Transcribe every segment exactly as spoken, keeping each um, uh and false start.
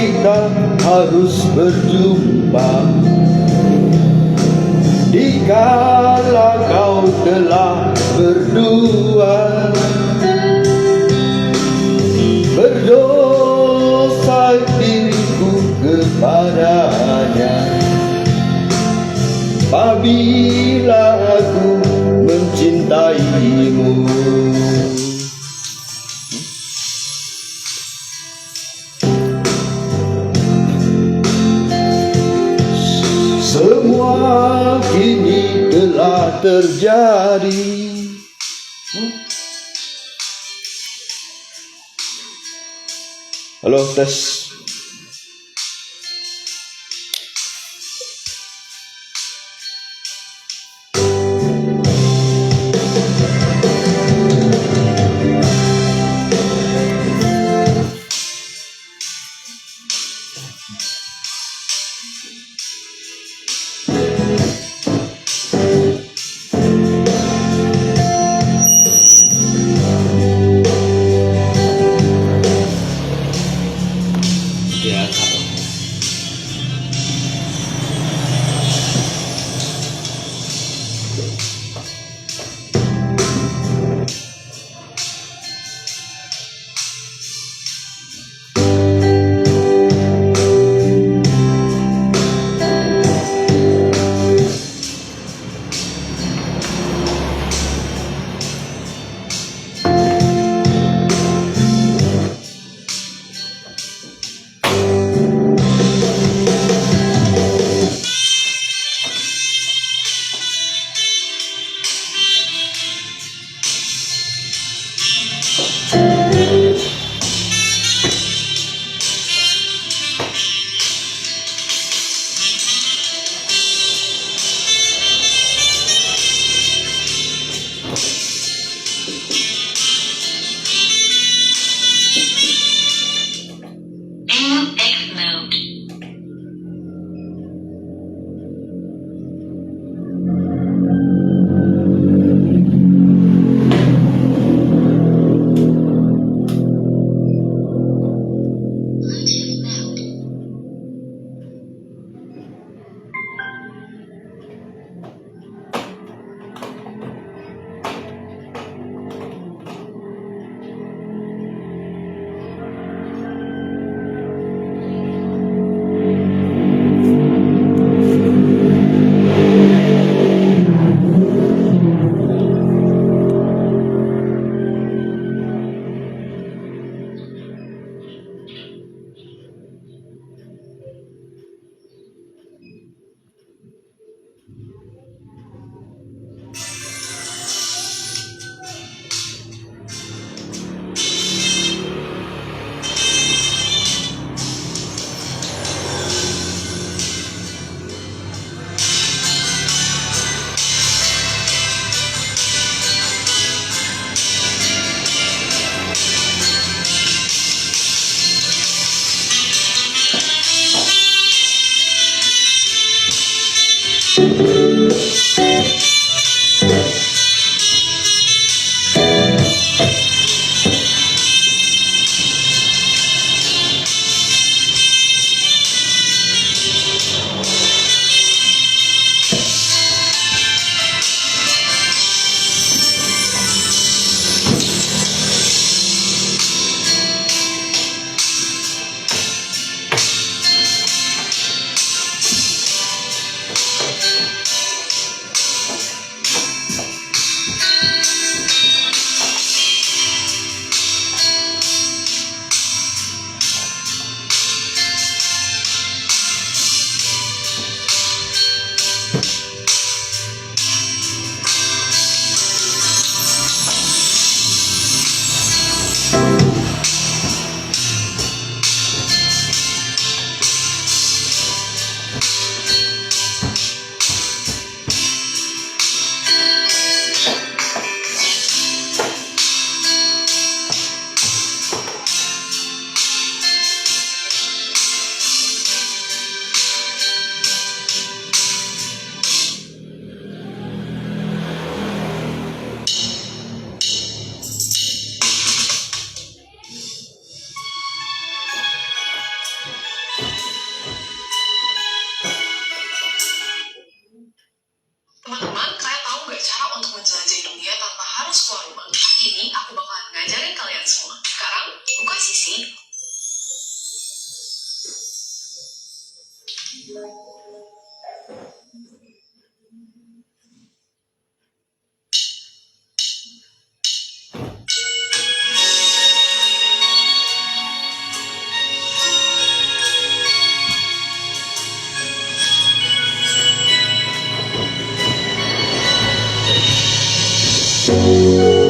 Kita harus berjumpa. Dikala kau telah berdua, berdosa diriku kepadanya. Apabila aku mencintaimu. Semua kini telah terjadi. Halo, tes. Bluetooth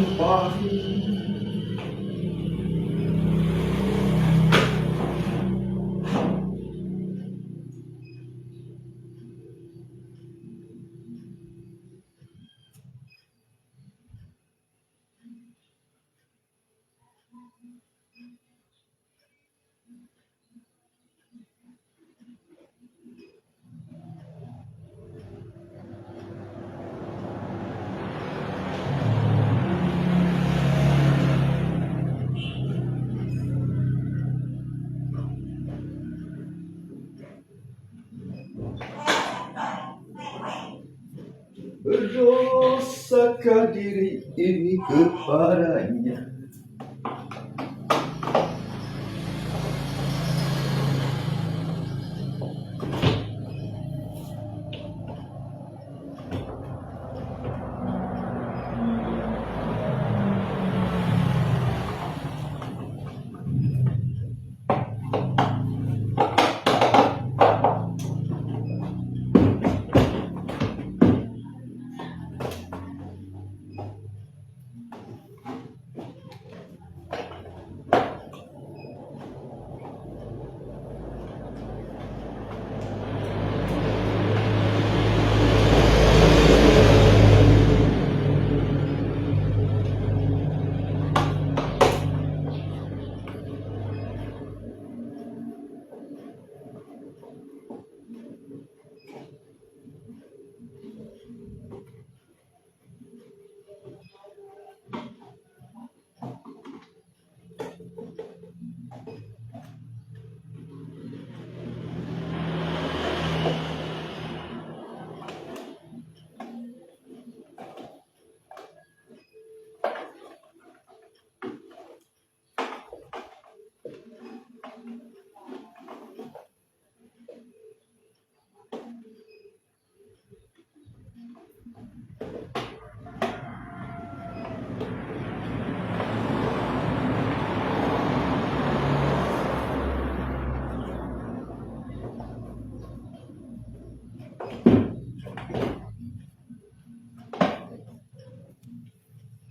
mode.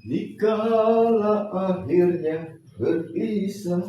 Dikala akhirnya berpisah.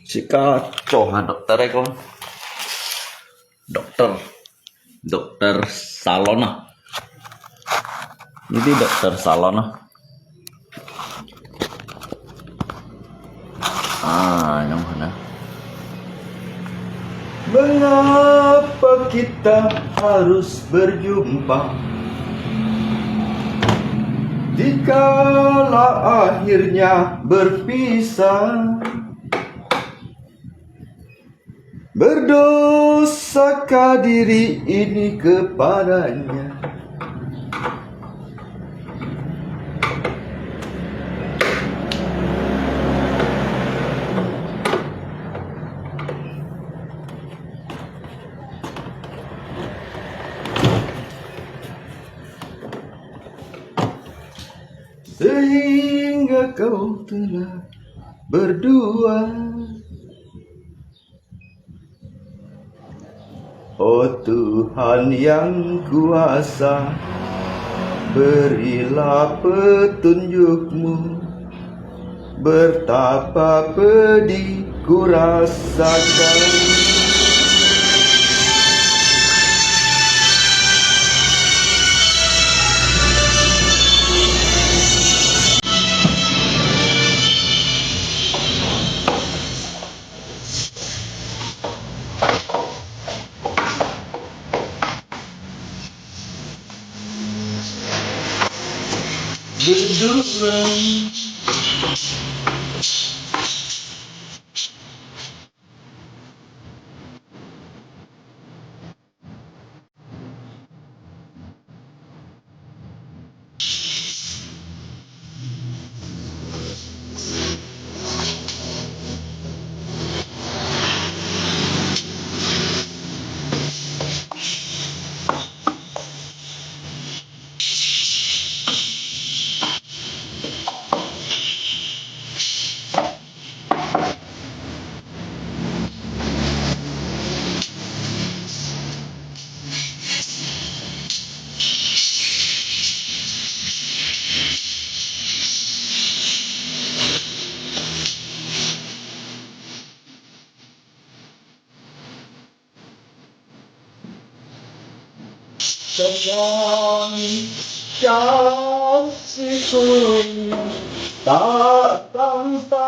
自家做下dokter个，dokter，dokter salon啊。Ini dokter salon啊。啊，用下呢。Mengapa kita harus berjumpa dikala akhirnya berpisah? Berdosakah diri ini kepadanya? Sehingga kau telah berdua. Oh Tuhan yang kuasa, berilah petunjuk-Mu, betapa pedih ku rasakan. Duduk. kasihku tak sampai.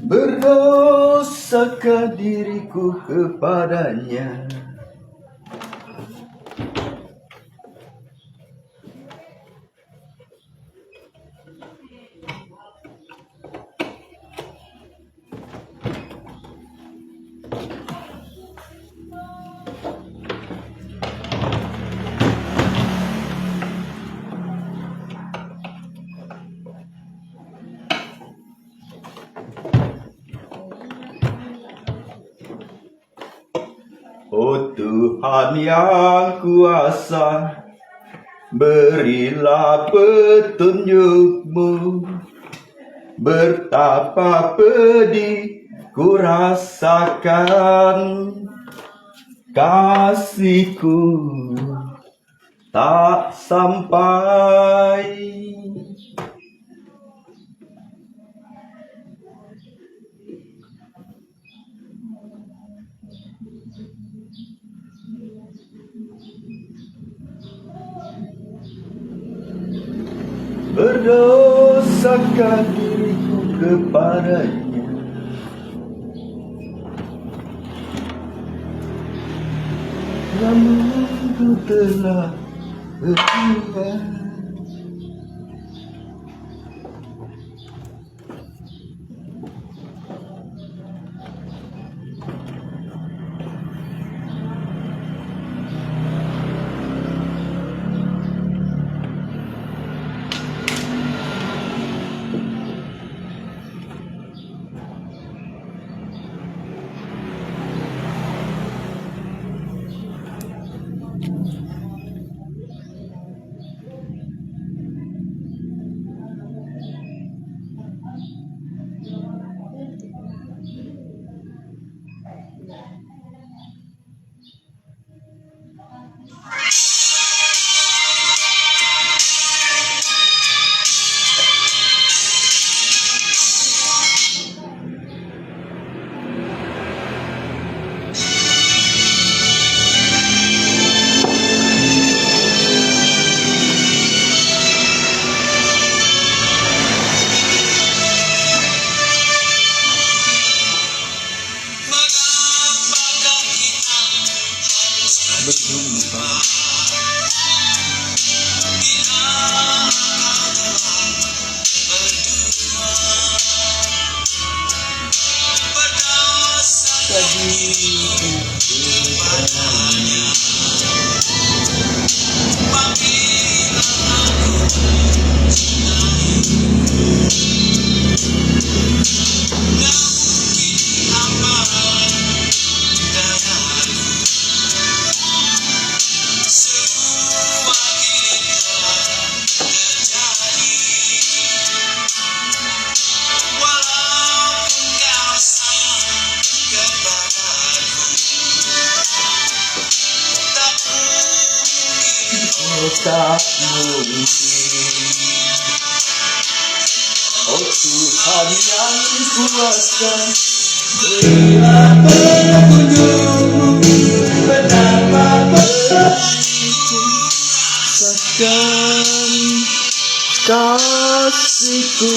Berdosakah diriku kepada-Nya? Oh Tuhan yang kuasa, berilah petunjuk-Mu. Betapa pedih ku rasakan, kasih-Ku tak sampai. Berdosakah diriku kepada-Nya, namun Ku telah bertobat. Berjumpa. tak mungkin. Oh Tuhan yang kuasa, berilah petunjuk-Mu, betapa berat itu, rasakan kasih-Ku.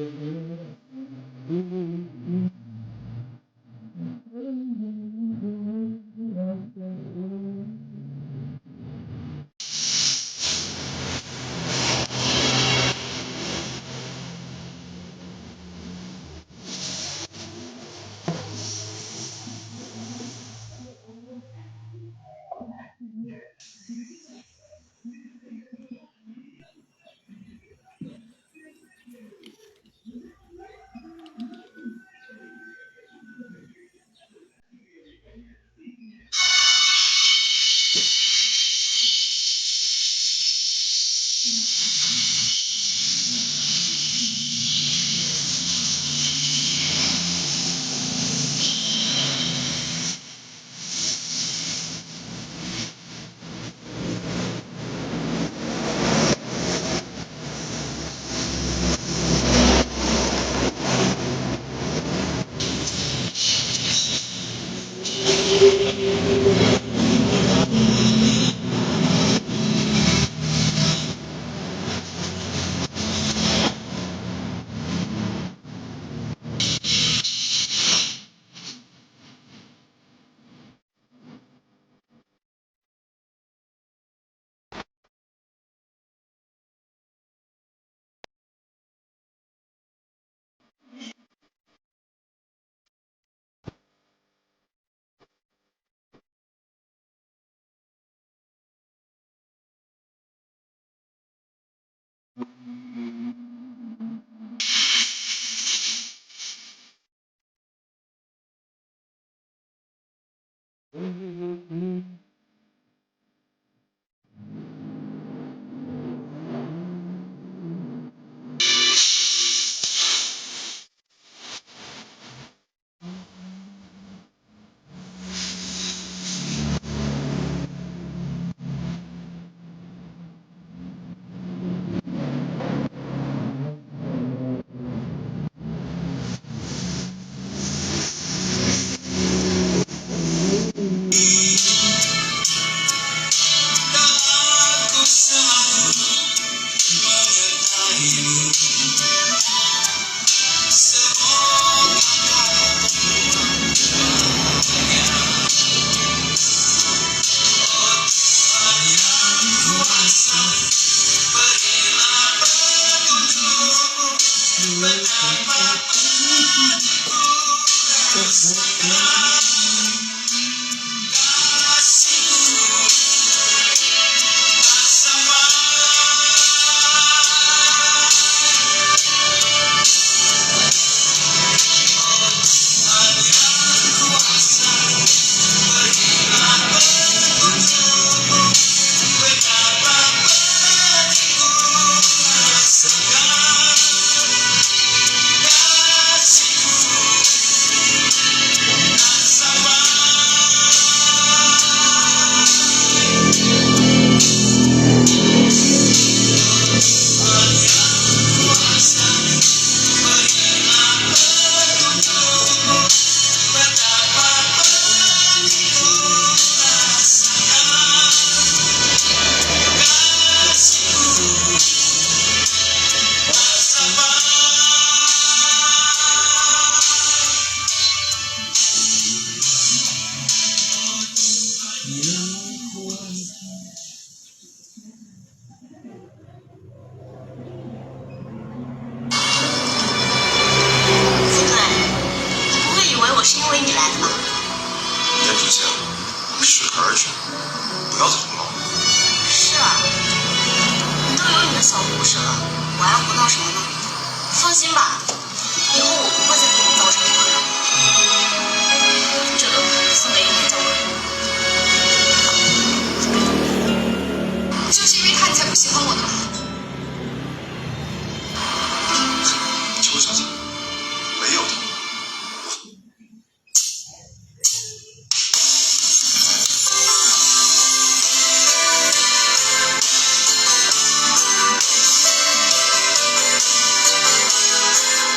不会，你不会以为我是因为你来的吧？女主角，适可而止，不要再徒劳了。是啊，你都有你的小故事了，我还要活到什么呢？放心吧，以后我不会再给你造成困扰。这个送给你当做礼物。就是因为他，你才不喜欢我的嘛。秋香姐，没有他，我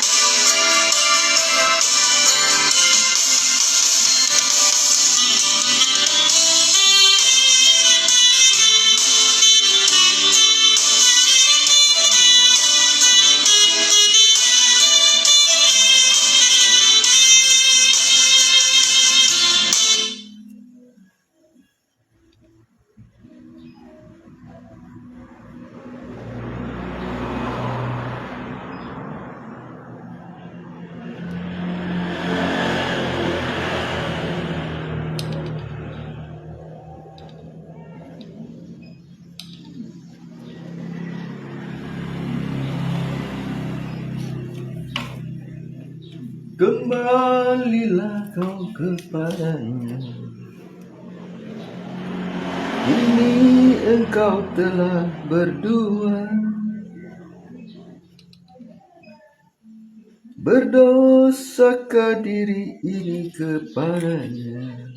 Kembalilah kau kepada-Nya. Kini engkau telah berdoa. Berdosakan diri ini kepada-Nya.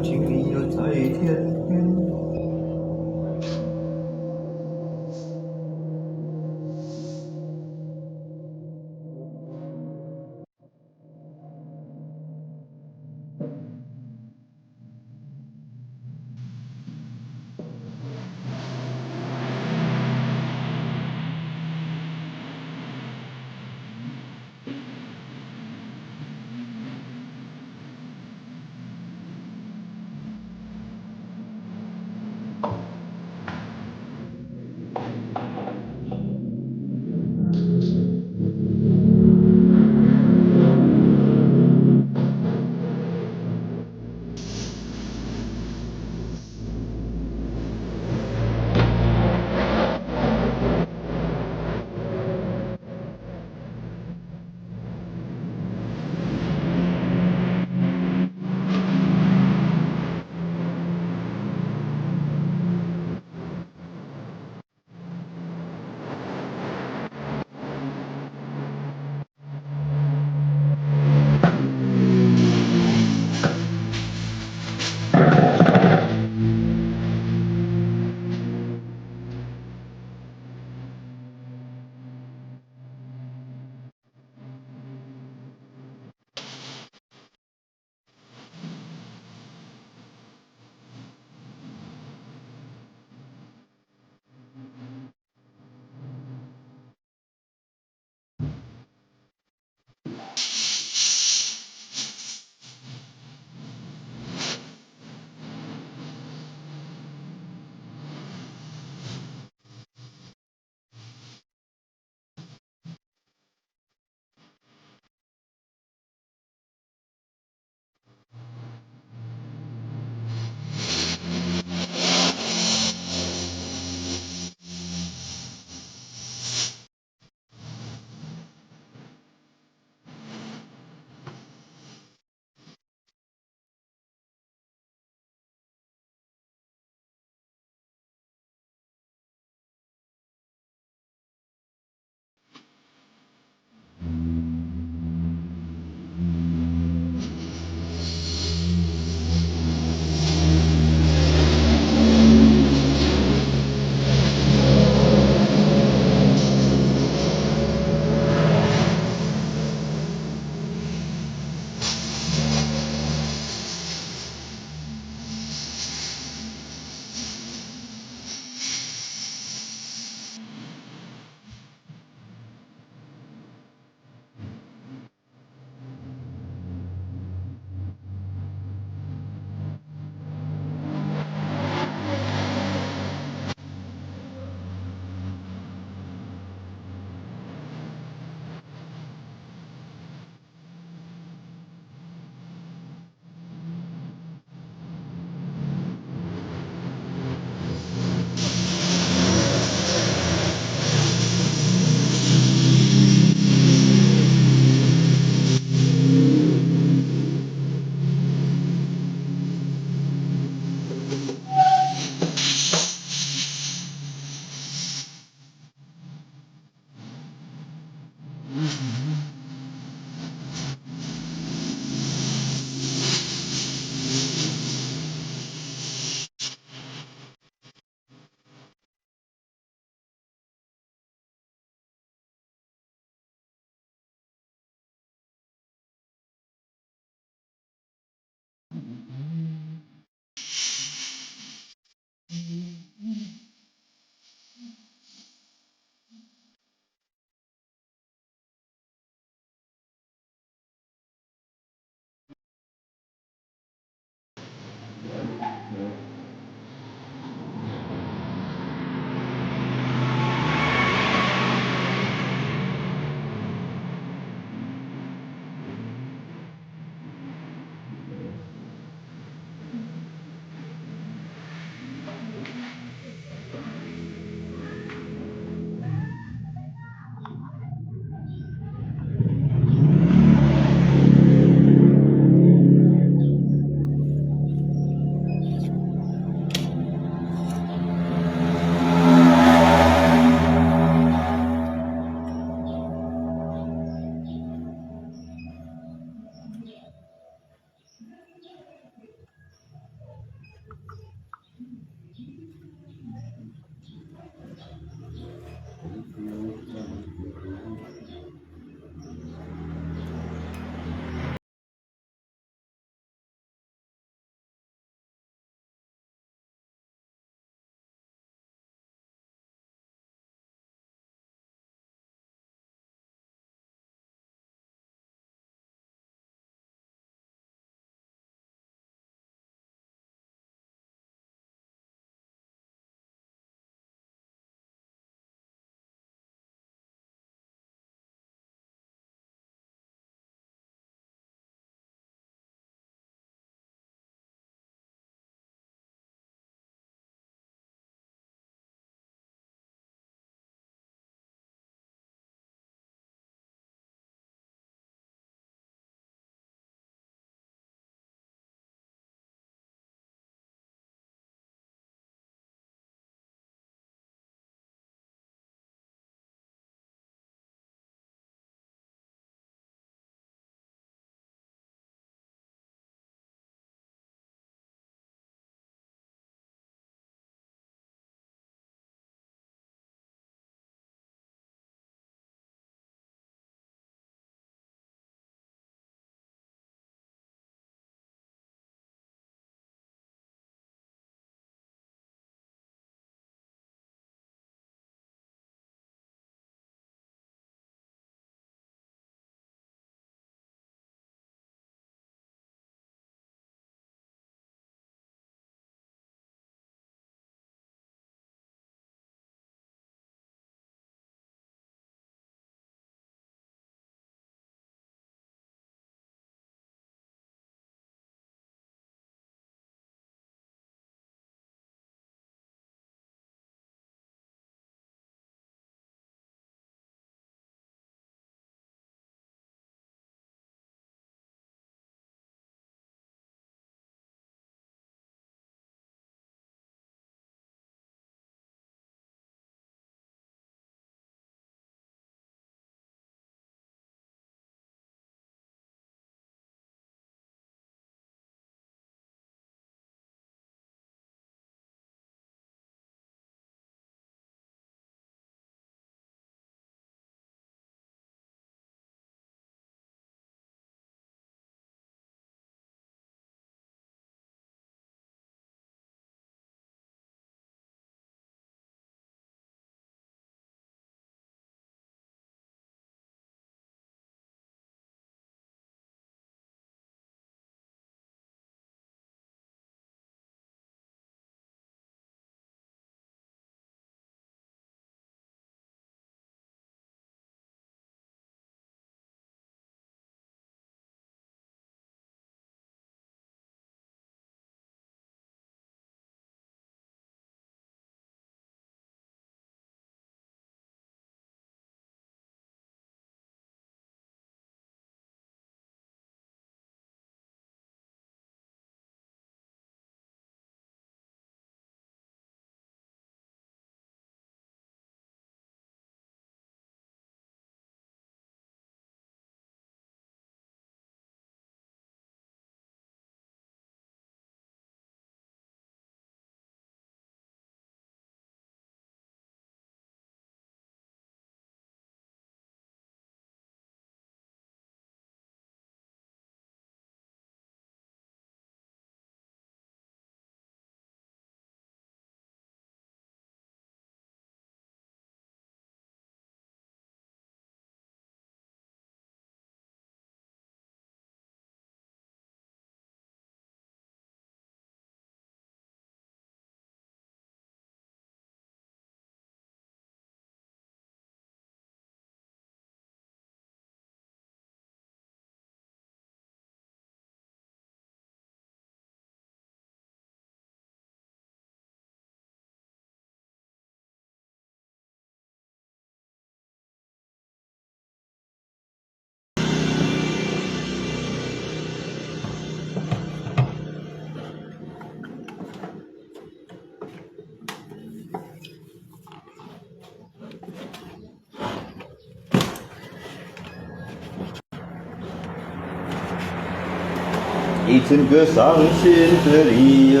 一千个伤心的理由，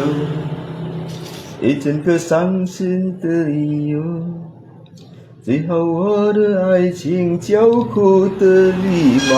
一千个伤心的理由，最好我的爱情交付的礼貌。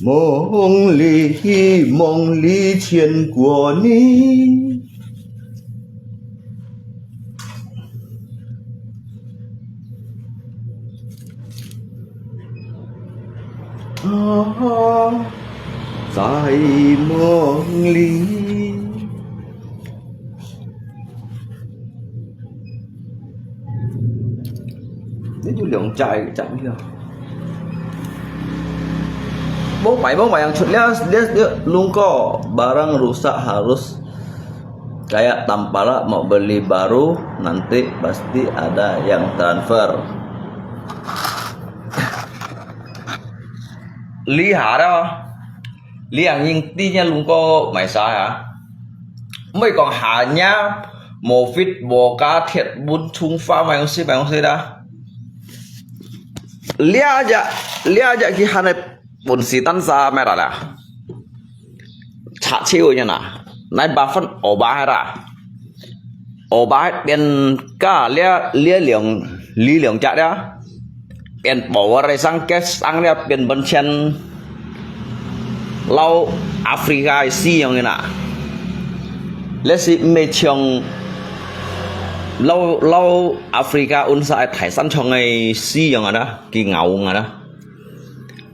梦里，梦里牵过你。啊，在梦里。你就兩隻，一隻咩啊？Mau mai, mau mai yang cut. Lihat, lihat, lihat, lungko, barang rusak harus kayak tampala mau beli baru, nanti pasti ada yang transfer. Li ha đó, li yang ning ti nya lungko mai sa ha. Mới còn hà nhá, một phít vô cá thiệt bún chung pha mai si mai si đó. Lia aja, lia aja ki hane pun si tan sa mai ra la. Cha chiu nya na. Nai ba fan o ba hai ra. O ba hai pian ka lia, lia liang, li liang ja lia. Pian bo wa rai sang kes sang lia pian ban chen. Lau Africa si yang na. Lia si me chiang lau, lau Africa un sa ai thai san chong ai si yang na. Ki ngau nga na.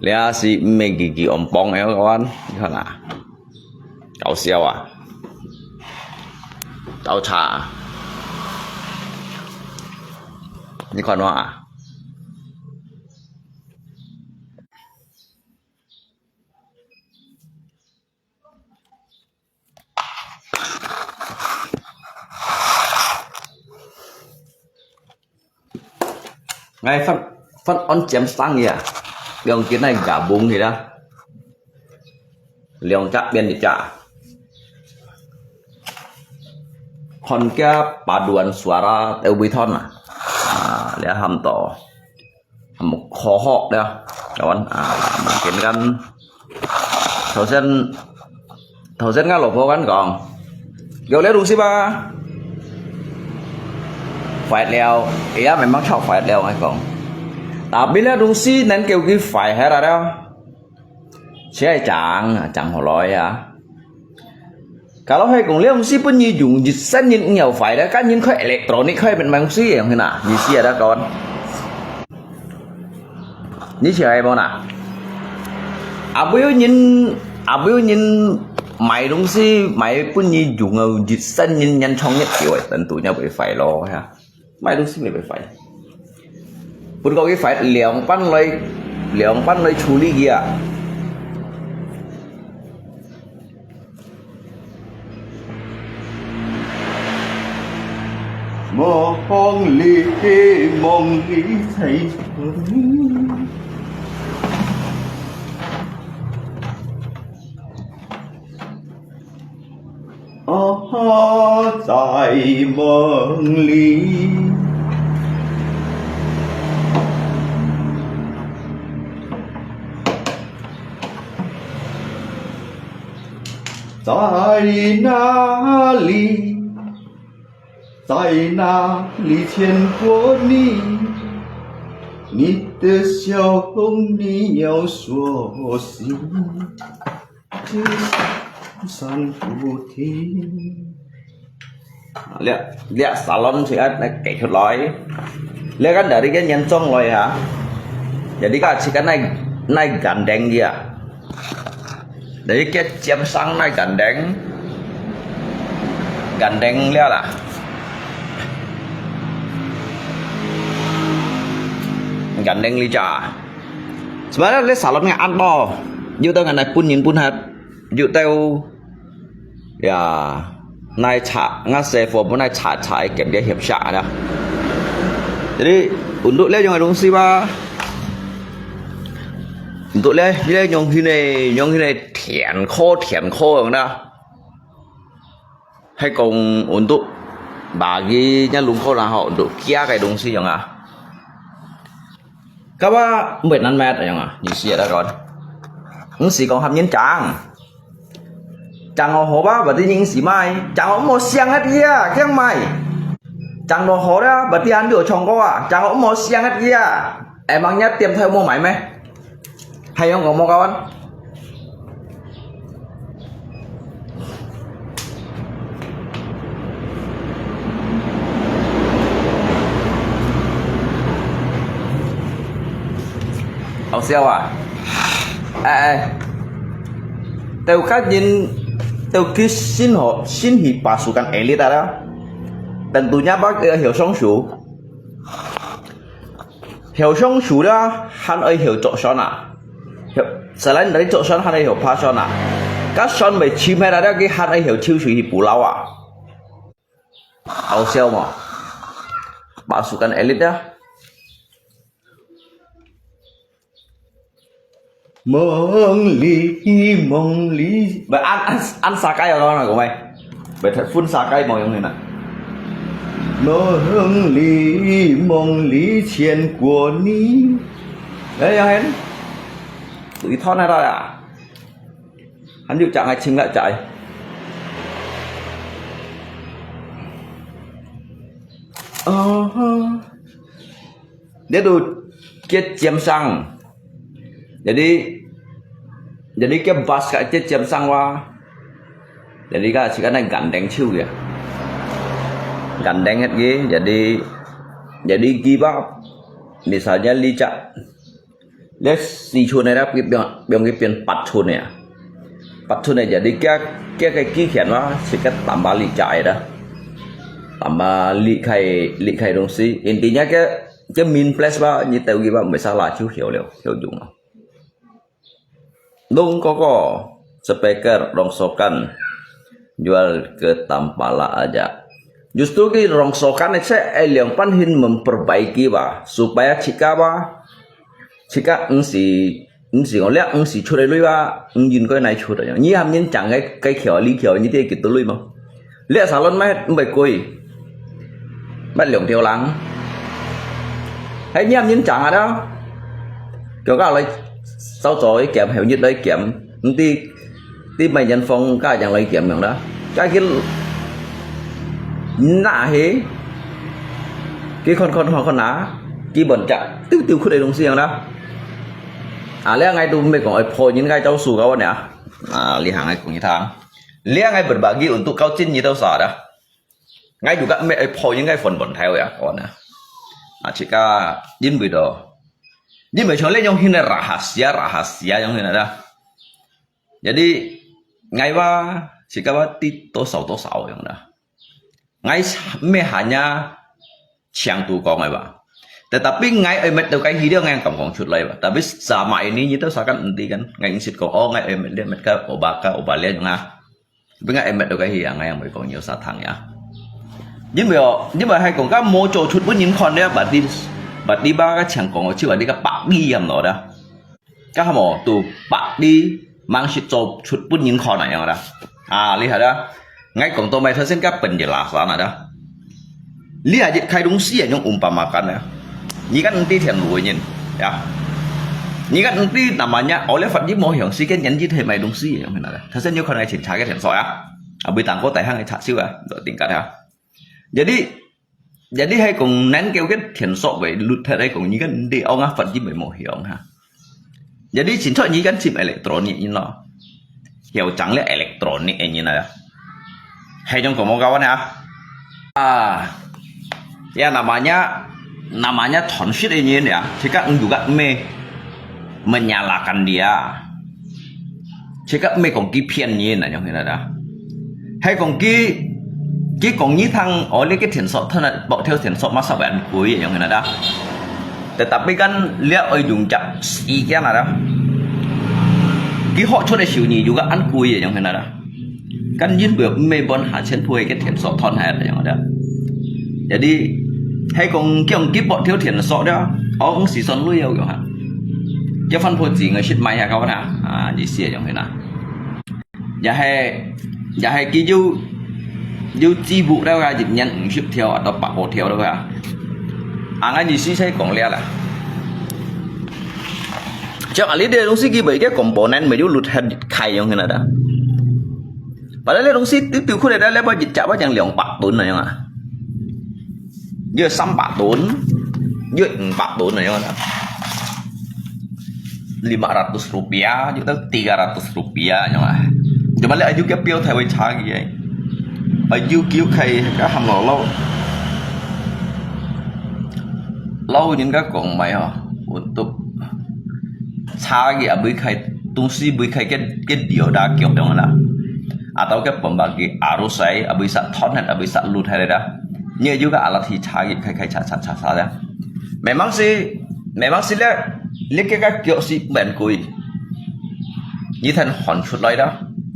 Lia si me ki ki om pong ai kawan. Ni kan na. 搞笑啊！搞差啊！你看我啊！𠊎發，發安尖生呀，兩件來gabung去啦。兩隻變一隻。看佢paduan suara teu buiton啊。啊，這喊到，喊科學了，kawan啊，mungkin kan。頭先，頭先𠊎老婆kan講，有這東西吧？壞了，哎呀，memang chok壞了，𠊎講。Tapi這東西能夠佢壞下來了。 Siya ay chang, chang holoi ah. Kalau hay kung liang si pun ni yung jit san yin ngiao fai da kan yin khoi electronic khoi ben mang si yang hina, ni siya da kawan. Ni siya ay mo na. Abu yu nyin, abu yu nyin mai dong si mai pun ni yung au jit san yin nyan chong nyet kiwai tentu nya bai fai lo ya. 買東西乜會壞。不過佢壞兩班來，兩班來處理佢啊。夢裡，夢裡才有你。 啊，在夢裡，在哪裡，在哪裡見過你？你的笑容，你要說些。 這，這salon先來計出來。這kan dari kan Nyanchong來ha。Jadi ka si kan nai，nai gandeng dia。Jadi ke ciam sang nai gandeng。Gandeng dia lah。Gandeng li cha。 Sebenarnya le salon ngan an to, yu tau ngan nai pun yin pun hat, yu tau ya nai cha nga se fo pun nai cha cha kem dia hiam sha da. Jadi untuk le yong dong si ba, untuk le le yong hine yong hine tian ko tian ko yong da. Hay kong untuk bagi nya lung ko na ho untuk kia kai dong si yong ah. Kawa mbet nan met yang ah, ni si ada kawan. Ngsi kong ham nyen chang. Chang o ho ba, berarti ngsi mai. Chang o mo siang hat ya, kiang mai. Chang o ho da, berarti an dio chong ko ah. Chang o mo siang hat ya. Emangnya tiêm thai mo mai me? Hay yang kong mo kawan. 知道啊？哎哎，都个人都去信號信息巴士間elit啊啦，等到若把个曉上手，曉上手啦，還愛曉著船啊，曉，selain dari著船還愛曉划船啊，該船會沉下來了，佢還愛曉泅水去捕撈啊。好笑嘛？巴士間elit啊！夢裡夢裡，毋，恁恁恁沙雞啊，講啊講咩？毋，分沙雞無用个啦。夢裡夢裡牽過你。哎呀，嘿，對頭那个啦。 還有隻愛清个隻。哦，你都結尖上，jadi jadi ke bas ka ke jam sang wa, jadi ka si kana gandeng chiu ya, gandeng het gi, jadi jadi gi ba, misalnya licak, le si chun ne da pi biang biang ki pian pat chun ne, pat chun ne jadi kia kia ke ki khian wa si ka tambah licak da, tambah likai likai dong si, intinya ke ke min plus ba ni tau gi ba mesa la chiu hiu liu hiu jung. Dong koko speaker rongsokan jual ke Tampalak aja. Justru ki rongsokan se ai liang pan hin memperbaiki ba, supaya chika ba, chika engsi engsi ngau liak engsi chut lui ba, engin koi nai chut ya. Ni ham yin chang kai kai khiau li khiau ni te ki tu lui ma. Liak salon mai mbai koi. Mai liang tiau lang. Hai ni ham yin chang ada. Kiau ka lai sau zoi kiam, heo nyit lai kiam. Nti ti mai nyan phong ka yang lai kiam yang da. Ka ki na he. Ki khon khon khon khon na. Ki bon chak. Tiu tiu khut ai dong si yang da. À, lẽ ngay tụi mình còn ở phôi những cái cháu su gấu nè. À, li hàng ai cũng như thang. Lẽ ngay berbagi untuk kau cin như tau sa dah. Ngay juga me ai phôi những cái phần bẩn theo ya, kawan ya. À, chỉ cả dính vì đó. Dính vì cho lẽ nhông hin rahasia, rahasia nhông hin dah. Jadi, ngay ba, chỉ cả ba tí tô sáu tô sáu nhông dah. Ngay me hanya chiang tu kong ai ba. Tetapi ngay ai met tau cái gì dia ngay kam kong chut lai ba. Tapi sama ini kita sakan enti kan, ngay insit kong, oh, ngay ai met dia met ka oba ka oba lia nga. Tapi ngay ai met tau cái gì ngay yang mai kong nhiều sa thang ya. Nhưng mà nhưng mà hai kong ka mo cho chut pun nhìn con dia, berarti berarti ba ka chiang kong chi berarti ka pak đi yam lo da. Ka hamo tu pak đi mang sit cho chut pun nhìn con na yang da. À, li ha da. Ngay kong to mai thơ sen ka pen je la sa na da. Li ha je khai dong si ya nyông umpamakan ya. Ni kan enti thian lu nyin. Ya. Ni kan enti namanya oleh fat ji mo hiong si ken nyan ji thai mai dong si ya nyông na da. Thơ sen yo kon ngay chin cha ke thian so ya. Abui tang ko tai hang cha siu ya. Do tingkat ya. Jadi jadi hai kong nan kêu cái thian sok ve lut thai hai kong ni kan enti ong a fat ji mai mo hiong ha. Jadi chính xác ni kan chim electronic ni lo. Hiểu chẳng lẽ electronic ni na. Hai trong có một kawan ya. À, ya namanya namanya transit ni ya. Jika juga me menyalahkan dia. Jika me kong ki phian ni na yang hina da. Hai kong ki ki kong ni thang oleh cái thian sok thana bọc theo thian sok masa ban kui yang hina da. Tetapi kan lia oi dung chak si kia na da. Ki hok chua de siu ni juga an kui yang hina da. Kan yin bơ me bon ha chen phui cái thian sok thon hai yang da. Jadi hai kong kiong ki bọc theo thian sok da. Ong si son lui yau ha. Kia fan phui ji ngai shit mai ha kawan ha. À, ni sia yang hina. Ya hai ya hai ki yu yu ji bu da ga jip nyan ung ship theo atau pak ho theo da ga. Ang ai ni si sai kong lia la. Chang ali de dong si ki bai ke component me yu lut han khai yong hina da. Pada le dong si tu tu khu le da le ba jit cha ba jang liang pak tun na yong a. Yu sam pak tun. Yu ung pak tun na yong a. Lima ratus rupiah, yu tau tiga ratus rupiah yong a. Cuma le aju ke piu thai wai cha ki ai. Aju kiu khai ka ham lo lo. Lo nyin ka kong mai ha. Untuk Chá kì abui khai, tungsi bui khai kì, kì điều đa kiok dong la. Atau kì pembagi arus ai, abui sa thon hat, abui sa lut hat da. Nyi juga alat hi chá kì khai khai chá chá chá chá da. Memang si, memang si le, le kì ka kiok si ben kui. Nyi than hòn chut lai da,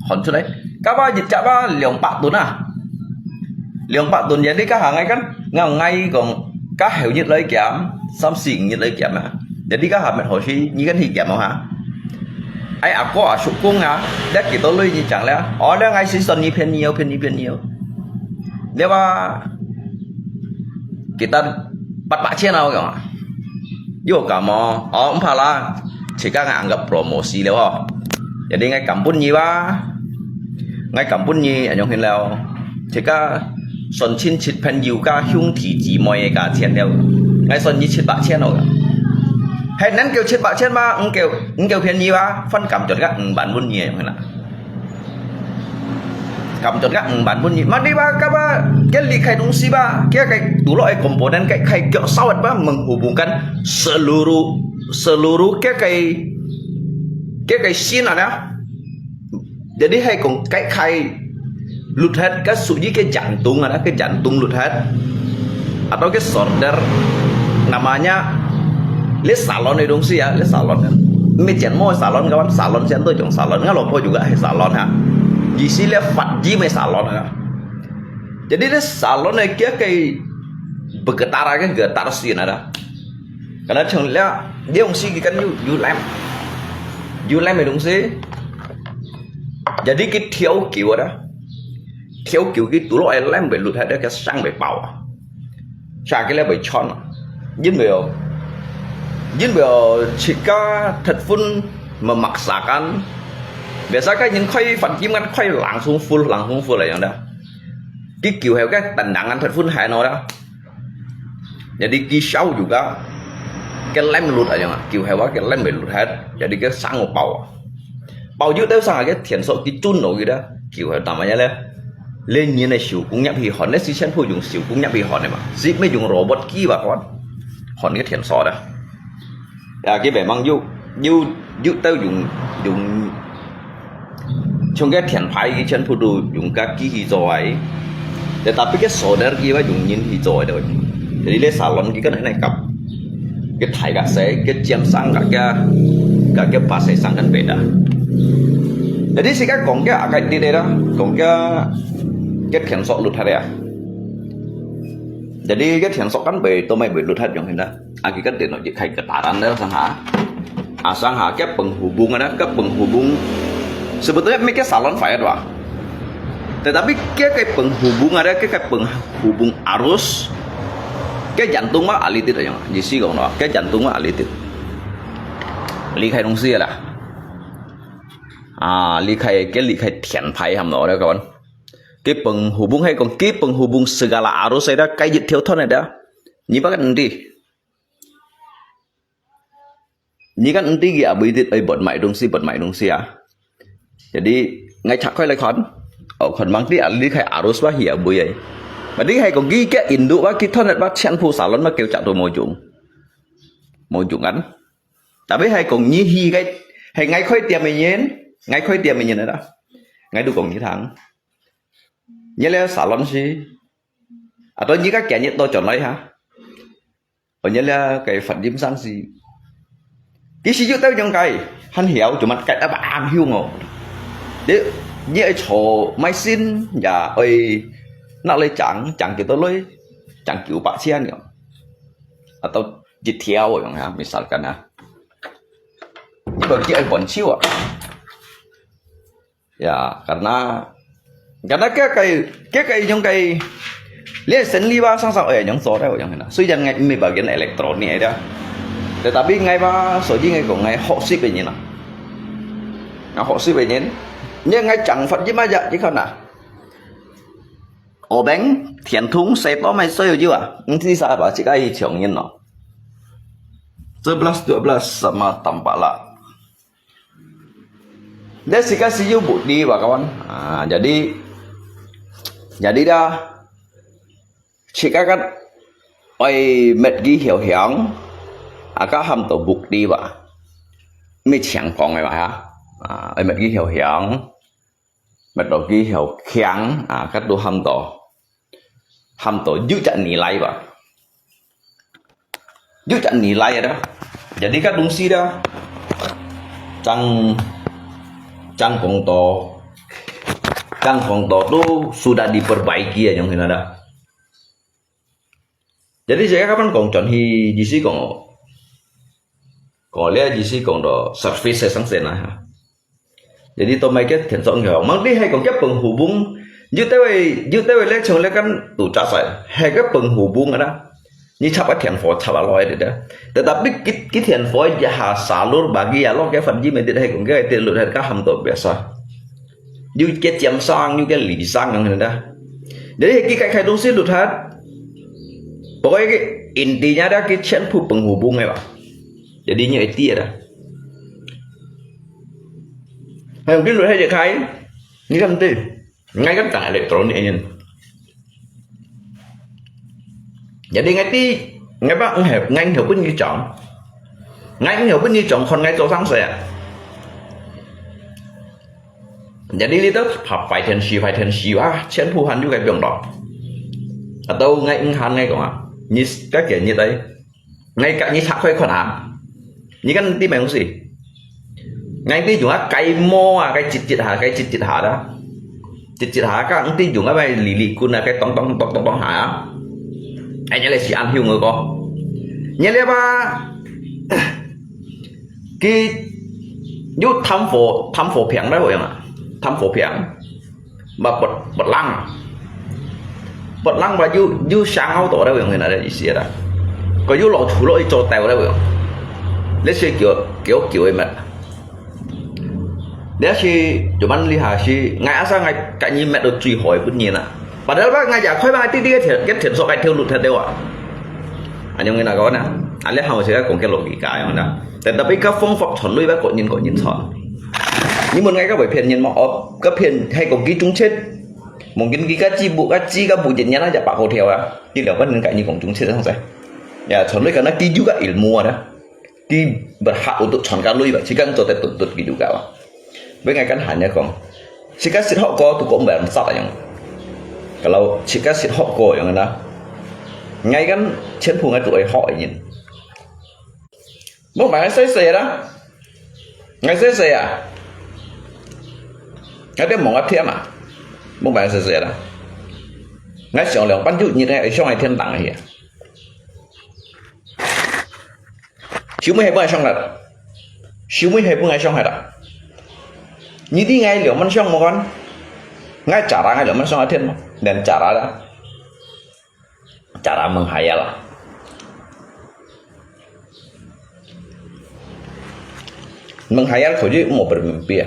hòn chut lai. Kaba yit chá ba liang pak tun a. Liang pak tun jadi ka ha ngai kan, ngau ngai kong, ka heu yit lai kiam, sam sing yit lai kiam a. Jadi ka ha met ho si, nyi kan hi kiam ha. Ai a ko a suk kung a, le kì to lui nyi chang le. O le ngai si son nyi phiên nyi phiên nyi phiên nyi. Le ba, kita pat pak chien au kong. Yo ka mo, o mpa la, chika ngai anggap promosi le o. Jadi ngai kampun nyi ba, ngai kampun nyi, anyong hin leo. Chika son chin chit phen yu ka hiung thi chi moi ka chien leo. Ngai son nyi chit pak chien o. Hai nan kêu chit pak chien ba, ng kêu, ng kêu phiên nyi ba, phan kam chot ka ng ban bun nyi, anyong hin la. Kam chot ka ng ban bun nyi. Mati ba, ka ba, kì lý khai tungsi ba, kì cái tủ lọ cái component, cái khai kiok sao ba, menghubungkan seluruh, seluruh kì cái, kì cái sin ada. Jadi hai kong cái khai lut hat, cái suy cái jantung ada, cái jantung lut hat. Atau cái solder, namanya, le salon cái tungsi ya, le salon kan. Mì chén mo salon kawan, salon sian to jong salon, ngai lo po juga hai salon ha. Di si le fat di mai salon ha. Jadi le salon cái kia cái bergetar cái getar sin ada. Karena chang le, dia tungsi kan yu, yu lem. Yu lem cái tungsi. Jadi cái theo kiểu ada. Theo kiểu cái tủ lọ lem bị lut hat cái sang bị bao. Sa kì le bai chon. Yin bai, yin bai chika thật phun memaksakan. Biasa kan yin khai phan kim kan khai langsung full, langsung full là yang da. Kì kiu heo cái tần đẳng ăn thật phun hai nó da. Jadi kì sao juga. Cái lem lut aja, kiu heo cái lem bai lut hat. Jadi cái sang bao. Bao nhiêu tao sang cái thiện số kì chun nó kì da. Kiu heo tama ya le. Lê nhiên này siu cũng nhập hi hòn, lê si chen phu dùng siu cũng nhập hi hòn này mà. Si mới dùng robot kì và hòn. Hòn cái thiện số đó. Ya, cái bé mang yu, yu, yu tao dùng, dùng, trong cái thiện phái cái chen phu du dùng cái kì hi rồi. Để ta biết cái số đó kì và dùng nhìn hi rồi đó. Jadi lê salon kì cái này này cặp. Cái thải cả xe, cái chiêm sang cả cái, cả cái ba xe sang cái bé đó. Jadi si cái kong cái à cái đi đây đó, kong cái, cái thiện số lut thải à. Jadi cái thiện số kan bai, tụi mày bai lut hat yong hin da. Aki kan điện nó chỉ khai cái taran đó sang ha. À sang ha, cái penghubung ada, cái penghubung. Sebetulnya mi cái salon phải đó. Tetapi cái cái penghubung ada, cái cái penghubung arus. Cái jantung mà alitit aja. Di si kong nó, cái jantung mà alitit. Lý khai tungsi là. À, lý khai, cái lý khai thiện phái ham nó đó các bạn. Cái penghubung hay còn cái penghubung segala arus ada, cái dịch thiếu thốn ada. Nyi ba kan enti. Nyi kan enti kì abui tit ai bot mai tungsi, bot mai tungsi à. Jadi, ngai chak khoi lai khon. Au khon mang ti à, lý khai arus ba hi abui ai. Ba ti hay còn kì cái indu ba kì thon ba chen phu salon ba kêu chak tu mô jung. Mô jung kan. Tapi hay còn nyi hi cái, hay ngai khoi tiêm mê nyen, ngai khoi tiêm mê nyen đó. Ngai du còn nyi thang. Nyi le salon si. Atau nyi ka kia nyi to chọn lai ha. Ở nyi le cái phát diêm sang si. Kì si yu tao yong cái, han hiao, cuma cái apa am hiu ngô. Để nyi ai cho mai sin, ya ai, nak lai chang, chang kì to lai, chang kiu bak chien yong. Atau di thiao yong ha, misalkan ha. Nyi ba kì ai bon chiu à. Ya, karena, karena cái cái, cái cái yong cái, lê sen li ba sang sao ai yong so đó yong na. Suy jan ngai mi ba gen electronic ai đó. Tetapi ngai ba, so ji ngai kong ngai hok si pe nyen na. Ngai hok si pe nyen. Nyi ngai chang phát ji ma ya ji khao na. Ổ bánh, thiện thúng, xe to mai soi yu à. Ng ti sa ba, chỉ cái hi chong nyen nó. Sebelas, dua belas sama tampak lah. Dia sika siyu bukti ba kawan. Ah, jadi, jadi dah sika kan oi met gi hiau hiang, aka ham to bukti ba. 乜強項个嘛哈，啊，乜佢曉響，乜到佢曉強，啊，佢都喊到，喊到有隻你來吧。有隻你來个啦，jadi該東西啦，正，正講到，正講到都sudah diperbaiki啊，樣形啦。Jadi saya kapan講轉去，意思講，講了意思講到service上先啦哈。Jadi到尾个天上个，mang你係講个penghubung，有單位有單位咧，像咧kan tu cak sai，係个penghubung啊啦。你插个電火插啊落去的，tetapi佢佢電火一下salur bagi啊，落个反正咪係講个電路係个喊到biasa。有个尖上，有个里上样的。Jadi佢个个東西路下，pokoknya个intinya dah佢全部penghubung个吧。Jadi你一定啦。還有个路下一開，你看对，你看当然了，当然。Jadi ngai ti，ngai ba ngai ngai hau pun ni chong，ngai hau pun ni chong，看ngai做上谁啊？Jadi你都排排天时排天时啊，全部還有个用到。啊，都ngai ngai han ngai kong啊，你个个你在，ngai个你拆开看啊，你看你买东西，ngai你用啊，该摸啊，该节节下，该节节下啦，节节下，个你用啊，买里里滚啊，该咚咚咚咚咚下啊，哎，你来是安香个个，你来吧。 佢有探火，探火瓶來用啊，探火瓶，嘛不不冷，不冷嘛有有香好多來用个那个意思啦。佢有老粗落去做豆來用，你是叫叫叫个咩？你是就蛮厉害是，俺阿三俺赶紧买到最好个本人啊。Padahal吧，俺也快嘛，弟弟个田个田所该条路太对啊。啊，因为那个呢，啊，你好像讲个 logika 样啦。Tetapi 个方法传落吧，个人个人传。你问我个会骗人吗？哦，个骗，还讲佢中切，mungkin佢个字不，个字个不人家那只把口条啊，你了个人跟你讲中切上噻。Ya，传落个那佢有个 ilmu 啊，佢 berhak untuk 传个lui吧，自家做得 tuntut 佢 juga 吧。Bagi 俺 kan hanya 讲，自家识学过都讲 bangsat 样。Kalau 自家识学过样啦，俺 kan 全部俺都会学个人。莫买个细细啦，俺细细啊，俺别望个天嘛，莫买个细细啦。俺想两半就日个，想个天堂个。 收尾係本来想个，收尾係本来想个啦。你知𠊎兩萬想無看？𠊎cara𠊎兩萬想个天無？連cara啦，cara menghayal啦。Menghayal可以無bermimpi啊。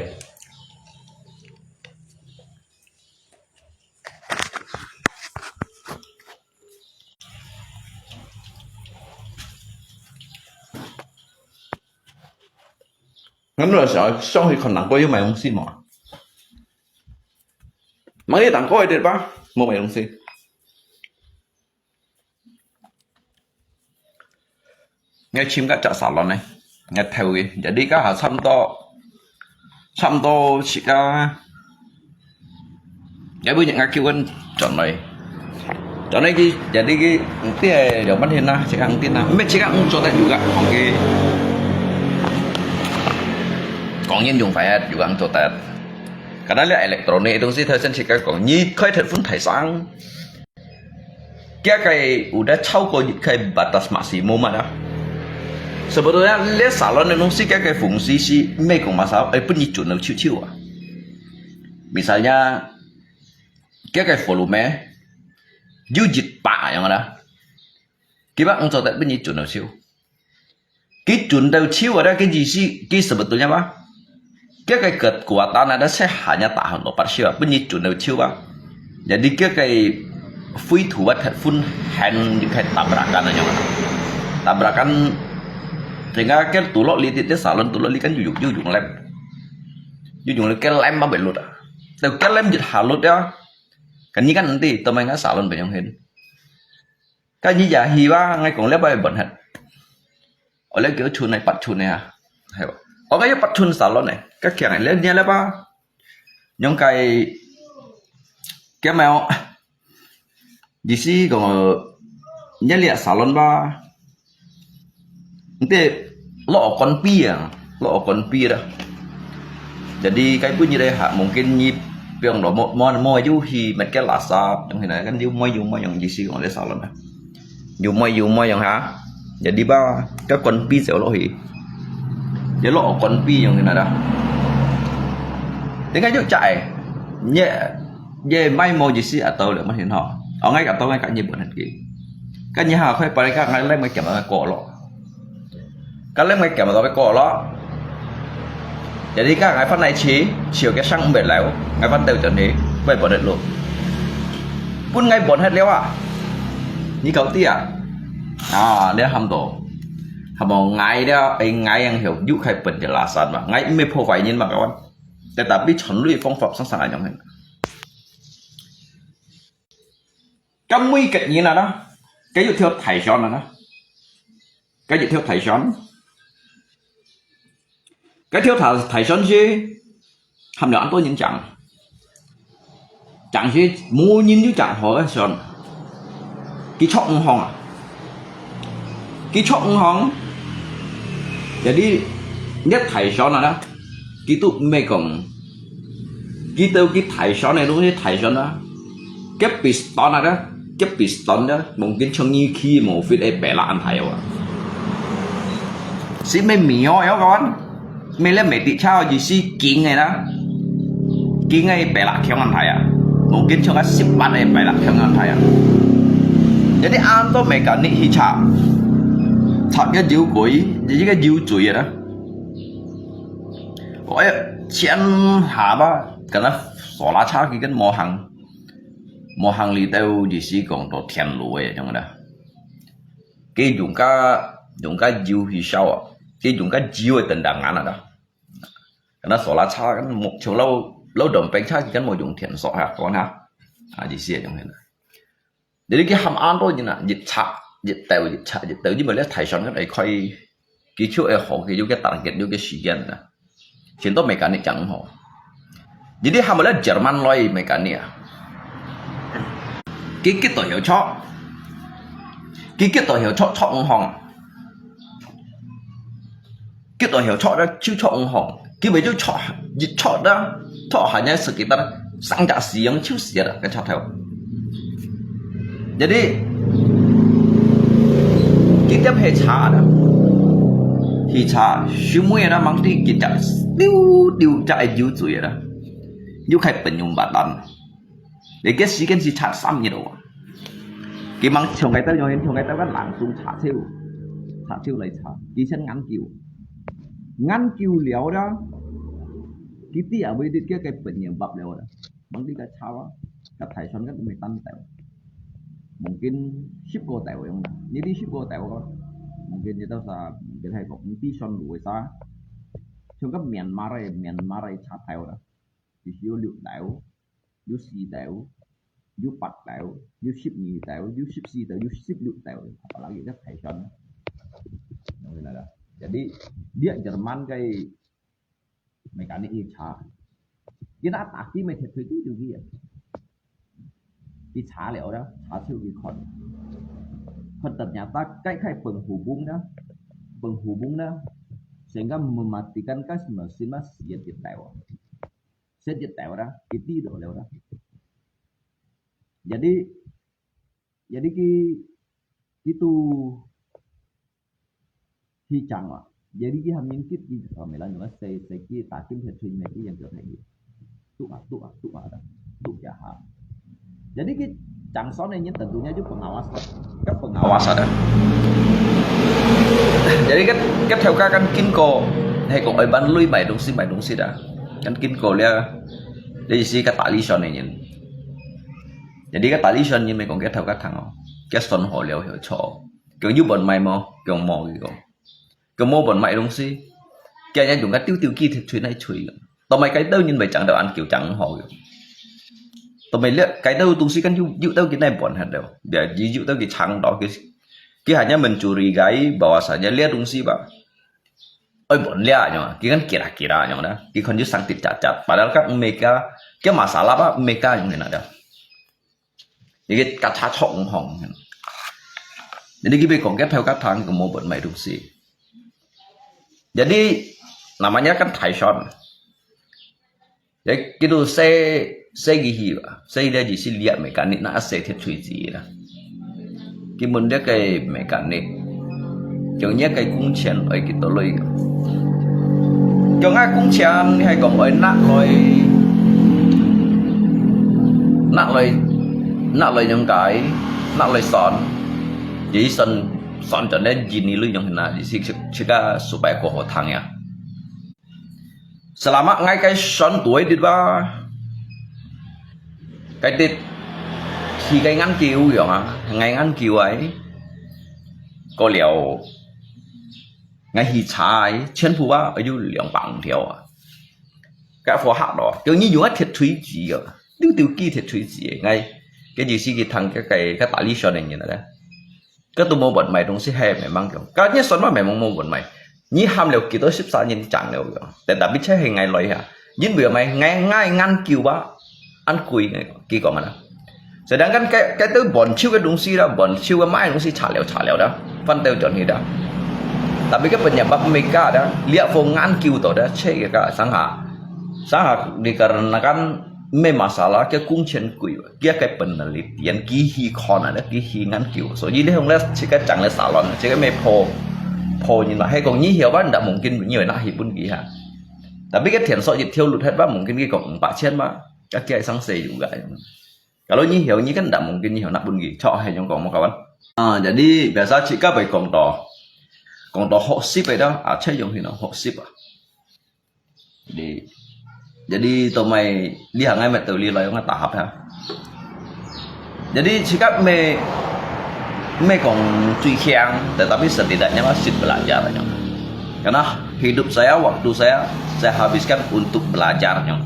Ngam lo sa song hi khon nang ko yu mai ong si mo. Mang ye tang ko e de ba? Mo mai ong si. Ngai chim ka chak salon ne. Ngai thau ye. Jadi ka ha 差不多，差不多時間。Ngai bu ngai kêu kan chọn này. Chọn này ki, jadi ki, ti hai lo man hin na, chika ang tin na. Mek chika ang chọn tak juga. Oke. Có nhân dùng phải hết, juga ang chọn tak. Karena là electronic itu sih, thasen chika kong. Nyi khai thật phun thai sang. Kia cái udah chau ko cái batas maksimum ada. Sebetulnya le salon nung si kia cái fungsi si me kong masalah, eh, pun nyi chun chiu chiu ah. Misalnya, kia cái volume, yu jit pa yang ada. Kiba ang chau tak pun nyi chun chiu. Ki chun tau chiu ada ki ji si, ki sebetulnya ba. Kia cái kekuatan ada saya hanya tahan lompat siwa, pun nyi chun tau chiu ba. Jadi kia cái phui thu ba that phun hand yu khai tabrakan aja. Tabrakan, sehingga kia tulok li ti salon tulok li kan yu yu yu lem. Yu yu lem kia lem ba belut ah. Tau kia lem jit halut ya. Kan nyi kan nanti temen ngai salon benyong hin. Kan nyi ya hi ba ngai kong lep ba bon hat. Oleh kêu chun nai pat chun nai ha. Hai ba. 我个一百寸沙龙呢，个强个，你你来吧，用个，个没有，意思讲，你来沙龙吧，你得老干瘪啊，老干瘪啦。Jadi kai pun ni deh ha, mungkin ni piang lo mo mo mo yu hi met ke lasa, yang hina kan yu mo yu mo yang isi kong le salon. Yu mo yu mo yang ha. Jadi ba ka kon pi zeu lo hi. Jadi lo kon pi yang hina da. Dengan yu chai. Nye ye mai mo isi atau le mo hin ha. Ang ai ka tau ngai ka ni bon han ki. Ka ni ha khoi pa ka ngai le mo kiam ko lo. ก็เริ่มไงแก่มาต่อไปก่อนละ jadi ก็ไงฟันในชีเชียวแกช่างเบ็ดแล้ว ไงฟันเตียวจนนี้ ไปบ่ได้ลูก ปุ้นไงบ่นเฮ็ดแล้วอ่ะ นี่เขาเตี้ย อ่า เนี่ยทำตัว ทำเอาไงเนี่ย ไอ้ไงยังเหี่ยว ยุใครเปิดจะลาสันวะ ไงไม่พอไหวยินมาก่อน แต่แต่พี่ฉันลุยฟ้องฝับสังสารอย่างนั้น ก็ไม่เกิดยินนะนะ ก็อยู่เที่ยวไทยช้อนนะนะ ก็อยู่เที่ยวไทยช้อน ก็เที่ยวไทยไทยช้อนสิ ทำเดี๋ยวอันตัวยินจัง จังสิ หมูยินอยู่จังหอก็ช้อน กี่ช็อกห้องอ่ะ กี่ช็อกห้อง jadi เนี่ยไทยช้อนนะนะ กี่ตุไม่กง กี่เตียวกี่ไทยช้อนในตรงนี้ไทยช้อนนะ cái piston à đó, cái piston đó, mungkin trong như khi một phút ấy bé là ăn thấy à. Xí mày mì ó, các bạn. Mày lấy mày tị chao gì xí kính này đó. Kính ấy bé là khiong ăn thấy à. Mungkin trong cái xếp bát ấy bé là khiong ăn thấy à. Jadi ăn tôi mày cả nị hi chả. Chả cái diu quỷ, jadi cái diu chuối đó. Ôi, chén hà ba, cái nó xỏ lá cháo kia cái mò hàng. Mò hàng lì têu gì xí còn đồ thiền lũ ấy, trong đó. Cái dùng cái, dùng cái diu hi sao à. Cái dùng cái diu ấy tần đảng ngán à đó. Cái nó xỏ lá cháo, cái một chiều lâu, lâu đồng bánh cháo kia cái mò dùng thiền xỏ hả, con hả. À, gì xí ở trong này. Jadi cái hàm án đó như là dịch chạ, dịch tèo, dịch chạ, dịch tèo, nhưng mà lấy thải sản cái này coi, cái chỗ ấy họ cái, cái target, cái 時間 nè. Chính tôi mechanic chẳng họ. Jadi hàm lấy German lôi mechanic à. Cái, cái tàu hiểu chó. Cái, cái tàu hiểu chó, chó ngân hàng. Cái tàu hiểu chó đó, chứ chó ngân hàng. Cái mấy chỗ chó, dịch chó đó, chó hả nhá sự kiện đó, sang trả sử dụng chứ xí đó, cái chó theo. Jadi, cái tiếp hệ trả đó. Thì trả, sư mũi đó mang đi cái trả, tiêu, tiêu trả ai dữ dữ đó. Dữ khai bệnh用bát đan. Để cái sĩ cái gì trả xăm như đó. Cái mang chồng cái tao, chồng cái tao cái làng xuống trả theo. Trả theo lại trả. Cái chân ngắn kiểu. Ngắn kiểu liao đó. Cái tia với đi kia cái bệnh nhân bập liao đó. Mang đi cái cháo á, cái thải sản cái mì tăn tèo. Mungkin ship cô tèo yang, như đi ship cô tèo có. Mungkin như tao sa, mungkin hay có, mungkin đi son lùi sa. Trong cái Myanmar ấy, Myanmar ấy chả tèo đó. Chỉ có liu tèo, liu xì tèo, liu bát tèo, liu ship nhì tèo, liu ship xì tèo, liu ship liu tèo. Apalagi cái thải sản. Yang ini ada. Jadi, dia Jerman cái mechanic đi chả. Cái nó tạc cái mày thiệt thuê tí được cái. Cái chả liao đó, chả chịu cái con. Con tật nhà ta cái khai bằng hủ bung đó. Bằng hủ bung đó. Sehingga mematikan cái mesin nó xịt cái tèo. Xịt cái tèo đó, cái tí đó liao đó. Jadi, jadi cái, cái tu hi chang à. Jadi ki ham yin kit ki ka me la ñu se se ki ta kim the chui me ki yang ka thai. Tu a, tu a, tu a da. Tu ya ha. Jadi ki chang son ne yin ta dunia ju pengawas. Ka pengawas ada. Jadi ka, ka theo ka kan kin ko. He ko ai ban lui mai dong si, mai dong si da. Kan kin ko lia. Jadi si ka ta li son ne yin. Jadi ka ta li son yin me kong ka theo ka thang o. Ka son ho liao hio cho. Kêu như bọn mày mà, kêu mò gì không? Kêu mô bọn mày đúng xí. Kêu nhá dùng cái tiêu tiêu kia thì chui này chui. Tao mày cái tao nhìn mày chẳng đâu ăn kiểu chẳng hò kìa. Tao mày lihat cái tao tung xí kan yu yu tao cái này bọn hạt đâu. Dia yu yu tao cái chẳng đó cái. Cái hạt nhá mình curi gai, bawa saja lihat tung xí ba. 愛換料恁樣啊，佢看結啦結啦恁樣啦，佢看就生直直直，padahal kan毋係个，佢masalah啊，毋係个樣个啦。你个katachok五行。Jadi佢會講个票價糖，佢無換賣東西。Jadi namanya kan Thaishan. Jadi gitu saya saya gigi ba, saya dia di sini lihat mekanik nak saya tiap cuci lah. Kimun dia ke mekanik. Yang dia ke 工錢 ai kita lui. Yang ai 工錢 hai kong ai nak lui, nak lui, nak lui yang kai, nak lui son. Jadi son son dan dia jini lui yang na di sini cika supaya kau hotang ya. Selama ngai cái son tuổi đi ba, cái đi thì cái ngăn kiu yong à, ngai ngăn kiu ai, có liều ngai hi chai, chen phu ba, ayu liang bang thiao à. Cái phù hợp đó, kiểu như dùng thiệt thủy chỉ à, tiêu tiêu kỳ thiệt thủy chỉ ngai, cái gì xí cái thằng cái cái cái đại lý son này như là đấy. Cái tôi mua bột mì đông xí hè mẹ mang kiểu. Cái nhất son mà mẹ mang mua bột mì. Nhi ham liều kỳ tôi ship xa nhìn chẳng liều kiểu. Tại đã biết chết hay ngày lối hả. Nhìn bữa mày ngày ngày ngăn kiu ba. Ăn quỷ ngày kỳ có mà nè. Sedangkan cái cái tôi bọn chiêu cái đông xí đó, bọn chiêu cái máy đông xí trả liều trả liều đó. Phân tiêu chuẩn gì đó. Tapi cái bên nhà bác Mika đó, liệt phong ngăn kiu tổ đó, chết cái cái sáng hả. Sáng hả, dikarenakan 咩 masalah 个工錢貴，佢个 penalty，佢去看啊，佢去研究，所以你用了這個講了salon，這個咩破破人嘛，係講你曉吧，你mungkin你會拿去分佢哈。Tapi 个電索一條路，係吧，mungkin佢講五百千嘛，佢係上細有个。Kalau你曉，你kan mungkin你曉拿分佢，著係用講麼个啊？啊，jadi biasa 自家會講到，講到學習个啦，啊，切用去咯，學習啊。 Jadi, jadi 做麼个你行个乜道理來用个大合啊？Jadi 自家乜乜講最強，tetapi setidaknya masih belajar nyo. Karena hidup saya, waktu saya, saya habiskan untuk belajar nyo.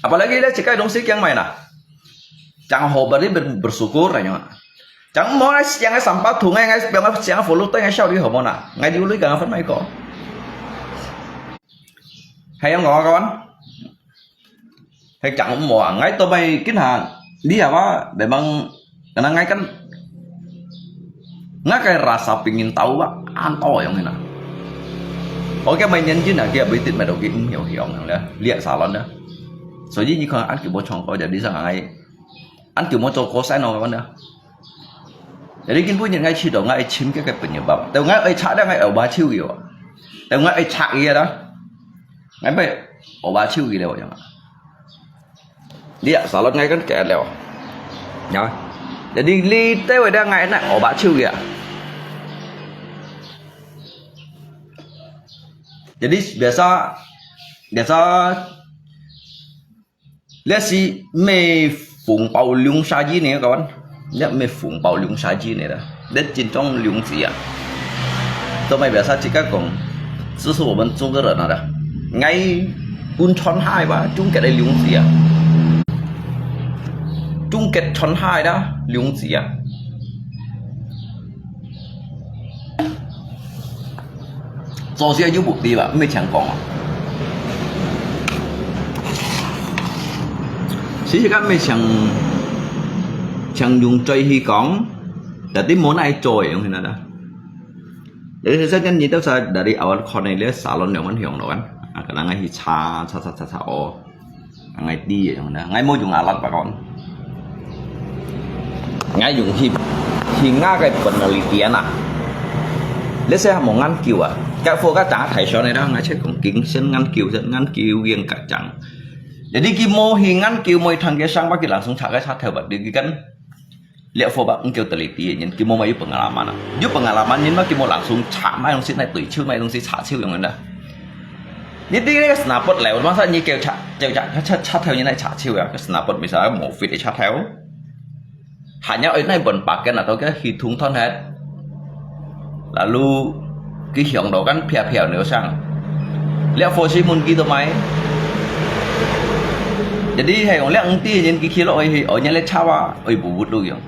Apalagi 咧，自家東西驚買啦。 Chang hò beri ber- bersyukur nyo. Chang mo ngai siang ngai sampah thùng ngai ngai piang ngai siang follow tai ngai siau di hò mo na. Ngai di ului kang fan mai ko. Hai yang ngò kawan. Hai chang mo ngai to mai kin ha. Di apa memang karena ngai kan ngai kai rasa pingin tahu ba an to yang ina. Oke mai nyen jin na kia beri tit mai do ki um hiao hiao nang le. Lihat salon dah. So ji ni kong an ki bo chong ko jadi sa ngai. Ăn kiểu mua cho có sai nó các bạn nữa. Jadi kin punya ngai chi dong ngai chim cái cái punya bab. Tao ngai ai chak dah ngai ai ba chiu yo. Tao ngai ai chak ye dah. Ngai bai ai ba chiu ye dah yang. Dia salon ngai kan kẹt leo. Ya. Jadi li tao dah ngai nak ai ba chiu ye. Jadi biasa biasa 這係買紅包兩儕字呢，各位。這買紅包兩儕字呢啦，這真正兩字啊。做麼个biasa自家講，這是我們中國人啊的。𠊎本川海吧，中國个兩字啊。中國川海啦，兩字啊。 做事有目的吧，毋係淨講啊。其實佢毋係淨淨用嘴去講，但係無哪做个，用去哪啦。Jadi saya kan nito sa dari awal konek dia salon yang kan hiong kan, kadang ngai hi cha cha cha cha cha oh. Ngai ti yang na, ngai mo yung alat pa kon. Ngai yung hi hi nga kai penelitian ah. Let's say mo ngan kiu ah. Ka fo ka ta thai shon na, ngai che kong king sen ngan kiu sen ngan kiu yang ka chang. Jadi ki mo hi ngan kiu mo thang ke sang ba ki langsung cha ka cha thai ba di ki kan. Lihat fo ba engkau teliti nyen ki mo mai yu pengalaman ah. Yu pengalaman nyen ma ki mo langsung cha mai dong si nai tui chiu mai dong si cha chiu yang na. Ni ti ni ka snapot leo masa ni keu cha keu cha cha cha thau ni nai cha chiu ya ka snapot misal mo fit cha thau. Hanya oi nai bon paken atau ke hitung thon het. Lalu ki hiong do kan phiao phiao neu sang. Lihat fo si mun ki to mai. Jadi hai ong lihat engti nyen ki kilo oi oi nyen le cha wa oi bu bu lu yang.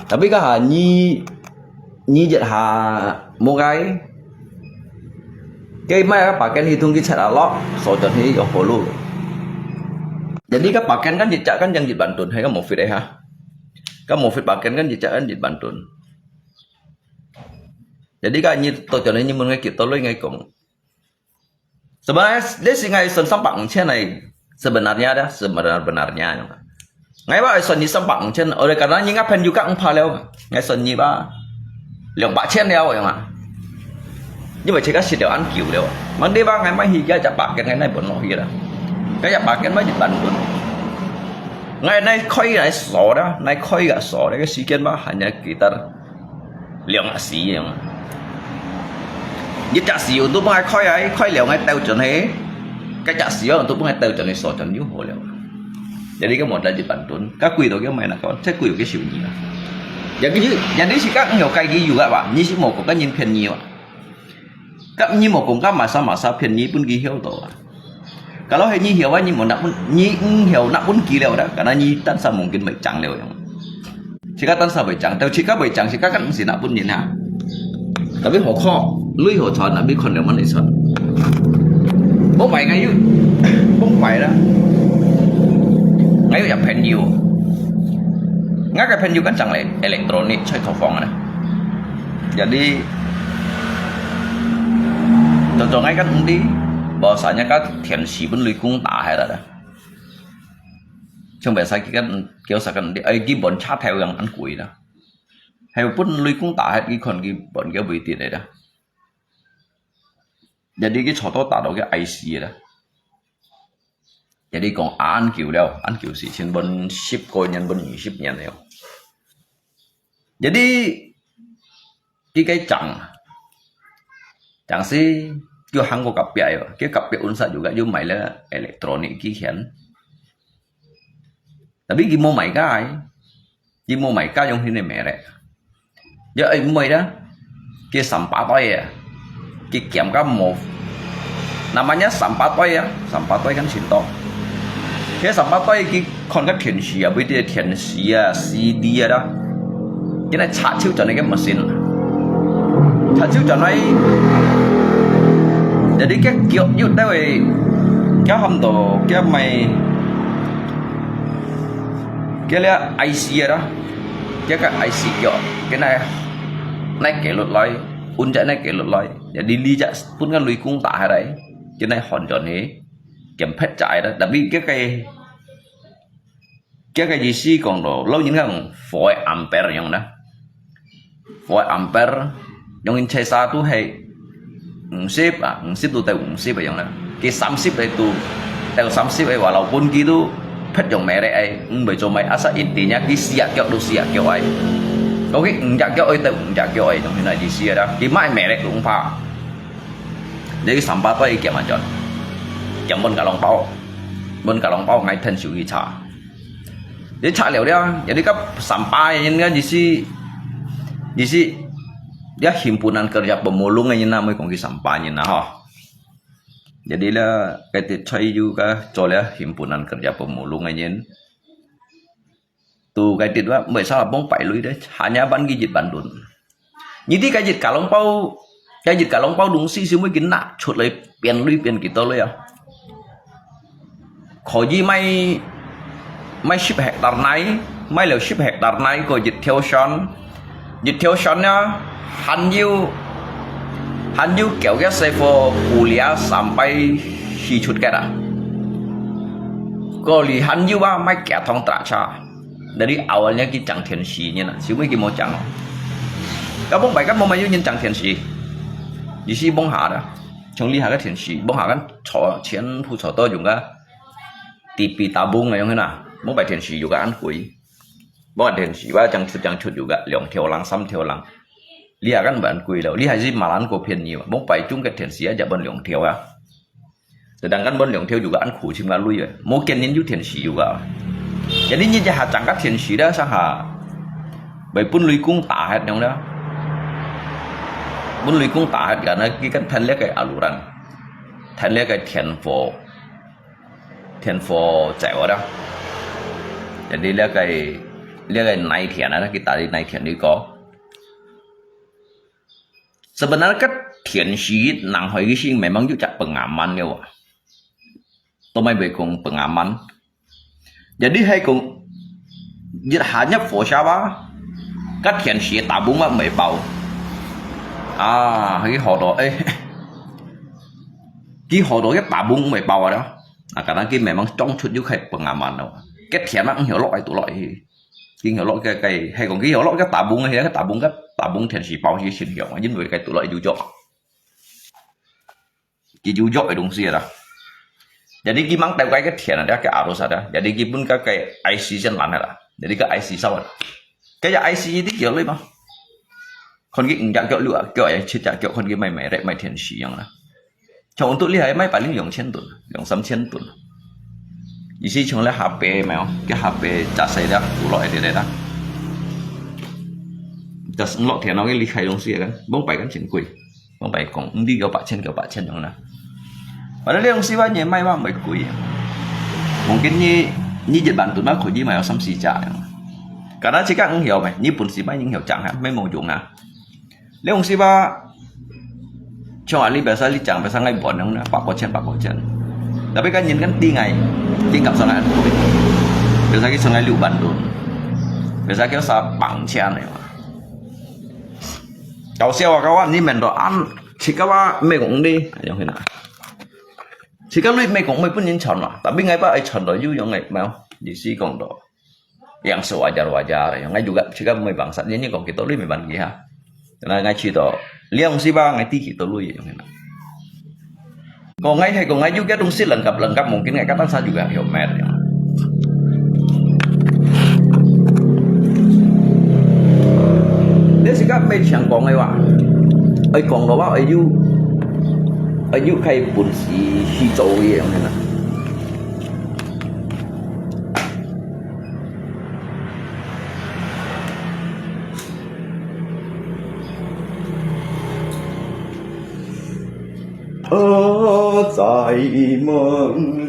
Tapi ka ha nyi, nyi jet ha mo gai. Kei mai ka paken hi thung ki chat a lo, so chon hi yong polo. Jadi ka paken kan jet chak kan yang jet bantun, hai ka mo fit ai ha. Ka mo fit paken kan jet chak kan jet bantun. Jadi ka nyi to chon hi nyi mun ngai kit to loi ngai kong. Sebenarnya, dia si ngai son sampak ngchen ai. Sebenarnya dah, sebenar-benarnya. Ngai ba son ni sampak ngchen, oleh karena nyi ngapen juga ngpa leo. Ngai son nyi ba. Liang pak chen leo yang ah. Nyi ba cek ka sit leo an kiu leo. Mang dia ba ngai mai hi ka jak paken ngai nai bon lo hi dah. Ka jak paken ba jet bantun. Ngai nai khoi nai so dah, nai khoi ga so dah, ka si ken ba hanya kitar 兩隻時樣。一隻時又都幫佢開啊，開了𠊎兜轉去，該隻時又都幫佢兜轉去，鎖轉又好了。Jadi ka modal di Bandung, ka kuy to ka mai na kawan, cek kuy ka siu ni lah. Jadi, jadi si ka ngau kai ki yu ba, ni si mo ko ka nyin phian ni ba. Kap nyi mo kong ka masa-masa phian nyi pun ki hiau to ah. Kalau hai nyi hiau ah nyi mo nak pun, nyi ng hiau nak pun ki leo dah, karena nyi tan sa mungkin bai chang leo yang. Chika tan sa bai chang, tau chika bai chang, chika kan si nak pun nyin ha. Tapi ho kho, lui ho chon, tapi kon leo man son. Bông bai ngai yu, bông bai dah. Ngai yu ya phian yu. Ngai ka phian yu kan chang le, electronic choi thao phong ah. Jadi, Cho cho ngai kan đi, bahwasanya ka thiền sĩ pun lui kung ta hai dah. Chung bai sa ki kan, kêu sa kan đi, ai ki bon cha theo yang ăn kui dah. Hai pun lui kung ta hai ki kon ki bon kêu bui ti dah. Jadi ki cho to ta do ki ai si dah. Jadi kong ăn kiu leo, ăn kiu si chin bon sip ko nyan bon ni sip nyan leo. Jadi, ki cái chang. Chang si, kêu hang ko kapia yo. Kêu kapia unsa juga, yo mai le electronic ki hian. Tapi ki mo mai kai. Ki mo mai kai yong hine mere. Ya, ai, mo mai da. Ki sampa toi ya. Ki kiam ka mo. Namanya sampa toi ya. Sampa toi kan chin to. Ki sampa toi ki kon ka thiền sĩ ya, bui ti thiền sĩ ya, C D ya da. Ki na cha chiu chon ka machine. Cha chiu chon ai. Jadi ki kiok yu tao ai. Ki ham to, ki mai. Ki le I C ya da. Ki ka I C kiok. Ki na, na ke lut lai. Un ja na ke lut lai. Jadi li ja pun ka lui kung ta hai rai. Ki na hon chon he. Kiam phet chai da. Tapi ki ka Ki cái gì sư còn đó, lâu nhìn ngang four ampere yong na. Four ampere, yong in chai sa tu hai, 五十 à, 五十 tu tao 五十 yong na. Cái 三十 tu, tao 三十 wa lâu pun ki tu, phet yong mẹ đấy ai, 五百 cho mày, asa intinya cái 四隻腳 tu 四隻腳 ai. Có cái 五隻腳 ai, tao 五隻腳 ai, yong hina gì sư đó. Cái mãi mẹ đấy cũng pha. Jadi sampa toi kiam ajon. Kiam bon ka long pao. Bon ka long pao ngai then siu ki cha. Jadi cha liao liao, jadi ka sampa yin ka jisi, jisi, ya himpunan kerja pemulung yin na, moi kong ki sampa yin na ho. Jadi la, ka ti chai yu ka, cho la himpunan kerja pemulung yin. Tu cái tịt wa, mười sao bông bảy lui đấy, hanya ban ki jit ban đun. Như đi cái jit ka long pao, cái jit ka long pao đúng si si mới kín nạ, chốt lấy, pian lui pian ki to lui à. Có gì mai, mai ship hectare này, mai leo ship hectare này, có jit theo son, jit theo son nha, hẳn yu, hẳn yu kéo cái xe phô, cù lia, sampai si chốt cái à. Có lý hẳn yu ba, mai kéo thông trả cha. Dari awalnya ki chang thiền sĩ nyin na, siu mui ki mo chang. Ka bông bai ka mo mai yu nyin chang thiền sĩ. Di si bông ha da. Chong li ha ka thiền sĩ, bông ha kan cho, chien pu cho to yung ka. Ti pi ta bông ngai yong na. Bông bai thiền sĩ yu ka an kui. Bông thiền sĩ wa chang chut chang chut yu ka, liang thiau lang, sam thiau lang. Li ha kan ban kui lo, li ha si ma lan ko phian ni. Bông bai chung ka thiền sĩ a ja bon liang thiau a. Sedangkan bon liang thiau juga an khu chim ka lui ya. Mo kian nin yu thiền sĩ juga. Jadi nyi ja ha chang ka thiền sĩ da sa ha. Bai pun lui kung ta het nyong da. Pun lui kung ta het ka na ki kan than le kai aluran. Than le kai thiền phổ. Thiền phổ chèo da. Jadi le kai 這個哪一天啊，佢打的哪一天，佢講，sebenarnya該天時，南海个時，memang有隻pengamanan了啊，都毋會講pengamanan。Jadi係講，一下入火車吧，該天時打風乜毋會包。啊，佢好多，誒，佢好多个打風毋會包啊。啊，可能佢memang裝出有開pengamanan咯。該天啊，毋曉落來都落去。佢曉落个，个，係講佢曉落个打風个，該打風个，打風天時包係先響，因為該都落去就著。佢就著个東西啦。Jadi佢吂兜該个天啊，該arus啊，jadi佢分該个I C先攔下啦。Jadi个I C燒啊。該隻I C一定叫你嘛。看佢五隻腳、六隻腳，還係七隻腳，看佢賣賣，賣天時樣啦。像untuk你還賣paling兩千噸，兩三千噸。意思像咧下背沒有？該下背炸死了，古老一點點啦。但係落田咯，你開東西个，往擺緊真貴。 往擺講，毋知九百千、九百千樣啦。反正你用四萬年賣嘛，毋會貴啊。Mungkin你，你一萬噸嘛，可以賣有三四隻樣。Karena自家毋曉咩，你本事賣毋曉講啊，賣無用啊。你用四萬，像啊，你biasa你講，biasa ngai buat樣啦，百過千、百過千。Tapi kan人kan tinggai，tinggal上來貴。Biasa佢上來六萬噸，biasa佢三萬千个嘛。 搞笑啊，kawan，你免到恁，自家話毋係講你，樣形啊。自家你毋係講毋係分人傳嘛，tapi ngai pa愛傳到有用个，無？意思講到，yang sewajar-wajar，yang ngai juga自家毋係bangsa，你，你講幾多你毋係問佢哈。Karena ngai知道，你用西巴，ngai知幾多你，樣形啊。 講ngai係講ngai有个東西lengkap-lengkap，mungkin ngai katan sa juga helmet ya。你自家毋係像講个話，愛講个話，愛有，愛有開本事去做个樣个啦。 我在夢裡。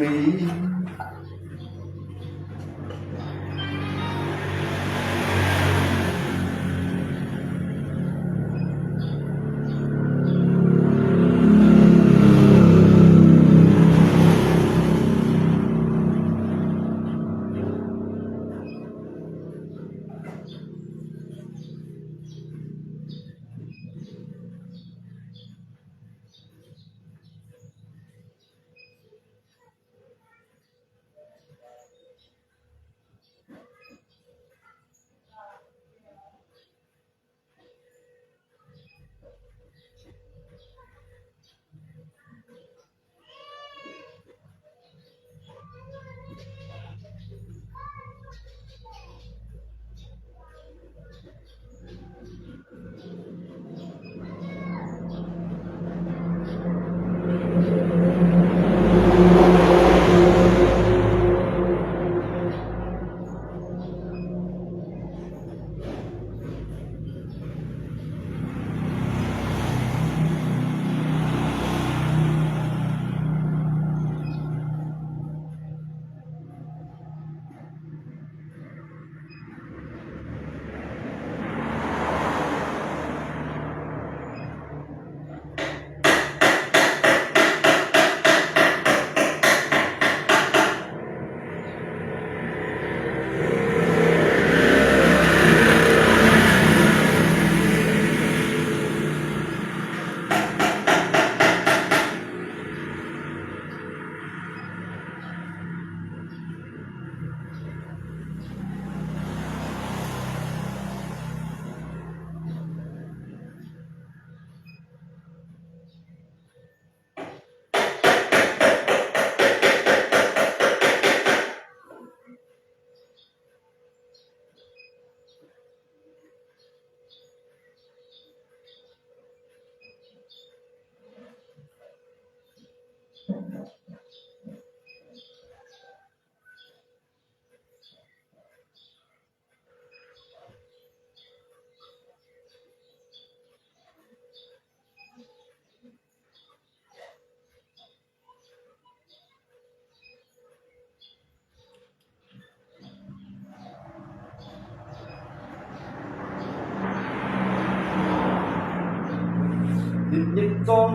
做，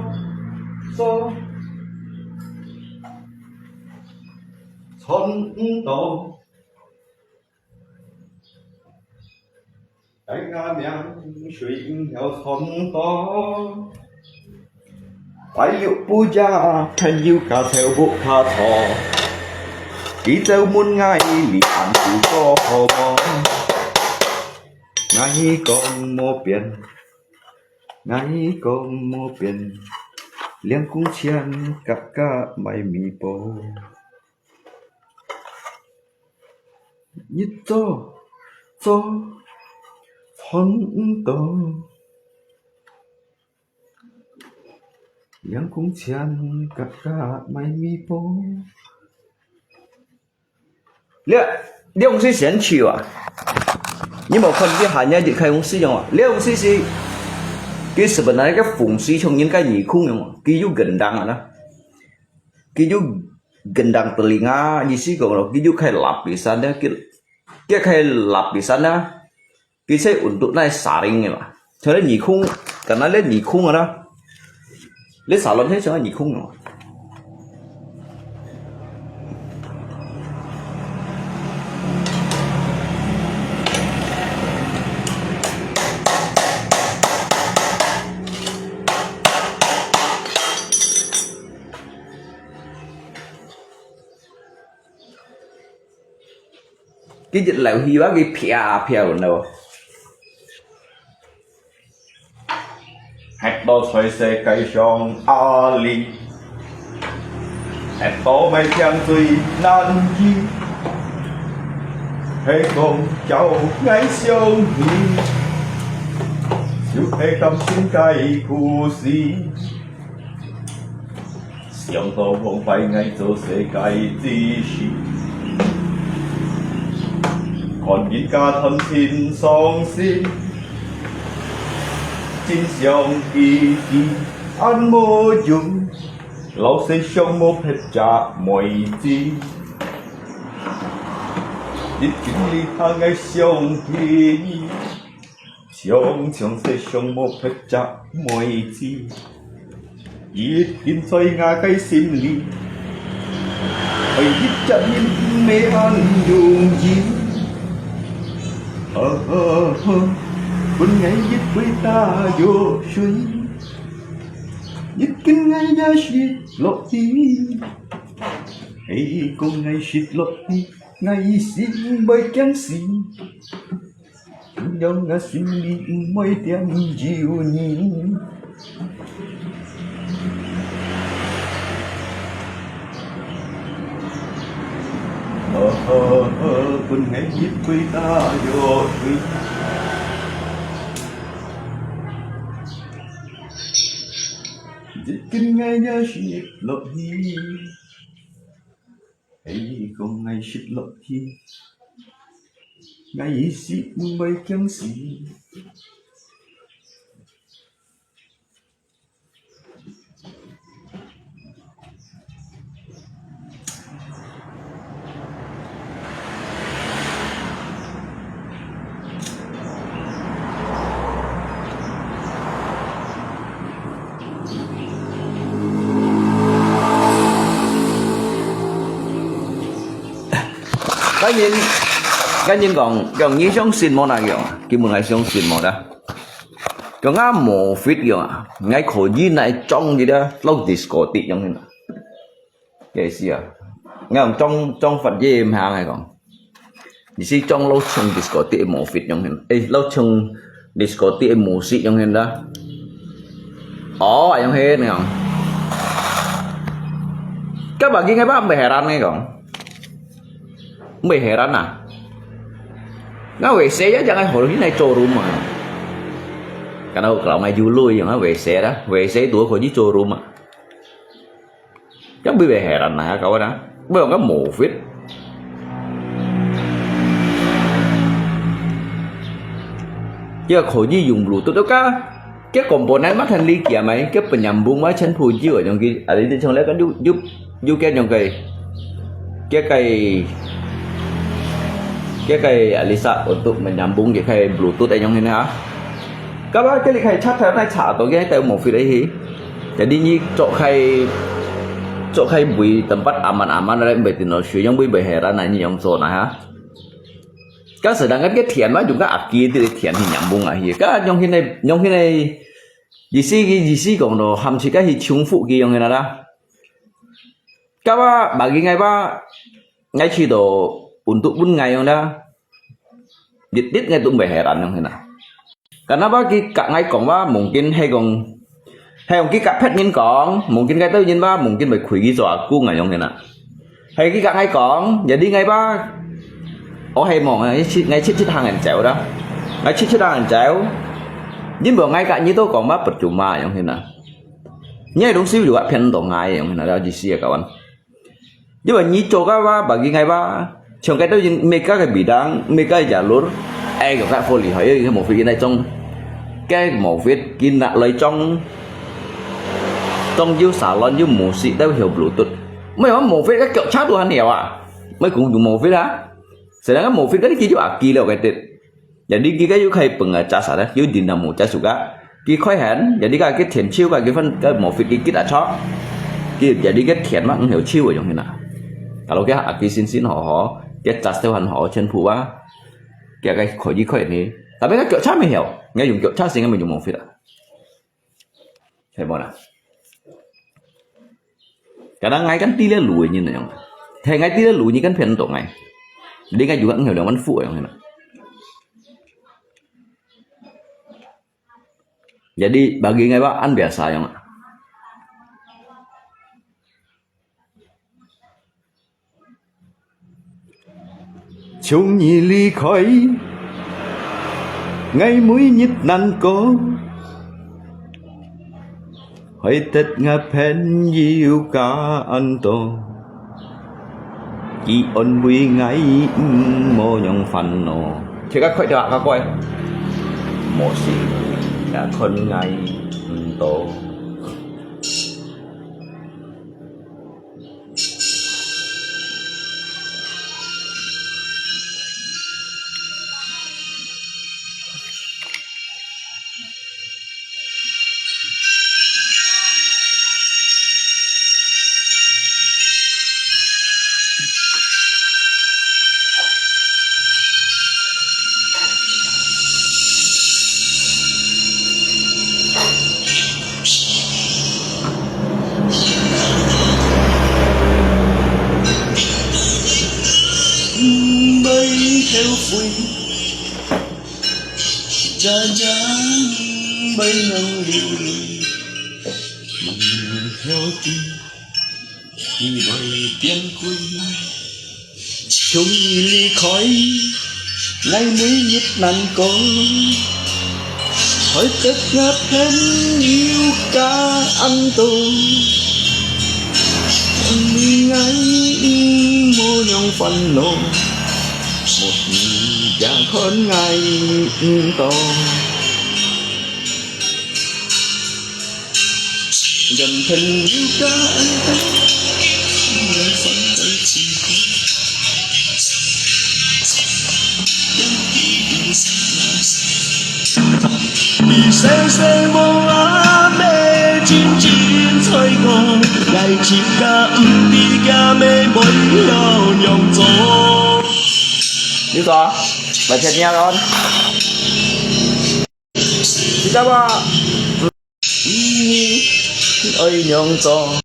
做，賺毋到。大家名誰毋曉賺到？快樂不假，朋友家頭不怕錯。佢就問𠊎，你恁久過好無？𠊎講無變。 𠊎講無變，兩公錢合合買米包。日做做賺毋到，兩公錢合合買米包。 這，這東西先去啊。你無看這下人家開公司樣啊？這東西係，佢sebenarnya个風水像人家耳空樣啊，佢有gendang啊啦。佢有gendang telinga，意思講咯，佢有開lapisan啊，佢，佢開lapisan啊。 佢係untuk拿saring个嘛，像這耳空，敢若這耳空个啦，這salon係像耳空个嘛。佢一漏氣話，佢啪啪輪到。行到在世界上啊哩，行到買聽最難聽，係講叫𠊎想你，就係感情个故事。 想到往擺𠊎做世界之時，看人家賺錢傷心，真想佢佢恁無用，老實想無別隻妹子，一經你下𠊎想起你。 常常在想無別隻妹子，一定在𠊎个心裡，愛一隻人毋係恁容易。啊哈哈，分𠊎一杯大藥水，一經𠊎也食落去。係講𠊎食落去，𠊎心會驚死。 讓𠊎心裡毋會恬有你。啊哈哈，分𠊎一杯大藥水，一經𠊎也食落去。 係講𠊎食落去，𠊎一時毋會驚死。該人，該人講，講你相信無哪樣啊？佢問𠊎相信無啦？講啊無fit樣啊，𠊎可以來裝一個老disco樣个。 該時啊，𠊎用裝，裝法也毋行來講。你係裝老像disco个無fit樣形，誒，老像disco个模式樣形啦。哦，樣形樣。該bagi𠊎吧，毋會heran个講。毋會heran啊。該WC也jangan好，你來做rumah。Karena kalau ngai julu yang WC dah, WC dua kau ni做rumah. 該毋會heran啊，kawan啊，毋會講無fit。佢可以用Bluetooth，該，該component乜很理解嘛，該penyambung乜全部有，用佢，啊，你從那個有，有，有該用个，該个，該个，啊，你sa untuk menyambung佢个Bluetooth用个啊。該麼，該你可以插頭，來插到該都無fit个去。Jadi nyi cok khai, cok khai bui tempat aman-aman ada, mbai tino sui yang bui mbai heran na nyi yang so na ha. Ka sedangkan ke thian ma juga aki ti thian hi nyambung ahi. Ka nyong hin ai, nyong hin ai, isi ki isi kong do ham si ka hi chung fu ki yang hin ada. Ka ba bagi ngai ba ngai chi do untuk pun ngai yang da. Dit dit ngai tung mbai heran yang hin na. Karena ba ki kak ngai kong ba mungkin he kong, he kong ki kak phet nyin kong, mungkin ngai tau nyin ba mungkin mbai khui ki so aku ngai yang hin na. He ki kak ngai kong, jadi ngai ba, oh he mong ngai chit ngai chit chit hang en cheu da. Ngai chit chit hang en cheu. Nyin bo ngai kak nyi to kong ba percuma yang hin na. Ngai dong siu juga phen to ngai yang hin na, da ji si ya kawan. Di ba nyi cho ka ba bagi ngai ba. Chong kai to yin me ka ke bidang, me ka jalur. Ai ko ka fo li hoi, ye mo fit yin ai chong. Ke mo fit kin na loi chong. Chong yu salon yu musik tau hiu bluetooth. Mai wa mo fit ka kyok cha tu han hiu a. Mai kung du mo fit ha. Sedangkan mo fit ka di ki yu aki lo kai tit. Jadi ki ka yu khai peng a cha sa da, yu din na mo cha su ka. Ki khoi han, jadi ka ki thian chiu ka ki fan ka mo fit ki kit a chok. Ki jadi ki thian ma ng hiu chiu yong hin na. Kalau ki aki sin sin ho ho, ki cha steu han ho chen pu wa. Ki ka khoi ki khoi ni. Tapi ka kyok cha me hiu, ngai yung kyok cha sin ngai me yung mo fit a. He mo na. Kadang ngai kan ti le lu nyi na yong. He ngai ti le lu nyi kan phen to ngai. Di ngai juga ng hiu liang wan fu yong hin na. Jadi bagi ngai ba an biasa yong. Chông nyi li khoi, ngai mui nyit nan ko. Hoi tet nga phen yiu ka an to. Ki on bui ngai mo yong fan no. Thiệt ka khoi thiệt ka khoi. Mo si ka khon ngai to. Chông nyi li khoi, ngai mui nyit nan ko. Hoi tet nga phen yiu ka an to. Ngai mo yong fan no. Mo ya khon ngai to.你说，来听听看。你知道吧？ 愛仰做？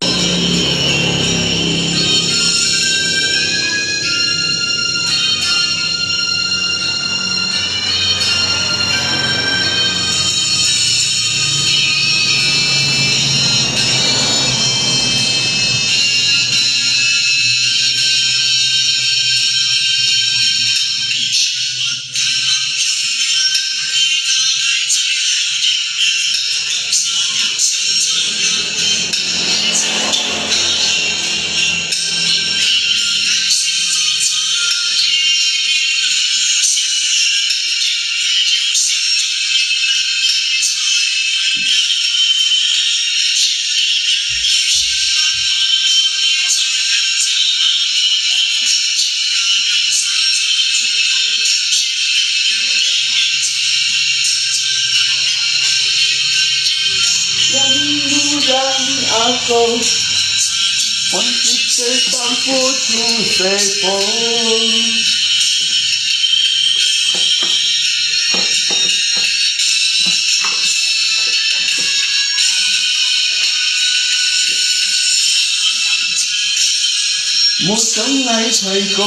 风，风一吹，仿佛出西风。无想爱吹过。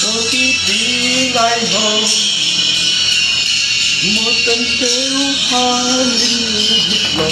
Kopi ti lai ho, mo ten te u ha ni lo.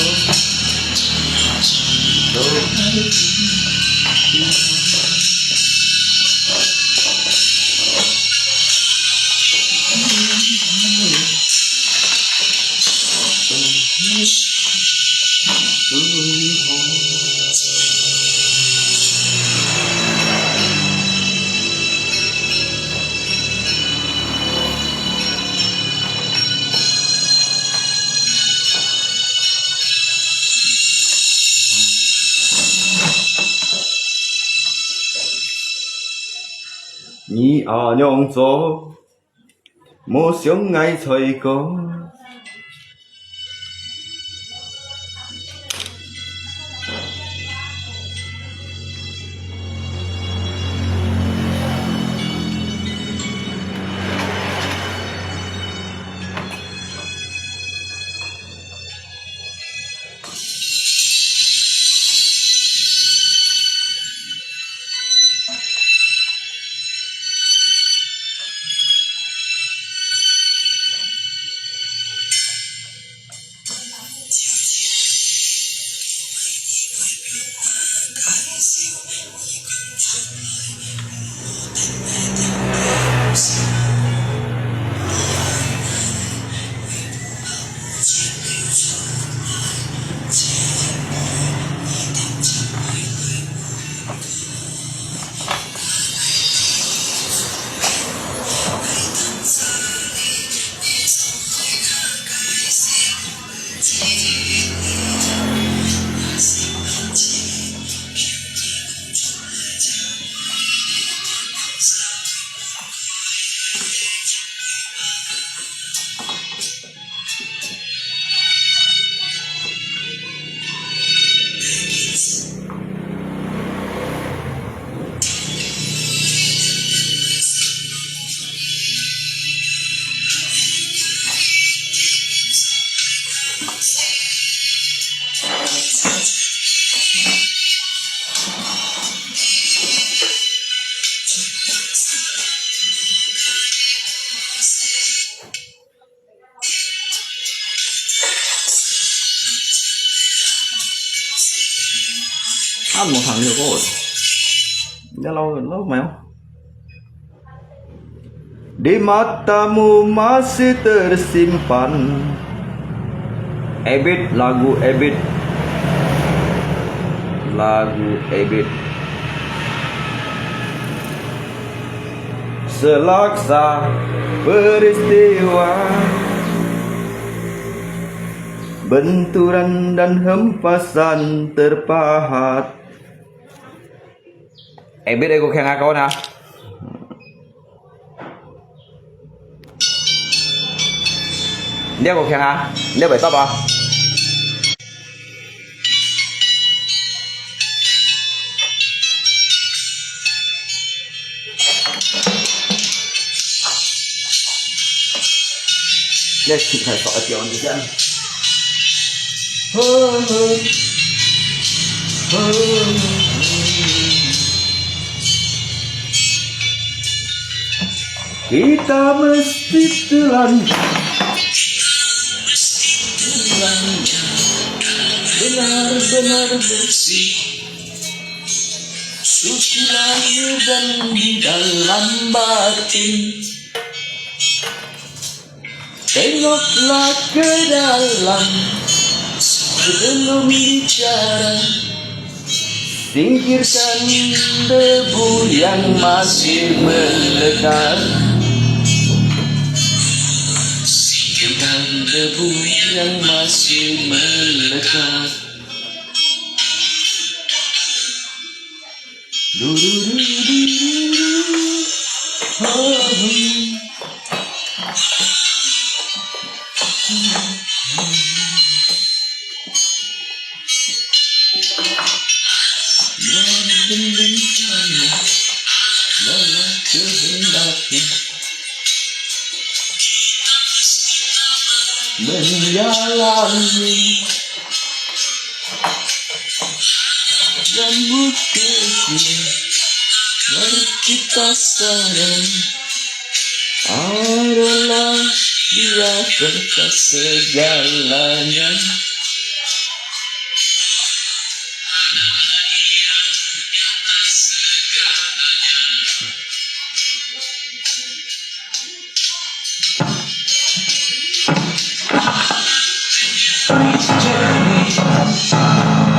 啊，無聽這个歌。你老，老無？ Di matamu masih tersimpan. Ebit, lagu Ebit. Lagu Ebit. Selaksa peristiwa, benturan dan hempasan terpahat. Ebit, aku kaya ngakau na. Ndia ko khen a, ndia bai tap a. Ndia khen khai sok a tiaw ni jan. Kita mesti telanjang. Benar-benar bersih. Suci lahir dan di dalam batin. Tengoklah ke dalam sebelum bicara. Singkirkan debu yang masih melekat. Singkirkan debu yang masih melekat. Du-du-du-du-du-du. Oh. Menyalami dan buku, mari kita sadar, adalah Dia atas segalanya.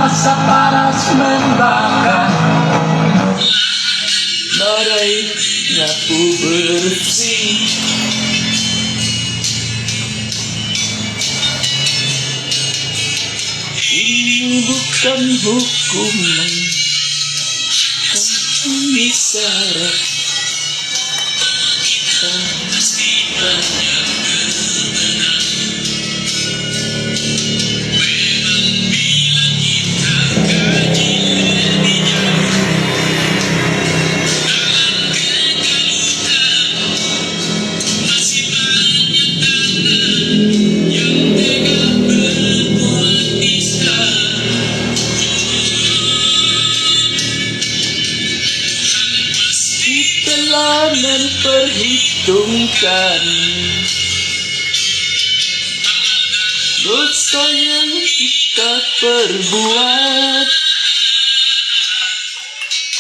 Asap panas membakar, ladainyapu bersih. Ini bukan hukuman, tapi syarat. Telah memperhitungkan dosa yang kita perbuat.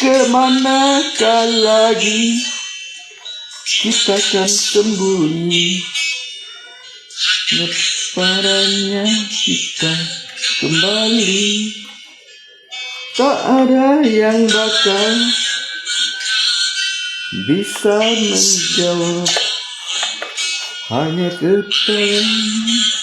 Kemanakah lagi kita akan sembunyi? Kepadanya kita kembali. Tak ada yang bakal bisa menjawab, hanya kepadanya.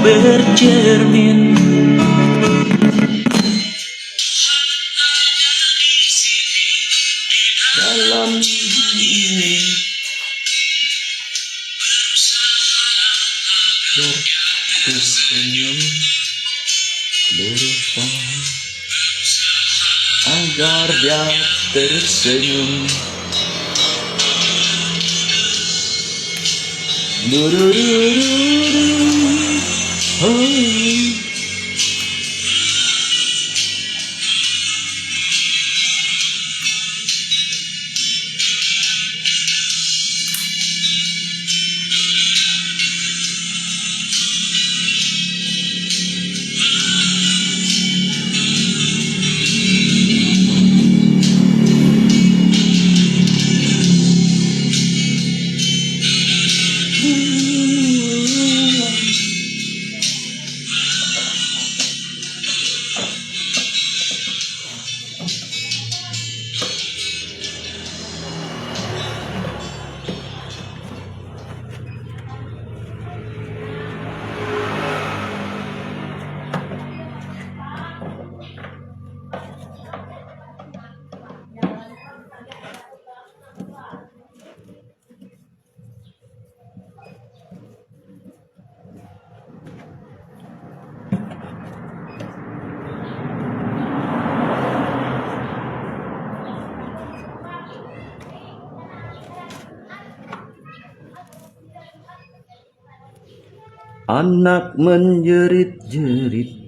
Bercermin dalam ini. Tersenyum, berusaha agar dia tersenyum. Durururu, hai. Anak menjerit-jerit.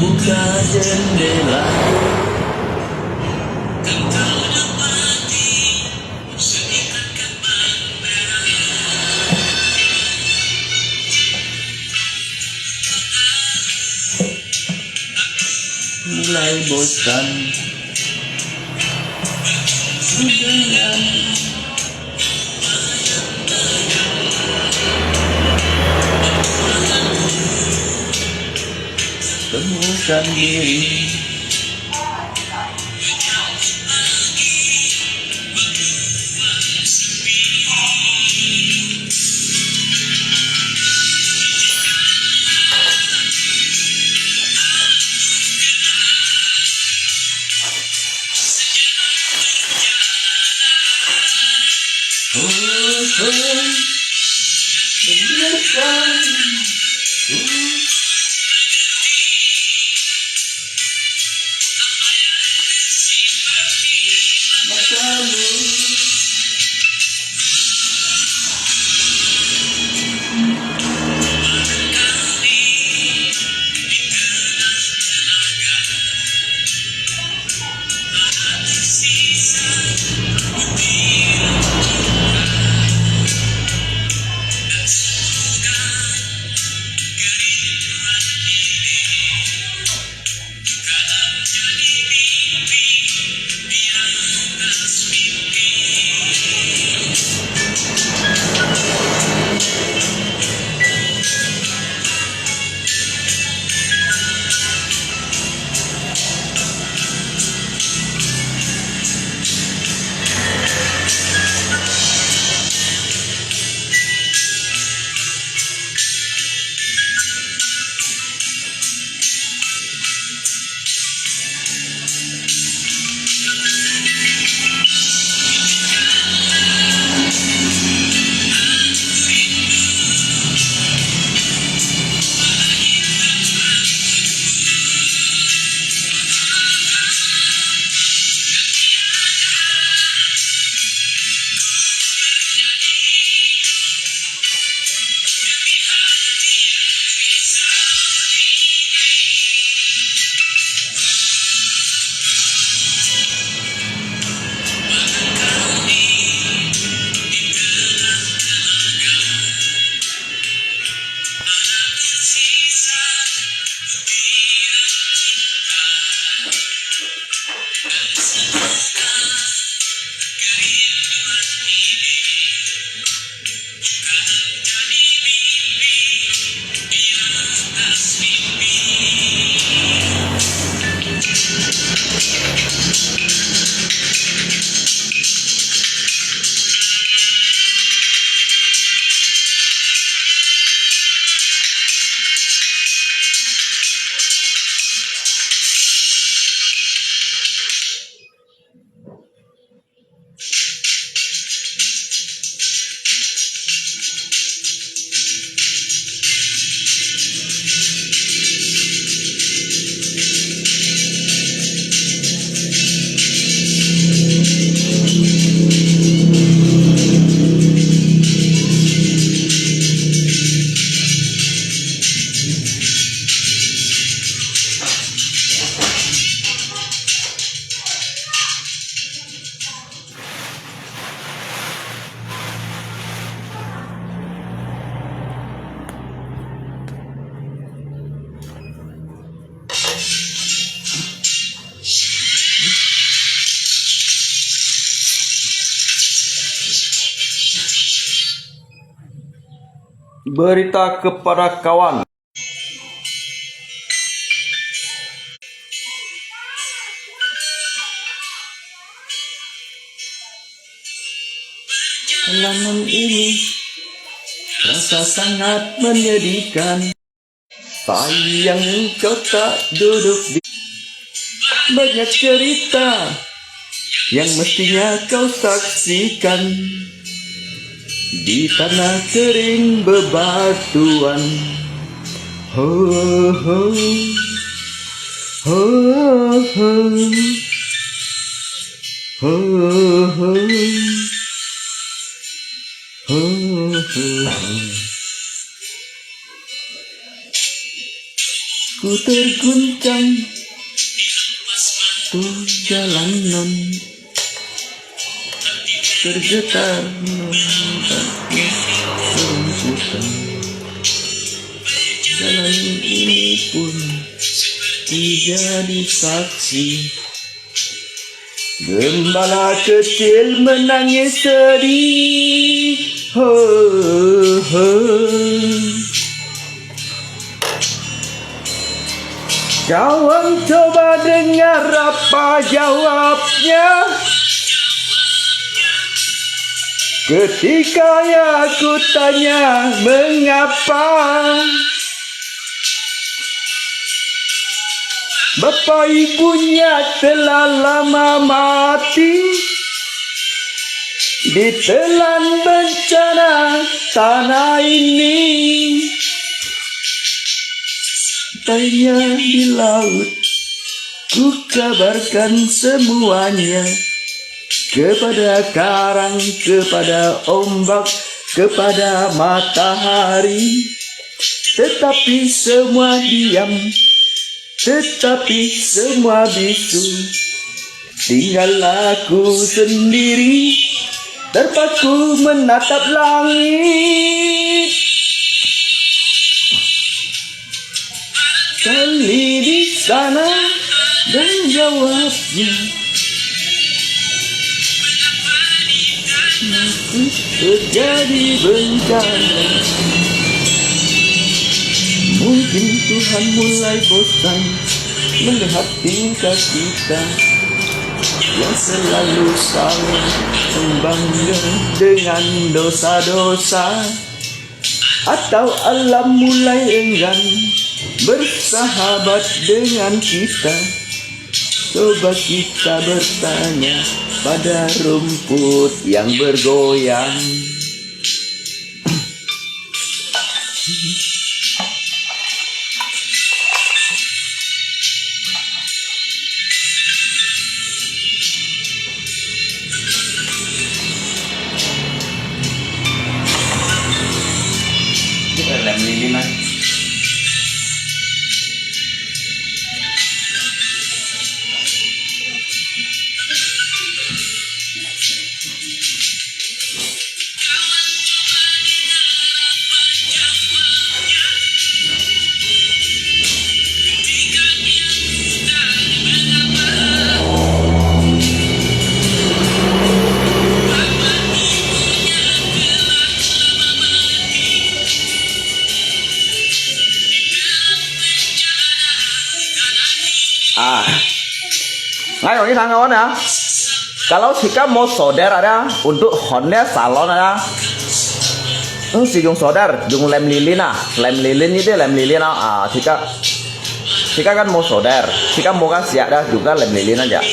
Buka jendela. Mulai bosan. Temukan diri. Berita kepada kawan. Kenangan ini terasa sangat menyedihkan. Sayang engkau tak duduk di, banyak cerita yang mestinya kau saksikan. Di tanah kering bebatuan, 吼吼吼吼吼吼。Ku terguncang tu jalanan, tergetar menatap keruntutan. Jalan ini pun menjadi saksi. Gembala kecil menangis sedih. Ho, ho. Kawan, coba dengar apa jawabnya. Ketika aku tanya mengapa, bapa ibunya telah lama mati, ditelan bencana tanah ini. Sampainya di laut, ku kabarkan semuanya kepada karang, kepada ombak, kepada matahari. Tetapi semua diam, tetapi semua bisu. Tinggal aku sendiri, terpaku menatap langit. Kali di sana dan jawabnya. Terjadi bencana. Mungkin Tuhan mulai bosan melihat tingkah kita yang selalu salah membangga dengan dosa-dosa. Atau alam mulai enggan bersahabat dengan kita. Coba kita bertanya pada rumput yang bergoyang. Lem lilin ah. Ah. Ngai yong ni thang kawan ya. Kalau jika mau solder ada, untuk Honda salon ada. Eng, si yung solder, yung lem lilin ah. Lem lilin itu lem lilin ah. Ah, jika, jika kan mau solder, jika mau kan siap dah juga lem lilin aja.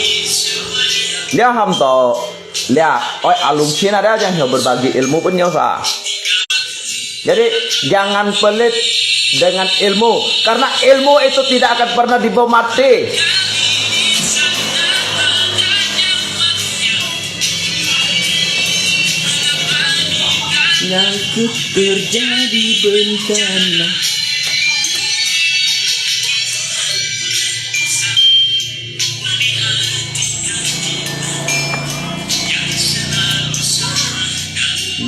Dia ham to, dia, oi alung Cina ada yang berbagi ilmu pun nyo sa. Jadi, jangan pelit dengan ilmu, karena ilmu itu tidak akan pernah dibawa mati. Yang terjadi bencana.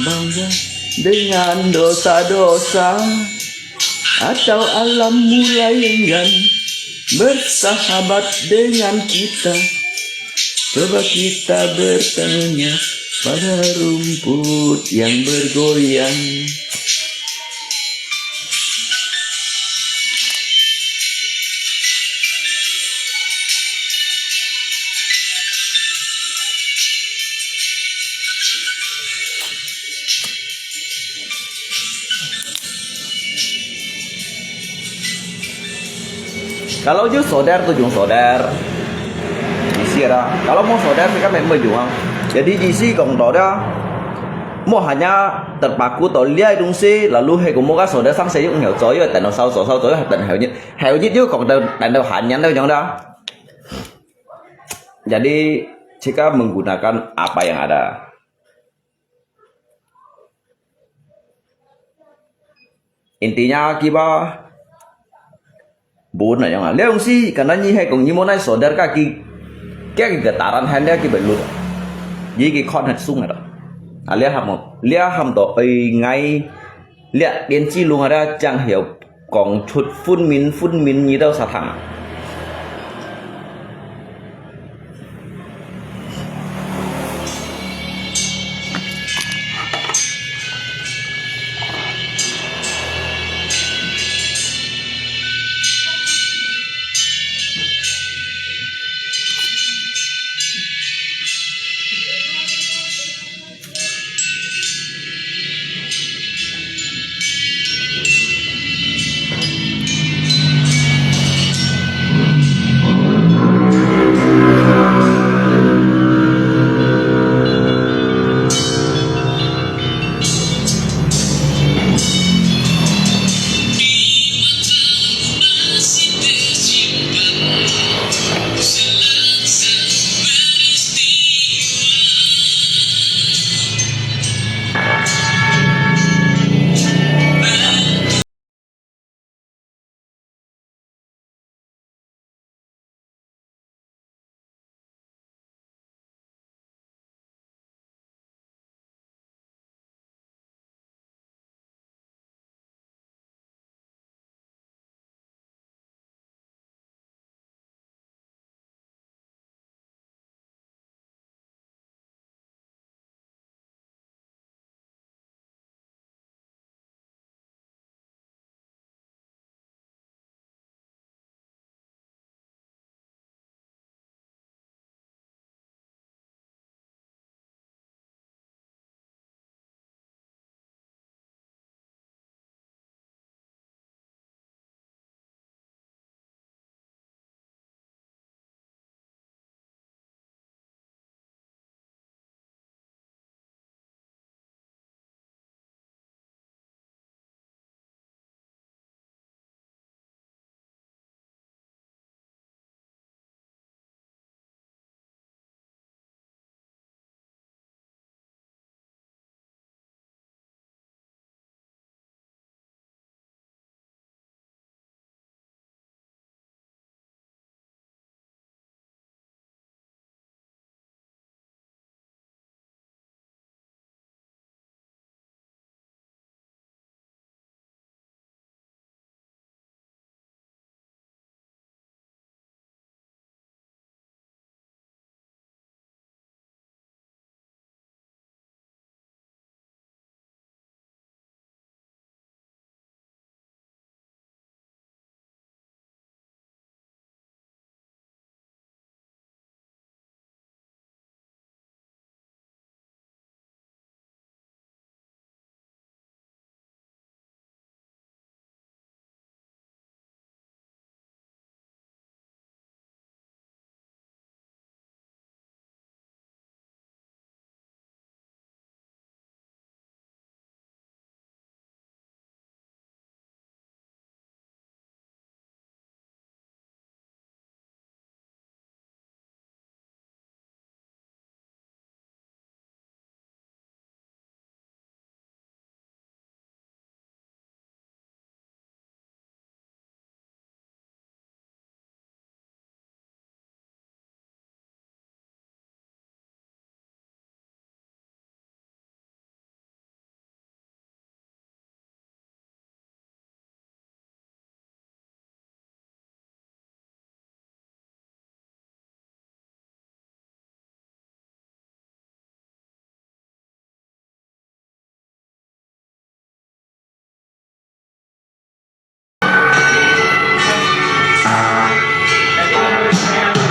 Bangga dengan dosa-dosa, atau alam mulai enggan bersahabat dengan kita. Coba kita bertanya pada rumput yang bergoyang. Kalau you solder tu yung solder. Isi ada. Kalau mau solder, si kan member yung ah. Jadi isi kong to ada. Mo hanya terpaku to liai dungsi, lalu hai ko mo ka so da sang sayuk ngiau coy, dan no sao so sao coy, dan hau nyit, hau nyit yuk kok dan, dan hau han nyan da nyong da. Jadi, kita menggunakan apa yang ada. Intinya, kiba bun na yang a. Liang si, kana ni hai kong ni mo nai so dar ka ki, kia ki getaran han dia ki belut. Ni ki khon hat sung ada. A lia ham mo, lia ham to, oi ngai, lia bien chi lung ada, chang hiu, kong chut phun min, phun min ni dau sa thang.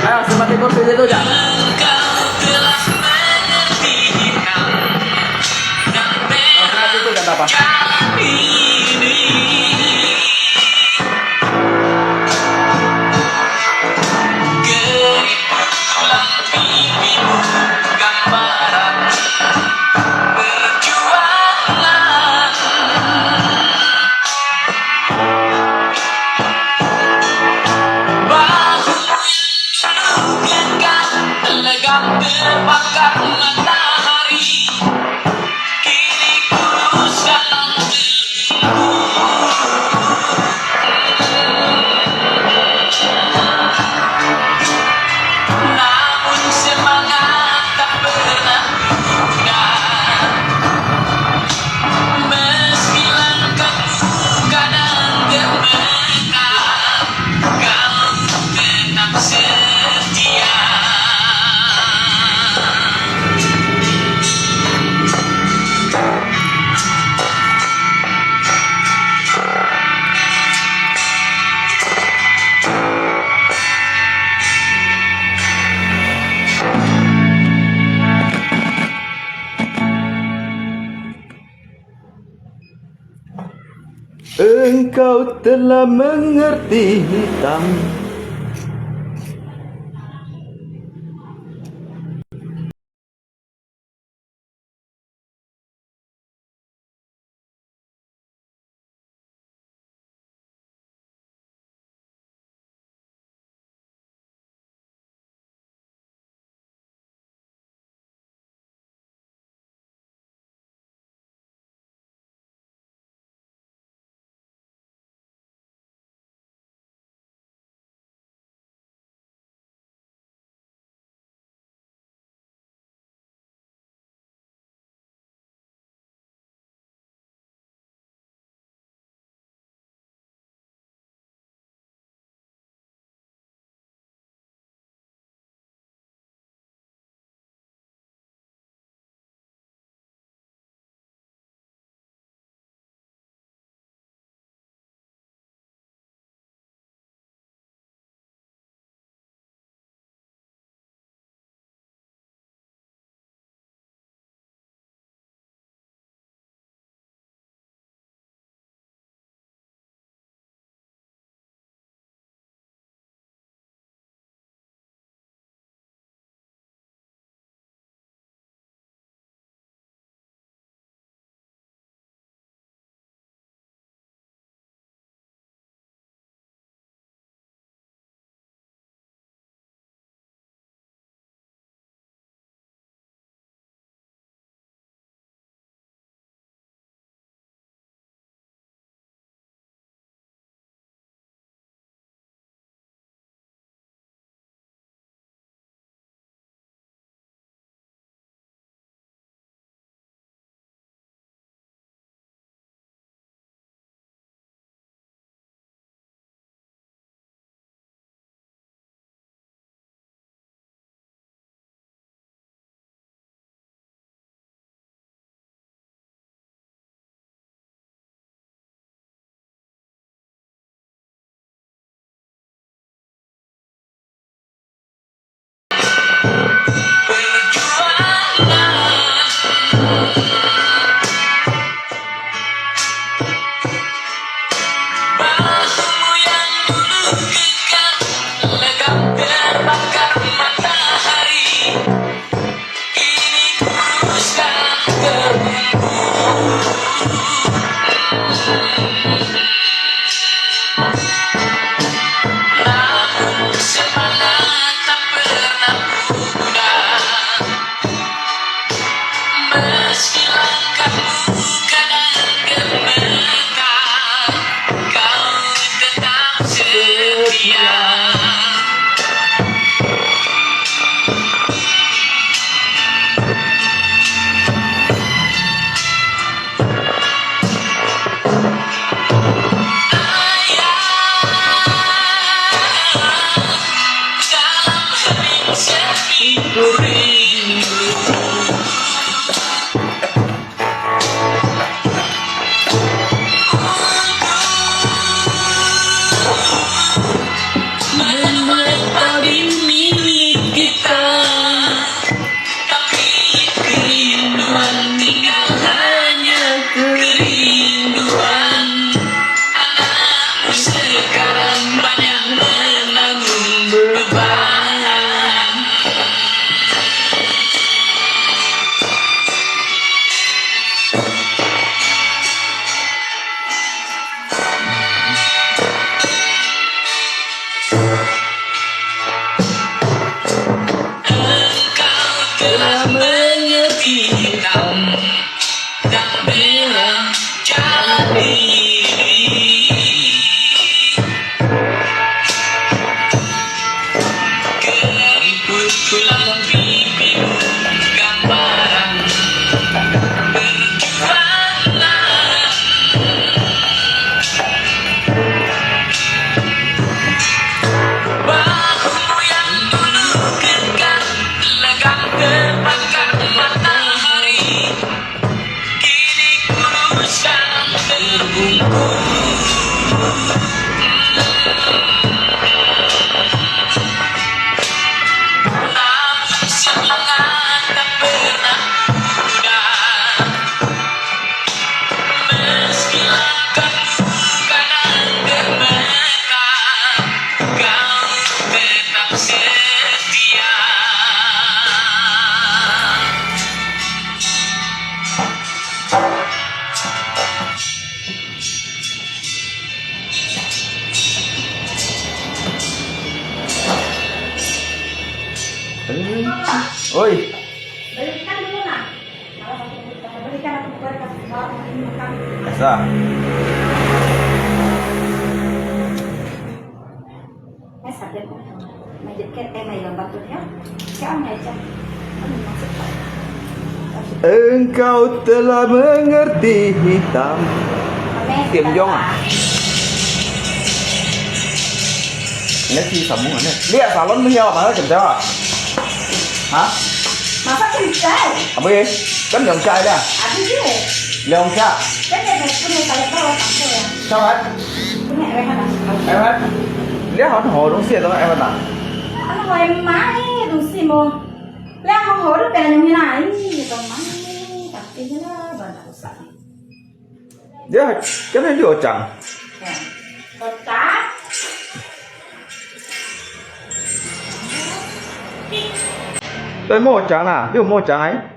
Ayo, sempati kursi situ aja. Sempati itu jangan apa. Terbakar matahari, kini ku dalam diriku. Namun semangat tak pernah pudar. Meski langkahku kadang gemetar, kau tetap setia. Engkau telah mengerti hitam. Oi. Asa. Engkau telah mengerti hitam. Tiêm Yong à? Nè, si sambung nè. Lia salon mesti awak mana jam jawab? Hah? Masa kerja? Apa ye? Kan 兩隻 dah. Apa ye? 兩隻. Kan dia dah punya saya tahu apa ya. Siapa? Punya Rehan. Rehan. Lia hao hao 東西 dah Rehan à? Ano mo em mai 東西 mo. Lia hao hao 都變成那，咦，怎么？Tapi ni lah, banyak usaha. Ya, kan ni 有講。有講。對，莫講啦，你有莫講哎。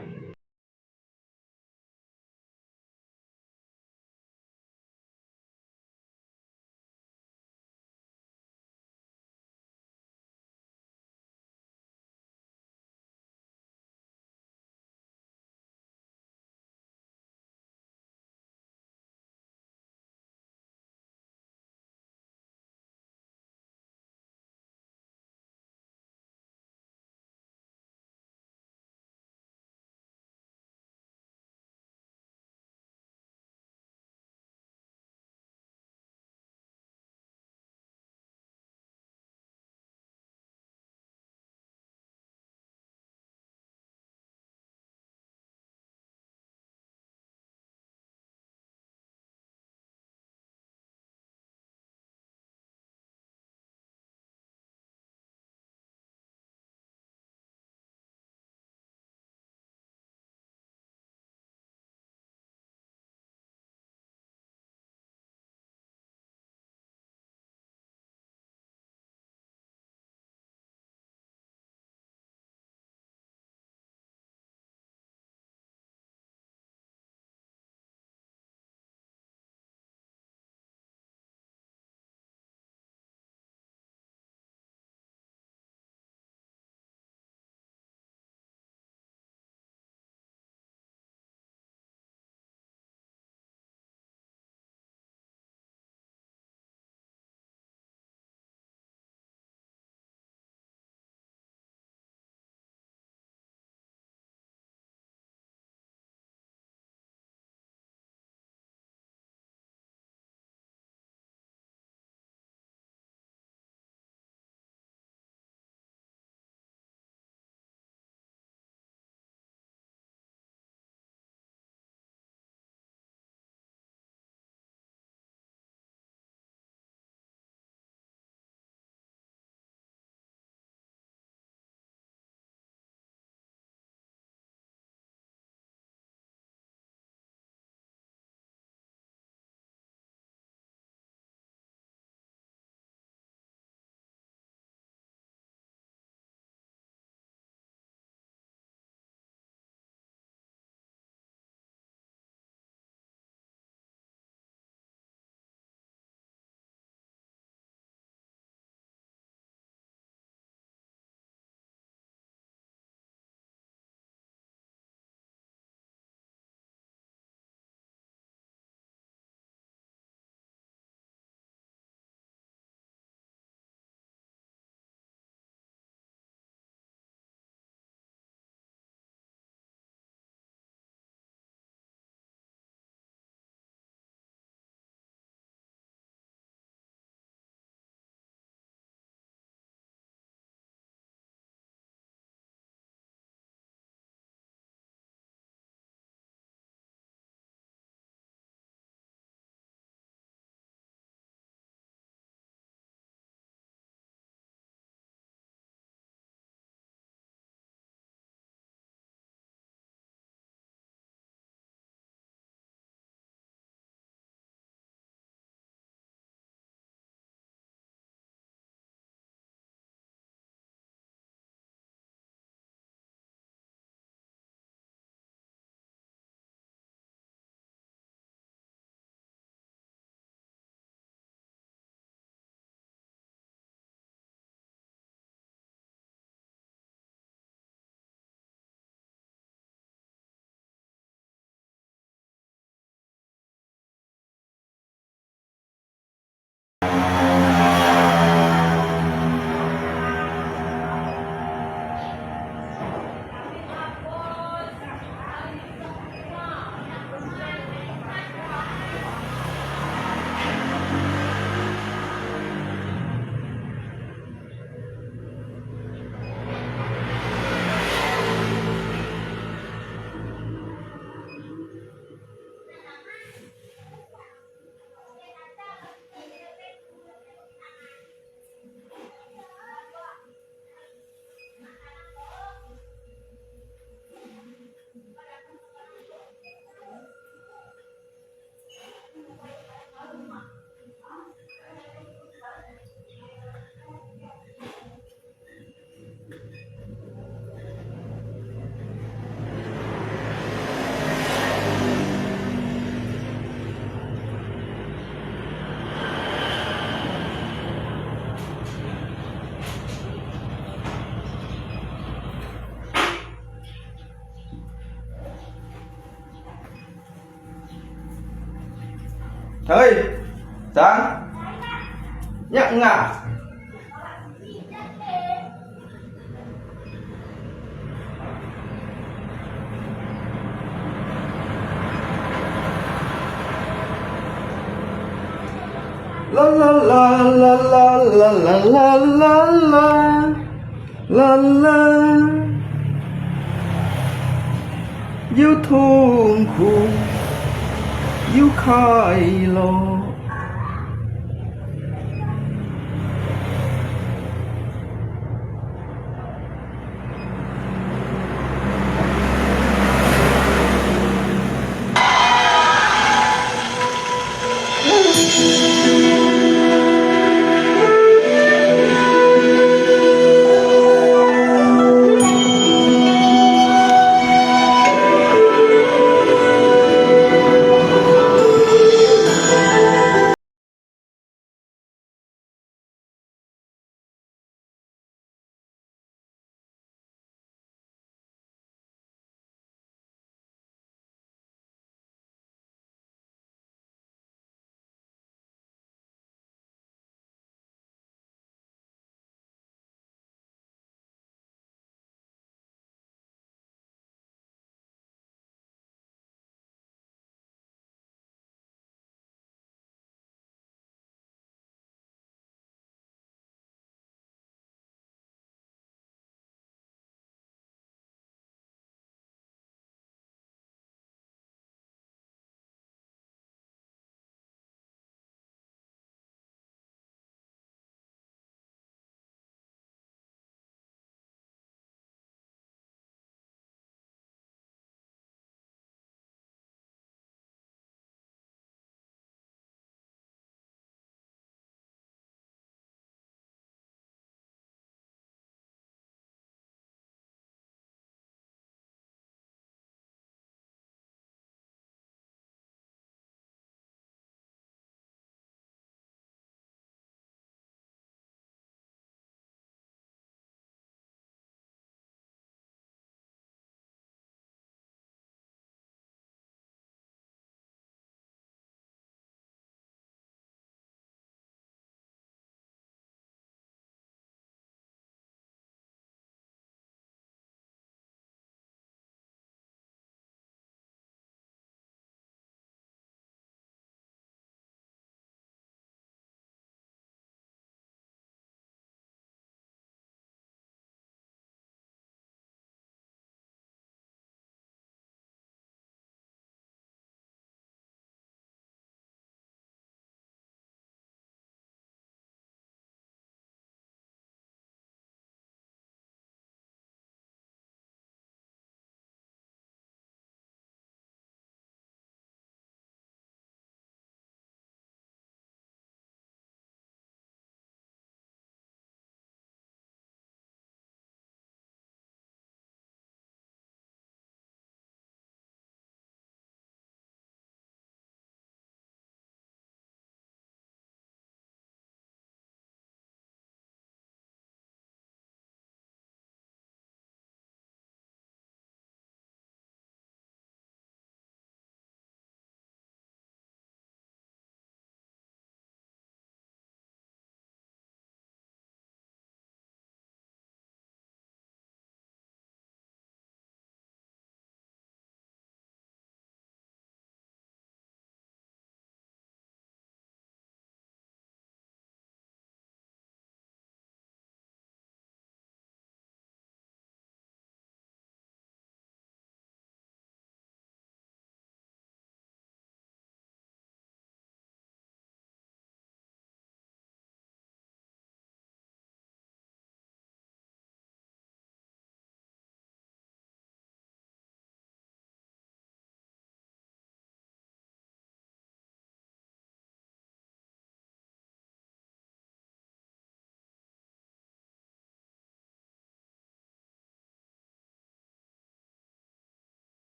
哎，張，若啊？啦啦啦啦啦啦啦啦啦啦啦啦，又痛苦又快樂。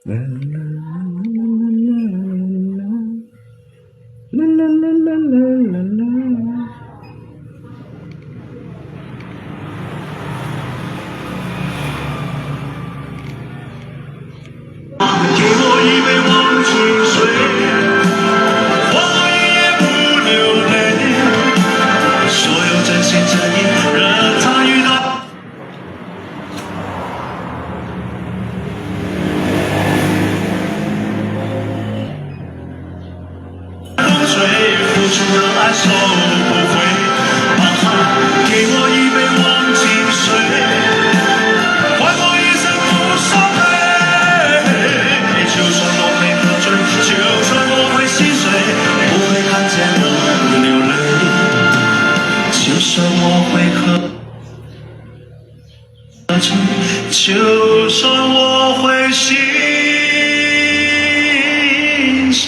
给我一杯忘情水，我也不流泪。所有真心真意，任它雨打。风吹，付出的爱收不回。给我一杯忘情水，换我一生不伤悲。就算我会喝醉，就算我会心碎，不会看见我流泪。就算我会喝 就算我会心碎，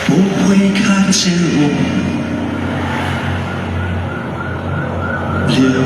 不会看见我流泪。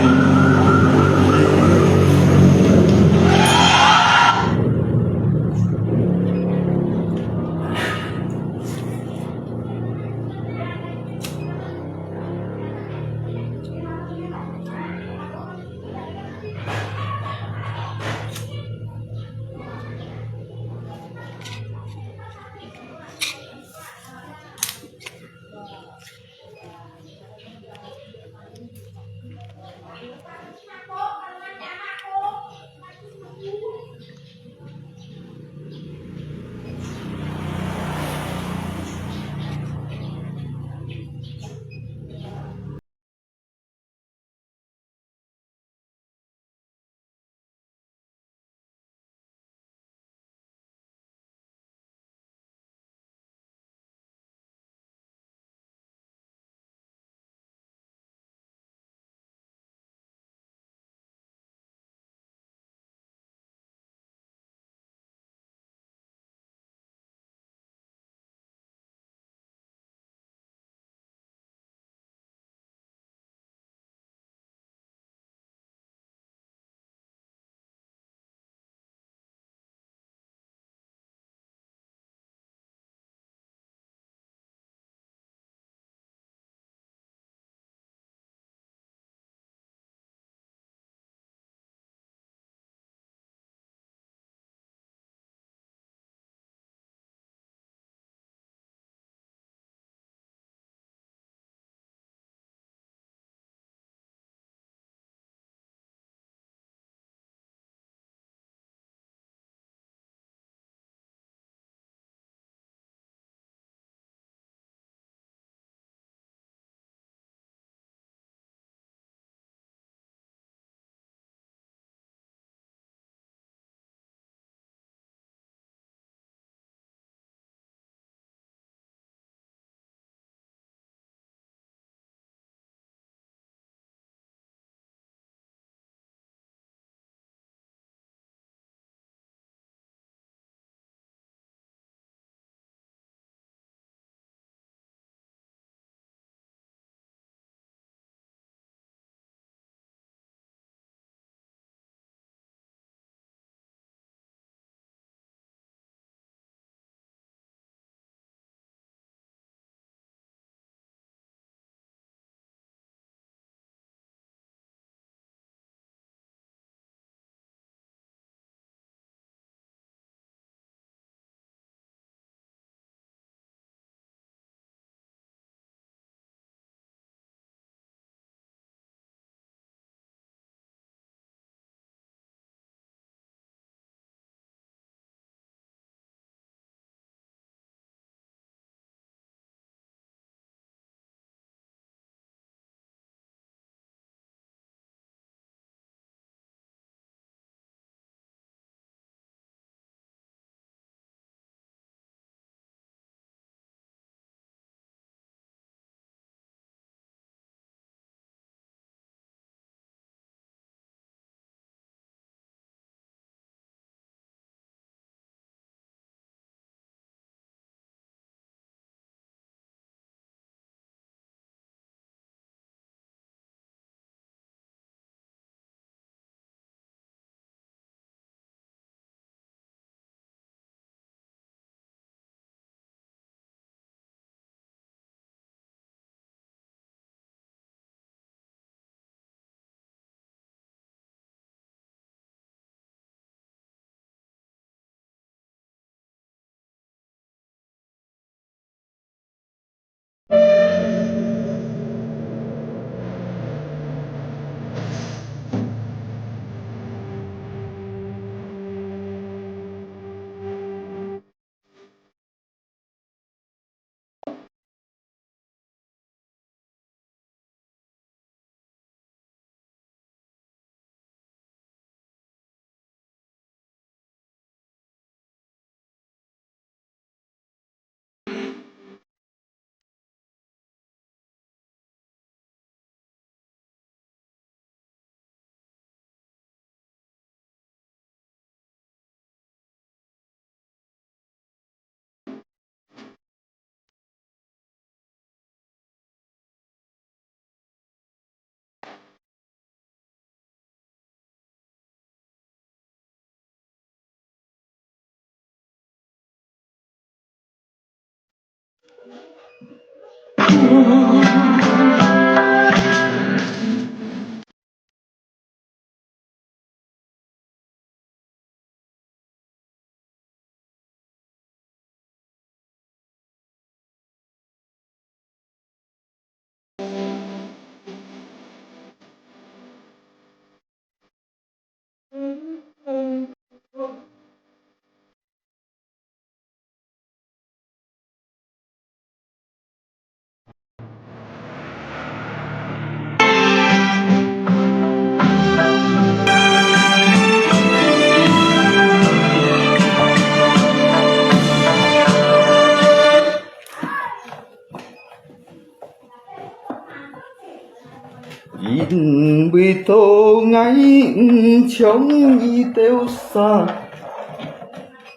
因為到𠊎毋像你兜儕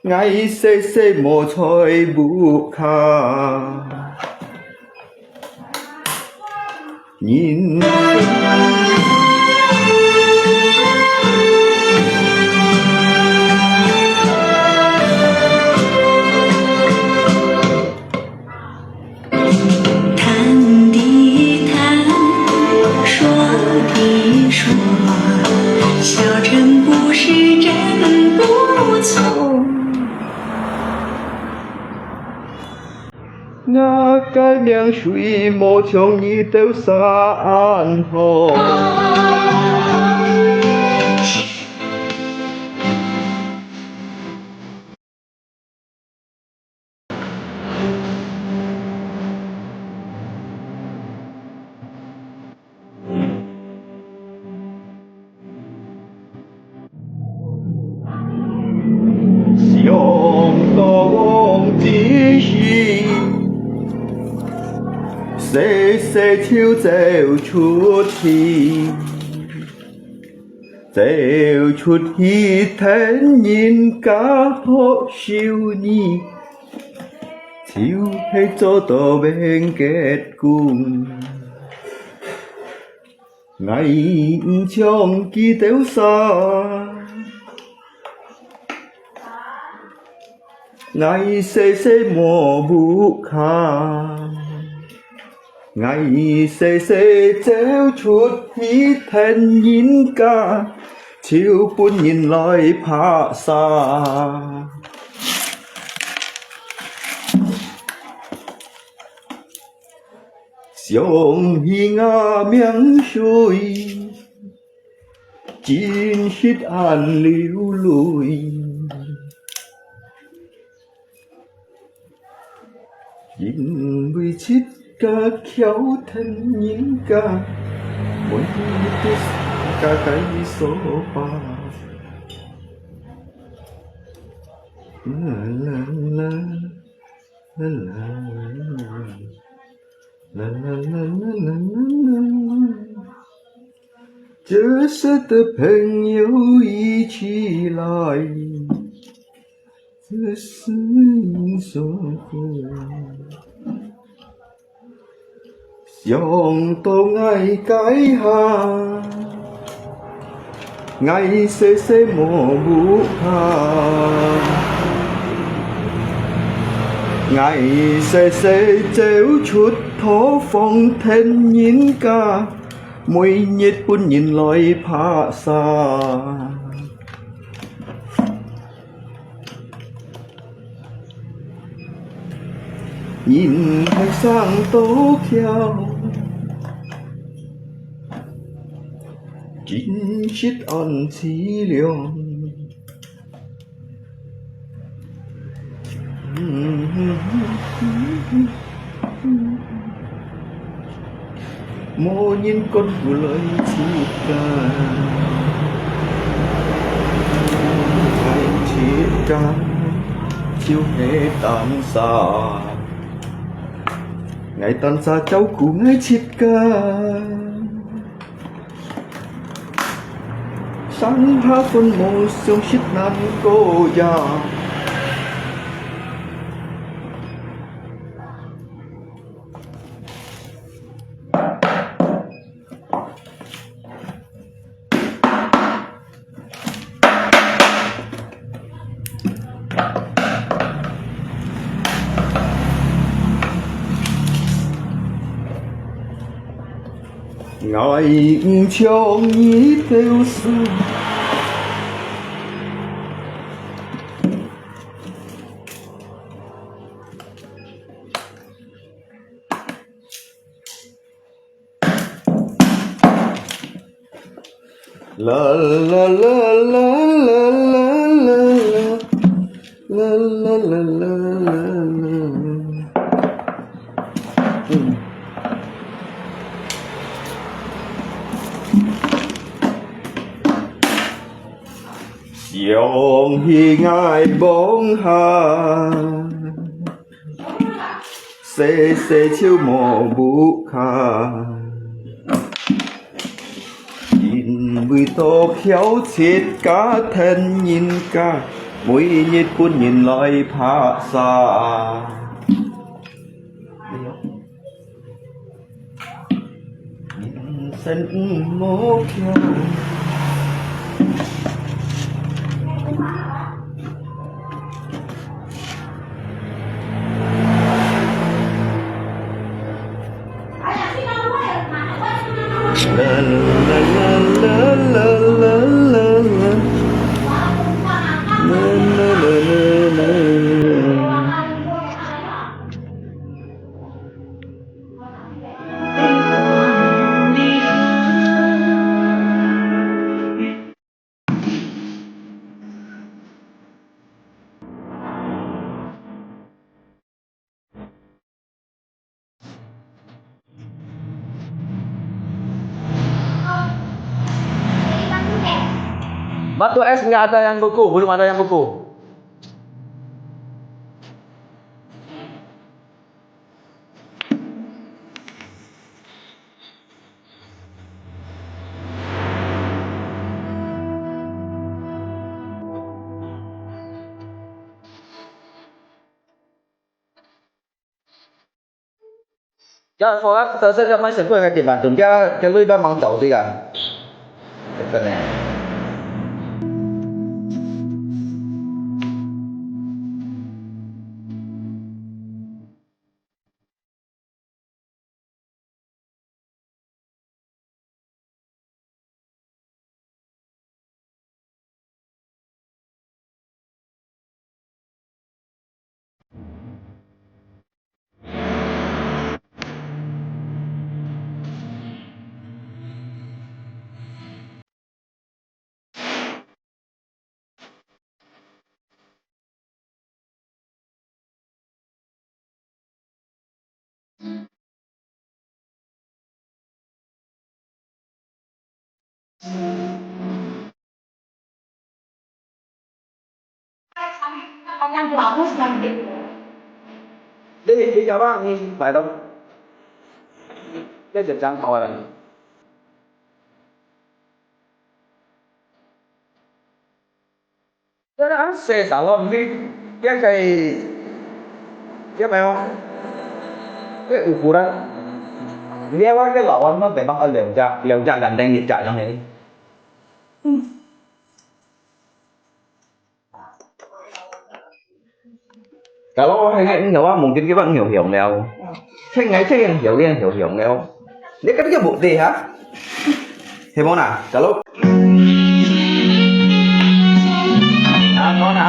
，𠊎世世無在屋下。人生 谈的谈，说的说，小陈不是真不错。𠊎个命雖無像你兜儕恁好。 想到往昔，細細就走出去。 走出去跈人家學手藝，就係做到變結棍。𠊎毋像佢兜儕， 𠊎細細無屋下，𠊎細細走出去跈人家，就分人來拍殺。想起𠊎命雖 真實恁流淚，因為自家徛跈人家，每日都係自家个梳化。啦啦啦。 啦啦啦啦啦啦啦啦啦啦。这时的朋友一起来，这是一首歌。想到𠊎該下， 𠊎細細無屋下，𠊎細細走出套房跈人家，每日分人來拍殺。 人係生到巧，真實恁淒涼。 無人敢過來自家，自家就係單儕。𠊎單儕照顧𠊎自家，上下分無相識難過呀。𠊎毋像你兜事。 啦啦啦啦啦啦啦啦啦啦啦啦啦。嗯。想起𠊎望下。 細細就無屋下，因為到橋自家跈人家，每日分人來拍殺。 人生無橋。Batu es nggak ada yang kuku, belum ada yang kuku. Ya, orang terus yang masih pun yang dibantu. Dia, dia lui bang mang tahu dia. Kena.你，你搞不好你买到，那就这样好了。 Kaya ang sesa lo, hindi, kaya kay, kaya mayo, kaya ukuran. Hindi ako kay lawan mo, memang ang liang ja, liang ja gandeng ni ja lang eh. Kalau orang yang ini orang mungkin kita ngiau hiong liao. Saya ngai saya yang hiong liang hiong hiong liao. Dia kata dia bukti ha. Hei Mona, kalau Hei Mona.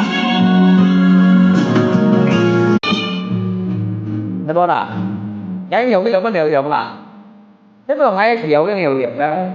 Hei Mona. Ngai hiong hiong apa ngiau hiong lah. Hei Mona ngai hiong hiong hiong lah.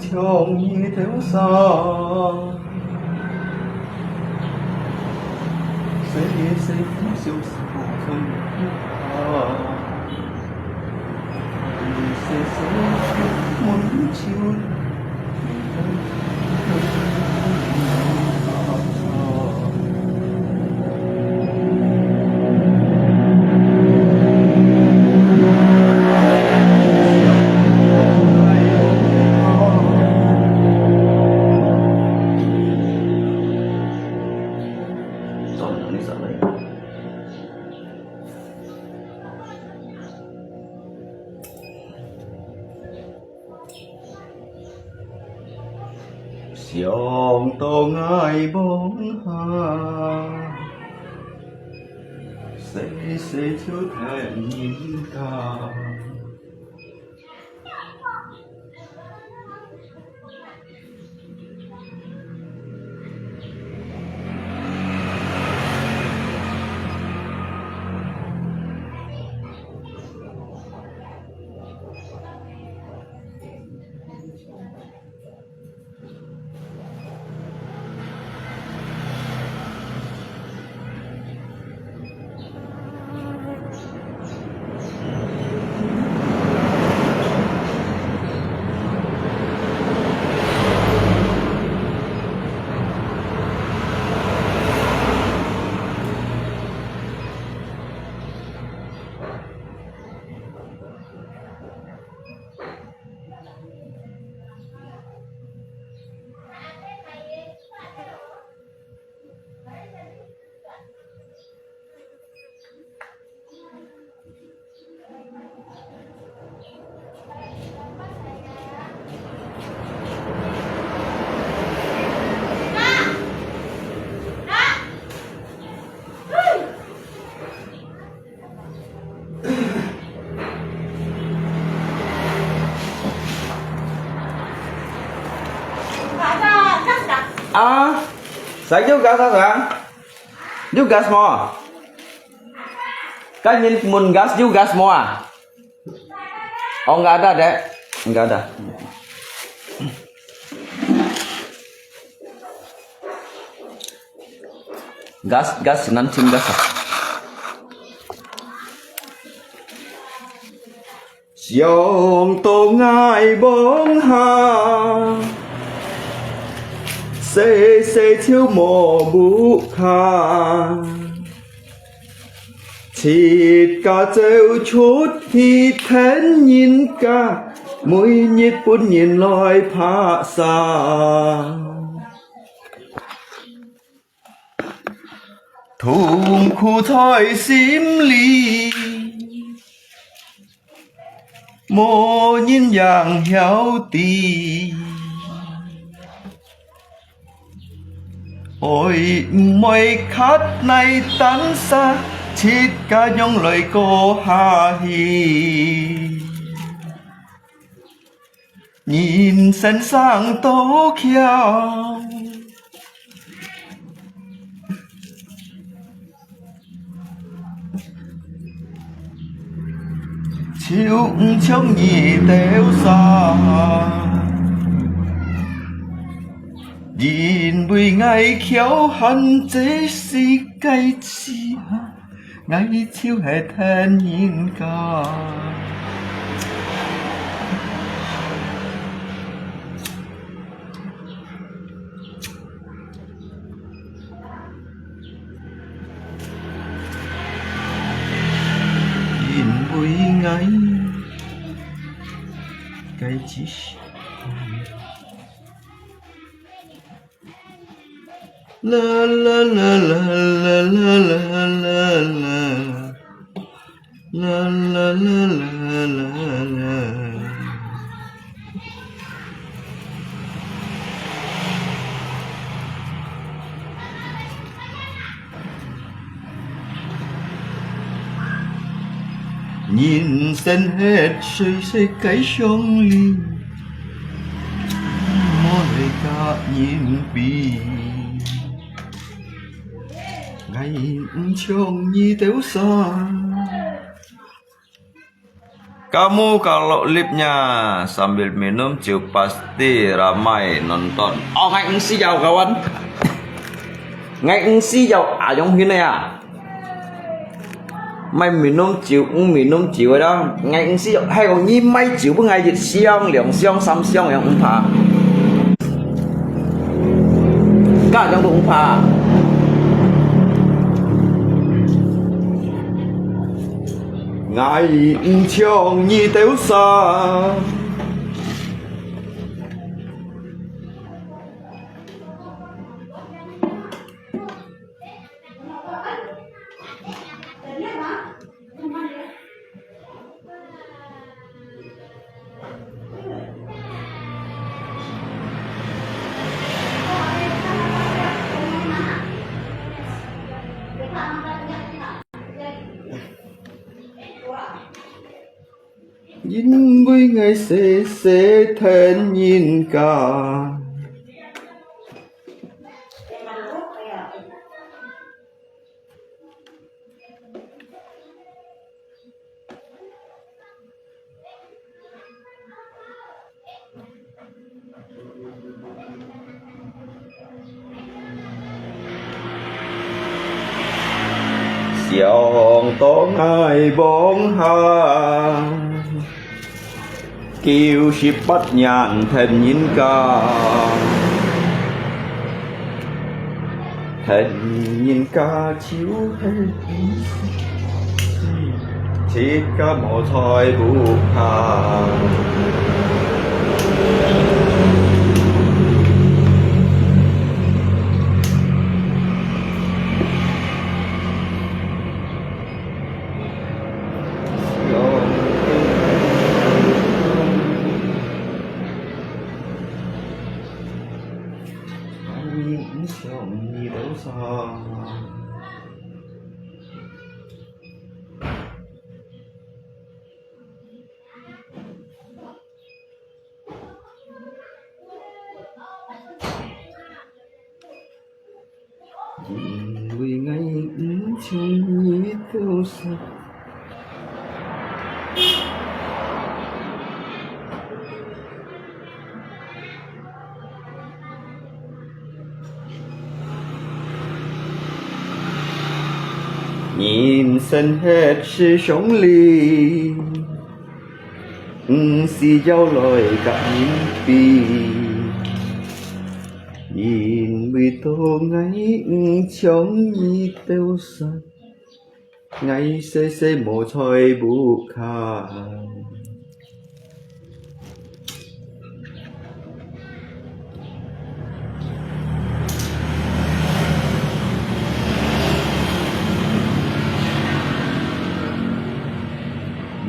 像你兜山，細細小小不曾有他。細細門前 想到𠊎望下，細細就跈人家。 啊，saya juga sayang. You gas mo? Kan nyin mun gas, you gas mo ah? Oh, nggak ada, Dek. Nggak ada. Gas, gas, nan chim gas ah. 想到𠊎望下，細細就無屋下。自家走出去跈人家，每日分人來拍殺。 痛苦在心裡，無人應曉知。愛毋愛較耐單儕，自家仰來過下去。 人生生到巧，就毋像你兜山。因為𠊎巧，還這世界之下， 𠊎就係跈人家。因為𠊎，該只是 啦啦啦啦啦啦啦啦，啦啦啦啦啦啦。人生係細細个相遇， 莫來甲人比。𠊎毋像你兜山。Kamu kalau lipnya sambil minum jus pasti ramai nonton. Oh, ngai ngsi yau, kawan. Ngai ngsi yau ayong hin ya. Mai minum jus, ung minum jus da. Ngai ngsi yau, hai kong ni mai jus bu ngai yit siang, liang siang, sam siang yang ung pa. Ka yang ung pa. Ngai nchong ni teu sa. Yin wi ngai se se then yin ka. 想到𠊎往下，九十八年跈人家，跈人家就係 自家無在屋下。因為𠊎毋像你兜煞。 人生係世上裡，毋需要來甲人比，因為到𠊎毋像你兜煞。 𠊎細細無在屋下。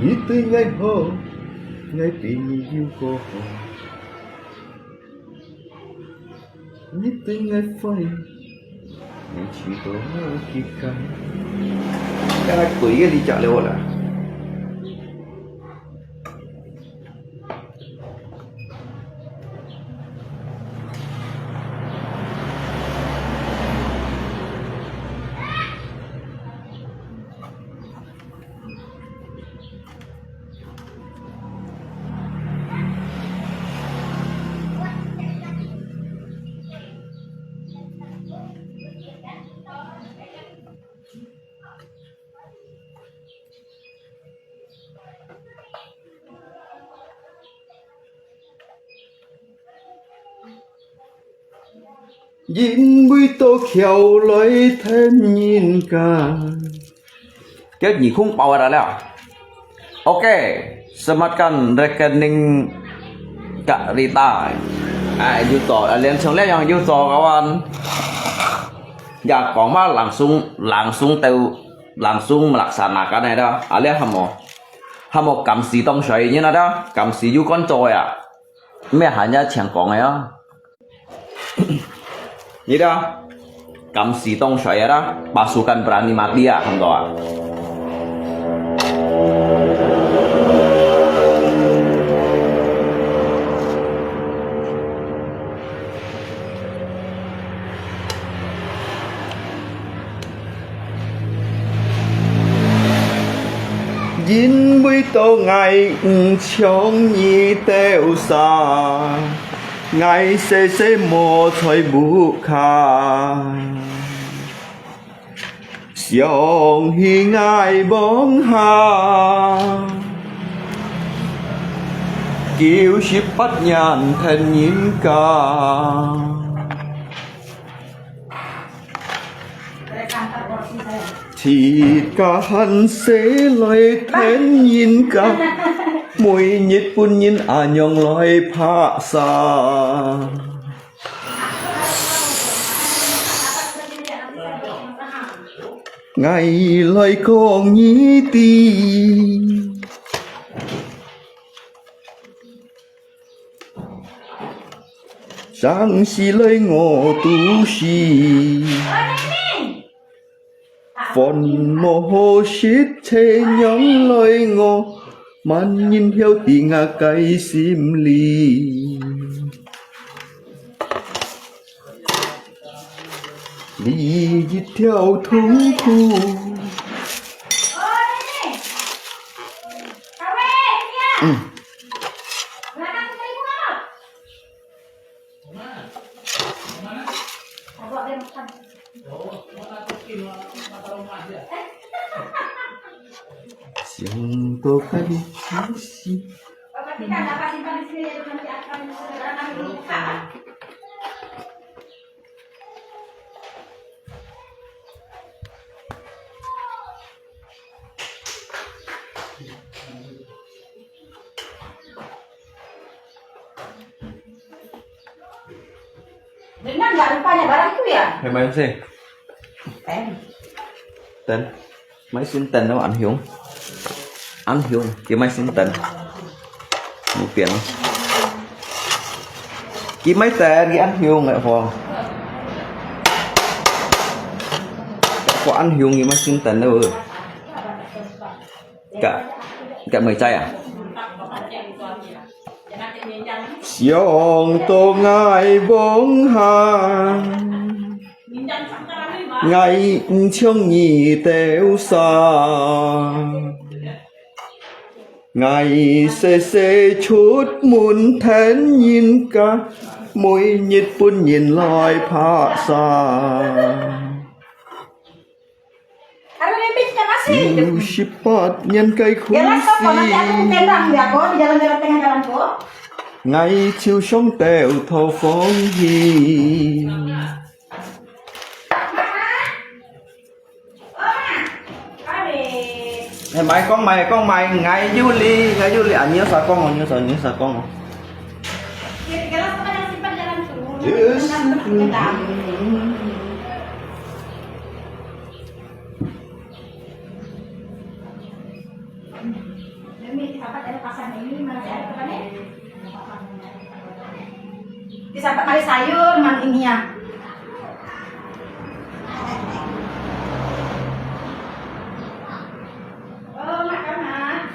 你對𠊎好，𠊎比你又過好。 你對𠊎壞，你試著無幾該。該鬼个你食了啦。 因為到橋來跈人家。Kêu nhị khung bảo ra leo. Oke, sematkan rekening Kak Rita. Ai, yuto, a, lian chong lian yang yuto kawan. Ya, kong ma langsung, langsung teu, langsung melaksanakan ai da. A, lian hamo. Hamo kamsi tong soi, nyi na da, kamsi yu kon to ya. Meh hanya chang kong ya. Ni da, kamsi tong soi ya da, pasukan berani mati ya, hong to a. 因為到𠊎毋像你兜儕，𠊎細細無在屋下。想起𠊎往下，九十八年跈人家。 自家還細來跈人家，每日分人恁樣來拍殺。𠊎來講你知， 生死來我都知，飯無好食，車娘來我，萬人曉知𠊎个心裡。你一條痛苦。嗯。 想到該个消息。 Dengan nggak rupanya barangku ya? Memang sih. Ten. Ten. Mai sin ten lo, An Hiung. An Hiung, ki mai sin ten. Mu piang. Ki mai ten, ki An Hiung ngai fo. Fo An Hiung ki mai sin ten lo. Kak, kak mai cai ah. 想到𠊎往下，𠊎毋像你兜儕。𠊎細細出門跈人家，每日分人來拍殺。 Aduh, mimpinya masih. 九十八年个苦心，Jalan toko, nanti aku kendang dia, ko, di jalan-jalan tengah jalan ko. 𠊎就想兜討歡喜。哎，莫講，莫講，莫，𠊎有理，𠊎有理，啊，你有啥講哦，你有啥，你有啥講哦。Yes. Ini sahabat ada pasang ini, mana ada apa nih? Di sahabat ada sayur, mang ini ya. Oh, makan, Mak.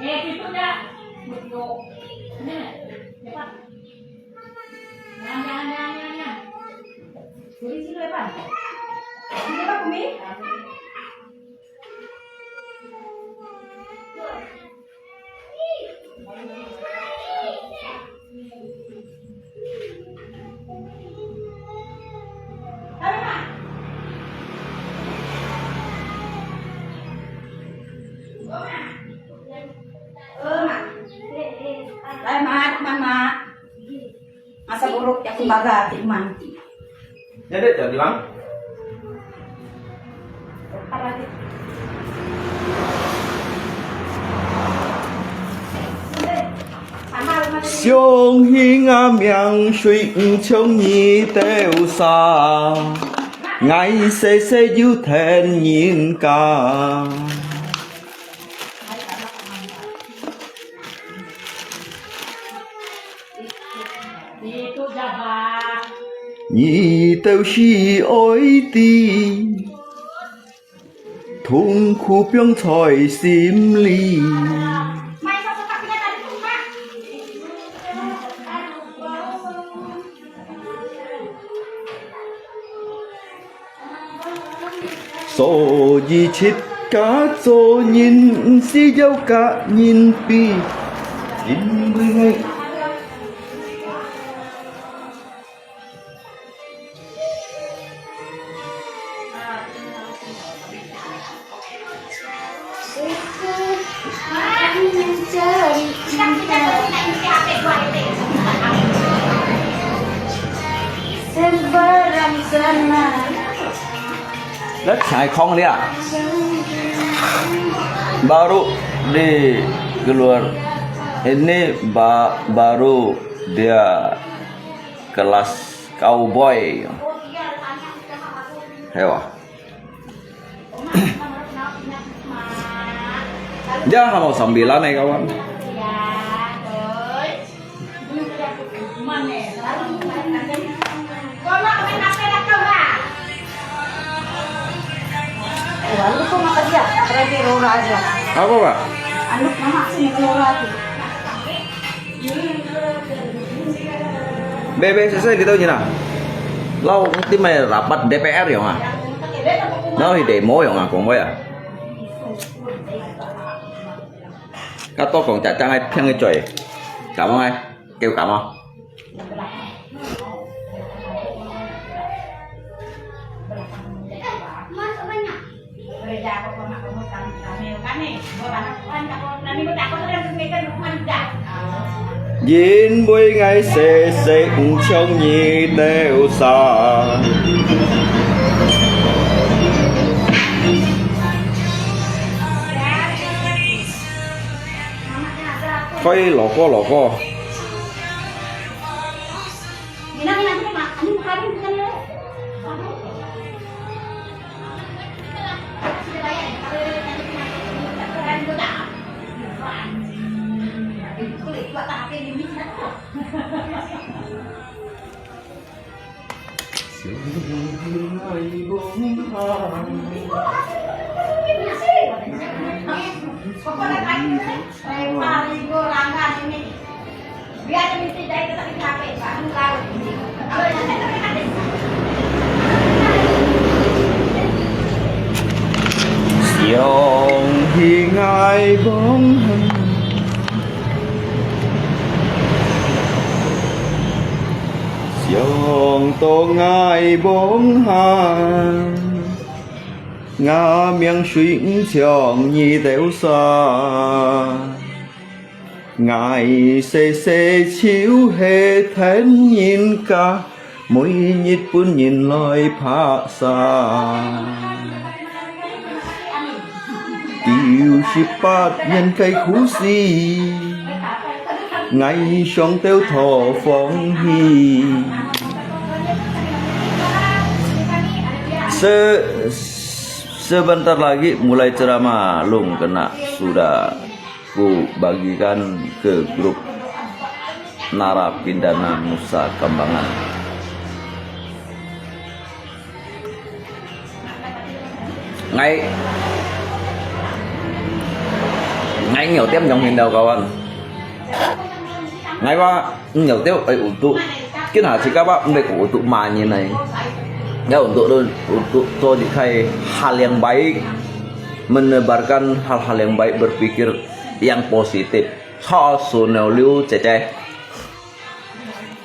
Eh, tutup dah. Tutup. Nah, cepat. Jangan, jangan, jangan, jangan, jangan. Tulis dulu, Evan. Ini apa, Kumi? Lai, Mak, Mama. Masa buruk ya, kumbaga, Iman. Jadi, jadi, Bang. 想起吾命雖毋像你兜儕，𠊎細細有跈人家。你兜係愛知，痛苦放在心裡。所以自家做人，毋需要佮人比，因為𠊎 Let's try kong dia. Baru di keluar. Ini ba, baru dia kelas cowboy. Hewa. Ya, hamo sambilan eh, kawan. Apa, Pak? Bebe, sese gitu nyi na. Lau ti mai rapat D P R yong ah. Lau hi demo yong ah, kong boy ah. Kato kong cak cang ai piang ai coy. Kamu ai, kêu kamu. Yin bui ngai se se ung chong nyi teu sa. Koi loko loko. Siang hi ngai bông hang. Siang to ngai bông hang. Ngã miang suy chiang nyi teu sa. Ngai se se chiu he then yin ka, mui nit pun yin loi pha sa. Kiu si pat yin kai khu si, ngai siang teu tho phong hi. Se, sebentar lagi mulai ceramah, lung kena sudah. Ku bagikan ke grup Narapidana Nusa Kambangan. Ngai, ngai nhiều tiêm trong hiện đầu kawan. Ngai wa nhiều tiêm ai untuk. Kina chika ba mbe ku untuk mani nai. Ya untuk tu untuk to di kai hal yang baik, menebarkan hal-hal yang baik, berpikir yang positif. Sa su neu liu cece.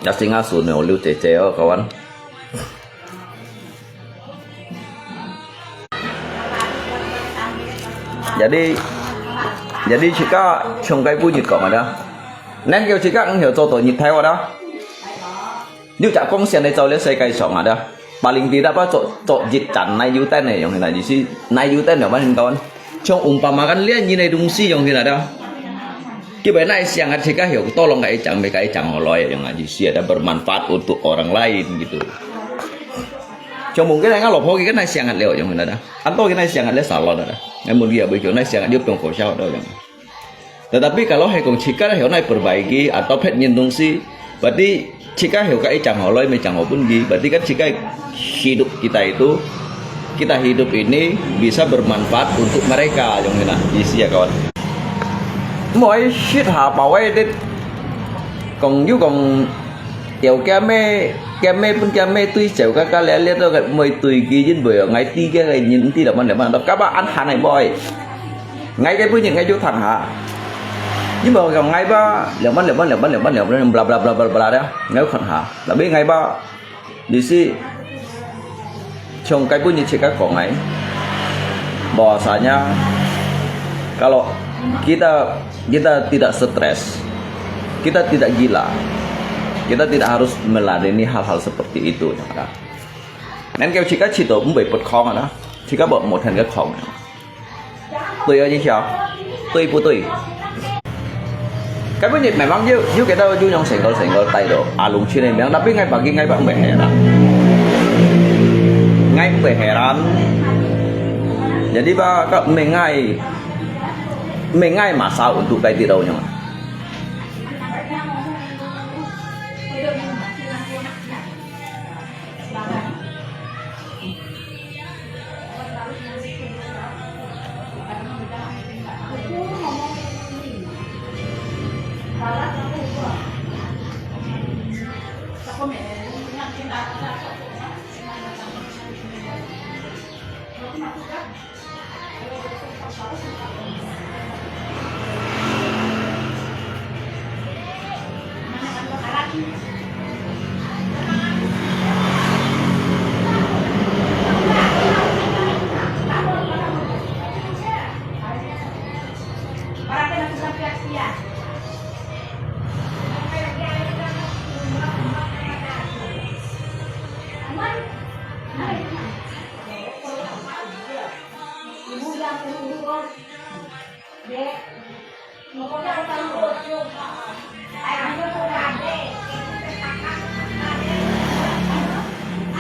Ya singa su neu liu cece oh kawan. Jadi, jadi chika chong kai bu nyit kong ada. Nang kêu chika ang hiểu cho to nyit thai ada. Liu chak kong sian dai zau liu sai kai song ada. Paling tidak apa cho cho jit chan nai yu ten ne yong hin ada jisi nai yu ten ne man hin kawan. Chong umpama kan lian nyi nai dung si yong hin ada. Kibai nai siang at chika hiu to long kai chang me kai chang ho loi yong ada jisi ada bermanfaat untuk orang lain gitu. Chong mungkin ngai lo pho ki kan nai siang at liu yong hin ada. An to ki nai siang at liu salon ada. Ngai mun ki abui kyo nai siang at liu pyong ko siao ada yong. Tetapi kalau hai kong chika hiu nai perbaiki atau phet nyin dung si, berarti 自家曉得一張好來，一張好分佢，berarti kan自家hidup kita itu, kita hidup ini bisa bermanfaat untuk mereka, yang mana isi ya kawan. Mui shit ha pawai dit, kong yu kong, tiau kia me, kia me pun kia me tui jauh ka ka le le to ka mui tui ki jin boy, ngai ti kia ngai nyin ti la man la man, to ka ba an han ai boy. Ngai cái bữa nhật ngai chú thằng hả? Nhưng mà còn ngai ba, lẹ mắn, lẹ mắn, lẹ mắn, lẹ mắn, lẹ mắn, bla bla bla bla bla đó. Ngai khan hả? Tapi ngai ba, di si, trong cái bữa nhật check cái kong ngai. Bahwasanya, kalau kita, kita tidak stres, kita tidak gila, kita tidak harus meladeni hal-hal seperti itu, ya kan? Nên kêu check cái chỉ tổ cũng bị bật khong à đó, check cái bộ một thành cái khong. 對啊，你曉，對不對？該本日慢慢有，有幾多有用成個，成個帶到阿龍去那邊，tapi ngai bagi ngai bak meh heran. Ngai meh heran. Jadi ba, kak mengai, mengai masa untuk kai tidak punya.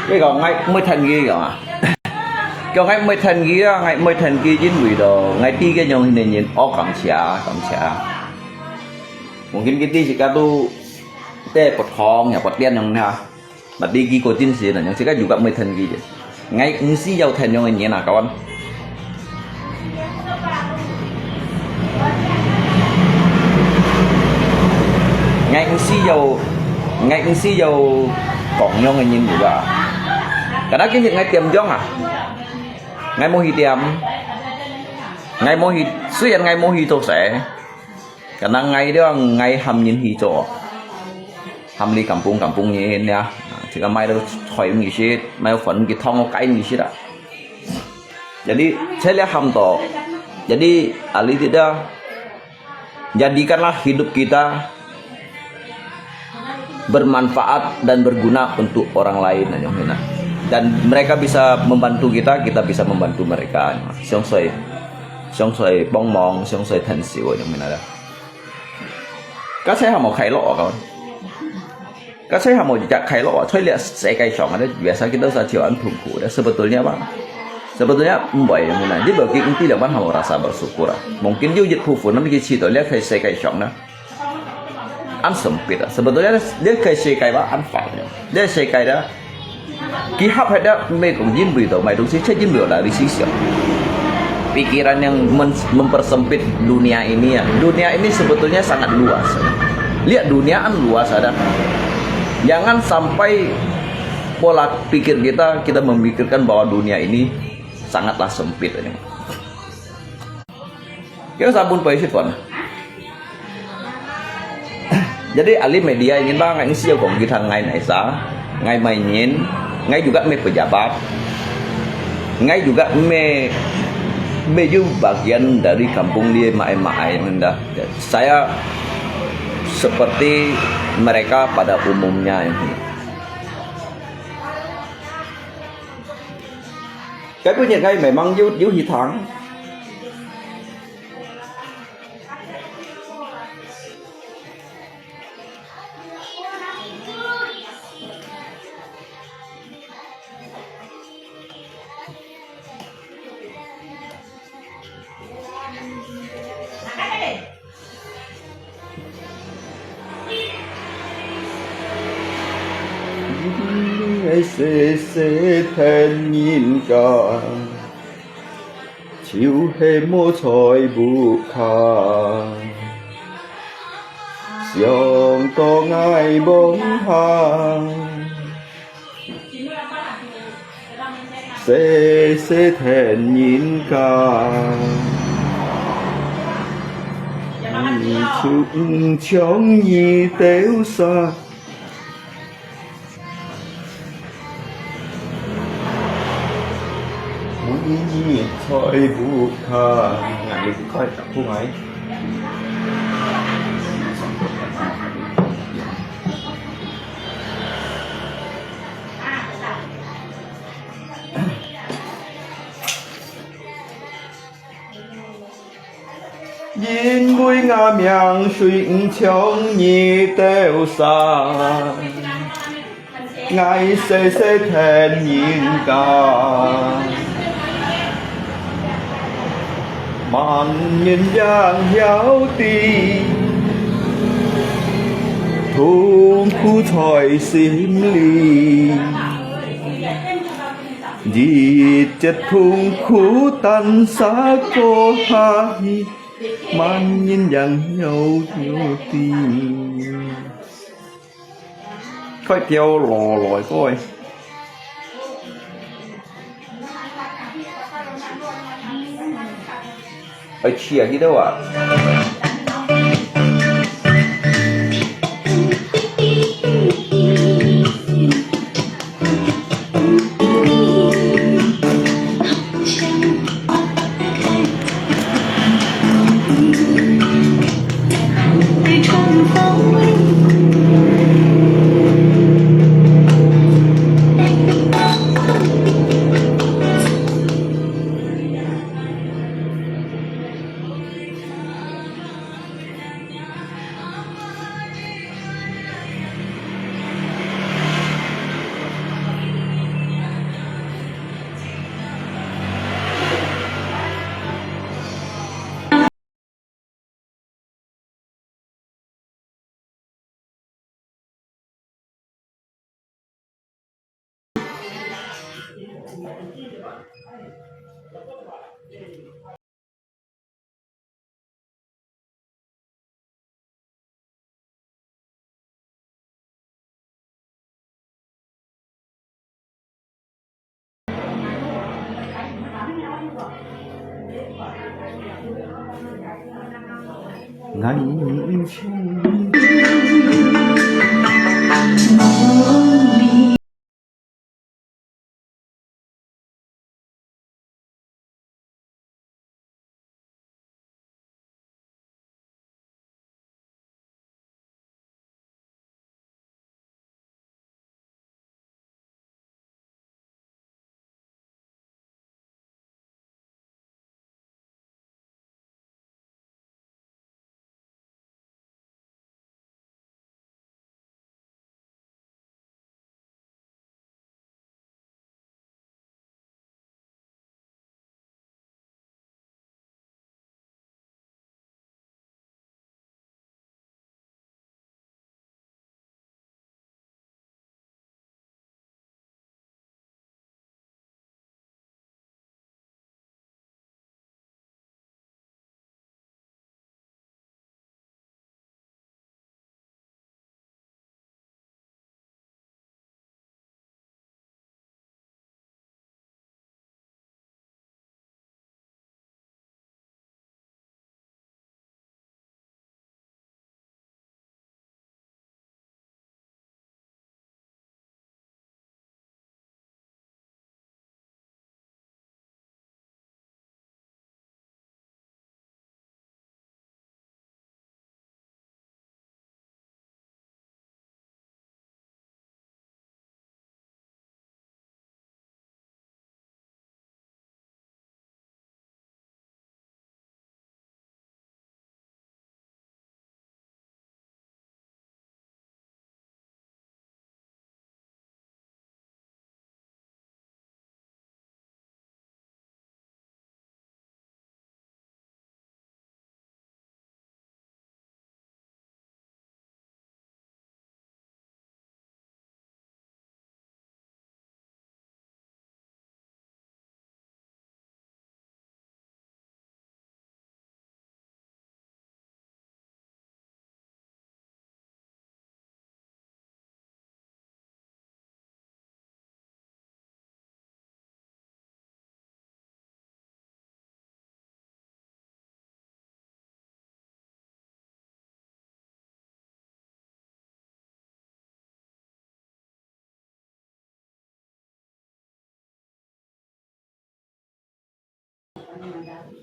Cái kong ngai mui thân gì kong à? Kong ngai mui thân gì đó, ngai mui thân gì jin vì đó, ngai ti cái nhung hình nền nhìn, ô, cảm謝, cảm謝. Mungkin kita si katu, teh potong ya, potian yang na. Mati ki ko tin si na, yang si ka juga mui thân gì. Ngai nsi yau thân yang ini na, kawan. Ngai nsi yau, ngai nsi yau kong yang ini juga. Karena kini ngai tiam jong ah. Ngai mau hi tiam. Ngai mau hi, 雖然 ngai mau hi to se. Karena ngai dia, ngai ham nyin hi to. Ham li kampung, kampung nyin ya. Jika mai tu choi ngi sit, mai phun ki thong kai ngi sit ah. Jadi, saya lihat ham to. Jadi, ali tidak jadikanlah hidup kita bermanfaat dan berguna untuk orang lain, aja hina. Dan mereka bisa membantu kita, kita bisa membantu mereka. 相互，相互幫忙，相互疼惜，aja hina. Kasi hamo kailo kan. Kasi hamo jak kailo, 在這世界上啊，biasa kita sa chiu an thungku, sebetulnya apa? Sebetulnya 毋會，你無去，你兩班 hamo rasa bersyukur. Mungkin 有一部分人佢知道這個世界上呢， 很 sempit啊。Sebetulnya 這個世界吧，很 fun。這世界呢，佢合係得美國人味道，買東西，這人味道，你去想。Pikiran yang men- mempersempit dunia ini ya. Dunia ini sebetulnya sangat luas. Lihat dunia 很 luas ada. Jangan sampai pola pikir kita, kita memikirkan bahwa dunia ini sangatlah sempit. Kaya sabun pa isip pun. Jadi ahli media ini ba ngai nsi kong kita ngai naisa, ngai mainin, ngai juga me pejabat, ngai juga me baju bagian dari kampung dia mai mai yang indah. Saya seperti mereka pada umumnya ini. Cái bữa nhật ngai memang 有有去聽。細細等人家，就係無在屋下，想到𠊎望下，細細等人家，你就毋像你兜儕。 每日在屋下，𠊎離開屋下。因為吾命雖毋像你兜儕，𠊎細細等人家，萬人也曉得，痛苦在心裡。 日節痛苦單儕過下去，萬人也曉曉知。快調落來過。 愛去啊，去到啊。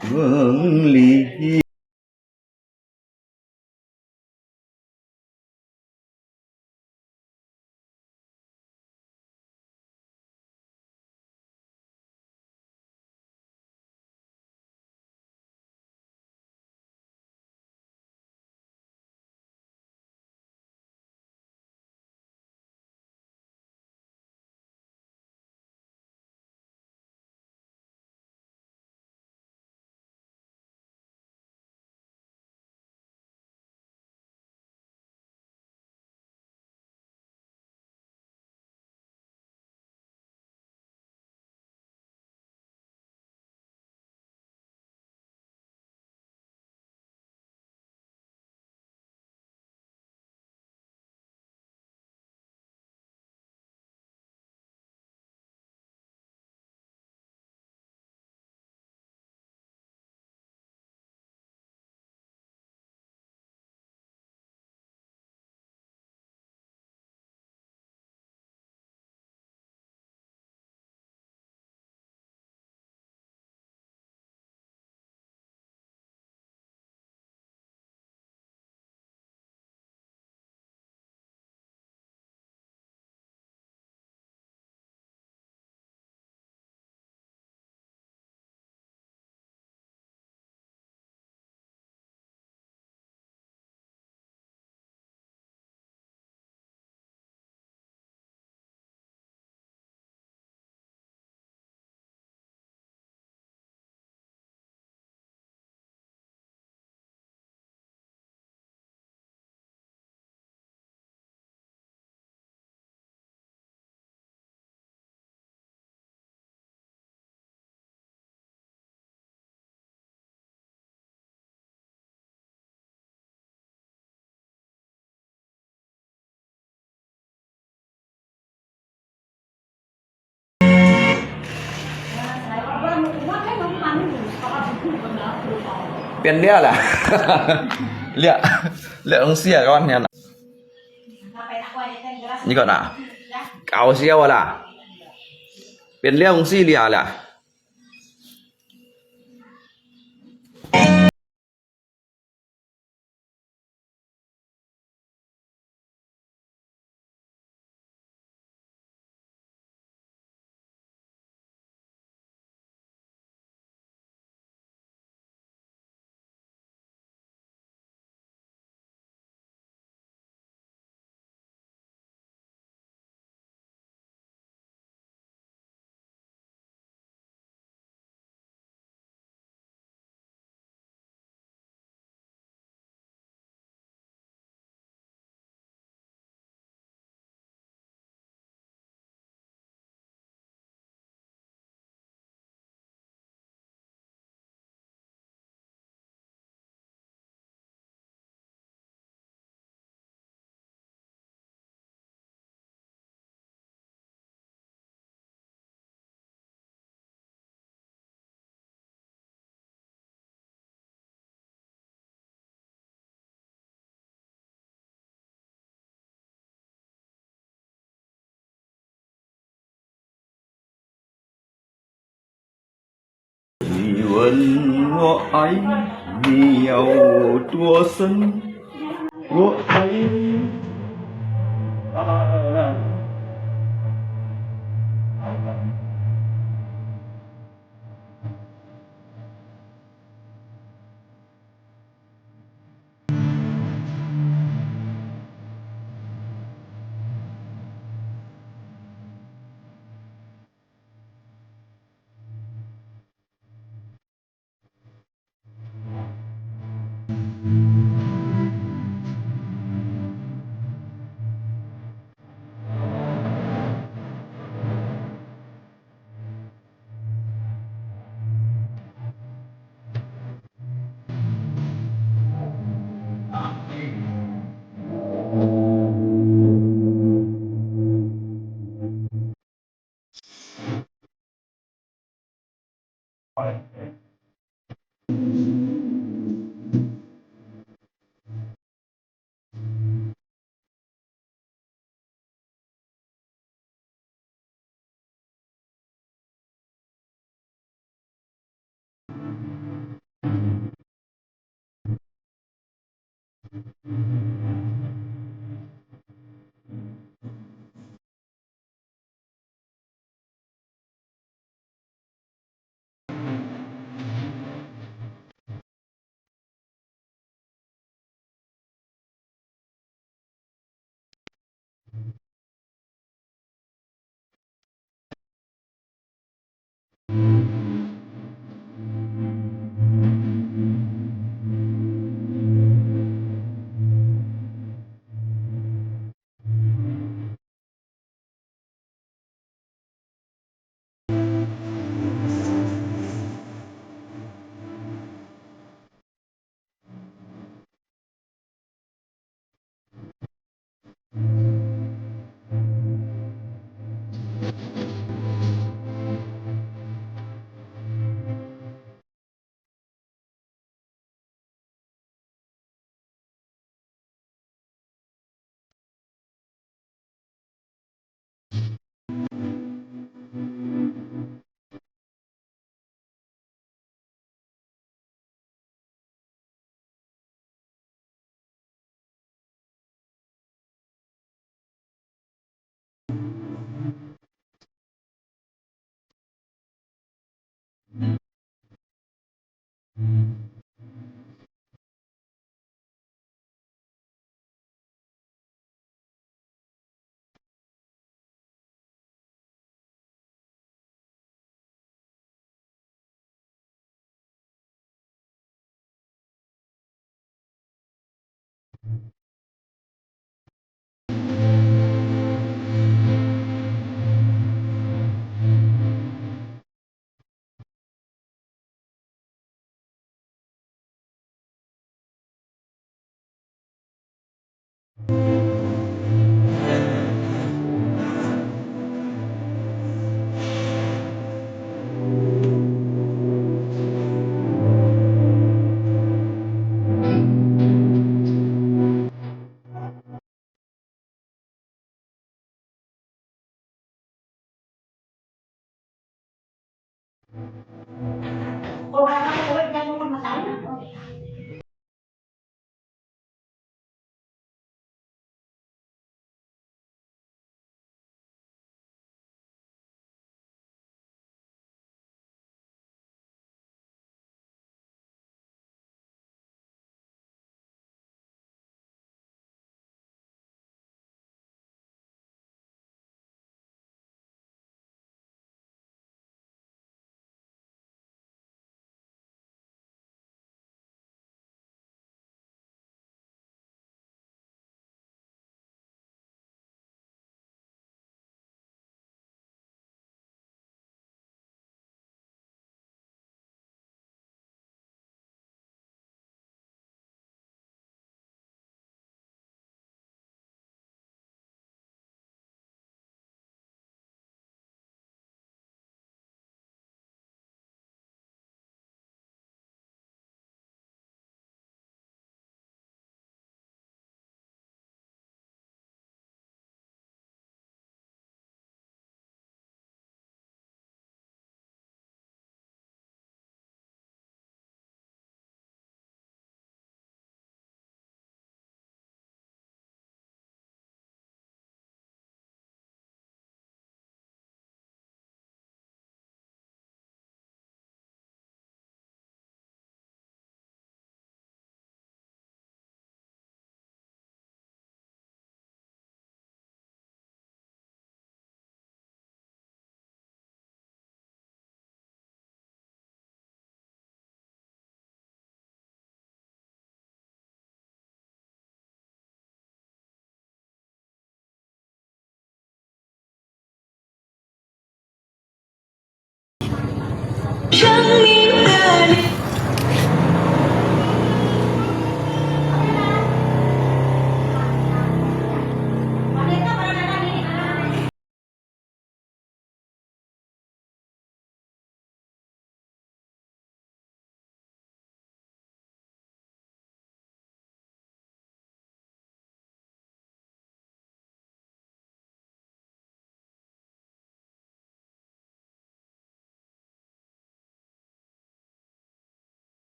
分离。 變了啦，了，了，用死啊，kawan，你看啊，搞笑啊啦，變了，用死了啦。你问我爱你有多深，我爱你。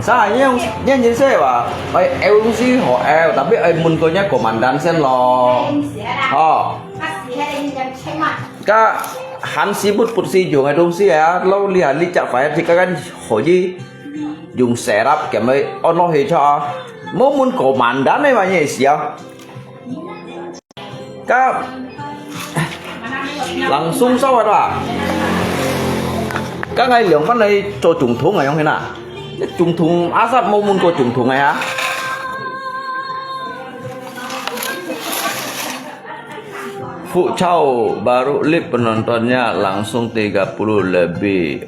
Sa, yang, yang nyin se wa, ai, eu si ho eu, tapi ai mun ko nya komandan sen lo. Ho. Ka han si put put si jung ai dong si ya, lo li ha li chak fai ti ka kan ho ji jung serap ke mai ono he cha. Mo mun komandan ai wa ni si ya. Ka langsung sao ada. Ka ngai liang pan lai cho chung thung ai yong hina. Chung thung asap mo mun ko chung thung ai ha. Fuchau baru live penontonnya langsung tiga puluh lebih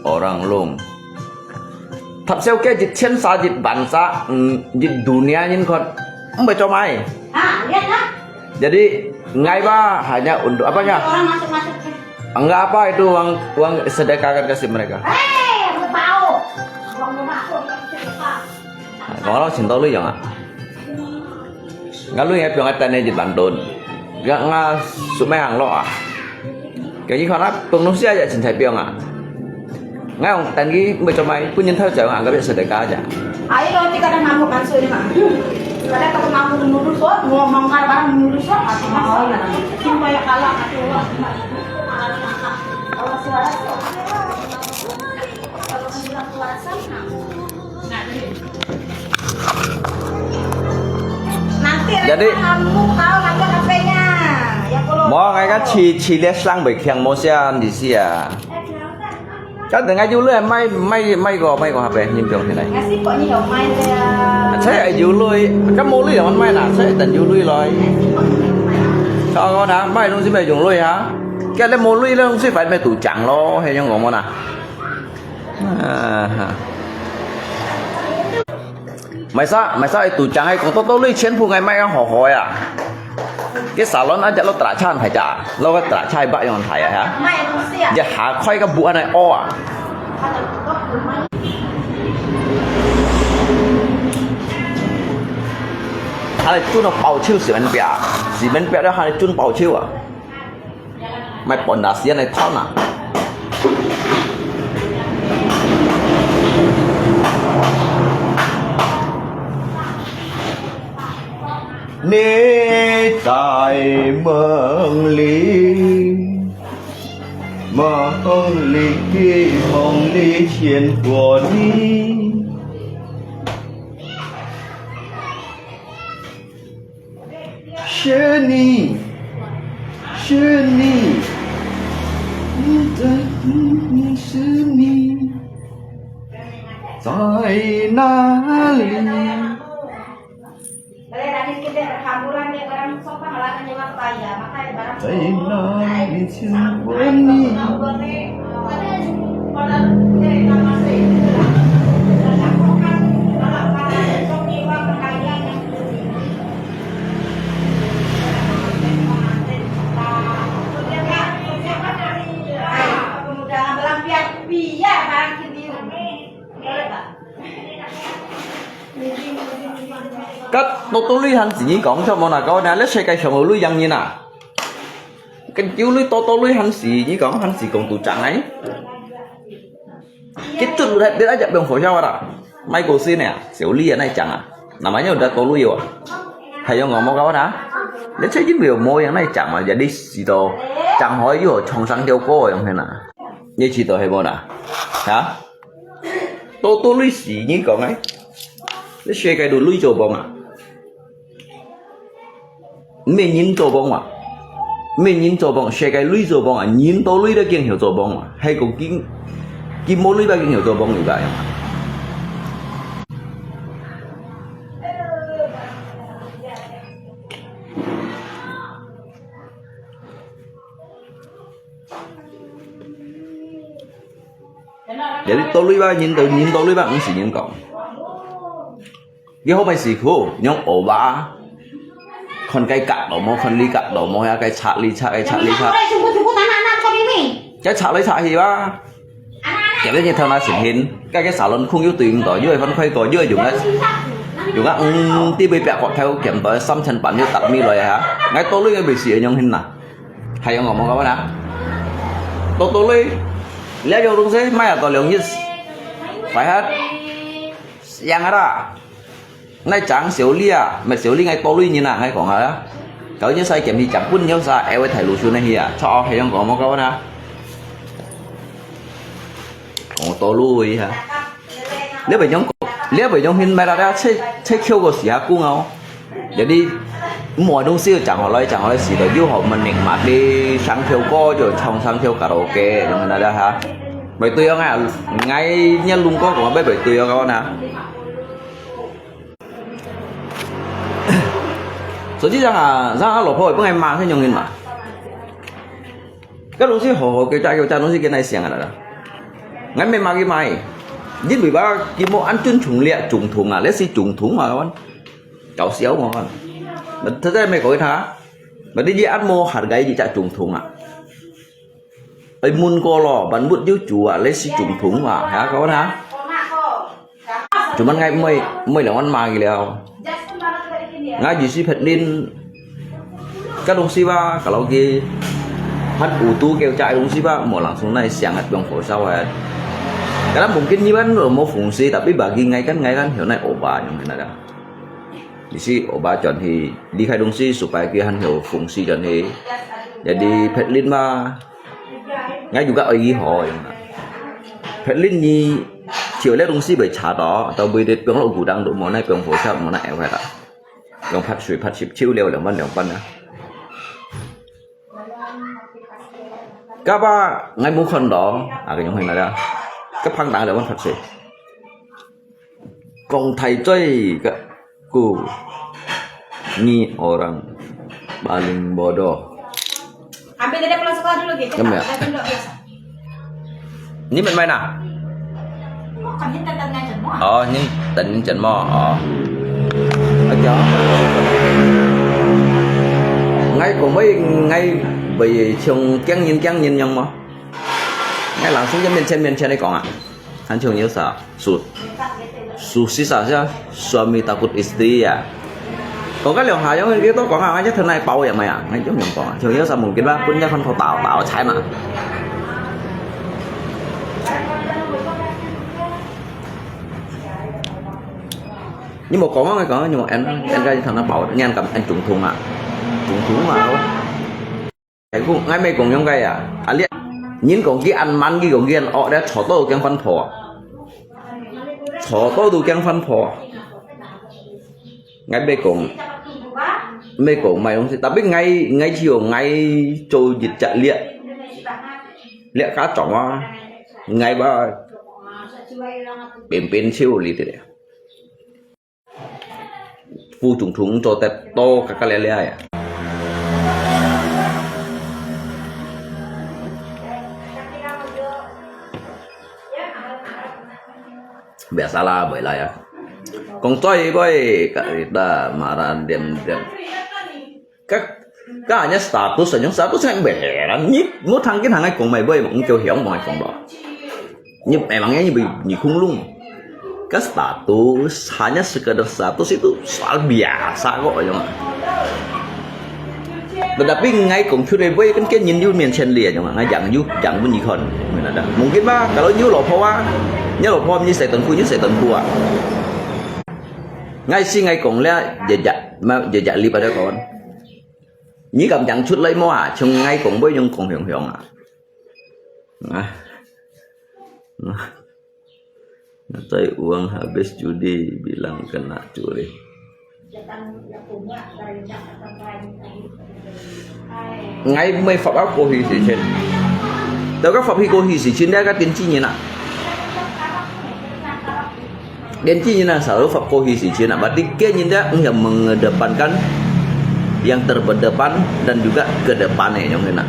orang Long. Thap seo ke jit chen sa jit ban sa, mm, jit dunia nyin khot. Mbai cho mai. Ha, lihat lah. Jadi, ngai ba hanya untuk apanya? Orang masuk-masuk. Enggak apa itu uang, uang sedekahkan kasih mereka. Hei, mau tahu. Uang mau masuk, yang sedekah. Nah, kalau cinta lu yang ah. Nga lui ngai piong atan ne jit ban ton. Nga, nga sumai ang lo ah. Kaya ni khana pengnusia aja cintai piong ah. Ngai ong tan gi mbe chomai pun nyen thau jauh ang ka biasa deka aja. Ai lo ti kada mabuk kan sui ma. Kada tak mabuk menurut so, mau mangkar barang menurut so, aku mau na. Cinta ya kalah aku. Kalau suara so. Kalau menjelang puasa, nah. Jadi, kamu tahu nanti H P-nya. Ya, kalau mau ngai kan ci, ci lihat sang bai kiang mo sian di sia. Kan dengan julu mai, mai, mai ko, mai ko H P ni biong ni lai. Ngasih kok ni dong mai ya. Saya julu, kan mo lui yang mai na, saya dan julu loi. Kau kau na, mai dong si mai julu ya. Kan le mo lui dong si phải mai tu chang lo, he yang ngomong na. Mai sa, mai sa itu chang hai kong to to lui chen phu ngai mai hò hò ya. Cái salon aja lo tra chan hai cha, lo cái tra chai ba yong thai ya. Ya ha khoi cái bu anai o à. Hai chun nó bao chiu xì men bia, xì men bia đó hai chun bao chiu à. Mai pon đá xiên này thon à. Nè tại mong lý, mong lý, mong lý thiên của ni. 是你，是你，你的，你是你，在哪里？在哪里见过你？ Cắt tô tô lui hẳn gì nhỉ, có không cho món nào có nè, lết xe cái sống lui yang như nào. Cái kiểu lui tô tô lui hẳn gì nhỉ, có hẳn gì cũng tụ chẳng ấy. Cái tụt lui hết, biết ai chặt đường phố sao đó. Mai cô xin nè, xíu ly này chẳng à. Namanya udah tô lui rồi. Hay yang ngomong kau na. Lết xe chính vì mua yang này chẳng mà jadi gì đó. Chẳng hỏiอยู่ช่องทางเดียวก็ยังเห็นนะ. Như chỉ đó hay mua na. Hả? Tô tô lui gì nhỉ có ngay. Lết xe cái đồ lui cho bông à. Mẹ nhìn tô bông à. Mẹ nhìn tô bông, xe cái lui tô bông à. Nhìn tô lui đó kiêng hiểu tô bông à. Hay cũng kiêng, kiêng mua lui ba kiêng hiểu tô bông như vậy à. Jadi tô lui ba nhìn tô, nhìn tô lui ba, không chỉ nhìn con. Cái hôm nay xì khô, nhóm ổ ba. Con cái cặp đó mô, con ly cặp đó mô, ya cái chạ ly chạ, cái chạ ly chạ. Cái chạ ly chạ hi ba. Cái bên như thằng nào xỉn hin, cái cái salon không yêu tuyến đó, yêu phân khoai có, yêu dùng á. Dùng á, ừm, tí bê bẹc có theo kiểm đó, xăm chân bản yêu tạp mi rồi hả? Ngay tô lui ngay bị xì ở nhóm hin nè. Hay ngomong kau na. Tô tô lui. Lihat yang rung sih, mai atau liang yes. 快哈，yang ada。那講小李啊，毋係小李，𠊎多類人啊，𠊎講啊，搞一些啥，佢講分有啥，愛會太魯迅那些啊，操，還用講麼个呢？講多類啊。你會用，你會用hin買啦，切切Q个時下講哦。Jadi，mua東西就講好來，講好來，時代又好，menikmati，唱條歌就唱唱條卡拉OK，用那个哈。Betul ya ngai, ngai nya lung ko ko betul ya kawan ha. 實際上啊，像阿老婆本來罵是用人嘛，該東西好好，佢家有家東西跟他想啊啦。Ngai memang佢買，因為吧，佢無安尊重了，總統啊，那是總統嘛，kawan。搞笑嘛，kawan。Berarti mereka itu, berarti dia amo hargai dia cak 總統啊。 Ai mun ko lo, ban mut yu ju a, le si chung thung a, ha, kawan ha. Cuman ngai mui, mui leng wan ma gi liao. Ngai ji si phet lin. Ka dong si ba, kalau ki, han u tu kêu cha dong si ba, mo langsung nai siang at biang fo sao at. Karena mungkin nyi ban mo fungsi, tapi bagi ngai kan, ngai kan, hiu nai oba yung nai da. Ji si oba chọn hi, đi khai dong si, supaya ki han hiu fungsi chọn hi. Jadi phet lin ma, Ngai juga oi ho yung na. Phet lin ni chiu le dong si bai cha to, tau bai det piong lo gu dang do mo nai piong fo sa mo nai e wai ta. Yong phat sui phat sip chiu liao liang ban liang ban na. Ka ba ngai mu khon do, a ka yong hoi na da. Ka phang dang liang ban phat sui. Kong thai choi ka ku ni orang paling bodoh. Ambil dia pulang sekolah dulu gitu. Kami ya. Dah tunduk biasa. Ni met mai na? Bukan, ni tentang ngajar mo. Oh, ni tentang ngajar mo. Oh. Aja. Ngai kong bai ngai bai chung kiang yin kiang yin yang mo. Ngai langsung je mian chen mian chen ni kong a. Han chung yu sa, su, su si sa sia, suami takut istri ya. Kong ka liang ha yong ki to kong ha, ngai je thenai pao ya mai a, ngai yong yong kong a. Chung yu sa mungkin ba, pun ya kan tho tao, tao chai ma. Ni mo kong a, ngai kong a, ni mo en, en ka ji than na pao, nyan kam en chung thung a. Chung thung a. Ai ku, ngai mei kong yong kai a. A liak, nyin kong ki an man ki kong ki an ok, liak chua to kiang fan pho. Chua to tu kiang fan pho. Ngai mei kong, mei kong mai dong si. Tapi ngai, ngai chiu, ngai cho jit chak liak. Liak ka chong a. Ngai ba, pin pin chiu li ti liak. Phu chung chung cho tep to ka ka le le ya. Biasa lah, baiklah ya. Kong choi boy, ka ita marah diam-diam. Ka, ka hanya status, hanya status ngai beheran. Ni, mu thang kin hang ngai kong mai boy, mong kêu hiong mong kong do. Ni memang ni bi ni khung lung. Ka status, hanya sekadar status itu soal biasa kok, yong. Tetapi ngai kong kêu boy kan kan nyin yu mian chen lia, yong. Ngai jang yu, jang pun ni kon. Mungkin ba, kalau nyu lo pho a, nyu lo pho ni sai ton ku, ni sai ton ku a. Ngai si ngai kong le, jejak, ma, jejak li pada kon. Ni kam jang chut lai mo a, chung ngai kong boy yong kong hiong hiong a. Nah. Nah. Nanti uang habis judi, bilang kena curi. Ngai mei fap a ko hi si chen. Tau ka fap hi ko hi si chen, dia ka tin chi nyin a. Din chi nyin a sa lo fap ko hi si chen a. Berarti ke nyin dia ngai mengedepankan yang terdepan dan juga ke depan e yong na.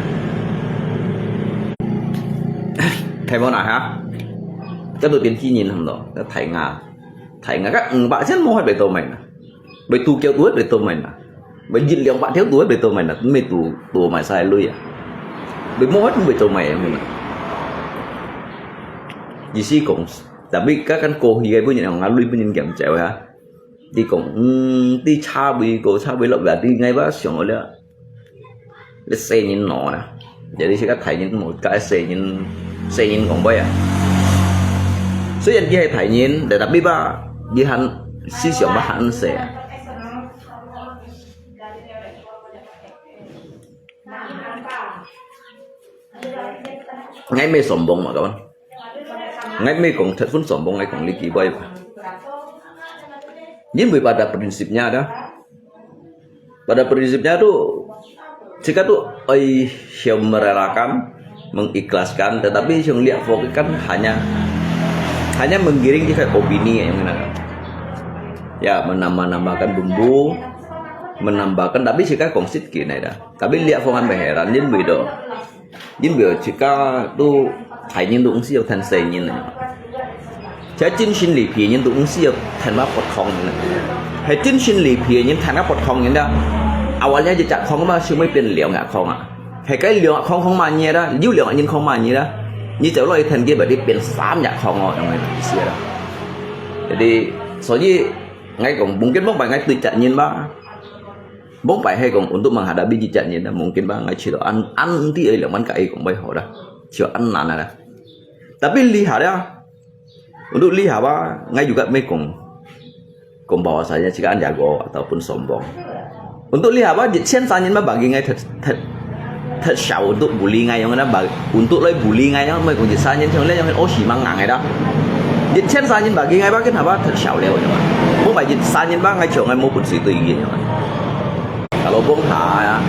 Thai mo na ha. Ka tu tin chi nyin ham lo. Ka thai nga. Thai nga ka ng ba chen mo hai bai to mai na. Bai tu kiao tu bai to mai na. Bai jin liang ba thiao tu bai to mai na. Mei tu tu mai sai lui ya. Bai mo hai bai to mai na. Ji si kong. Tapi ka kan ko hi gai pun yang ngalui pun yang kiam chai ha. Ti kong, hmm, ti cha bai ko cha bai lo ba ti ngai ba siang le. Le se nyin no na. Jadi si ka thai nyin mo ka se nyin, se nyin kong bai a. 雖然佢係大人，tetapi吧，佢還思想吧還細啊。𠊎毋係sombong嘛，kawan。𠊎毋係講，third pun sombong，𠊎講你幾位吧。因為pada prinsipnya ada，pada prinsipnya tu, jika tu, oi, siang merelakan, mengikhlaskan, tetapi siang liak fokus kan hanya, hanya menggiring jika opini yang mana. Ya, menambah-nambahkan bumbu, menambahkan, tapi jika kongsit gini dah. Tapi liak fokus kan berheran, jin begitu. 因為自家都大人都毋需要聽細人啊。這精神離別人都毋需要聽話發狂呢。係精神離別人聽話發狂人啦，awalnya一隻狂嘛，先會變兩隻狂啊。係該兩隻狂狂嘛你啦，有兩隻人狂嘛你啦，你就落去聽佢，你變三隻狂哦，恁樣个意思啦。Jadi，所以，𠊎講，mungkin往擺𠊎對責任吧。 往擺係講untuk menghadapi一隻人，mungkin吧，𠊎試著恁，恁，毋知愛仰般甲佢講會好啦，試著恁難啊啦。Tapi lihat啊，untuk lihat啊，𠊎juga毋係講，講bahwasanya自家恁jago ataupun sombong。Untuk lihat啊，一千三人嘛，bagi𠊎忒，忒，忒少untuk bully𠊎樣啦，ba-，untuk來bully𠊎樣，毋係講一千三人像你樣，哦，死硬硬个啦。一千三人bagi𠊎吧，跟下吧，忒少了，樣啊。往擺一千三人吧，𠊎像𠊎無本事對佢樣啊。 Kalau bông hả á,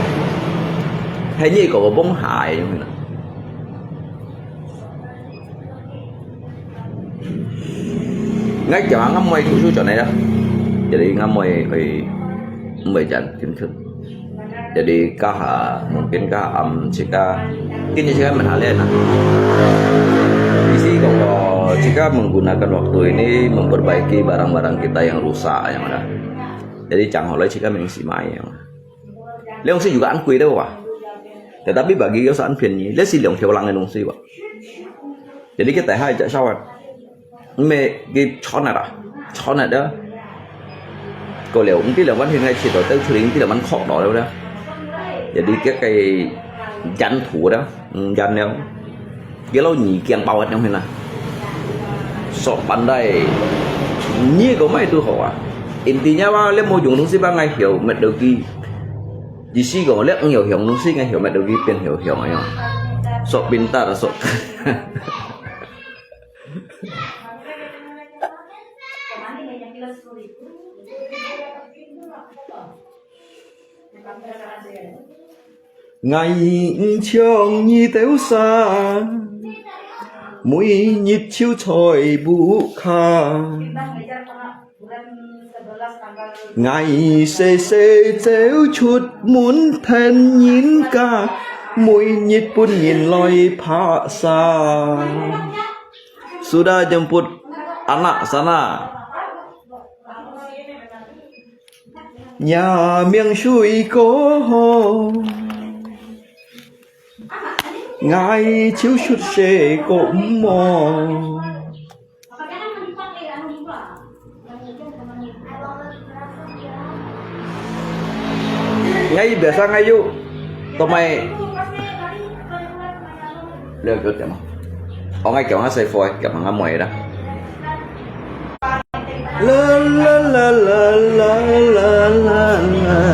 hay như có bông hả ấy không? Ngay kiểu ngắm môi thủ su chọn này đó. Jadi ngắm môi ơi, môi jangan kén khớp. Jadi kah, mungkin kah, am, jika, kini jika mengalir nah. Isi kalau jika menggunakan waktu ini memperbaiki barang-barang kita yang rusak yang ada. Jadi chang hao lai chika meng si mai yang. Leong si juga an kui deh wa. Tetapi bagi kau san pian ni, le si leong thiau lang dong si wa. Jadi kita hai jak sawat. Me ki chon ada, chon ada. Kau leo, mungkin leo wan hin ngai chito, teu churing ti leo wan khok do leo dah. Jadi ke kai jan thu dah, jan leo. Kilo ni kiang pawat yang hina. Sok pandai. Ni ko mai tu hoa. Intinya wa le mo yung dong si ba ngai hiu met do ki. Di si ko le ang hiu hiu dong si ngai hiu met do ki pian hiu hiu ayo. Sok pintar sok. Ngai chong ni teu sa, mui nyit chiu choi bu kha. Ngai se se cheu chut mun then yin ka, mui nyit pun yin loi pha sa. Sudah jemput anak sana. Nhà miệng sui cô, ngài chiếu sút sê cô mò. Ngai biasa ngai yu, tomai. Leo kêu tiệm. Ông ai kêu ngã xe phôi, kêu ngã mồi đó. La la la la la la la la.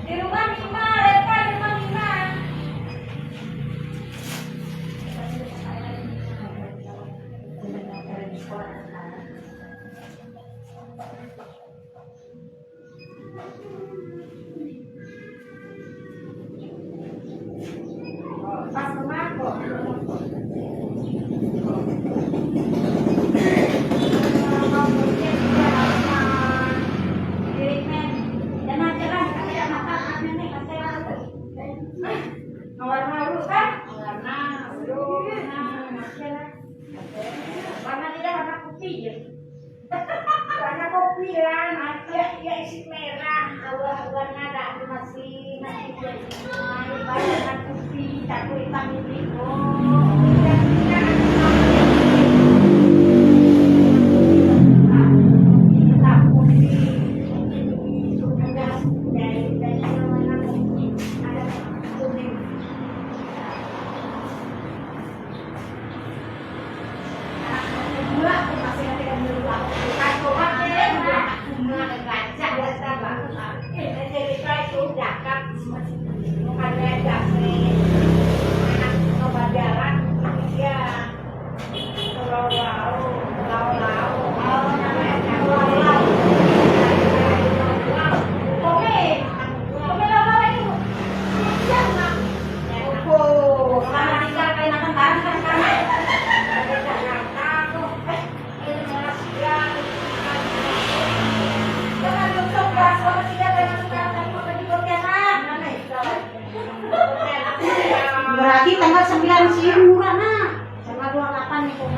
Di rumah Mima, Reva di rumah Mima. Warna dulu kan? Warna, dulu, warna, masih ada. Warna tidak, warna kopi ya. Warna kopi lah, masih ya, ya isi merah. Awal warna dah masih, masih jadi. Warna kopi, tak boleh panggil itu. Tidak, tidak, tidak. Hitam, kopi. Berarti tanggal sembilan sih murah, Nak. Tanggal dua puluh delapan nih, kok.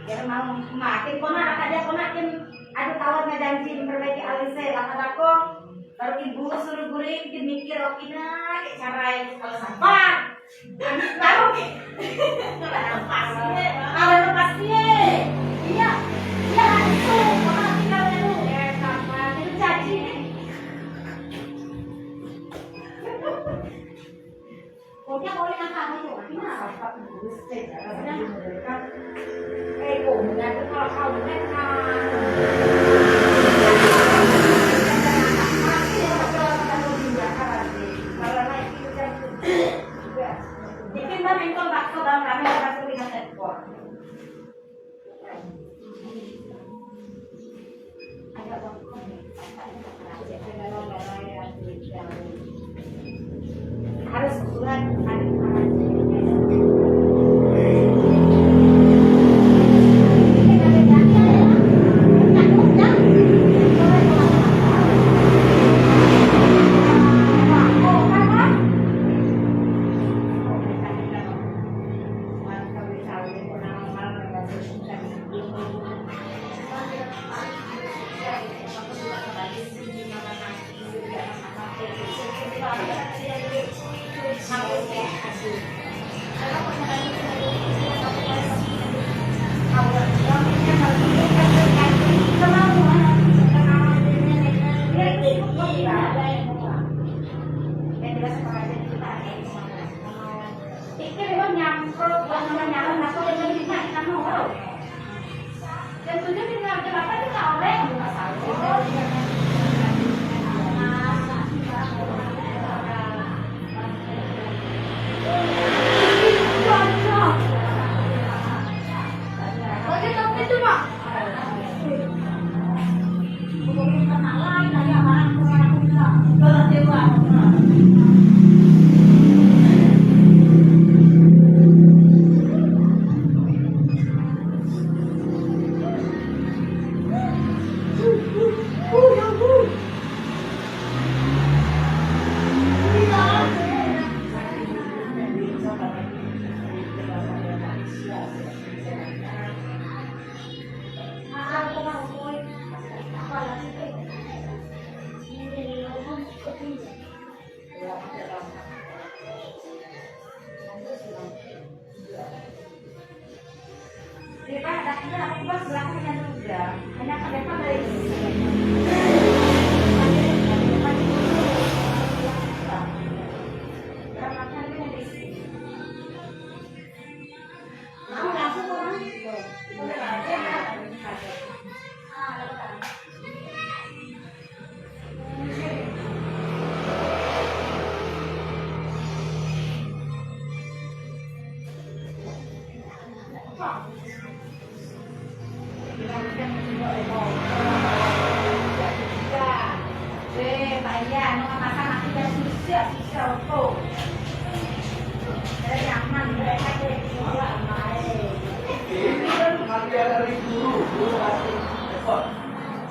Dia mau mati, kau nak, dia kau nak, ada kawan ngejanji memperbaiki alis saya, kata aku, baru ibu suruh guring, mikir, oke, nah, kayak cara yang kalau sabar. Tahu, kalau lepas, kalau lepas, iya, iya, langsung, kau nak tinggal dulu. Itu janji, nih.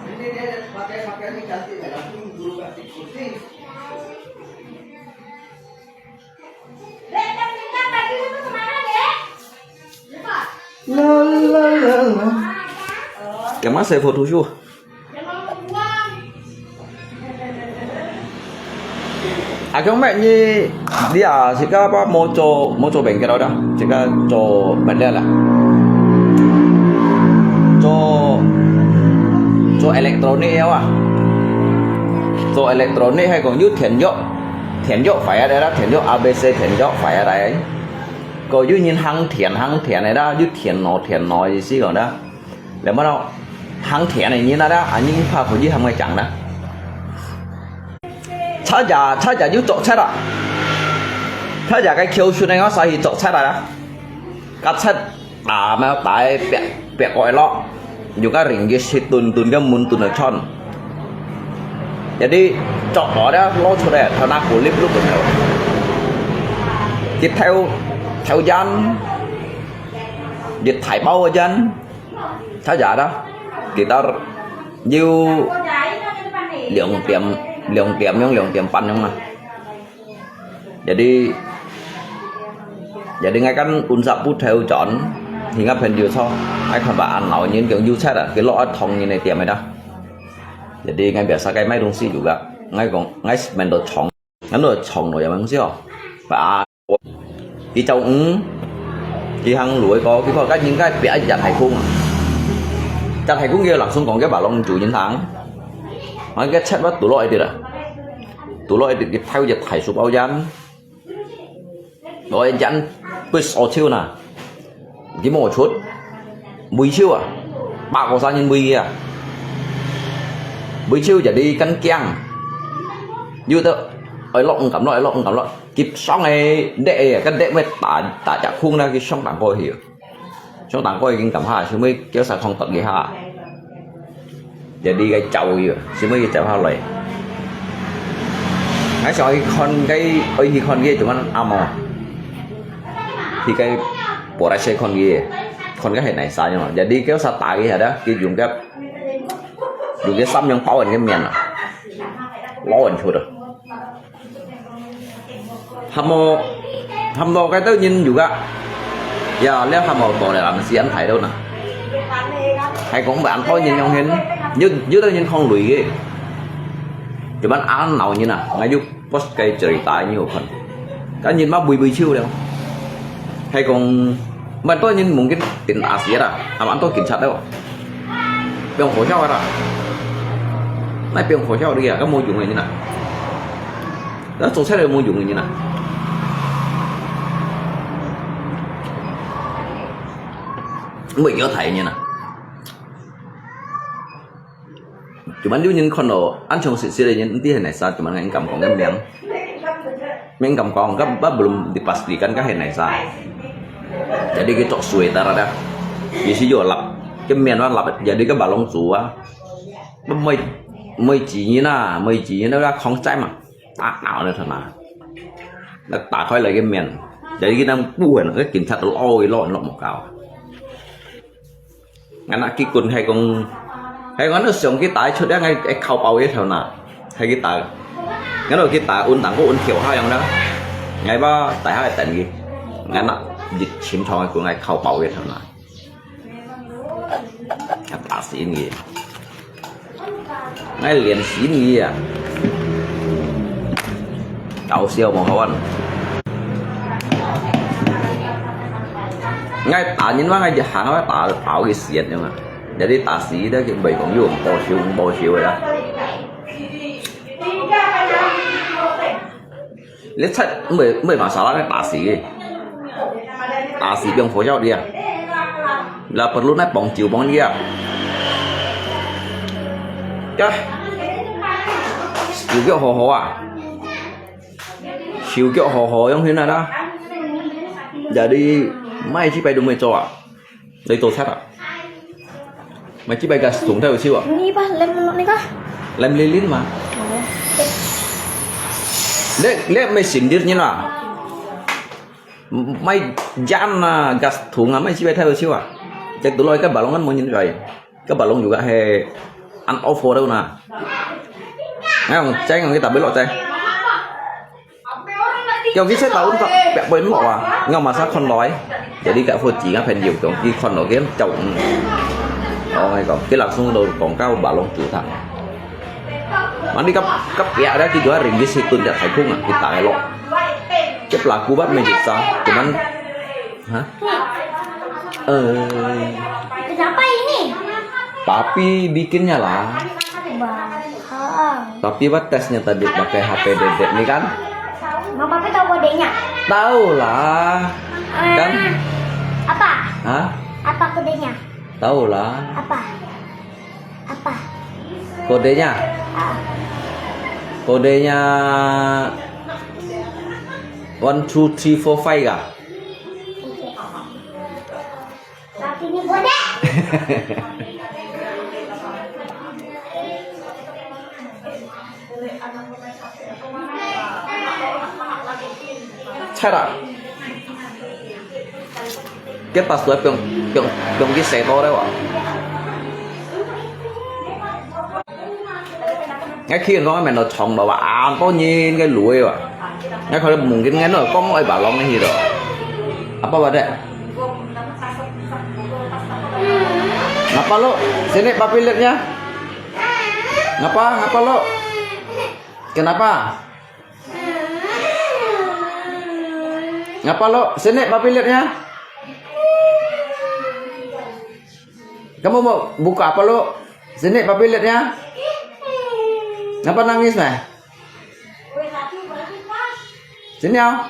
Ini dia pakai pakaian yang cantik, langsung guru kasih kursi. La, la, la, la. Yang mana saya photoshoot? Akhong mẹ nhi, đi à, sika ba mô tô, mô tô bèn kê đó, sika tô bèn lê là. Tô, tô electronic yêu à. Tô electronic hay còn yú thiền yó, thiền yó phải à, đó, thiền yó A B C, thiền yó phải à, đấy. Có yú nhìn hàng thiền, hàng thiền này đó, yú thiền nó, thiền nó, gì xí còn đó. Lè mò nò, hàng thiện này nhìn đó, anh nhìn pha khổ dữ hâm ngai chẳng đó. Chá giả, chá giả yú chọc chét à. Chá giả cái khiêu su này ngó sa hì chọc chét à đó. Cắt chét à mà tải bẹt, bẹt gọi lọ. Yú cái ring cái xì tùn tùn cái mùn tùn ở chọn. Jadi, chọc đó đó, ló chua đấy, thao nà kù lip lúp ở thao. Tiếp theo, theo dõi, đi thải bao ở dõi. Chá giả đó, kita yú 兩點, 兩點 yong, 兩點半 yong à. Jadi, jadi ngai kan un sa put theo chọn, thì ngai phen yú cho, ngai kan ba ăn nấu nhìn kiăng yú chét à, cái lọ ăn thong nhìn này tiệm ấy đó. Jadi ngai biasa cái mấy đồng xí juga, ngai còn, ngai mình đồ chọn, ngắn đồ chọn rồi, ya, mình xí hò. Ba Kì chào ứng, kì hàng lùi có, kì có các nhìn cái bịa giặt hải khung. Giặt hải khung kia lặng xuống còn cái bà long chủ nhìn thẳng. Mà cái chết bắt tủ lội đi rồi. Tủ lội đi, đi theo giặt hải sụp áo dán. Rồi dán bứt sổ chiêu nè. Kì mò chuột. Bùi chiêu à. Bà có sao nhìn bùi kìa. Bùi chiêu giờ đi cắn kiang. Dù tớ, ơi lộn cắm lội, ơi lộn cắm lội. Kịp sóng này, đẻ, cái đẻ mới tả, tả chả khung ra cái sóng tảng coi hiểu. Sóng tảng coi kinh cảm ha, sư mới kéo xa không tật gì ha. Giờ đi cái chậu hiểu, sư mới cái chậu ha lầy. Ngay sau khi con cái, ơi thì con kia tụi mình ăn mà. Thì cái, bỏ ra xe con kia, con cái hệ này xa nhau. Giờ đi kéo xa tả cái hả đó, cái dùng cái, dùng cái xăm nhau bao cái miệng à. Lo anh chuột rồi. Hâm mộ, hâm mộ cái tớ nhìn dù gạ. Ya, lẽ hâm mộ tổ này làm gì ăn thái đâu nè. Hay cũng bạn tôi nhìn nhau hên. Như, như tớ nhìn không lùi ghê. Chứ bạn ăn nào như nè. Ngay dù post cái cerita như hộp phần. Cái nhìn mà bùi bùi chiêu đâu. Hay cũng, bạn tôi nhìn mungkin tin Asia à. Hâm bạn tôi kiểm soát đâu. Biang khổ hiao à. Nãy biang khổ hiao đi à, cái môi trường này như nè. Nó trông sẽ là môi trường này như nè. Mới nhớ thấy như nè. Cuma dia nhìn con đó, ăn trông xịt xịt là nhìn tí hình này sao, cuma ngang cầm con cái miệng. Miệng cầm con, cái bắp belum dipastikan cái hình này sao. Jadi cái trọc suy ta ra đó. Jadi si yo lặp, cái miệng nó lặp, jadi cái bà long chủ á. Bắp mới, mới chỉ như nè, mới chỉ như nè, không trái mà. Tả não nữa thôi mà. Nó tả khỏi lại cái miệng. Jadi cái năm buồn, cái kiểm soát lôi lôi lôi một cao. Ngăn nạ kí cùn hay kong, hay ngăn nạ siông kí tải chốt đá ngay cái khâu bầu yết thảo nạ. Hay kí tải. Ngăn nạ kí tải un tảng có un thiểu hai yong đó. Ngay ba tải hai tận kí. Ngăn nạ dịch chìm thong của ngay khâu bầu yết thảo nạ. Ngăn tả xí nghi. Ngay liền xí nghi à. Cao siêu mà hôn. 𠊎打人嘛，𠊎一下啊打，打佢死人樣啊。Jadi打死佢，佢毋會講有報仇，毋報仇个啦。你出，毋會，毋會masalah，你打死佢。打死放火燒佢啊。Lah perlu nak pong chiu pong dia. Kah. Siu kiok ho ho ah. Siu kiok ho ho yang hin ada. Jadi, mai chi pai du mai cho ah. Dari to sat ah. Mai chi pai gas thùng thai siu ah. Ni pa, lem menok ni kah? Lem lilin ma. Oh. Lek, lek mai sindir ni lah. Mai jan na gas thùng ah, mai chi pai thai siu ah. Cek tu loi ka balong kan mo nyin pai. Ka balong juga he an offer tu na. Ngang ceng ngang kita belok ceng. Kau kisah tahun tak pek poin mo wa. Ngang masa kon loi. Jadi ka phu chi ngang phen yu kong ki kon lo gen chau. Oh ngai kong ki langsung lo kong kau balong tu ta. Mandi kap kap ya ada ki dua ringgit situn ya thai kung ah kita elok. Cep laku bat mai jisa, cuman, hah? Eh, Kenapa ini? Papi bikinnya lah. Bang. Papi bat tesnya tadi pakai H P dedek ni kan? Mau papi tahu kodenya? Tahu lah. Eh, Kan? Apa? Hah? Apa kodenya? Tahu lah. Apa? Apa? Kodenya? Ah. Kodenya one, two, three, four, five kah? Tapi ini kode. Chara. Cái ta suy piong piong piong cái xe to đấy à. Ngay khi nó mình nó chọn đó à, bao nhiêu cái lưỡi à. Ngay khi mungkin ngay nó có một bà long cái gì đó. Apa pada? Ngapa lo? Sini papi lihat ya. Ngapa? Ngapa lo? Kenapa? Ngapa lo? Sini papi lihat ya. Kamu mau buka apa lo? Sini papi lihat ya. Ngapa nangis meh? Sini au.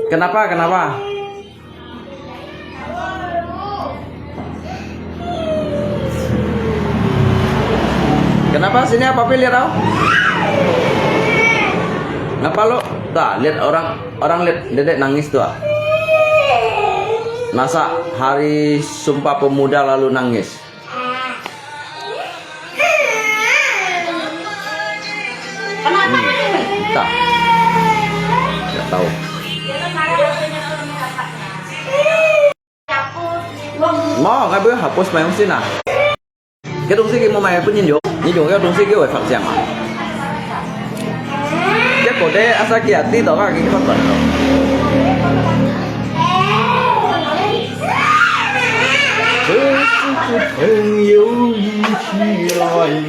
Kenapa? Kenapa? Kenapa sini apa Pi lihat tau? Ngapa lo? Tuh, lihat orang orang lihat dedek nangis tuh. Masa hari Sumpah Pemuda lalu nangis? Kenapa nangis? Entah. Nggak tahu. Mau nggak boleh hapus main mesin ah. Cái đồng sĩ kia mua mày có nhìn vô, nhìn vô cái đồng sĩ kia phải phạt rằng à. Cái cổ đế asa kia tí đó cái cái con bẩn. Cứ cứ cứ thèn yêu ý chí lại.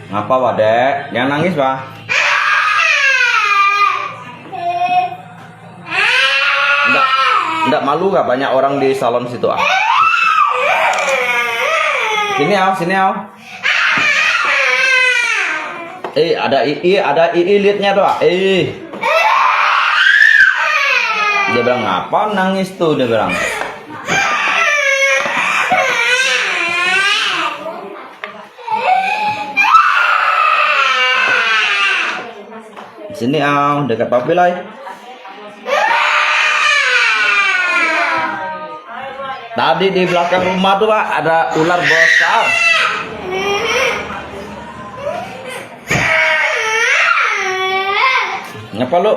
Ngapa, Wadek? Jangan nangis, Pak. Nggak, nggak malu kah banyak orang di salon situ ah? Sini au, sini au. Eh, ada Ii, ada Ii liatnya tuh ah. Eh. Dia bilang, "Ngapa nangis tuh?" Dia bilang. Sini, Au, dekat Papi lai. Tadi di belakang rumah tuh, Pak, ada ular besar. Ngapa lu?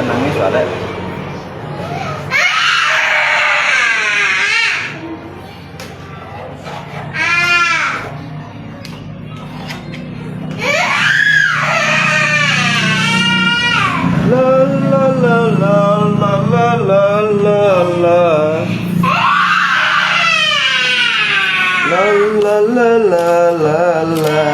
Nangis lah, Dek. La, la, la, la. La, la, la, la, la, la. La, la, la, la, la.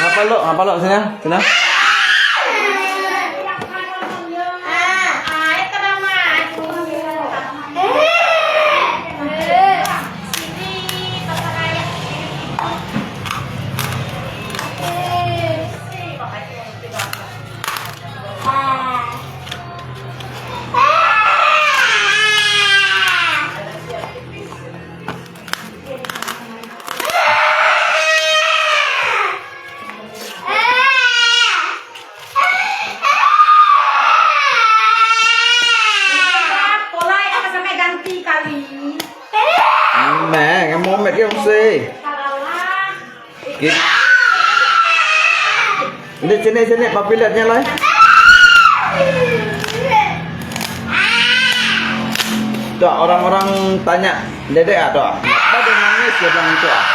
Ngapa lo, ngapa lo, sini, sini. Bola itu sampai ganti kali. Mẹ, em mua mệt cái ông si. Kit. Ini sini, sini, papi lihatnya lah. Tuh, orang-orang tanya, Dedek ah, tuh. Kenapa dia nangis, dia bilang itu ah.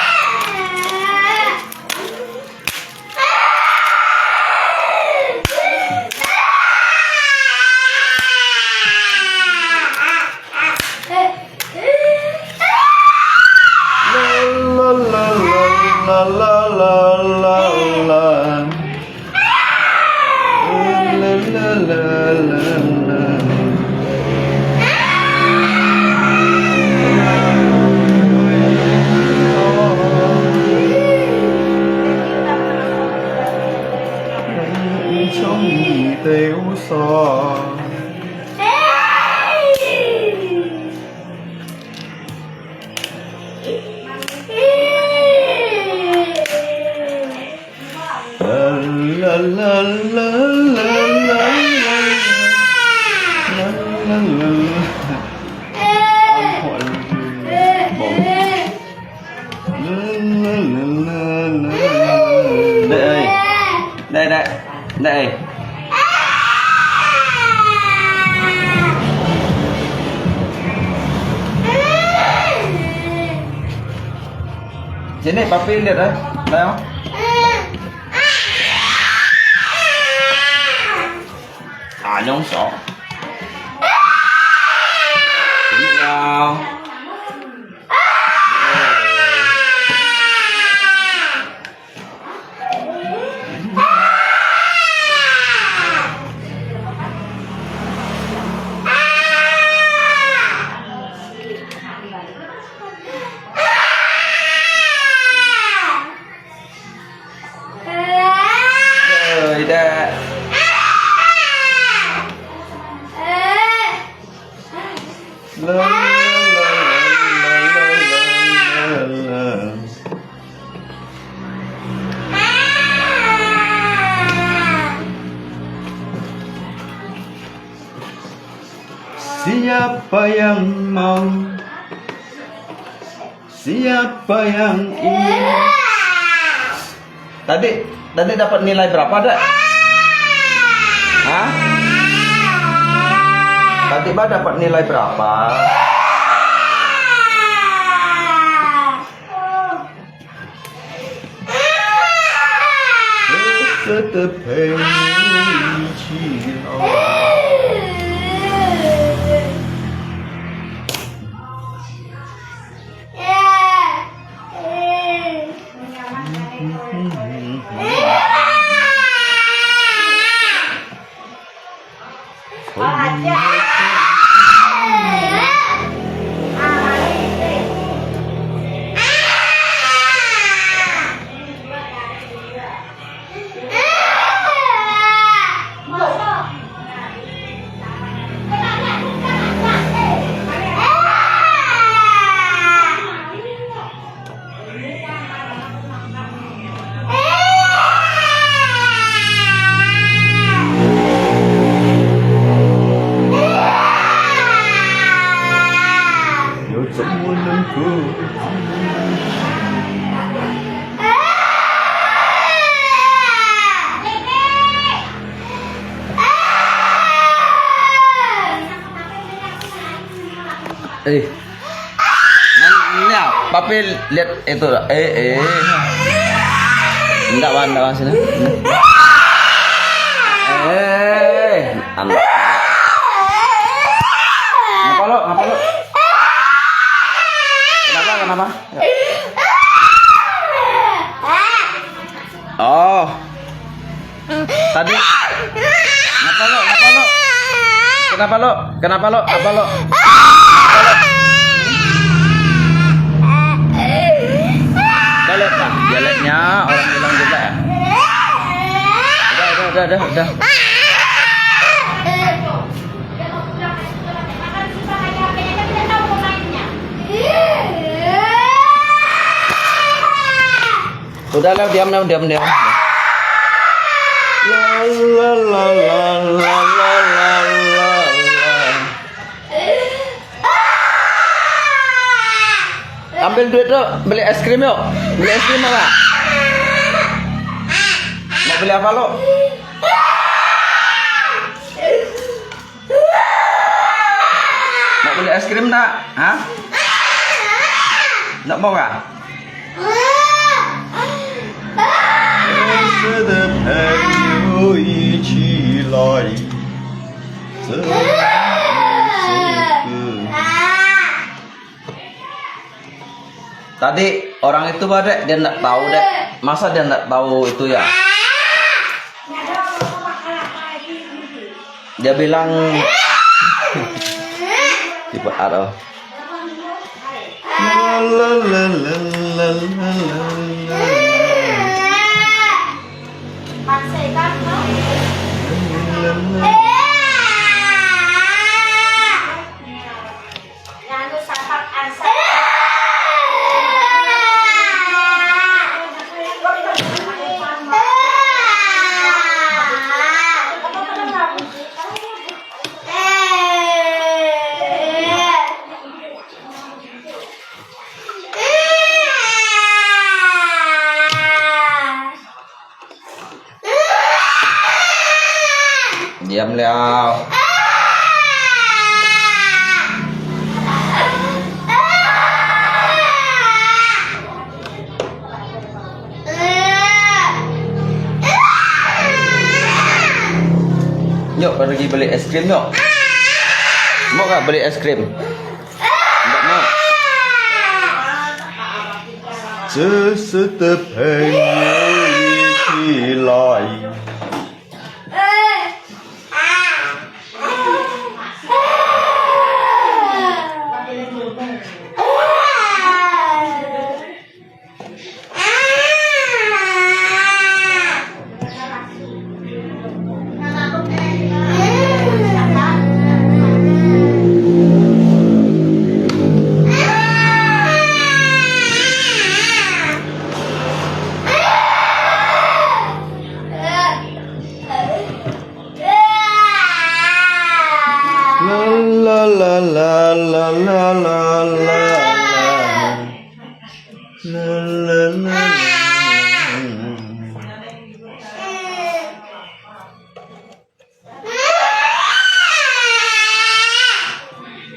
Dek ơi. Dek, Dek. Dek ơi. Sini, papi lihat, eh. Ayo. Ayo. Siapa yang mau? Siapa yang ingin? Tadi, tadi dapat nilai berapa, Dek? Hah? Tadi ba dapat nilai berapa? Eh. Nang, nang, papi lihat itu. Eh, eh. Ndak, Wan, ndak, Wan, sini. Eh, anak. Ngapa lo? Ngapa lo? Kenapa? Kenapa? Oh. Tadi. Ngapa lo? Ngapa lo? Kenapa lo? Kenapa lo? Apa lo? Apa lo? Dialek, Pak. Dialeknya orang bilang juga ya. Udah, udah, udah, udah, udah. Udah lah, diam, diam, diam, diam. La, la, la. Ambil duit tu, beli es krim yuk. Beli es krim apa? Mau beli apa lo? Nak beli es krim tak? Ha? Nak mau kah? 认识的朋友一起来，这是个 Tadi orang itu ba, Dek, dia ndak tahu, Dek. Masa dia ndak tahu itu ya? Dia bilang, tipe aro. La, la, la, la, la, la, la, la. Diam liau. Yuk, pergi beli es krim, yuk. Mau kah beli es krim? Ndak mau. 这是的朋友一起来。 La, la, la, la. La, la, la, la.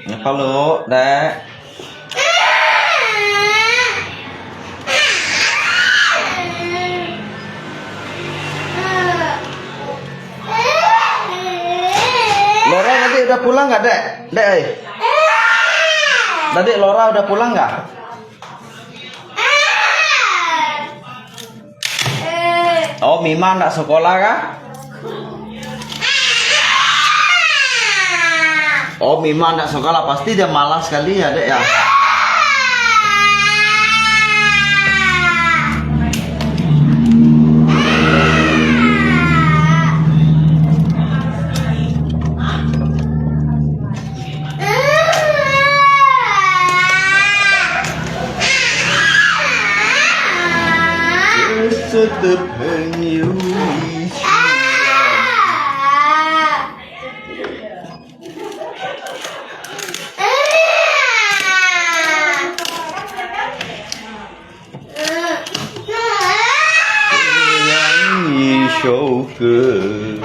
Ngapa lo, Dek? Laura tadi udah pulang nggak, Dek? Dek, eh. Tadi Laura udah pulang nggak? Oh, Mima ndak sekolah kah? Oh, Mima ndak sekolah, pasti dia malas sekali ya, Dek, ya? 个。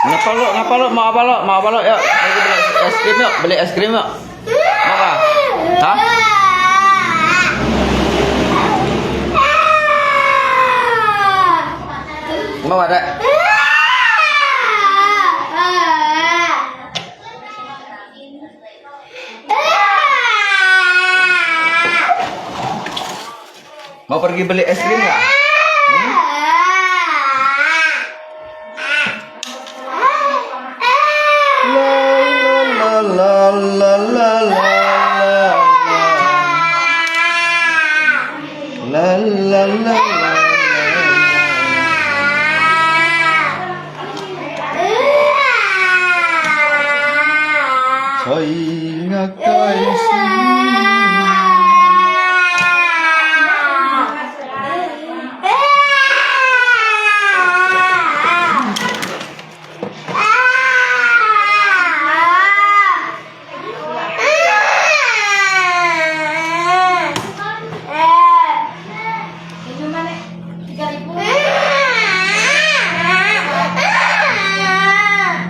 Ngapa lo, ngapa lo, mau apa lo, mau apa lo, yuk. Pergi beli es krim yuk, beli es krim yuk. Mau kah? Ha? Mau ada? Mau pergi beli es krim nggak? Hmm? La, la, la, la, la, la, la. La, la, la, la, la, la. 在我个心。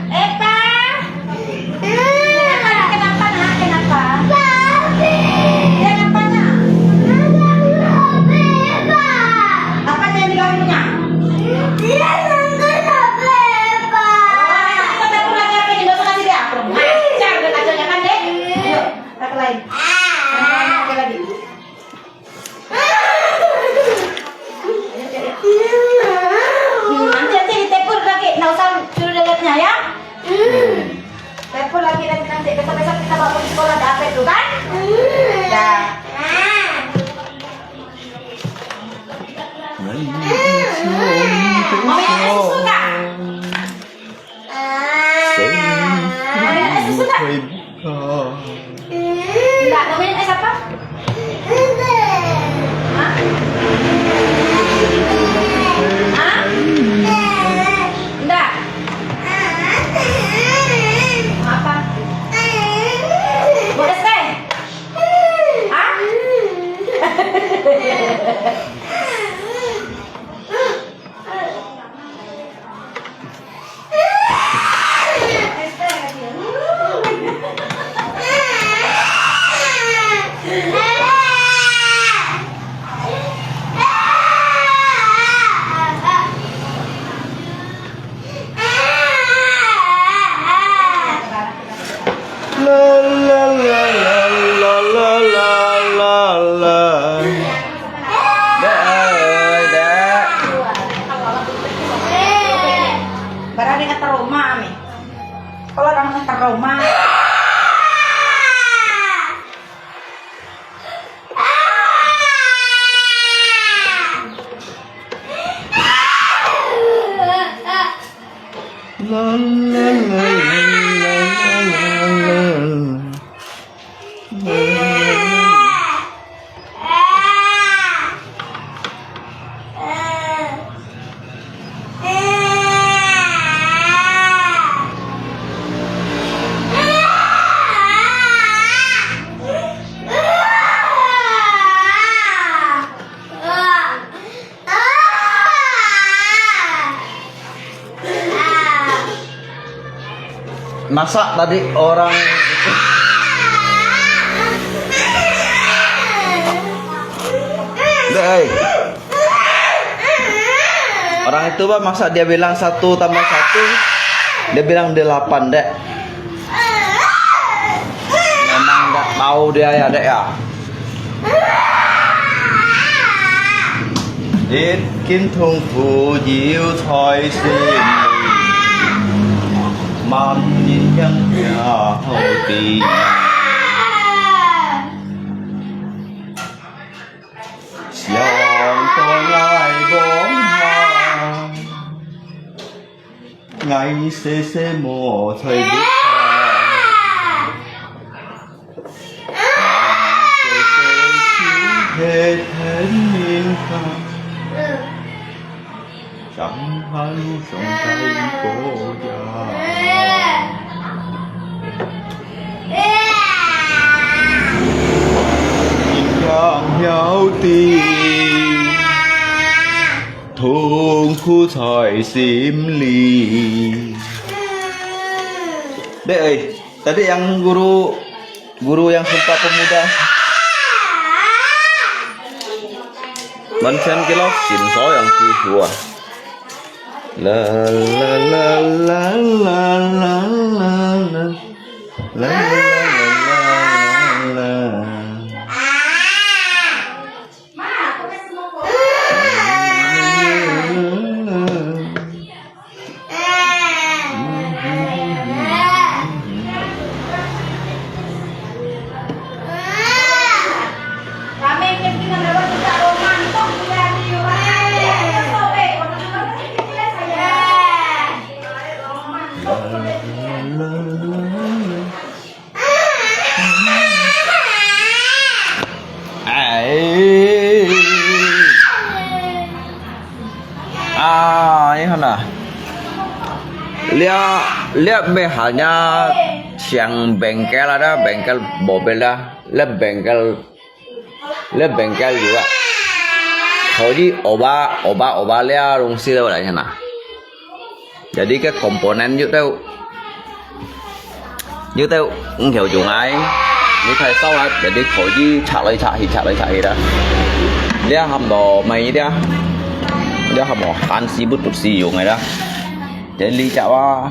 Epa! Kenapa, nak? Kenapa? Kenapa, nak? Apa yang diganggunya? Oh, kita tak pernah lihat ini, nggak usah kasih lihat. Kurang ajar, nggak ajarnya kan, deh? Ayo, kita ke lain. Nah, oke lagi. Hmm, nanti, nanti ditepuk lagi, nggak usah suruh lihatnya ya. Hmm. Tepuk lagi nanti, nanti besok-besok kita bawa pergi sekolah, ada apa itu kan? Ya. Mau minum es susu nggak? Mau minum es susu nggak? Nggak, mau minum es apa? Hah? Hah? Nggak. Mau apa? Mau es teh? Hah? La, la, la, la. Dek ơi, dek. Barang ni ka trauma, mi. Kalau orang ni trauma. La, la, la, la, la, la, la. Masa tadi orang itu, Dek, eh. Orang itu, bah, masa dia bilang satu tambah satu, dia bilang delapan, Dek. Memang nggak tahu dia ya, Dek, ya. Ít經痛苦要在心裡，萬人聽了好知。想到𠊎往下， 𠊎細細無在屋下，𠊎細細就係天命下，上下路上在過呀。人樣曉得， 痛苦在心裡。Dek, eh, tadi yang guru, guru yang Sumpah Pemuda, Ban Sen Kilok, Sin So yang Ki Hua. La, la, la, la. La, la, la, la, la, la. Ai. Ah, ini hana. Lia, lia meh hanya siang bengkel ada, bengkel mobil ada. Lia bengkel, lia bengkel juga. Kau ji oba, oba, oba lia rung si lia ada hana. Jadi cái component yuk teu, yuk teu, ngau chung ai, ni thai sao ai, jadi kau ji chak lai chak hi, chak lai chak hi dah. Lia ham do mai lia, lia ham do han si but but si yung ai dah. Jadi li chak wa,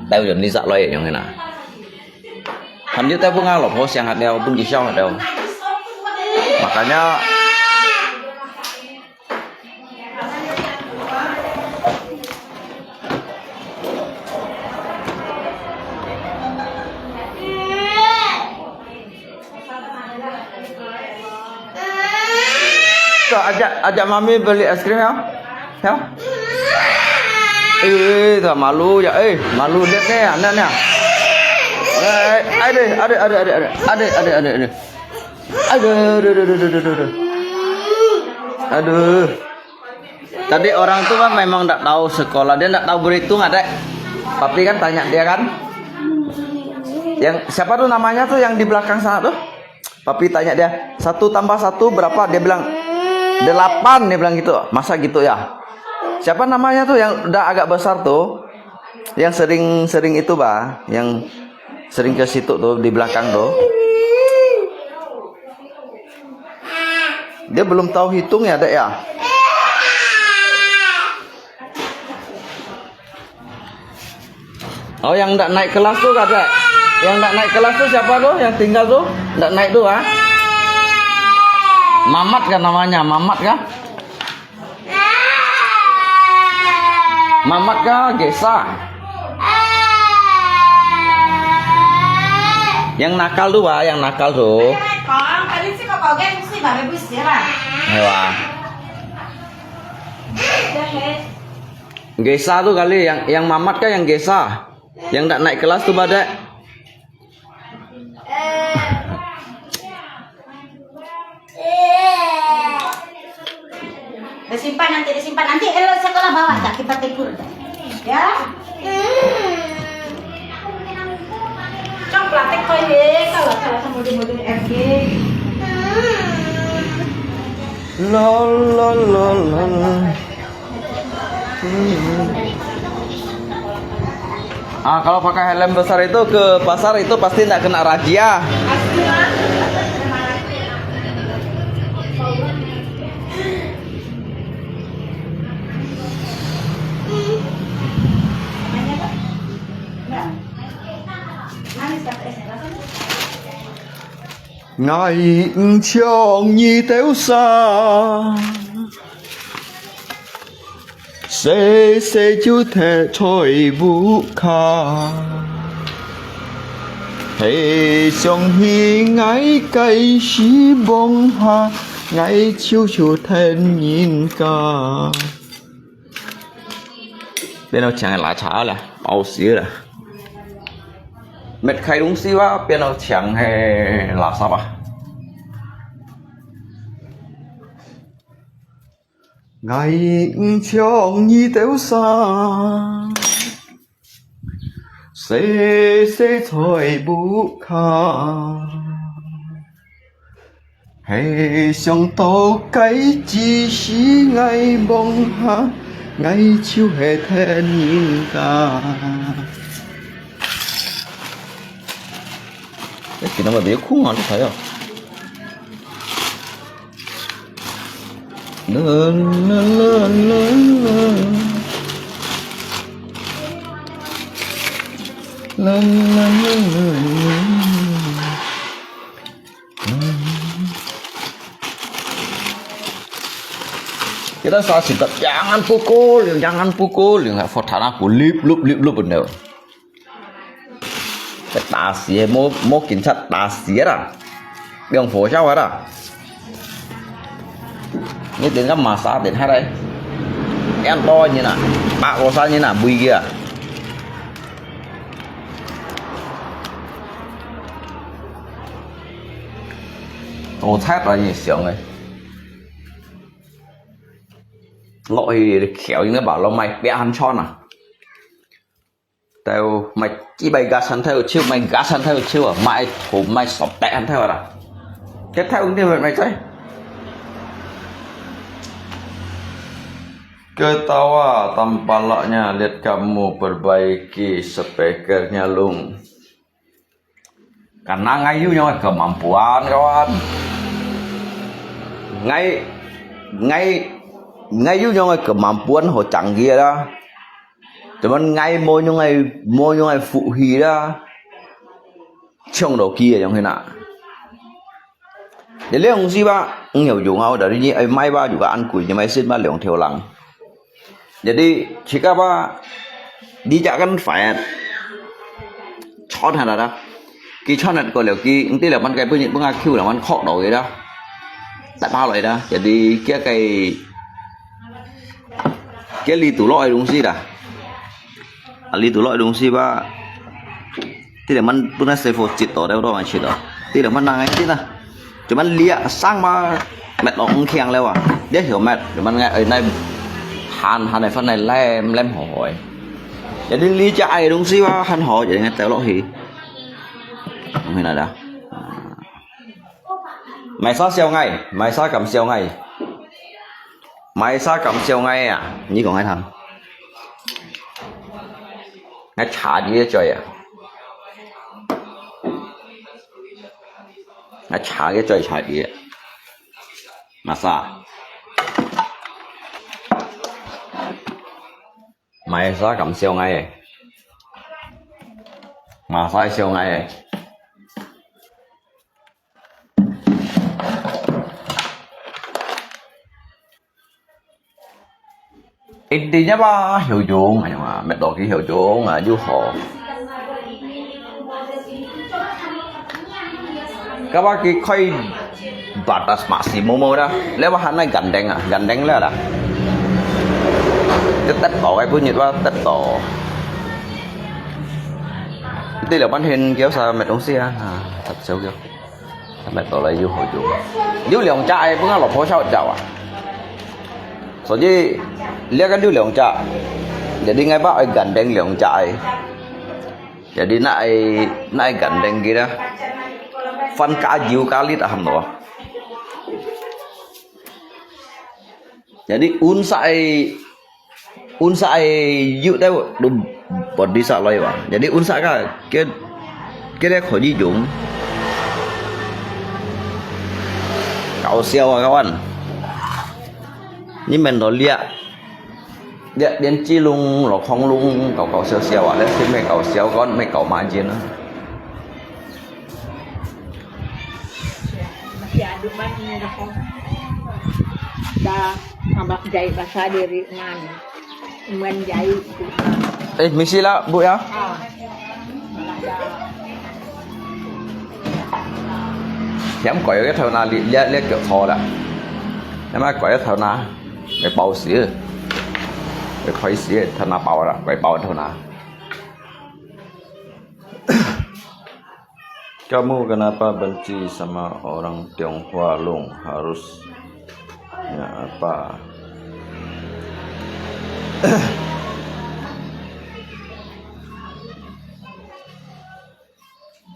teu yun li chak lai yung ai na. Ham yuk teu pun ngau lo po siang hat liao, pun ki siao hat liao. Makanya Kau ajak, ajak mami beli es krim ya? Ya? Eh, tak malu ya. Eh, malu dia ni, anak ni. Eh, aduh, aduh, aduh, aduh, aduh. Aduh, aduh, aduh, aduh. Aduh, aduh, aduh, aduh, aduh, aduh. Aduh. Tadi orang tu kan memang tak tahu sekolah, dia tak tahu berhitung, Adek. Papi kan tanya dia kan. Yang siapa tu namanya tu yang di belakang sana tu? Papi tanya dia, "Satu tambah satu berapa?" Dia bilang, "Delapan," dia bilang gitu. Masa gitu ya? Siapa namanya tu yang udah agak besar tu? Yang sering-sering itu, bah, yang sering ke situ tu, di belakang tu. Dia belum tahu hitung ya, Dek, ya? Oh, yang ndak naik kelas tu, Dek? Yang ndak naik kelas tu siapa tu? Yang tinggal tu? Ndak naik tu, ah? Mamat kah namanya? Mamat kah? Mamat kah Gesa? Yang nakal tu, Pak, yang nakal tu. Hai, Pak. Gesa tu kali, yang, yang Mamat kah yang Gesa? Yang ndak naik kelas tu, Pak, Dek? Disimpan nanti, disimpan nanti. Eh, sekolah bawa tak kita tegur. Ya? Cong plastik toy ye, kalau salah sama di modul F G. La, la, la, la, la. Ah, kalau pakai helm besar itu ke pasar itu pasti ndak kena razia. Ngai毋像你兜儕，細細就忒在屋下。係想起𠊎該時望下，𠊎就就跈人家。 變到淨係垃圾啦，飽死啦！搣開東西哇，變到淨係垃圾啊！𠊎毋像你兜儕，細細在屋下。 係想到該時𠊎望下，𠊎就係跈人家。哎，今天我沒有空啊，你睇啊。啦啦啦啦啦。啦啦啦啦啦。 Kita sa sibak jangan pukul, jangan pukul, nggak foto aku lip lup lip lup bener. Ketasi, mau mau kinchat tasi ya dah. Yang foto siapa dah? Ini tinggal masa tinggal hari. Yang tahu ni nak, pak kosa ni nak bui dia. 我猜到你想的。落去橋應該話落買百萬串啊。到買幾百個山頭，就買個山頭就啊，買土買十百山頭啦。Kita ini買買在。Ketawa tanpa laknya, lihat kamu perbaiki speakernya, Lung. Karena ngai yu nyong kemampuan, kawan. Ngai, ngai, ngai yu nyong kemampuan ho canggih dah. Cuman ngai mo nyong ai, mo nyong ai fuhi dah. Chong do kia nyong hina. Jadi yang si ba, ngiau yung au dari ni ai mai ba juga an kui ni mai sin ba liang thiau lang. Jadi, chika ba, di jak kan phải. Chọn hả đó. Ki chọn hả có liều ki, nti liều bắn cái bưng bưng kiu liều bắn khóc đầu vậy đó. Tại ba loại đó. Jadi, kia cái, kia lì tủ loại đúng gì đó. À, lì tủ loại đúng gì ba. Ti liều bắn bưng nó sẽ phô chít đó, đâu đó mà chít đó. Ti liều bắn năng ấy chít đó. Cuman liak sang ma met lok ng khiang leo ah. Dia hiu met, cuman ngai ai nai han han ai fan nai lem lem hoi hoi. Jadi li cha ai dong si wa han hoi, jadi ngai teo lok hi. Dong hi na da. Mai sa siau ngai, mai sa kam siau ngai. Mai sa kam siau ngai à, ni kong hai thằng. Ngai cha đi chơi à. Ngai cha cái chơi cha đi. Mà sa. Mai sa kam siau ngai. Mà sa siau ngai. Intinya ba, hiu jung, ayo ma, met do ki hiu jung, ayo ho. Kaba ki koi batas maksimum da. Lewa hanai gandeng ah, gandeng le da. Tetep to, ai punyit wa tetep to. Ti le pan hin kiau sa met dong si ah, ha, tap siau kiau. Met to le yu ho jung. Yu liang cha ai, pun lo pho sao jao ah. 所以，這個有兩隻，jadi ngai ba ai gandeng兩隻ai。Jadi nak ai nak ai gandeng kita, fan ka jiu ka lit aham to. Jadi unsa ai unsa ai yu teu dum Pon di sa loi wa. Jadi unsa ka, ke, ke dia kho ji jung. Kau siau wa kawan. Ni men lo lia. Lia lien ji lung lo khong lung kau kau siau siau wa. Lia si me kau siau kon me kau ma jin a. Masih ada ban ni dah. Dah, abang jahit bahasa diri man. Menjahit. Eh, misi lah, Bu ya. Ah. Hiam koi ke thau na li, lia, lia kiok tho da. Nama koi thau na, ngai pau si. Ngai koi si, thau na pau da, koi pau thau na. Kamu kenapa benci sama orang Tionghoa Lung harusnya apa?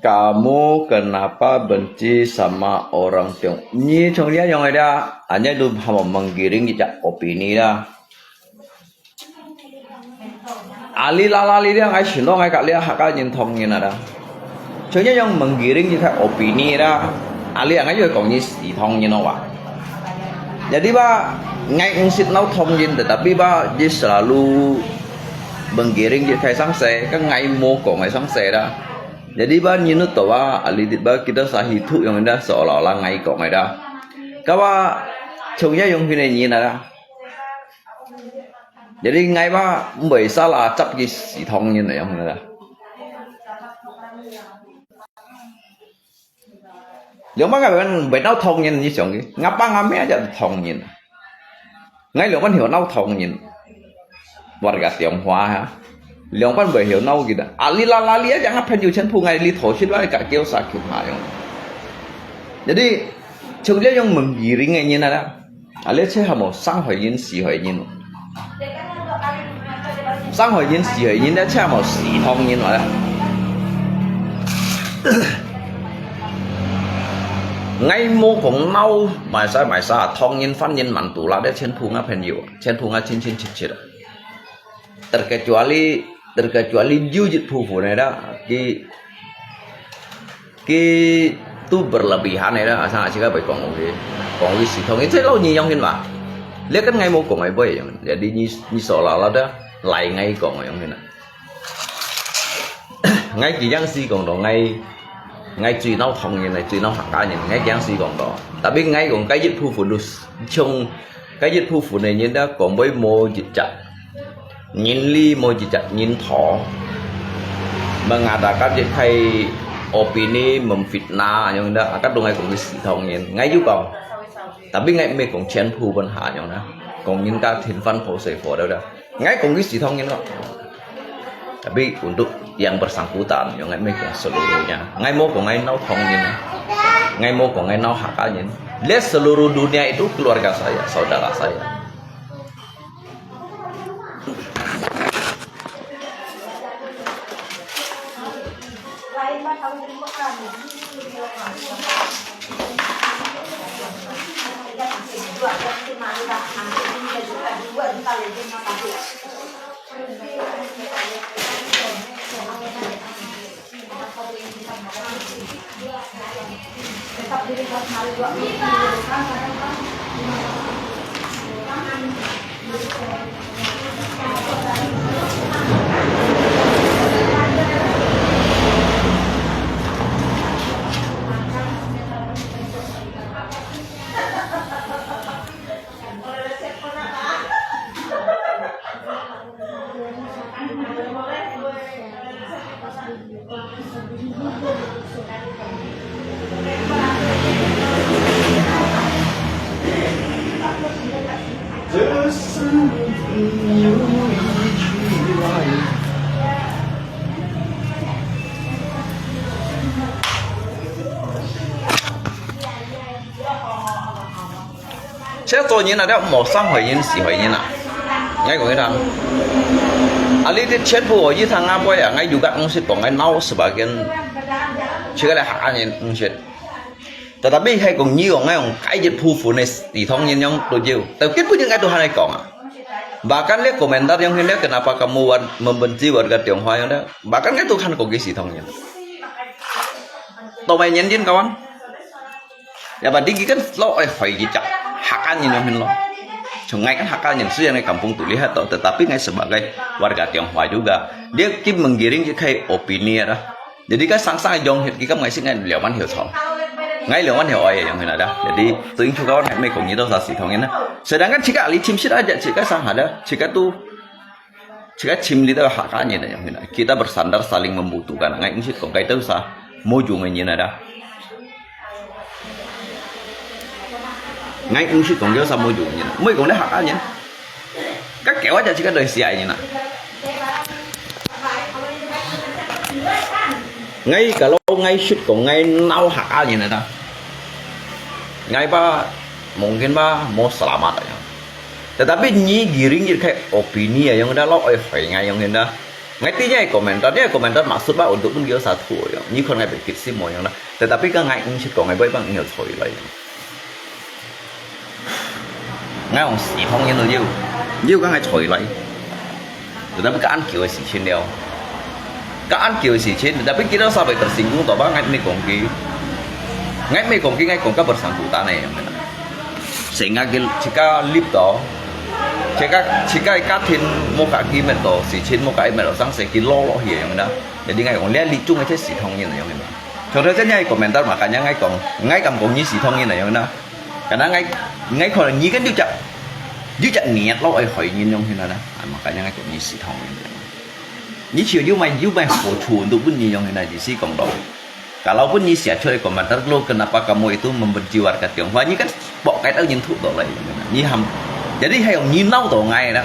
Kamu kenapa benci sama orang Tiong-, ni chong lia yong ada, anya tu hamo menggiring ija opini da. Ali lala li dia ngai shin lo ngai ka lia haka nyin thong nyin ada. Chong nya yong menggiring ji thai opini da. Ali ngai yoi kong ni si thong nyin lo wa. Jadi ba ngai ngsit nau thong nyin tetapi ba ji selalu menggiring ji thai sang se, ka ngai mo kong ngai sang se da. Jadi ba nyin lo to ba ali dit ba kita sahi thu yong da seolah-olah ngai kong ngai da. Ka ba chong nya yong hin nyin ada. Jadi ngai ba mboi sa la chap ki si thong nyin na yong na. Liang ban ngai ban mboi nau thong nyin ni siang ki. Ngap ba ngap me aja thong nyin. Ngai liang ban hiu nau thong nyin. Warga Tionghoa ha. Liang ban mboi hiu nau ki da. Ali la la li aja ngap phen yu chen pu ngai li tho shit ba ka kiu sa kiu ha yong. Jadi, chong lia yong menggiring ngai nyin na da. Alih che hamo sang hoi yin si hoi yin. Sang hoi yin si hoi yin le che hamo si thong yin wa. Ngai mo kong nau mai sa mai sa thong yin fan yin man tu la de chen pu nga phen yu. Chen pu nga chin chin chit chit. Terkecuali, terkecuali jiu jit phu phu ne da. Ki Ki tu berlebihan ya, asal aja ka bai kong wi, kong wi si thong. Itu lo ni yong hin ba. Lia kan ngai mo kong ngai bai yong. Jadi ni, ni seolah-olah da lai ngai kong yong hin. Ngai ki yang si kong do ngai, ngai chui nau thong nyin, ngai chui nau haka nyin, ngai ki yang si kong do. Tapi ngai kong kai jit phu phu lus, chung kai jit phu phu ne nyin da kong bai mo jit jat. Nyin li mo jijat nyin tho. Mengadakan jit khai opini memfitnah yong da, akat dong ngai kong si thong nyin. Ngai yu kong. Tapi ngai me kong chen pu pun ha yong da. Kong nyin ka thin fan po se po da da. Ngai kong si thong nyin kong. Tapi untuk yang bersangkutan, yong ngai me kong seluruhnya. Ngai mo kong ngai nau thong nyin. Ngai mo kong ngai nau haka nyin. Le seluruh dunia itu keluarga saya, saudara saya. 這做人啊，你無生害人，死害人啊！𠊎講你聽，啊，你兜全部一趟阿妹啊，𠊎有个東西講，𠊎鬧sebagian，自家來嚇人東西。Tetapi係講你講，𠊎用該一部分个地方人樣都有，但根本就𠊎都還來講啊。Bahkan 這 komentar yang 現在 kenapa kamu war-, membenci warga Tionghoa yang 這, bahkan 該都看過幾時通人。都沒年齡 kawan。Ya, berarti kita lo eh hoi kita Hakka 人 yang 現在。從 𠊎kan Hakka 人，雖然 𠊎kampung tu lihat to, tetapi 𠊎 sebagai warga Tionghoa juga. Dia ki menggiring ki kai opini ada. Jadi 該生生用血，佢敢 𠊎識 𠊎兩萬條草。𠊎兩萬條愛用血啦。Jadi 對應出 kawan 還沒講你多少時通人啦。Sedangkan 自家 ahli chim sit aja，自家 sang ada，自家 tu，自家 chim li to Hakka 人啊用血啦。Kita bersandar saling membutuhkan。𠊎毋識講該兜啥，無用个人啊啦。𠊎毋識講該啥無用个人，毋會講你Hakka 人。 該狗啊，就自家對死人啊。𠊎kalau𠊎識講，𠊎惱Hakka人啊，𠊎 ba mungkin 吧，無 selamat啊。Tetapi 你 giring 一開 opini啊，用个咯，愛害𠊎用个。𠊎知你个 komentar，你个 komentar maksud 吧，untuk pun 有啥錯用，你看𠊎別个心無用啦。Tetapi 該𠊎毋識講，𠊎會幫你有錯來用。 𠊎用時通人了，又，又講𠊎才來。Tetapi 該恁久个事情了，該恁久个事情，tetapi kita sampai tersinggung to 吧，𠊎毋係講佢，𠊎毋係講佢，𠊎講該 bersangkutan个樣个啦。Sehingga佢自家 live to，自家自家个家庭無甲佢乜到，事情無甲佢乜到，生死佢落落去个樣个啦。Jadi 𠊎講，這種个就時通人个樣个啦。 Contoh saja 你个 komentar，makanya𠊎講，𠊎敢講你時通人个樣啦。Karena 𠊎，𠊎可能你跟有隻，有隻孽咯，愛害人樣个啦。Makanya 𠊎講你時通人个樣。你就有麼，有麼好處都分你樣个啦，意思講到。Kalau pun 你寫出來 komentar lo, kenapa kamu itu membenci warga Tionghoa？你跟博該兜人吐到來，你還，jadi 還有你惱到𠊎啦，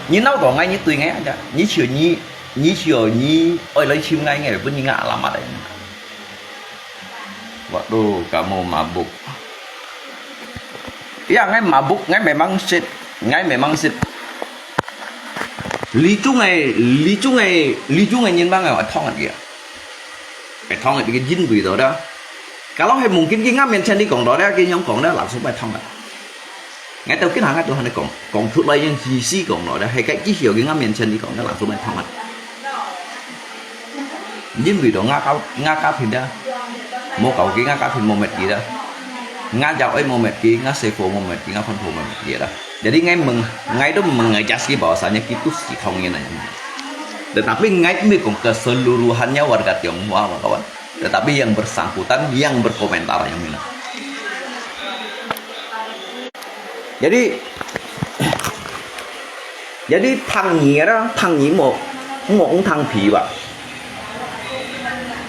你惱到𠊎，你對𠊎啊，你就你 你就你愛來尋𠊎，𠊎分你个 alamat。Waktu kamu mabuk. Ya，𠊎 mabuk，𠊎 memang 識，𠊎 memang 識。這種个，這種个，這種个人嘛，𠊎會痛个，會痛个，因為到啦。Kalau係mungkin佢 𠊎面前你講到啦，佢樣講啦，langsung會痛个。 𠊎兜今下𠊎都喊你講，講出來樣意思講落咧，係該只曉佢 𠊎面前你講，該 langsung 會痛啊。因為到𠊎家，𠊎家庭咧，無搞佢，𠊎家庭無滅佢啦，𠊎爺哀無滅佢，𠊎細婆無滅佢，𠊎番婆無滅佢啦。Jadi 𠊎問，𠊎都問𠊎自己 bahwasanya佢都時通人啊。Tetapi 𠊎毋係講 keseluruhannya warga Tionghoa, kawan. Tetapi yang bersangkutan, yang berkomentar yang 呢。 Jadi，jadi 聽你啦，聽你莫，莫毋聽佢吧。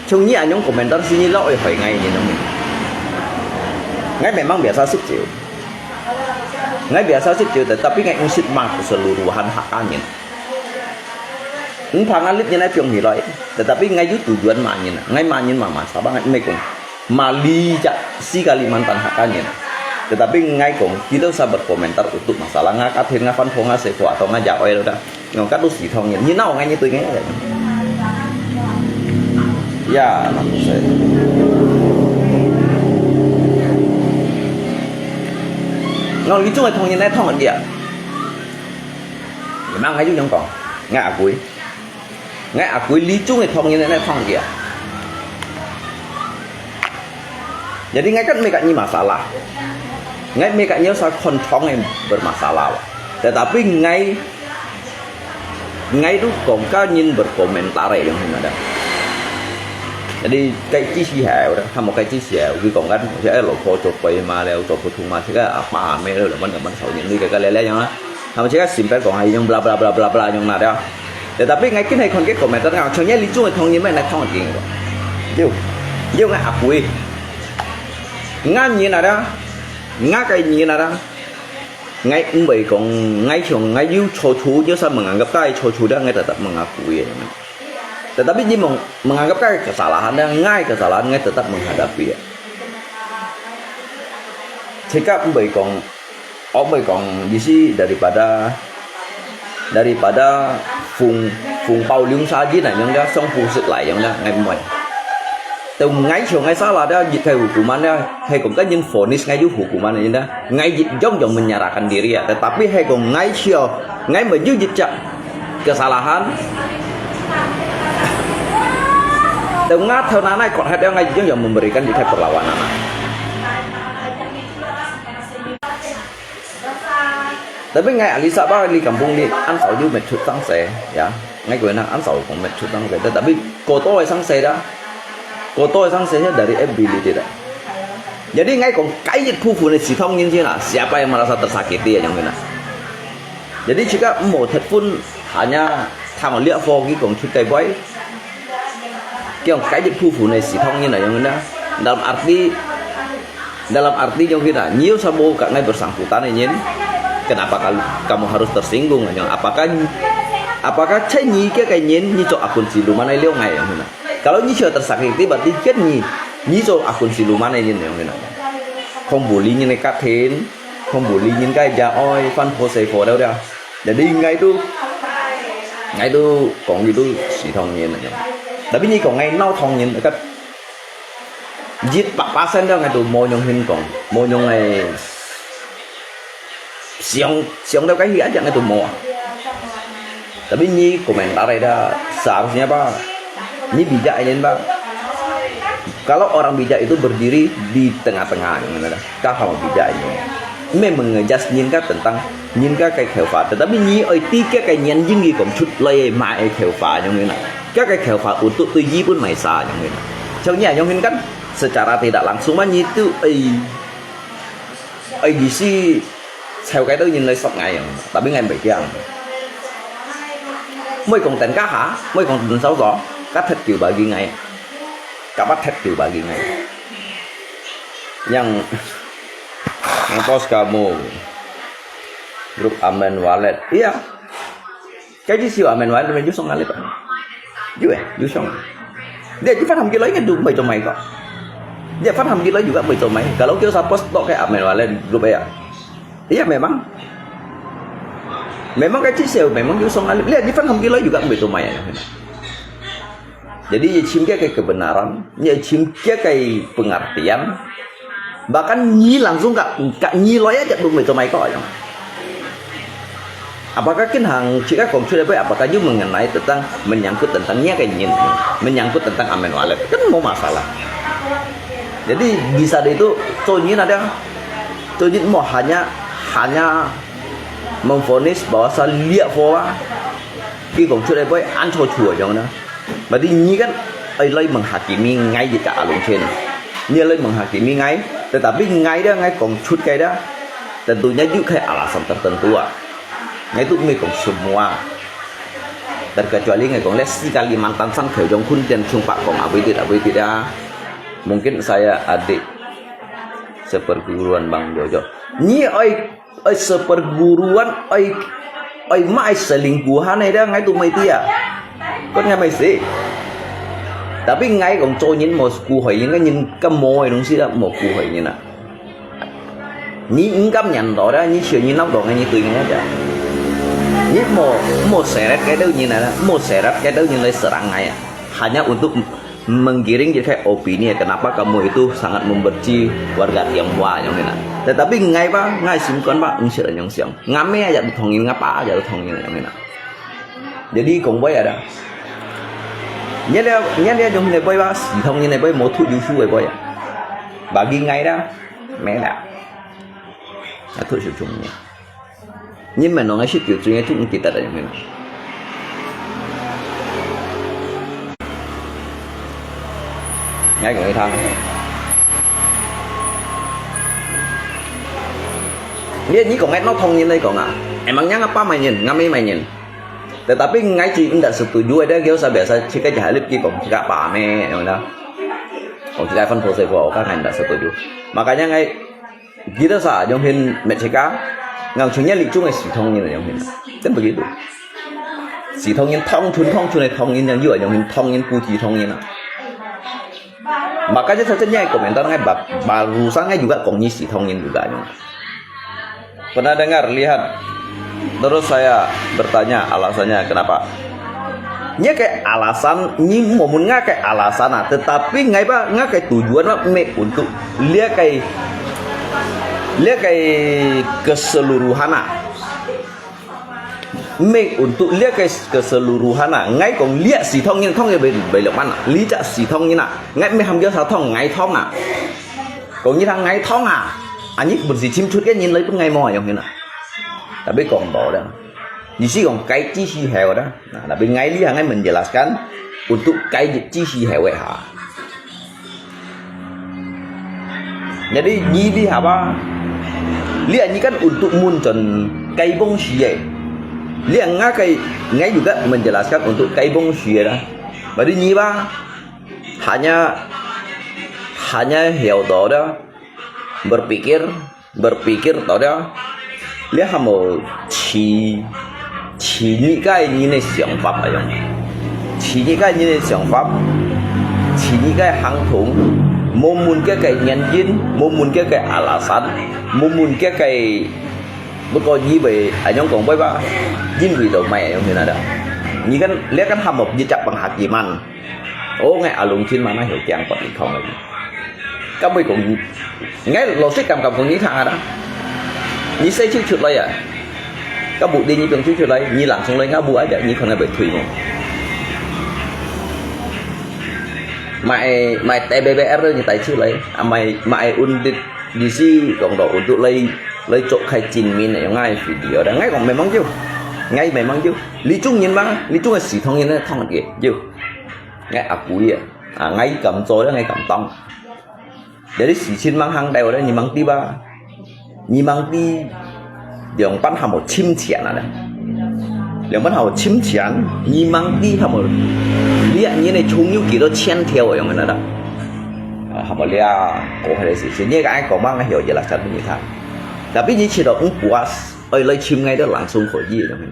像你恁樣 komentar，係你老愛害𠊎个人，𠊎memang biasa 食酒。𠊎 biasa 食酒，tetapi 𠊎毋識罵 keseluruhan Hakka人。 毋怕𠊎立人來放起來，tetapi 𠊎有tujuan罵人啊，𠊎罵人嘛，嘛，sabar，𠊎毋係講罵你隻四Kalimantan Hakka人。Tetapi 𠊎講，佢兜sabar komentar untuk masalah𠊎家庭，𠊎番婆，𠊎細婆，atau𠊎爺哀了，𠊎都時通人，你鬧𠊎，你對𠊎。Ya，那不是。我你做个通人來通人啊。 Memang 𠊎就恁樣講，𠊎阿貴，𠊎阿貴這種个通人來通佢啊。Jadi 𠊎kan 毋係甲你masalah，𠊎毋係甲你有啥看通个bermasalah。Tetapi 𠊎，𠊎都講甲人berkomentar个樣，係無得。Jadi 該支持係，佢無該支持係，佢講緊，哎，老婆做鬼嘛了，做不通嘛，這個啊，爸咩了，兩萬兩萬少年，你該個來來樣啊。 他們自家simpel講，哎，用bla bla bla bla bla用那的。Tetapi 𠊎今日看个komentar，講像你這種个通人，乜來通人个。有，有𠊎阿貴，𠊎人來的，𠊎个人來的。𠊎毋會講，𠊎像𠊎有錯處，有啥menganggap𠊎个錯處的，𠊎tetap mengakui。Tetapi你meng-，menganggap𠊎个kesalahan的，𠊎个kesalahan，𠊎tetap menghadapi。自家毋會講， 我毋會講，意思daripada，daripada 風，風暴兩儕人啊，樣个相互識來樣个，𠊎毋會。到𠊎像𠊎salah dia，一个hukuman dia，係講該人vonis𠊎有hukuman个人啊，𠊎一樣樣menyerahkan diri啊。Tetapi係講𠊎像，𠊎無有一隻kesalahan，到𠊎頭那naik kuat hati，𠊎一樣樣memberikan一个perlawanan啊。Tapi ngai alisa ba di kampung di，恁少有mechut sangse，ya。Ngai kau nak恁少kong mechut sangse，tapi kotor个sangse dah，kotor个sangse nya dari F B li tidak. Jadi ngai kong kait phun-phun di sithong nyin cina，siapa yang merasa tersakiti ya yang kena. Jadi jika mau telepon hanya tang liak fo ki kong chut kai boy. Kiong kait phun-phun di sithong nyin ya yang kena. Dalam arti Dalam arti nyong kena, nyi yo samo ka ngai bersangkutan nyin, kenapa kal-, kamu harus tersinggung nyong? Apakah, apakah cai nyi kia kai nyin, nyi cho akun siluman ai liu ngai nyong kena? Kalau nyi cho tersakiti, berarti kan nyi, nyi cho akun siluman nyin nyong kena. Không buli nyin katin, không buli nyin kai ja oi, fan po se po dau dia. Jadi ngai tu, ngai tu kong itu sithong nyin nyong. Tapi nyi kong ngai nau thong nyin kat 一百巴仙了，𠊎都無用心講，無用个想，想到該去，aja𠊎都無啊。Tapi nyi komentar ada seharusnya apa? Nyi bijak ini apa? Kalau orang bijak itu berdiri di tengah-tengah, gimana dah? Kah kamu bijak ini? Memang ngejas nyin ka tentang nyin ka kai kheufa, tetapi nyi oi tiket kai nyin jing ki kong chut lai mai kheufa nyong ina. Ka kai kheufa untuk tu yi pun mai sa nyong ina. Chau nyi nyong hin kan secara tidak langsung mah nyi tu ai, ai di si chau kai tu nyin lai sok ngai nyong, tapi ngai bai kiang. Moi kong ten ka ha, moi kong ten sau so, ka thet kiu bagi ngai, ka pat thet kiu bagi ngai. Yang, yang pos kamu. Grup Amen Wallet. Iya. Cái gì siêu Amen Wallet mình yusong ngalip. Yu eh, yusong. Dia di fan ham kilai kan du mai to mai ko. Dia fan ham kilai juga mai to mai. Kalau kêu sa post to kay Amen Wallet grup ya. Iya memang. Memang cái gì siêu memang yusong ngalip. Dia di fan ham kilai juga mai to mai. Jadi, nyi chim kia kai kebenaran, nyi chim kia kai pengertian, bahkan nyi langsung ka, ka nyi loya jak dong mai to mai ko nyong. Apakah kin hang, jika kong chut apa, apakah you mengenai tentang, menyangkut tentang nyi kai nyin, menyangkut tentang Amen Wallet, kan mau masalah. Jadi, bisa deh itu, to nyin ada, to nyin mau hanya, hanya memvonis bahwa sa liak fo a, ki kong chut ai boy, an cho chua jong na. Berarti nyi kan, ai lai menghakimi ngai di ka alung chen. Nyi lai menghakimi ngai, tetapi ngai dah, ngai kong chut kai dah. Tentunya juga kai alasan tertentu a. Ngai tu mai kong semua. Terkecuali ngai kong leh si Kalimantan san keu jong kun den chung pak kong abui dit, abui dit dah. Mungkin saya adik seperguruan Bang Jojo. Nyi ai, ai seperguruan, ai, ai mai selingkuhan ai dah ngai tu mai tia. Kon ngai mai si. Tapi ngai kong cho nyin mau ku hoi nyin, ngai nyin ka mo ai dong si dah mau ku hoi nyin a. Nyi ngkam nyan to dah, nyi sio nyi nau to ngai nyi tui ngai aja. Nyi mau, mau seret kai dau nyin a, mau seret kai dau nyin lai serang ngai a. Hanya untuk menggiring jadi kai opini, kenapa kamu itu sangat membenci warga Tionghoa nyong ina. Tetapi ngai pa, ngai sim kon pa, ung sira nyong siang. Ngame aja tu thong nyin, ngapa aja tu thong nyin nyong ina. Jadi kong boy ada. Nyan dia, nyan dia nyong ina boy pa, si thong nyin boy, mau tu yu shu boy ya. Bagi ngai dah, mela. Aku shu chung nyin. Nyi men nong ai shit yu chung ngai chung kita dah nyin. Ngai kong ithang. Nyi, nyi kong ngai nau thong nyin nai kong a. Emang nyan apa mai nyin, ngame mai nyin. Tetapi ngai ci ndak setuju ada kio sa biasa cika jahalip ki kong cika pa me, yang mana. Kong cika fan proses ko, ka ngai ndak setuju. Makanya ngai Kita sa, nyong hin met cheka, ngang chungnya li chung ai si thong nyin nyong hin. Kan begitu. Si thong nyin thong chun, thong chun ai thong nyin nyong yu ai nyong hin thong nyin ku chi thong nyin a. Makanya sa chen nyai komentar ngai ba, barusan ngai juga kong nyi si thong nyin juga nyong. Pernah dengar, lihat. Terus saya bertanya alasannya kenapa. 你个alasan，你無問𠊎个alasan啊，tetapi𠊎吧，𠊎个tujuan吧，mik untuk 這个，這个keseluruhan啊。Mik untuk 這个keseluruhan啊，𠊎講這系統人，統个袂，袂落班啊，這隻系統人啊，𠊎毋係喊佢啥統，𠊎統啊。講你聽𠊎統啊，啊，你本事尋出个人來分𠊎無用个啊。Tapi講到了，你是講該支持後啦。 Nah, tapi ngai liha ngai menjelaskan untuk kai jit ci si hewe ha. Jadi, nyi liha ba, liha nyi kan untuk mun chon kai bong si e. Liha ngai kai, ngai juga menjelaskan untuk kai bong si e lah. Jadi nyi ba, hanya, hanya hiểu đó đó, berpikir, berpikir tau dia. Lihat kamu ci, ci ni kai ni ne 想法 ayong. Ci ni kai ni ne 想法, ci ni kai hang thung, mumun ke kai nyan jin, mumun ke kai alasan, mumun ke kai beko ni bai, ayong kong bai ba, jin bai tau mai ayong ni nada. Ni kan, lihat kan kamu jejak penghakiman. Oh, ngai alung chin mana hiu kiang pat ni kong lagi. Kamu kong, ngai lo si kam kam kong ni thang ada. Ni sai chiu chut lai ya. Kamu di ni piang chiu chut lai, ni langsung lai ngabu aja, ni kong ngai bai thui mo. Mai, mai T B B R ni tai chiu lai, mai, mai undit di si kong do untuk lai, lai chok khai chin min ayong ngai video ada. Ngai kong memang chiu. Ngai memang chiu. Li chung yin ma, li chung si thong yin thong ke, chiu. Ngai akui ya. Ah, ngai kam cho, ngai kam tong. Jadi si chin mang hang dai, ni mang ti ba. Ni mang ti, liang pan ham mo chim chian a. Liang pan ham mo chim chian, ni mang ti ham mo, liak ni ne chung yu kilo chian thiau ayong na da. Ah, ham mo liak, ko hai si chin, ni ka ai ko mang hiu je la chan ni tha. Tapi ni chi do ung puas, oi lai chim ngai do langsung ko yi ayong.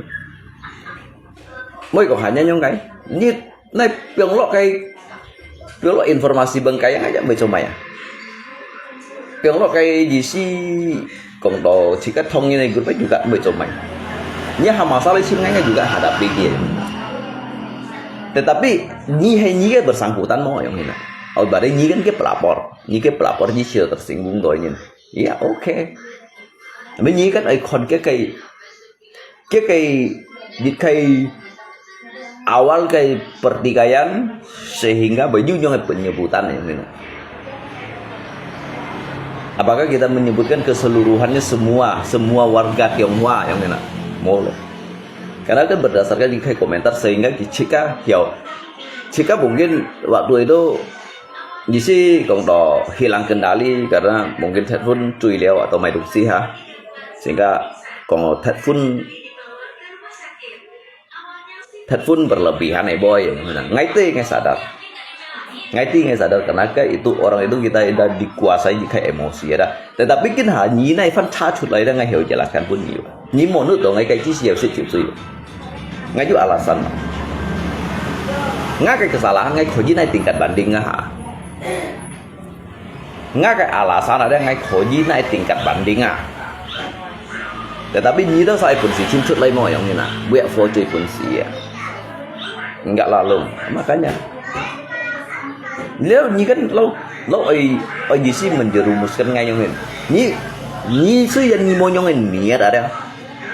Moi ko hanya nyong kai, ni 那邊落个，邊落informasi bengkai yang aja mai comai ya. 邊落个意思講到自家同人个group juga mai comai. Ni ha masalah sih ngai juga hadapi dia. Tetapi ni hai ni ke bersangkutan mo ayong ni. Oh, berarti ni kan ke pelapor. Ni ke pelapor ni sih tersinggung do ini. Ya, oke. Tapi ni kan ikon ke kai 佢个，佢个awal个pertikaian sehingga baju nyong penyebutan ini. Apakah kita menyebutkan keseluruhannya semua, semua warga Tionghoa yang ini? Boleh. Karena kan berdasarkan 佢个 komentar sehingga kita ya, kita mungkin waktu itu 意思講到 hilang kendali karena mungkin Tet Fun 醉了 atau mai duk si ha. Sehingga 講到 Tet Fun, Tet Fun berlebihan eh boy. Ngai ti ngai sadar. Ngai ti ngai sadar karena ke itu orang itu kita udah dikuasai 佢个 emosi ada. Tetapi kan ha, ni nai fan cha chut lai da ngai hiu jelaskan pun ni. Ni mo nu to ngai kai chi siu sit chiu sui. Ngai ju alasan. Ngai kai kesalahan ngai ko ji nai tingkat banding nga ha. Ngai kai alasan ada ngai ko ji nai tingkat banding nga. Tetapi ni to sai pun si chin chut lai mo ayong ni na. Buat fo chui pun si ya. Enggak lalu. Makanya. Liu ni kan lo, lo ai, ai di si menjerumuskan ngai nyong ni. Ni, ni si yang ni mo nyong ni ada.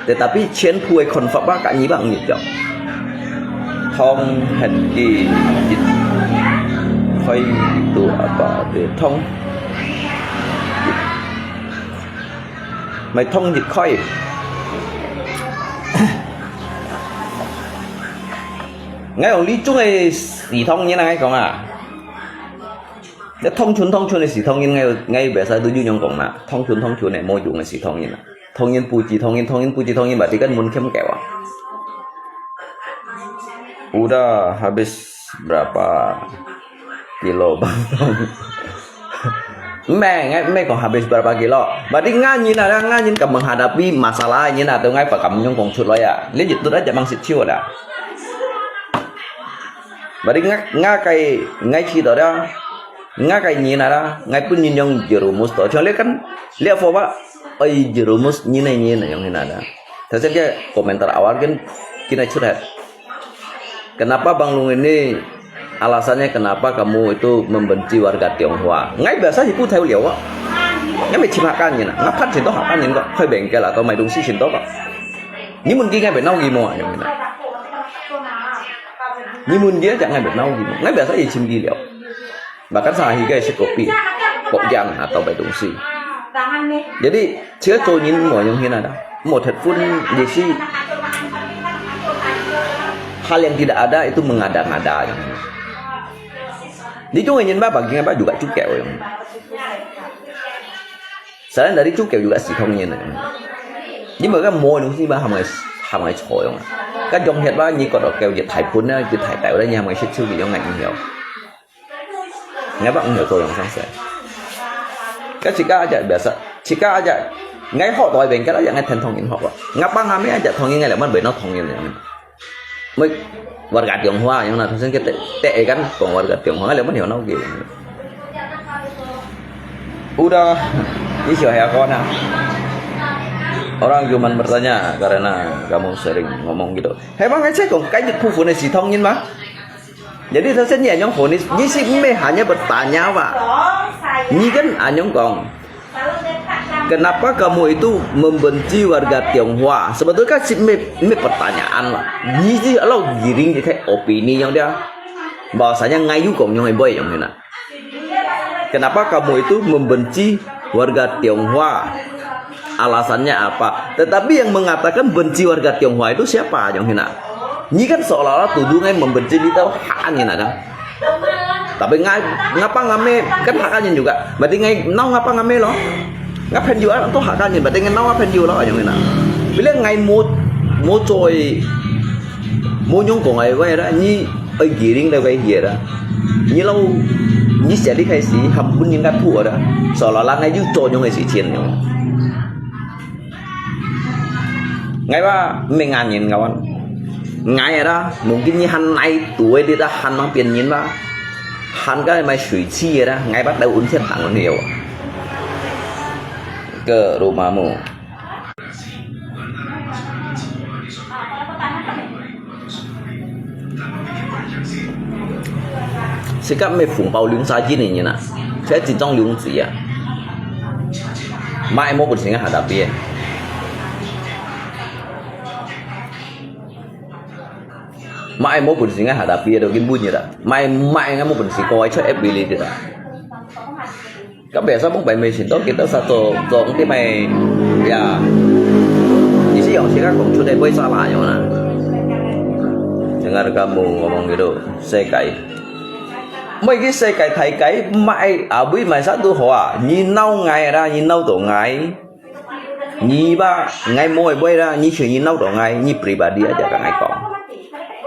Tetapi 全部个 confirm ba ka ni bang ni jong. Thong hen ki, ki, khoi tu apa de thong. Mai thong ki khoi. Ngai ong li chung ai si thong ni ngai kong a. Ngai thong chun thong chun ai si thong ni ngai, ngai biasa tu ju nyong kong na. Thong chun thong chun ai mo yung ai si thong ni na. Thong ni pu ji thong ni, thong ni pu ji thong ni ba ti kan mun kem keo a. Udah habis berapa kilo bang? Meh, ngai meh kong habis berapa kilo. Berarti nganyin ada nganyin ka menghadapi masalah nyin ada ngai pa kam nyong kong chut lo ya. Li jit tu da jamang sit chiu da. Berarti nga, nga kai, ngai chi to da. Nga kai nyin ada, ngai pun nyin nyong jerumus to. Chong le kan, le fo ba, oi jerumus nyin ai nyin ai nyong nyin ada. Tha sen ke komentar awal kan, kina chut hat. Kenapa Bang Lung ini alasannya kenapa kamu itu membenci warga Tionghoa? Ngai biasa hiku tahu liao ah. Ngai meh cima kan ni na. Ngapat situ hakan ni kok. Koi bengkel atau mai dungsi situ kok. Ni mun ki ngai benau gimo ni na. Ni mun dia jak ngai benau gimo. Ngai biasa i cim ki liao. Bahkan sahari kai si kopi, pok jang atau mai dungsi. Jadi, 其實做人無容易啊，無特分也是 hal yang tidak ada itu mengada-ngada. Di chung nyen ba bagi apa juga cukai yang. Selain dari cukai juga si thong nyen. Ni mereka mau nungsi ba hamai hamai cho yang. Kan jong hiat ba ni kot ok je thai pun na je thai tai ni hamai shit chu yang ngai ni. Ngai ba ngai to yang sang sai. Ka chika aja biasa. Chika aja. Ngai ho to ben ka aja ngai ten thong in ho. Ngapa ngame aja thong in ngai le man ben no thong in. Mui warga Tionghoa yang na thong sen ke te te kan kong warga Tionghoa le man yo nau ke. Udah, ini siapa ya kawan ah? Orang cuma bertanya karena kamu sering ngomong gitu. Hei bang, saya kong kaji kufu ni si thong in mah. Jadi those ni yang phone ni si me hanya bertanya ba. Ni kan anyong kong. Kenapa kamu itu membenci warga Tionghoa? Sebetulnya kan si me me pertanyaan ba. Ni si lau giring je kai opini yang dia. Bahasanya ngayu kong yang boy yang na. Kenapa kamu itu membenci warga Tionghoa? Alasannya apa? Tetapi yang mengatakan benci warga Tionghoa itu siapa, yang hina? Ni kan seolah-olah tuduh ngai membenci ni tau hakan ni ada. Tapi ngai ngapa ngame kan hakan juga. Berarti ngai nau ngapa ngame lo? Ngapa juga tu hakan ni? Berarti ngai nau ngapa juga lo, yang hina? Bila ngai mau mau coi mau nyong kong ai wai ra ni ai giring le wai hia ra. Ni lau ni sia li khai si ham pun ning ka thu ra. Seolah-olah ngai yu cho nyong ai si chien nyong. Ngai ba me ngan nyen ngawan. Ngai ra mungkin ni han nai tu ai di ta han mang pian nyen ba. Han ka mai sui chi ra ngai ba tau un thian tang ni yo. Ke rumahmu. Sikap me phùng bao零sa chín年啊，這一張零紙啊，買無本事个下大邊。買無本事个下大邊都根本个啦，買買个無本事，個位出一比例个啦。 Kan biasa pun pai mesin to kita satu tong ti mai ya. Isi yang sila kong chut dai boi salah yang mana. Dengar kamu ngomong gitu, sekai. Mai ki sekai thai kai mai abui mai satu hoa. Ni nau ngai ra, ni nau to ngai. Ni ba ngai moi boi ra, ni sini nau to ngai, ni pribadi aja ka ngai kong.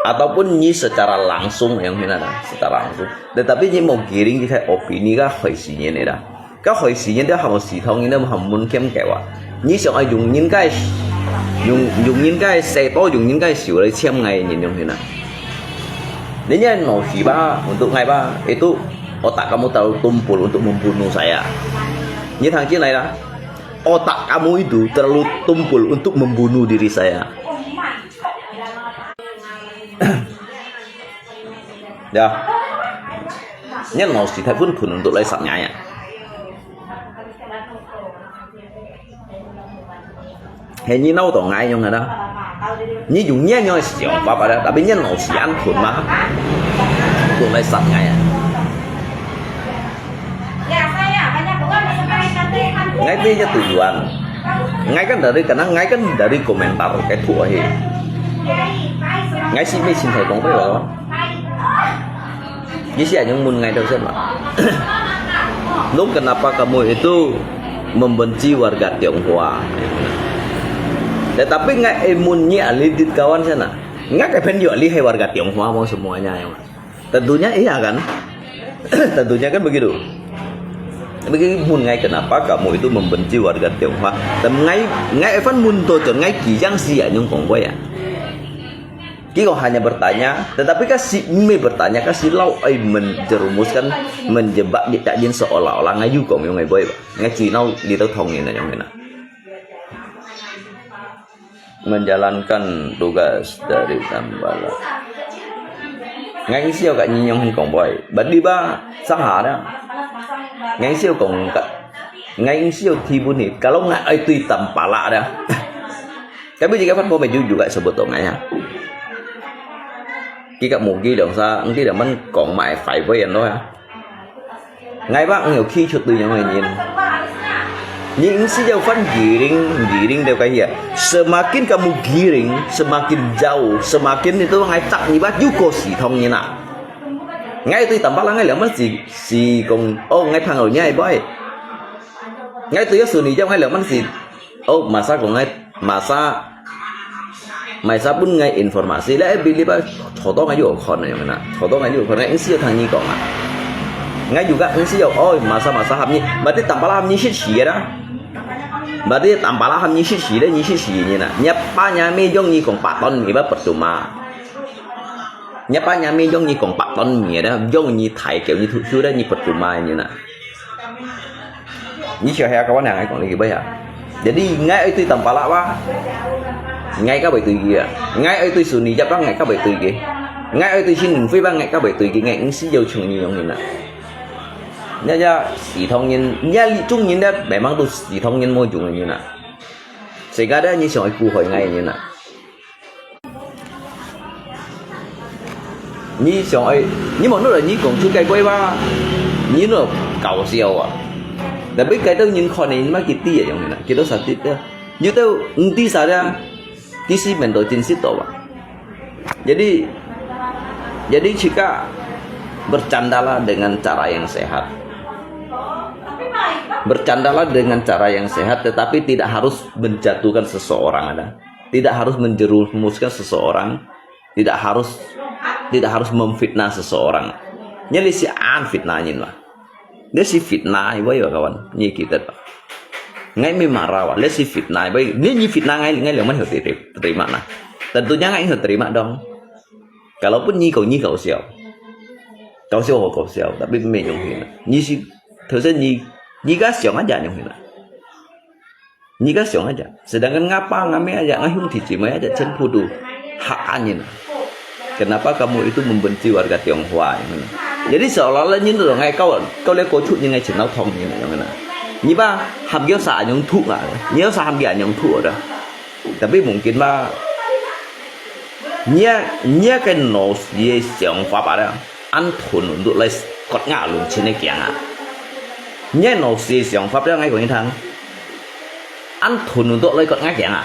Ataupun ni secara langsung yang mana, secara langsung. Tetapi ni mau giring kita opini ka hoi si ni dah. Ka hoi si ni dah hamo si thong ni dah hamo mun kem kewa. Ni siang ai yung nin kai, yung yung nin kai seto yung nin kai siu lai chiam ngai ni yung hina. Ni ni no si ba untuk ngai ba itu otak kamu terlalu tumpul untuk membunuh saya. Ni thang chin lai dah. Otak kamu itu terlalu tumpul untuk membunuh diri saya. Ya. Nyan mau si thai pun pun untuk lai saknya ya. Hei ni nau to ngai nyong ada. Ni yung nyan nyong si yung papa ada, tapi nyan mau si an pun mah. Untuk lai saknya ya. Ngai pi nya tujuan. Ngai kan dari kenang, ngai kan dari komentar kai thu ahi. Ngai si mi sin thai kong pai lo. Ni si anyong mun ngai tau sen ma. Nung kenapa kamu itu membenci warga Tionghoa? Tetapi ngai ai mun ni ali dit kawan sana. Ngai kai pen yo ali hai warga Tionghoa mau semuanya yang. Tentunya iya kan? Tentunya kan begitu. Tapi mun ngai kenapa kamu itu membenci warga Tionghoa? Dan ngai ngai Evan mun to chon ngai ki yang si anyong kong boy ya. Ki kong hanya bertanya, tetapi kasi me bertanya kasi lau ai menjerumuskan menjebak di tak jin seolah-olah ngai yu kong yung ngai boy ba. Ngai cui nau di tau thong ni na yung na. Menjalankan tugas dari Tambala. ，𠊎毋需要甲你樣去講話，berdebat sahaja。𠊎毋需要講甲，𠊎毋需要提問你，kalau𠊎愛對Tampalak dah。Tapi jika Van Bommel juga sebut to ngai ha. Kika mugi dong sa, engti dong man kong mai fai boy yan lo ha. Ngai bak ngio khi chut tu yang ngai nyin. Ni ing si jau fan giring, giring deu kai hia. Semakin kamu giring, semakin jauh, semakin itu ngai tak ni bat juga si thong nyin na. Ngai tu Tampalak ngai liang man si, si kong, oh ngai phang au nyai boy. Ngai tu ya suni jau ngai liang man si, oh masa kong ngai, masa Mai sa pun ngai informasi le, eh, bili ba, 坐到ngai有看个样啦，坐到ngai有看，ngai ing si有听你讲啊。Ngai juga ing si有，哦，masa masa ham ni，berarti Tampalak ham ni sit si dah。Berarti Tampalak ham ni sit si le，你sit si ni na。你爸你咪用你讲八段你吧不懂嘛？你爸你咪用你讲八段你的，用你太久你读书的，你不懂嘛你呢？ 你小孩个，我两个讲你去不呀？Jadi ngai itu Tampalak ba, ngai ka bai tui ki a. Ngai itu Suni jap ba, ngai ka bai tui ki. Ngai itu Shin Nung Fei ba, ngai ka bai tui ki. Ngai ing si jau chung ni yong hin a. Nya ya si thong yin, nya li chung yin da, memang tu si thong yin mo chung yin a. Sehingga da ni siang ai ku hoi ngai yin a. 你想愛，你無落來，你講出該句話，你都搞笑啊！Tapi該兜人看你，你嘛佢知啊，樣啦，佢都實質啊。有兜毋知啥啦，佢是面對真實到啊。Jadi, jadi jika bercandalah dengan cara yang sehat. Bercandalah dengan cara yang sehat, tetapi tidak harus menjatuhkan seseorang ada. Tidak harus menjerumuskan seseorang, tidak harus tidak harus memfitnah seseorang. Nya li si an fitnah nyin wa. Dia si fitnah iwa iwa kawan. Nyi kita ba. Ngai mi marah wa. Dia si fitnah iwa. Dia nyi fitnah ngai ngai liang man hati terima na. Tentunya ngai hati terima dong. Kalaupun nyi kau nyi kau siau. Kau siau kau siau. Tapi me nyong hin. Nyi si, terus nyi, nyi ka siau aja nyong hin. Nyi ka siang aja. Sedangkan ngapa ngami aja, ngai hung ti cimai aja, cen putu. Hak anyin. Kenapa kamu itu membenci warga Tionghoa? Jadi seolah-olah nyin tu ngai kau, kau le kau cut nyin ngai cen nau thong nyin ngai na. Nyi ba, ham kio sa anyong tu ngai. Nyi sa ham kio anyong tu ada. Tapi mungkin ba, nyi, nyi kan no ye siang fa ba da. An thun untuk lai kot ngak lung chin e kiang a. Nyi no si siang fa da ngai kong thang. An thun untuk lai kot ngak kiang a.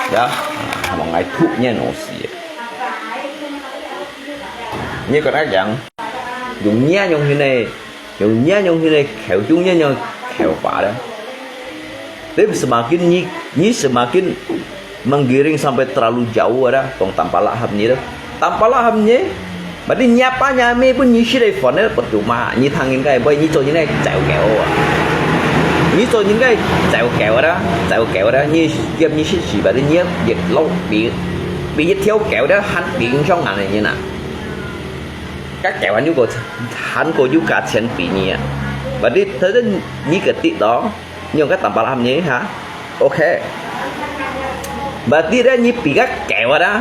Ya, mong ngai thuk nyi no si. Nyi kot ngak kiang. Yung nyi yung hin e. Yung nyi yung hin e. Kheu yung nyi yung kheu pa da. Tapi semakin nyi, nyi semakin menggiring sampai terlalu jauh ada. Kong Tampalak ham nyi da. Tampalak ham nyi. Berarti nyi apa nyi ame pun nyi si dai phone da percuma. Nyi thangin kai boy nyi cho nyi nai chau keu a. Nyi cho nyi nai chau keu da. Chau keu da. Nyi tiap nyi si si berarti nyi yet lo bi, bi yet thiau keu da han bi ing song ngan nyi na. Các kẹo anh có, anh có nhu cầu tiền bị nhỉ? Và đi tới đến nhí cái tít đó, nhưng các tầm bà làm nhỉ hả? Ok. Và đi đến nhí bị các kẹo đó,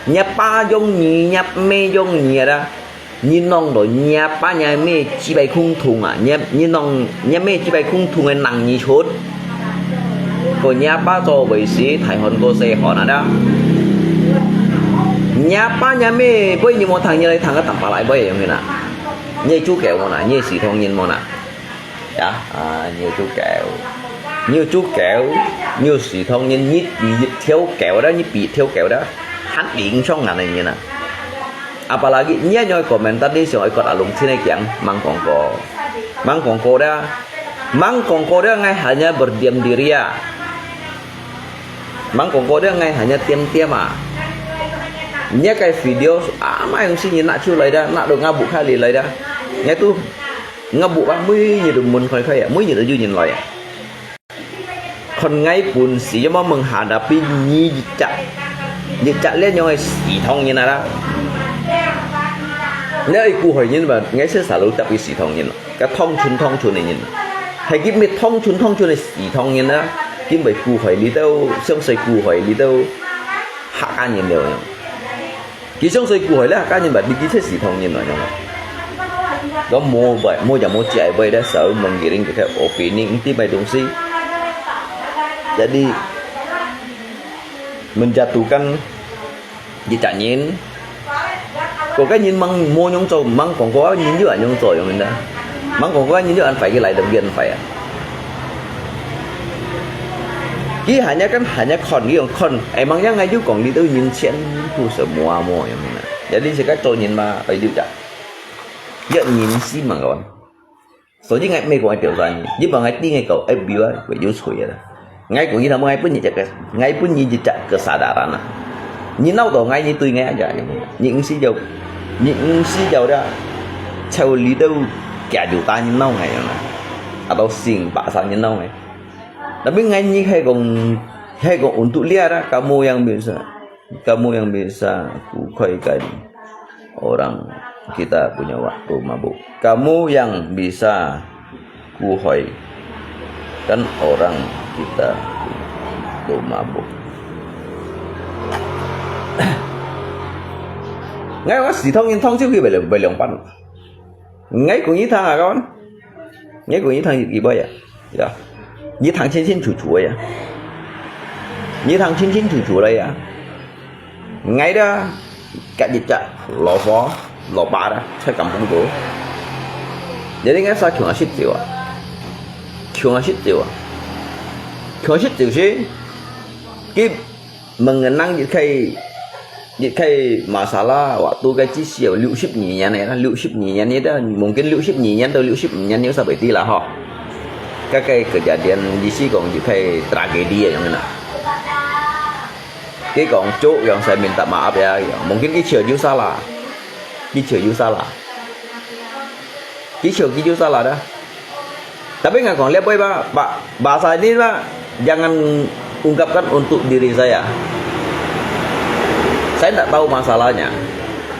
nhá ba giống nhí, nhá mê giống nhí đó. Nhí nong đó, nhá ba nhá mê chỉ bài không thùng à, nhá, nhí nong, nhá mê chỉ bài không thùng à nặng nhí chốt. Có nhá ba cho vậy xí, Thái Hòn có xe hòn à đó. Nhá ba nhá mê, bây nhiêu một thằng nhá lấy thằng cái tầm bà lại bây giờ như nào? Nhé chú kẹo mò nà, nhé xì thông nhân mò nà. Ya, à, nhé chú kẹo. Nhé chú kẹo, nhé xì thông nhân nhít bị thiêu kẹo đó, nhít bị thiêu kẹo đó. Hán điện song ngàn này nè. Apalagi nhé nhoi komentar đi song ikut alung sini kiang, mang kong ko. Mang kong ko đó. Mang kong ko đó ngai hanya berdiam diri ya. Mang kong ko đó ngai hanya tiam tiam à. Nhé cái video, à, mai hong si nhé nạ chu lai đó, nạ đồ ngã bụ khai lì lai đó. Nhé tu, ngã bụ bác mũi nhé đồ môn khoi khoi à, mũi nhé đồ yu nhé lai à. Khon ngai bún xì yô mơ mừng hà đã pi nhí chặt. Nhí chặt lé nhoi xì thông nhé nà đó. Nhé ai cú hỏi nhé mà, ngai sẽ xả lũ tập pi xì thông nhé. Cái thông chun thông chun này nhé. Hay kịp mệt thông chun thông chun này xì thông nhé đó. 因為古海裡肚，上水古海裡肚，客家人了樣。佢上水古海咧，客家人嘛，你佢出西塘人來樣。佢無買，無也無借買咧，所以問佢人佢个opening，你買東西。Jadi menjatuhkan一隻人，個个人吂無樣做，吂講過人有恁樣做樣个，吂講過人有恁壞个來到佢恁壞啊。佢hanya kan hanya看，佢用看，哎，吂樣𠊎有講你都人前不是摸啊摸樣个，jadi自家做人嘛，哎，對不對？要人性嘛，kawan。 所以𠊎毋係講𠊎刁難你，你幫𠊎知𠊎講，哎，比如啊，會有罪啊。𠊎講你聽，𠊎分你一隻，𠊎分你一隻kesadaran啊。你鬧到𠊎，你對𠊎aja，你毋使要，你毋使要的，在裡肚幾多大人鬧𠊎樣啊，atau sing百三人鬧𠊎。Tapi𠊎你係講，係講untuk lihat啊，kamu yang bisa. Kamu yang bisa kukoikan orang kita punya waktu mabuk. Kamu yang bisa kukoikan orang kita punya waktu mabuk. Ngai wa si thong in thong chiu ki bai liang bai liang pan. Ngai kong yi thang a kawan. Ngai kong yi thang yi bai ya. Ya. Yi thang chin chin chu chu ya. Yi thang chin chin chu chu la ya. Ngai da kat yi cha lo fo lo ba da chai kam bung do. Jadi ngai sa kiong a shit jiu a. Kiong a shit jiu a. Kiong a shit jiu shi. Ki Mengenang一開一開masalah waktu該至少六十二年个啦，六十二年个啦，mungkin六十二年到六十五年有啥會知啦吼。該個kejadian意思講一開tragedi啊樣个啦。佢講做樣saya minta maaf ya，mungkin佢笑有salah，佢笑有salah，佢笑佢有salah dah。 Tapi nggak kong lihat boy ba, ba, bahasa ini ba, jangan ungkapkan untuk diri saya. Saya tidak tahu masalahnya.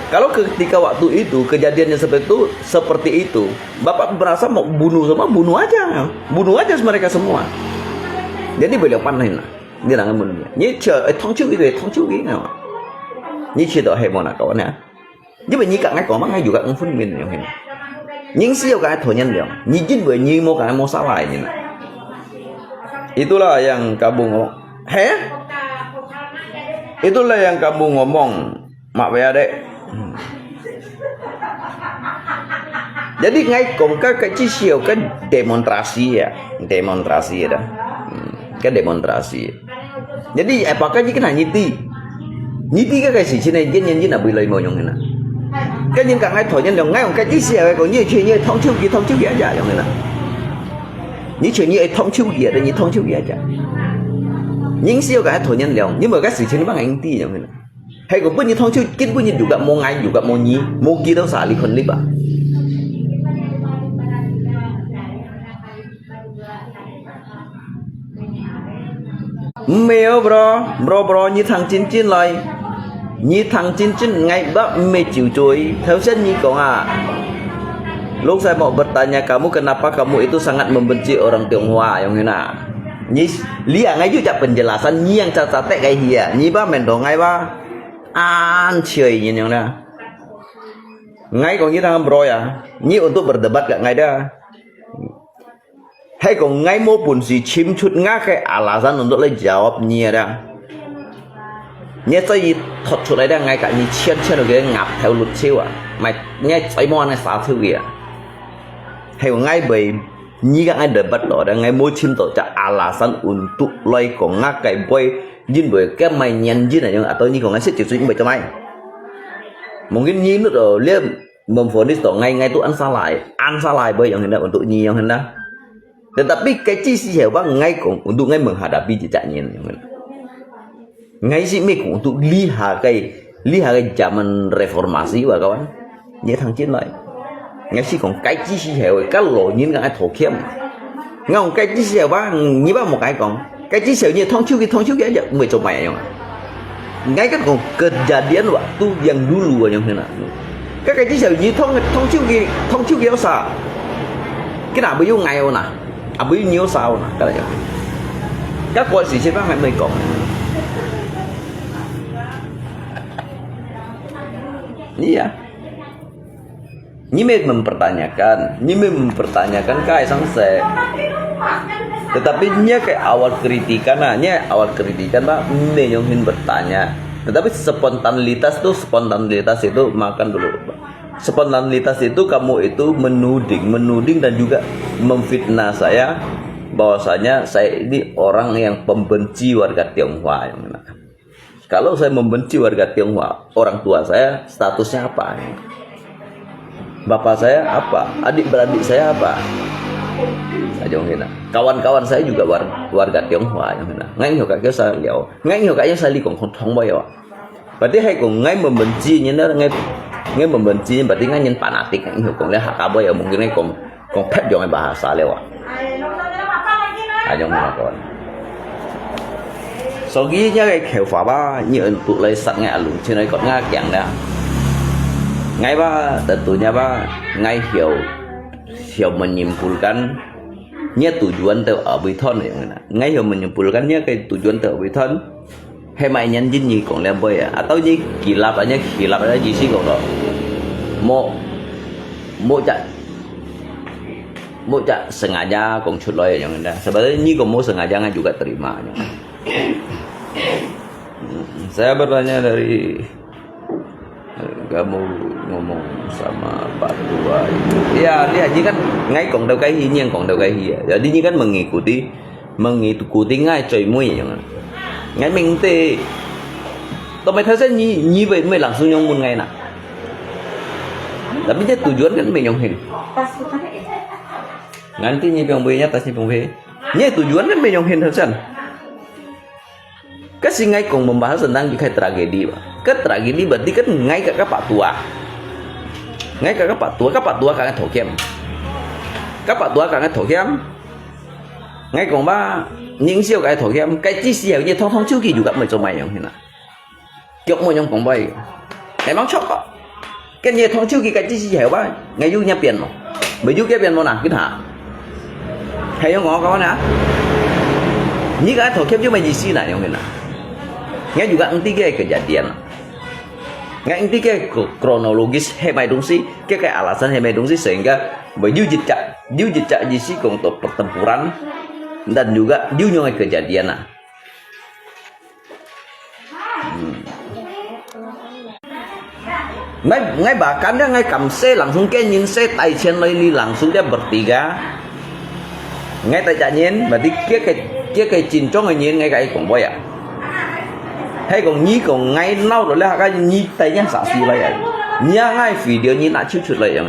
Kalau ketika waktu itu kejadiannya seperti itu, seperti itu, bapak merasa mau bunuh semua, bunuh aja, bunuh aja mereka semua. Jadi beliau panen lah, dia tangan bunuh dia. Ni cia, eh, thong chiu gitu, eh, thong chiu gitu. Ni cia tu hei mau nak kawan ya. 因為你甲𠊎講嘛，𠊎有甲毋分辨樣形。人是有甲𠊎討厭了，你認為你無甲𠊎無salah个人啊。Itulah yang kamu ngomong, heh? Itulah yang kamu ngomong, mak baya dek. Jadi ngai kong ka ka chi siu ka demonstrasi ya, demonstrasi ya dah. Ka demonstrasi. Jadi apakah ni kena nyiti? Nyiti ka ka si chine yen yen yen abui lai mo yong na. Ka nyen ka ngai thoi nyen dong ngai ong ka chi siu ka kong nye chue nye thong chiu ki thong chiu ki aja yong na. Ni chue nye thong chiu ki ada ni thong chiu ki aja. Ning siu ka thoi nyen dong ni mo ka si chine bang ing ti yong na. Hai ko pun ni thong chiu kin pun ni juga mo ngai juga mo ni mo ki dong sa li kon li ba. 毋係哦，bro，bro，bro，你聽真真來，你聽真真，𠊎也毋係酒醉。頭先你講啊，老細mau bertanya kamu kenapa kamu itu sangat membenci orang Tionghoa，樣形啊？你，你啊，𠊎有隻penjelasan，你yang cacatek kaya hia，你ba mendong𠊎ba，安全人樣啦。𠊎講你聽，bro啊，你untuk berdebat kat𠊎dah。 Hai ko ngai mo本事尋出𠊎个alasan untuk來jawab你ada。你再一脫出來dah，𠊎甲你千千个鴨頭六手啊，買你再莫安尼沙手个啊。Hai ko ngai bai，你甲𠊎debat lo dah，𠊎無尋到隻alasan untuk來講𠊎个bai，因為个買年人啊，用啊，對你講，𠊎識就係因為做咩？Mungkin你nut lo，你 memvonis to ngai ngai tu an salah, an salah boy yang hendak untuk ni yang hendak. Tetapi kecil si hewa ngai kong untuk ngai menghadapi jejak nyen yang hendak. Ngai si mik untuk liha kai liha kai zaman reformasi wa kawan. Ni thang chin lai. Ngai si kong kecil si hewa kalau nyen ngai thokem. Ngai kong kecil si hewa ni ba mo kai kong. Kecil si ni thong chiu ki thong chiu ki aja mui cho mai yang. Ngai kan kong kejadian waktu yang dulu yang hena. Ka kecil si ni thong thong chiu ki thong chiu ki sa. Kena abu yu ngai ona. Abu yu nyu sa ona kala ya. 該个事情嘛，還未講。你啊，你乜mempertanyakan，你乜mempertanyakan，該生事。Tetapi你个awal kritikan啊，你awal kritikan嘛，乜用心bertanya。Tetapi spontanitas itu, spontanitas itu makan dulu. Spontanitas itu kamu itu menuding, menuding dan juga memfitnah saya bahwasanya saya ini orang yang pembenci warga Tionghoa. Kalau saya membenci warga Tionghoa, orang tua saya statusnya apa? Bapak saya apa? Adik beradik saya apa? Kawan-kawan saya juga warga Tionghoa. Ngai nyo kak saya liao. Ngai nyo kak saya li kong kong thong boy. Berarti hai kong ngai membenci nyen dah, ngai, ngai membenci nyen berarti ngai nyen fanatik, ngai hiu kong le Hakka boy ya mungkin ngai kong, kong phet jong bahasa le wa. Ayong mana kawan. Sogi nya ke kheu fa ba, ni en tu lai sat ngai alung chin ngai kot ngai kiang dah. Ngai ba, tentunya ba, ngai hiu, hiu menyimpulkan, nya tujuan teu abui thon ya ngena. Ngai hiu menyimpulkan nya ke tujuan teu abui thon. Hai mai nyan jin ni kong lem boy ya. Atau ni kilap aja, kilap aja jisi kong lo. Mo, mo cak, mo cak sengaja kong cut lo ya yang dah. Sebenarnya ni kong mo sengaja ngai juga terima. Saya bertanya dari kamu ngomong sama Pak Tua itu. Ya, dia ni kan ngai kong tau kai hi, nyen kong tau kai hi ya. Jadi ni kan mengikuti, mengikuti ngai cuy mui yang. Ngai mengte. Tau mai thasa ni, ni bai mai langsung nyong mun ngai na. Tapi dia tujuan kan mai nyong hin. Nganti ni piang bai nya tas ni piang bai. Ni tujuan kan mai nyong hin thasa. Kasi ngai kong membahas tentang juga tragedi ba. Ke tragedi berarti kan ngai kak kak Pak Tua. Ngai kak kak Pak Tua, kak Pak Tua kak ngai thokem. Kak Pak Tua kak ngai thokem. Ngai kong ba, ning siu kak ngai thokem. Kai chi siu ni thong thong chiu ki juga mai cuy mai yang hin na. Kiok mo nyong kong bai. Emang chok kok. Ken ye thong chiu ki kai chi si heo ba. Ngai yu nya pian mo. Bai yu kia pian mo na, kin ha. Hai yong ngok kau na. Ni ka thok kiap yu mai ji si na yong na. Ngai juga engti ke kejadian. Ngai engti ke kronologis hai mai dungsi, ke ke alasan hai mai dungsi sehingga bai yu jejak, yu jejak ji si kong to pertempuran dan juga yu nyong kejadian na. Ngai, ngai bahkan dia ngai kam se langsung ke nyin se tai chen lai li langsung dia bertiga. Ngai tai cak nyin, berarti kia ke, kia ke cincong nyin ngai kai kong boy ya. Hai kong ni kong ngai nau lo le ka ni tai nyan sa si lai ya. Ni ngai video ni nak cucut lai yang.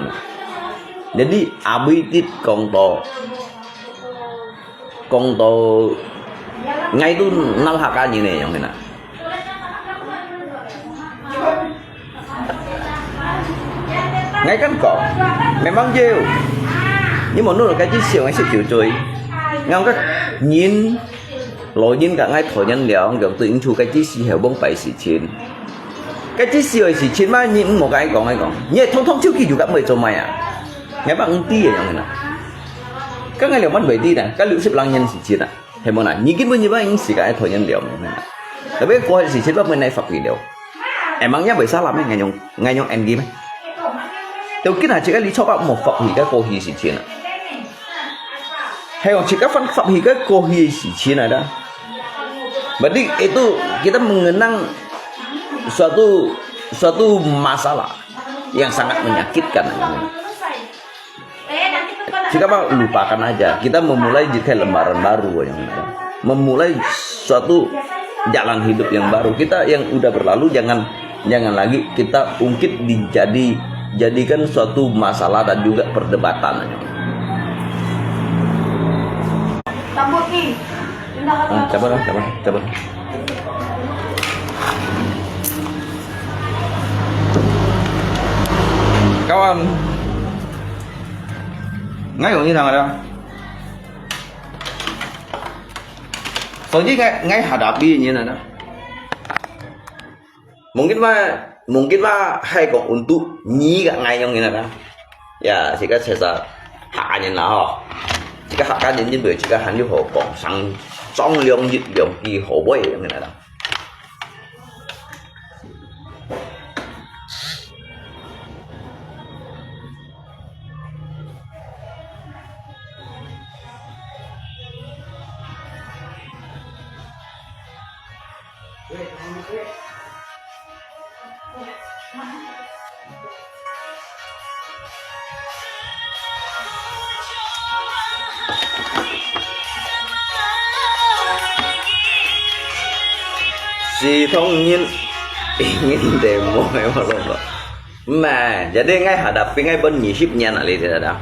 Jadi abui tit kong to. Kong to ngai tu nal haka ni ne yong na. Ngai kan kong, memang jeu. Ni mo nu kai ji siu ngai si kiu cui. Ngai ka nyin, lo nyin ka ngai tho nyan liao, ngai tu ing chu kai ji si heo bong pai si chin. Kai ji siu si chin ma nyin mo kai kong ngai kong. Ni thong thong chiu ki ju ka mo cuy mai ya. Ngai bang eng ti ya yong na. Ka ngai liu man bai ti na, ka liu sip lang nyan si chin na. Hai mo na, ni kin mo ni bang eng si ka ai tho nyan liu na. Tapi ko si chin ba mo nai fak video. Emang nya bai sa lam ngai nyong, ngai nyong en gi mai. Teu kin ha cik ka li chok ka mo fak hi ka ko hi si chin na. Hai yong cik ka fan fak hi ka ko hi si chin na da. Berarti itu kita mengenang suatu, suatu masalah yang sangat menyakitkan. Kita mah lupakan aja. Kita memulai jika lembaran baru yang memulai suatu jalan hidup yang baru. Kita yang udah berlalu jangan jangan lagi kita ungkit dijadi jadikan suatu masalah dan juga perdebatan. Ah, sabar, sabar, sabar. Kawan, ngai yong ni nang ada. Soalnya ngai ngai hadapi ni ada. Mungkin mah, mungkin mah hai kong untuk ni ka ngai yong ni ada. Ya, sika sesa hak anyin lah ho. Sika hak anyin ni boleh sika han yu ho kong sang 上兩日兩支好買个，你看啦。 Sitong ngin, ingin demo ya, Pak Lomba. Mah, jadi ngai hadapi ngai pun ngisip nian ali tidak ada.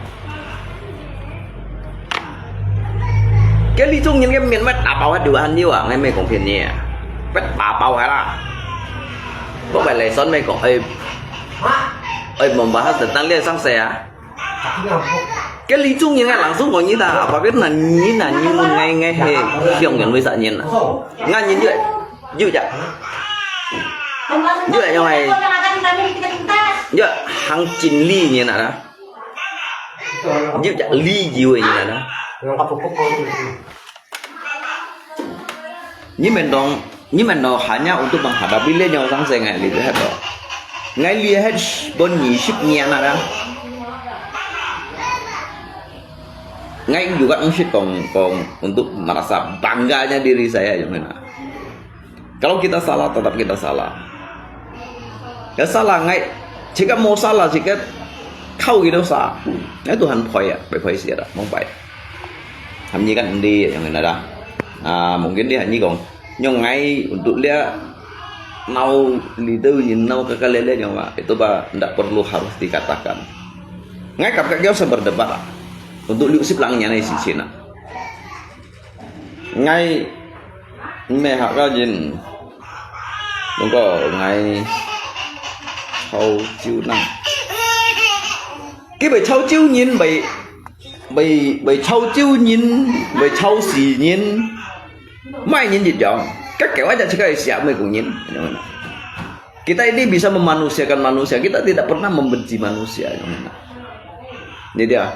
Cái lý do nhìn cái miền Bắc tà bào hát điều hành như à, ngay mấy công phiền nhỉ? Bết tà bào hả là? Không phải là son mấy công, ơi, ơi, mong bahas tentang lihat sang saya. Cái lý do nhìn ngay langsung của như ta, apa biết là như là như muốn ngay ngay he, siang nhìn với sa nhìn. Ngay nhìn vậy, như vậy. Như vậy, như vậy. Như vậy, hàng chín lý nhìn à. Yu jak li jiu ni na. Ni men dong, ni men dong hanya untuk menghadapi le nyau sang sengai li het dong. Ngai li het bon ni sip nian na. Ngai juga ngisip kong, kong untuk merasa bangganya diri saya yang mana. Kalau kita salah, tetap kita salah. Ya salah ngai, jika mau salah, jika kau gitu sa, ngai Tuhan poi ya, poi poi sia dah, mau pai. Hanya kan endi yang ada. Ah, mungkin dia hanya kong, nyong ngai untuk dia nau lidu nyin nau kakalele nyong itu ba ndak perlu harus dikatakan. Ngai kap kak kau sa berdebat lah. Untuk liu sip lang nyan ai si Cina. Ngai mê hak ka yin. Nung ko ngai chau chiu nang. Ki bai chau chiu nyin, bai, bai, bai chau chiu nyin, bai chau si nyin. Mai nyin jit jong. Ka keu aja chika sia mai kung nyin. Kita ini bisa memanusiakan manusia. Kita tidak pernah membenci manusia. Ini dia.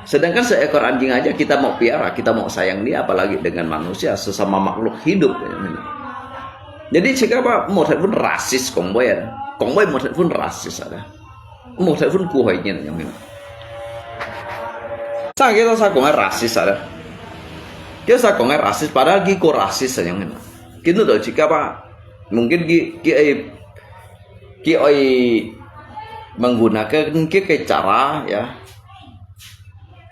Sedangkan seekor anjing aja kita mau piara, kita mau sayang dia, apalagi dengan manusia, sesama makhluk hidup. Jadi, jika apa, một thập phần rasis, kong boy ada. Kong boy một thập phần rasis ada. Một thập phần cú hỏi nyin yang ini. Sa kita sa kong rasis ada. Kita sa kong rasis, padahal ki ko rasis yang ini. Kita tu jika apa, mungkin ki, ki ai ki oi menggunakan ki, ki cara, ya,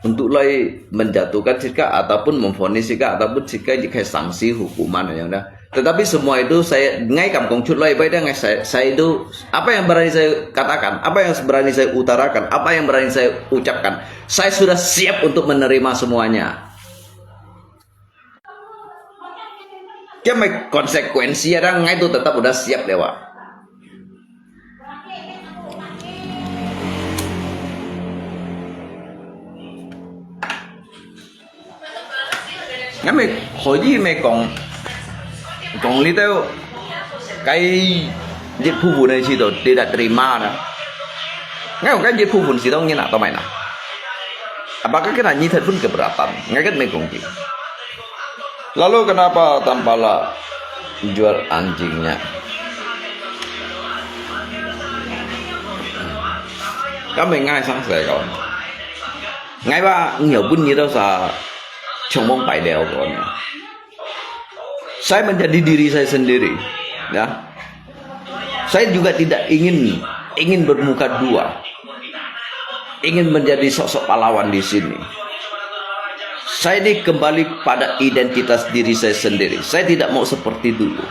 untuk lai menjatuhkan sika ataupun memvonis sika ataupun sika jika sanksi hukuman yang dah. Tetapi semua itu saya ngai kam kong cut lai bai dah ngai saya, saya itu apa yang berani saya katakan, apa yang berani saya utarakan, apa yang berani saya ucapkan, saya sudah siap untuk menerima semuanya. Kaya may konsekuensi ada ngai tu tetap udah siap dewa. Ngai may koi may kong kong li teo kai jit phu phu nai si to tidak terima na. Ngai kong kai jit phu phu si to ngin na to mai na. Apakah kena nyi thai pun keberatan? Ngai kan may kong ki. Lalu kenapa tampala jual anjingnya? Kami ngai sang saya kawan. Ngai ba ngiau pun nyi tau sa chong mong pai deo kawan. Saya menjadi diri saya sendiri, ya. Saya juga tidak ingin ingin bermuka dua, ingin menjadi sosok pahlawan di sini. Saya ini kembali pada identitas diri saya sendiri. Saya tidak mau seperti dulu.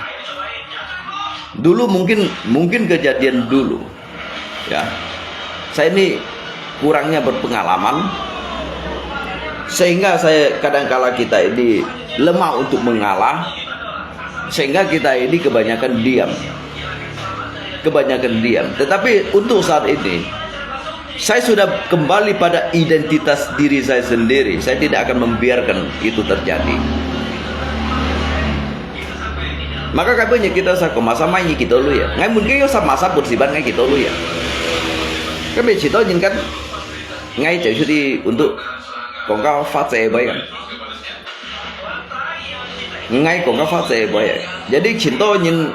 Dulu mungkin mungkin kejadian dulu, ya. Saya ini kurangnya berpengalaman, sehingga saya kadangkala kita ini lemah untuk mengalah, sehingga kita ini kebanyakan diam. Kebanyakan diam. Tetapi untuk saat ini, saya sudah kembali pada identitas diri saya sendiri. Saya tidak akan membiarkan itu terjadi. Maka kami kita sa koma sama ini kita lu ya. Ngai mungkin yo sama sa put siban ngai kita lu ya. Kami cerita jin kan ngai jadi untuk kongkau fase bai kan. ，𠊎講个話者會，jadi盡多人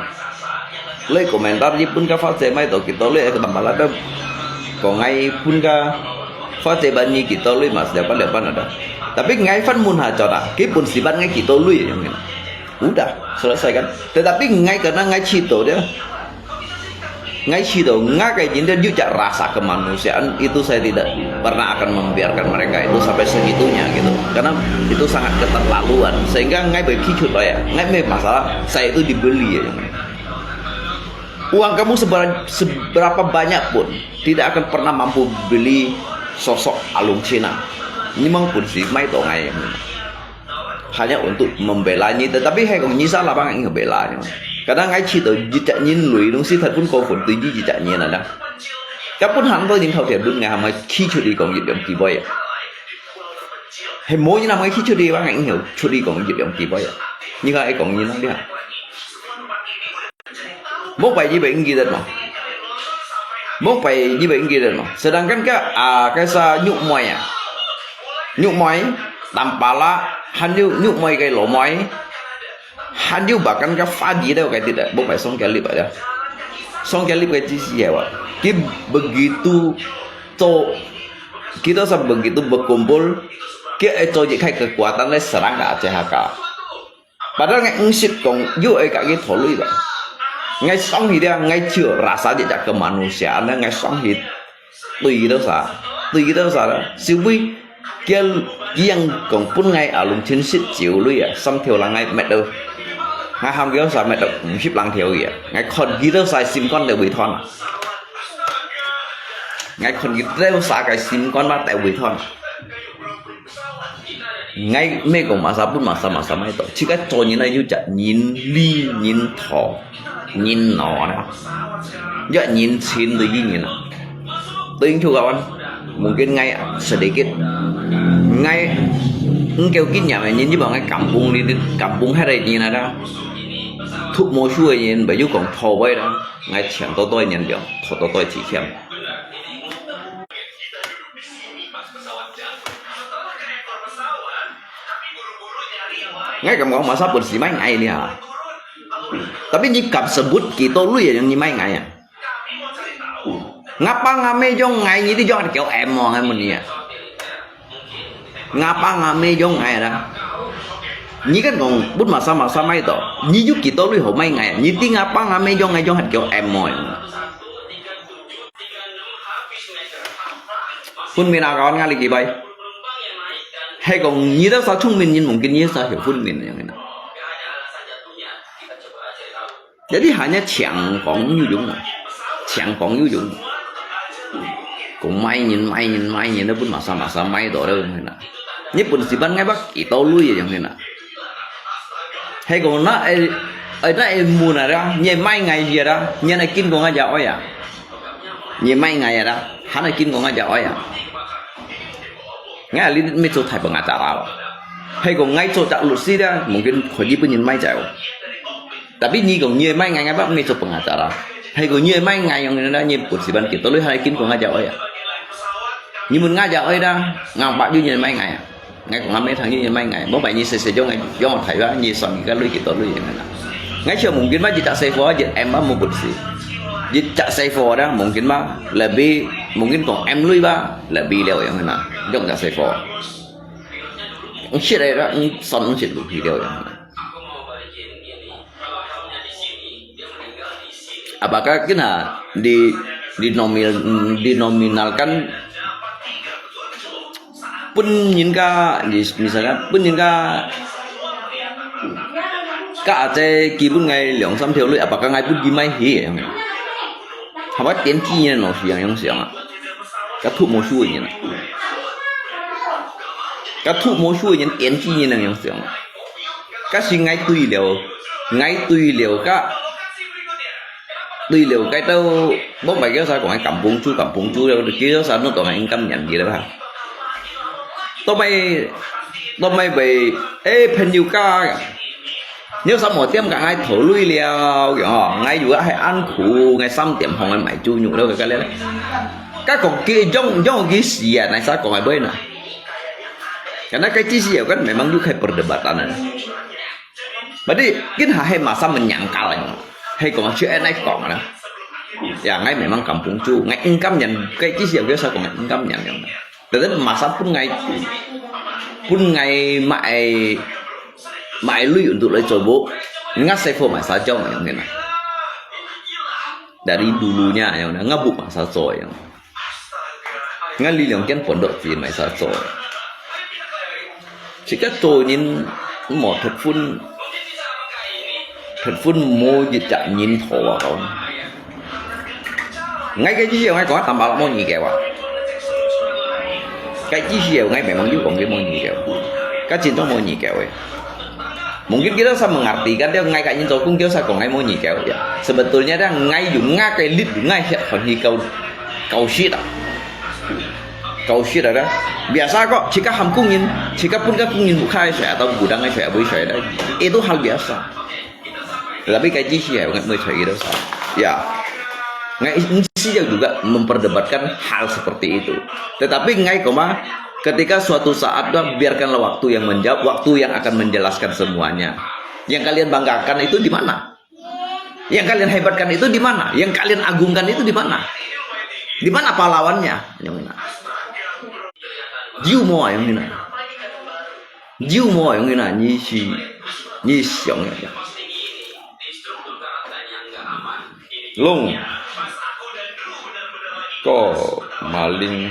來komentar日本个話者買到幾多鐳，个tambah啦，講𠊎分个話者分你幾多鐳嘛，是dapat dapat ada。Tapi𠊎反問下就啦，佢本事分𠊎幾多鐳，有無？Udah selesai kan。Tetapi𠊎kena𠊎試到的。Ngai sih tu, ngai kayak gini juga rasa kemanusiaan itu saya tidak pernah akan membiarkan mereka itu sampai segitunya gitu. Karena itu sangat keterlaluan. Sehingga ngai berpikir ya, ngai masalah saya itu dibeli ya. Uang kamu seberapa, seberapa banyak pun tidak akan pernah mampu beli sosok Alung Cina. Ini memang pun si mai to ngai. Hanya untuk membela nyi, tetapi hai kong nyi salah bang ngai bela nyi. Kadang ngai chito jijak nyin lui, nung si that pun kau pun tu jijak nyin ada. Kapun han to nyin thau tiap dun ngai hamai khi chut di kong yit yong ki boy. Hai mo nyin hamai khi chut di bang ngai ngai chut di kong yit yong ki boy. Nyi ka ai kong nyin nang dia. Mok pai ji bai ngi dat ma. Mok pai ji bai ngi dat ma. Sedangkan ka, ah, ka sa nyuk moi ah. Nyuk moi, tampala, han yu nyuk moi kai lo moi. Han yu bahkan ka fa ji dau kai tidak. Mok pai song kelip ada. Song kelip kai ji si ya wa. Ki begitu to, kita sa begitu berkumpul, ki ai to ji kai kekuatan le serang ka Aceh Haka. Padahal ngai ngsit kong, yu ai kaki tholui ba. Ngai song hi dia, ngai chiu rasa je jak kemanusiaan, ngai song hi tui do sa, tui do sa la. Siwi kia kiang kong pun ngai alung chin sit chiu lui ya, sam thiu lang ngai met do. Ngai ham kiu sa met do, sip lang thiu ya. Ngai khon gi do sa sim kon de wei thon. Ngai khon gi do sa kai sim kon ma de wei thon. Ngai mei kong masa pun masa masa mai to. Chika cho nyin ai yu jak nyin li nyin tho nyin no na. Yu nyin chin tu yi nyin na. Tu ing chu kawan. Mungkin ngai sedikit. Ngai engkau kin nyam nyin ji bang ngai kampung li kampung hai dai nyin ada. Thuk mo shu nyin ba yu kong tho wai da. Ngai chiang to toi nyin diong. Tho to toi chi chiang. Ngai kam kong masa pun si mai ngai ni ha. Tapi nyi kam sebut kito lui ya yang nyi mai ngai ya. Ngapa ngame jong ngai nyi di jong ada kau em mo ngai mun ni ya. Ngapa ngame jong ngai ada. Nyi kan kong pun masa masa mai to. Nyi yu kito lui ho mai ngai. Nyi ti ngapa ngame jong ngai jong ada kau em mo. Phun min a kawan ngali ki bai. Hai kong nyi ta sa chung min nyin mungkin nyi sa hiu phun min yang ina. Jadi hanya chiang kong yu yung. Chiang kong yu yung. Kong mai nyin, mai nyin, mai nyin, pun masa masa mai to dah yang ina. Nyi pun si ban ngai bak ito lui yang ina. Hai kong na ai, ai na ai mun ada, nyi mai ngai ya dah, nyi na kin kong aja oi ya. Nyi mai ngai ya dah, han na kin kong aja oi ya. Ngai li mi cho thai pengacara. Hai kong ngai cho jak lut si dah, mungkin kho ji pun nyin mai jai. Tapi nyi kong nyi mai ngai ngai bak mi cho pengacara. Hai kong nyi mai ngai yang ina nyi pun si ban kito lui han na kin kong aja oi ya. Nyi mun ngaja oi dah, ngang bak yu nyi mai ngai. Ngai kong amai thang yu nyi mai ngai. Mo bai nyi se se jong ngai jong thai ba nyi son ka lui kito lui yang na. Ngai sio mungkin ma ji tak se fo ji em ba mo put si. Ji tak se fo dah mungkin ma lebih mungkin kong em lui ba lebih liao yang na. Jong tak se fo. Ngi sit ai dah ngi son ngi sit lui liao yang na. Apakah kena di, dinomi-, dinominalkan pun nyin ka, di, misalkan pun nyin ka, ka aja kibun ngai liang sam thiu lui, apakah ngai pun di mai hi? Haba tian ki nyin no siang yang siang ah. Ka thu mo shu nyin. Ka thu mo shu nyin tian ki nyin yang siang. Ka si ngai tui liao, ngai tui liao ka. Tui liao kai tau, bông bai kêu sa kong ngai kampung chu, kampung chu liao, kêu sa no kong ngai income nyan di liao ha. Tao mai, tao mai bai, eh, phen yu ka. Nếu sa mo tiêm ka ngai thổ lui liao, yo, ngai yu hai an khu, ngai sam tiêm hong ngai mai chu nyu liao ka liao. Ka kong ki jong, jong ki si ya, nai sa kong ngai bai na. Karena kai chi si ya kan memang yu kai perdebatan na. Berarti今下係masa menyangkal，係講出恁樣講啦。Ya，𠊎memang kampung cu，𠊎毋甘願，該之前佢所講𠊎毋甘願樣。Tetapi masa pun ngai pun ngai mai mai lui untuk lai coba, ngat sepo mai saja yang kena. Dari dulunya yang ngabuk masa so yang. Ngan li liang kian pondok ti mai sa cho. Sika to nyin mo thot phun, thot phun mo yit jak nyin tho wa kau. Ngai cái chi ngai có tầm bảo mo nyi kéo à. Cái chi ngai bé mang yu kong cái mo nyi kéo. Cái chiến trong mo nyi kéo ấy. Mungkin kita sa mengartikan dia ngai kat nyin tokung dia sa kong ngai mo nyi kéo ya. Sebetulnya dia ngai yu ngai cái lit yu ngai hiat hon hi kau kau shit à. Kau shit à dah. Biasa kok, jika ham kung nyin, jika pun ka kung nyin bukai saya atau gudang saya bui saya dah. Itu hal biasa. Tetapi kaji sih ya, ngai mo cari itu sa. Ya. Ngai sih juga memperdebatkan hal seperti itu. Tetapi ngai koma, ketika suatu saat dah biarkanlah waktu yang menjawab, waktu yang akan menjelaskan semuanya. Yang kalian banggakan itu di mana? Yang kalian hebatkan itu di mana? Yang kalian agungkan itu di mana? Di mana pahlawannya? Yang mana? Jiu mo yang mana? Jiu mo yang mana? Ni si ni siang ya. Long. Ko maling.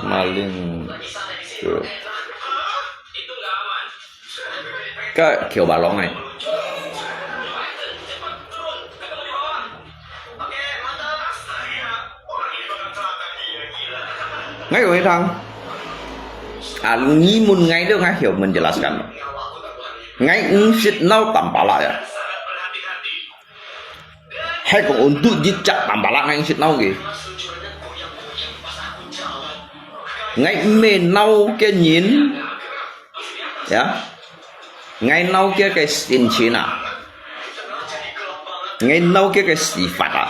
Maling. Ke. Ka kieu balong ai. Ngai kong thang. Ah, nyi mun ngai tu ngai hiu menjelaskan. Ngai ngsit nau tampala ya. Hai kong untuk jijak tampala ngai ngsit nau ke. Ngai me nau ke nyin. Ya. Ngai nau kia cái sin chin à. Ngai nau kia cái sifat à.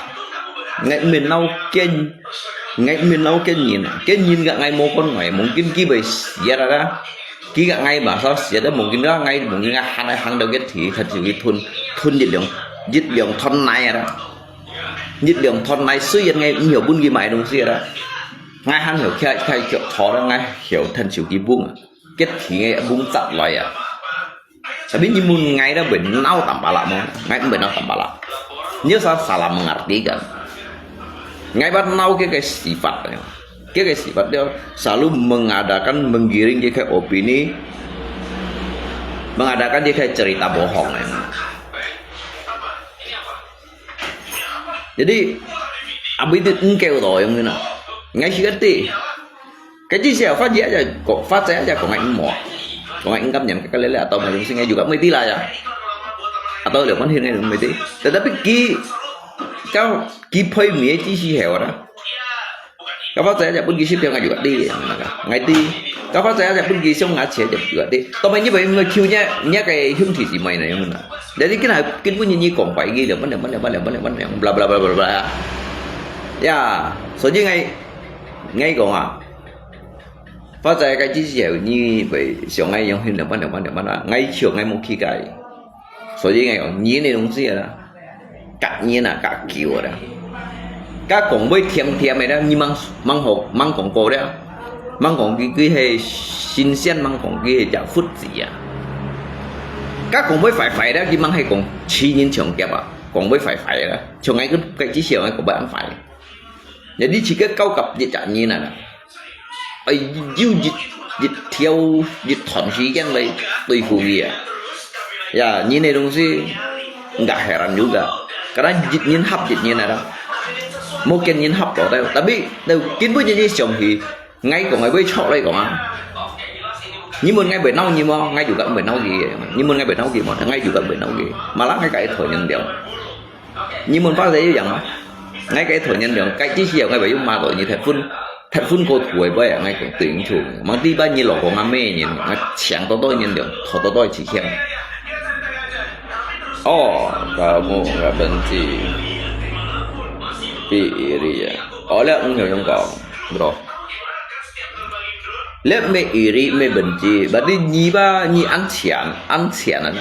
Ngai me nau kia, ngai me nau kia nyin à. Kia nyin gak ngai mo kon ngai mungkin ki bai siat à. Ki gak ngai mà sao siat à mungkin gak ngai mungkin gak han ai hang dau kia thi thật sự cái thun thun jit liang jit liang thon nai à. Jit liang thon nai suy yên ngai nhiều bun ki mai đông siat à. Ngai han hiểu kia kia kiểu thó đó ngai hiểu thật sự cái bung à. Kết thì ngai bung chặt lại à. Tapi nyi mun ngai dah bai nau tampala mo, ngai bai nau tampala. Nyi sa salah mengartikan. Ngai bat nau ke ke sifat ya. Ke ke sifat dia selalu mengadakan menggiring ke ke opini, mengadakan ke ke cerita bohong ya. Jadi, abis itu engkau tahu yang mana. Ngai sih kata. Kaji siya, fa jia ja ko, fa jia ja ko ngai mo. Ko ngai ngam nyam ka lele atau ngai sing ngai juga mesti lah ya. Atau le kon hin ngai mesti. Tetapi ki kau ki poi mi ji si he ora. Ka fa jia ja pun ki si piang ngai juga di. Ngai di. Ka fa jia ja pun ki siang ngai cia ja juga di. Tao mai ni bai ngai kiu nya nya kai hung thi si mai na yang na. Jadi kena kin pun ni kong pai ki le mana mana mana mana mana bla bla bla bla bla. Ya, so ji ngai ngai kong ah. Phát tài cái chi xíu你會想愛用很兩萬兩萬兩萬啊，𠊎想愛無去个。所以𠊎講，人个東西啊，甲人啊，甲久啊，甲講會甜甜个啦，你吂吂好吂講過啦，吂講佢佢係新鮮，吂講佢係隻福子啊。甲講會壞壞啦，佢吂係講似人像夾啊，講會壞壞啦，像𠊎个个之前𠊎講會恁壞。 Jadi jika kau kap一隻人啊，哎，有一一條一段時間來對付佢啊。Ya，人个東西，enggak heran juga。Karena一人合一人啊，無跟人合到，tapi，tapi根本就係想起，𠊎講个會錯來講啊。你問𠊎會惱你無？𠊎就講會惱佢。你問𠊎會惱佢無？𠊎就講會惱佢。Malah𠊎个一台人了。 你問發財一樣啊？𠊎个同人講，該之時候𠊎會用馬到你踢分，踢分過土个杯啊！𠊎講對唔住，望地板你老公阿妹人，𠊎搶到多人用，討到多錢。哦，kamu nggak benci. Pi iri ya. Oleh ang yung kong, bro. 這毋係iri，毋係benci，berarti你吧，你恁淺，恁淺啊！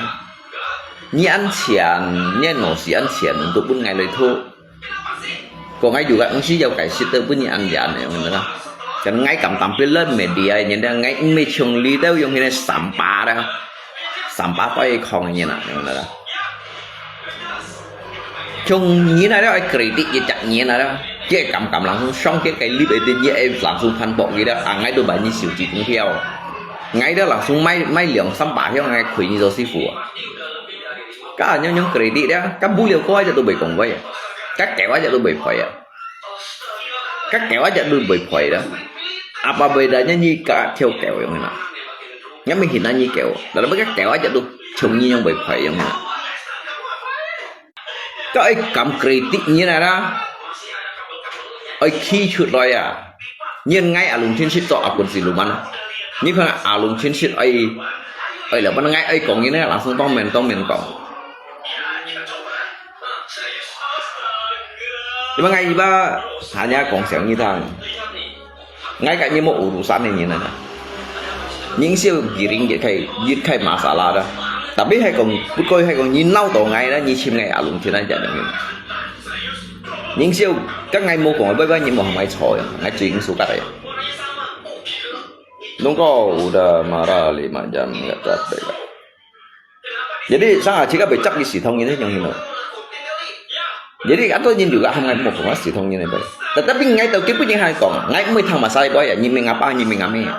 你恁淺，你腦屎恁淺，都分𠊎來討。講𠊎juga毋係要解釋到分你恁淺个，你知道嗎？Kan𠊎敢tampil dalam media，你知道，𠊎毋係像你兜樣个sampah啦，sampah對抗个人啊，你知道嗎？ 像你那了，愛kritik一隻人那了，佢敢敢langsung上去，佢立一定，你愛langsung反駁佢了，啊，𠊎都買你手機股票，𠊎都langsung買，買兩三百箱，𠊎虧你做師傅啊。該恁樣樣kritik了，該無聊過一隻都袂講話啊，該狗一隻都袂吠啊，該狗一隻都袂吠了。Apa bedanya你該條狗樣啊？𠊎毋係那你狗，tapi該狗一隻都像你樣袂吠樣啊。 Kau ai kam kritik nyi na da. Ai khi chut loi ya. Nyi ngai alung chin sit cho akun si luman. Nyi khang alung chin sit ai, ai la ban ngai ai kong nyi na langsung tong men tong men kong. Iba ngai iba hanya kong siang nyi tang. Ngai ka nyi mo urusan ni nyi na. Nyi siu giring git kai, git kai masalah da. Tapi hai kong, put koi hai kong nyi nau to ngai da, nyi chim ngai alung chin na ja nyi. Nyi siu ka ngai mo kong, bai bai nyi mo mai cho ya, ngai ching su ka ya. Nungko udah marah lima jam nggak capek. Jadi, sanga chika becak di sithong ini yang hino. Jadi, ato nyin juga ham ngai mo kong sithong ini bai. Tetapi ngai tau kipu nyin hai kong, ngai mui thang masai bai ya, nyi ming apa, nyi ming ame.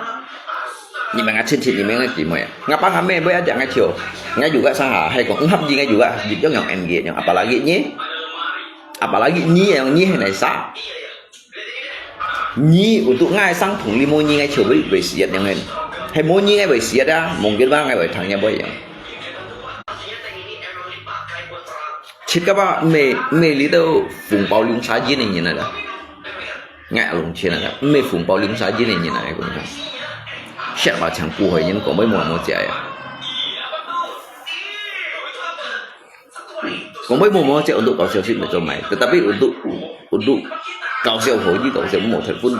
Nyi ming achin chin, nyi ming aki mo ya. Ngapa ngame bai aja ngai chio. Ngai juga sanga hai kong, ngap nyi ngai juga, jip yang yang N G yang apalagi nyi. Apalagi nyi yang nyi hai nai sa. Nyi untuk ngai sang phung li mo nyi ngai chio bai bai siat yang hen. Hai mo nyi ngai bai siat da, mungkin ba ngai bai thang nya bai yang. Chit ka ba me, me li tau phung pau liung sa jin ni nyi na da. Ngai alung chin na da, me phung pau liung sa jin ni nyi na ngai kong thang. Siat ba chang pu hoi nyin kong bai mo mo chia ya. Kong bai mo mo chia untuk kau siau sit me cho mai. Tetapi untuk, untuk kau siau hoi ji kau siau mo thai phun.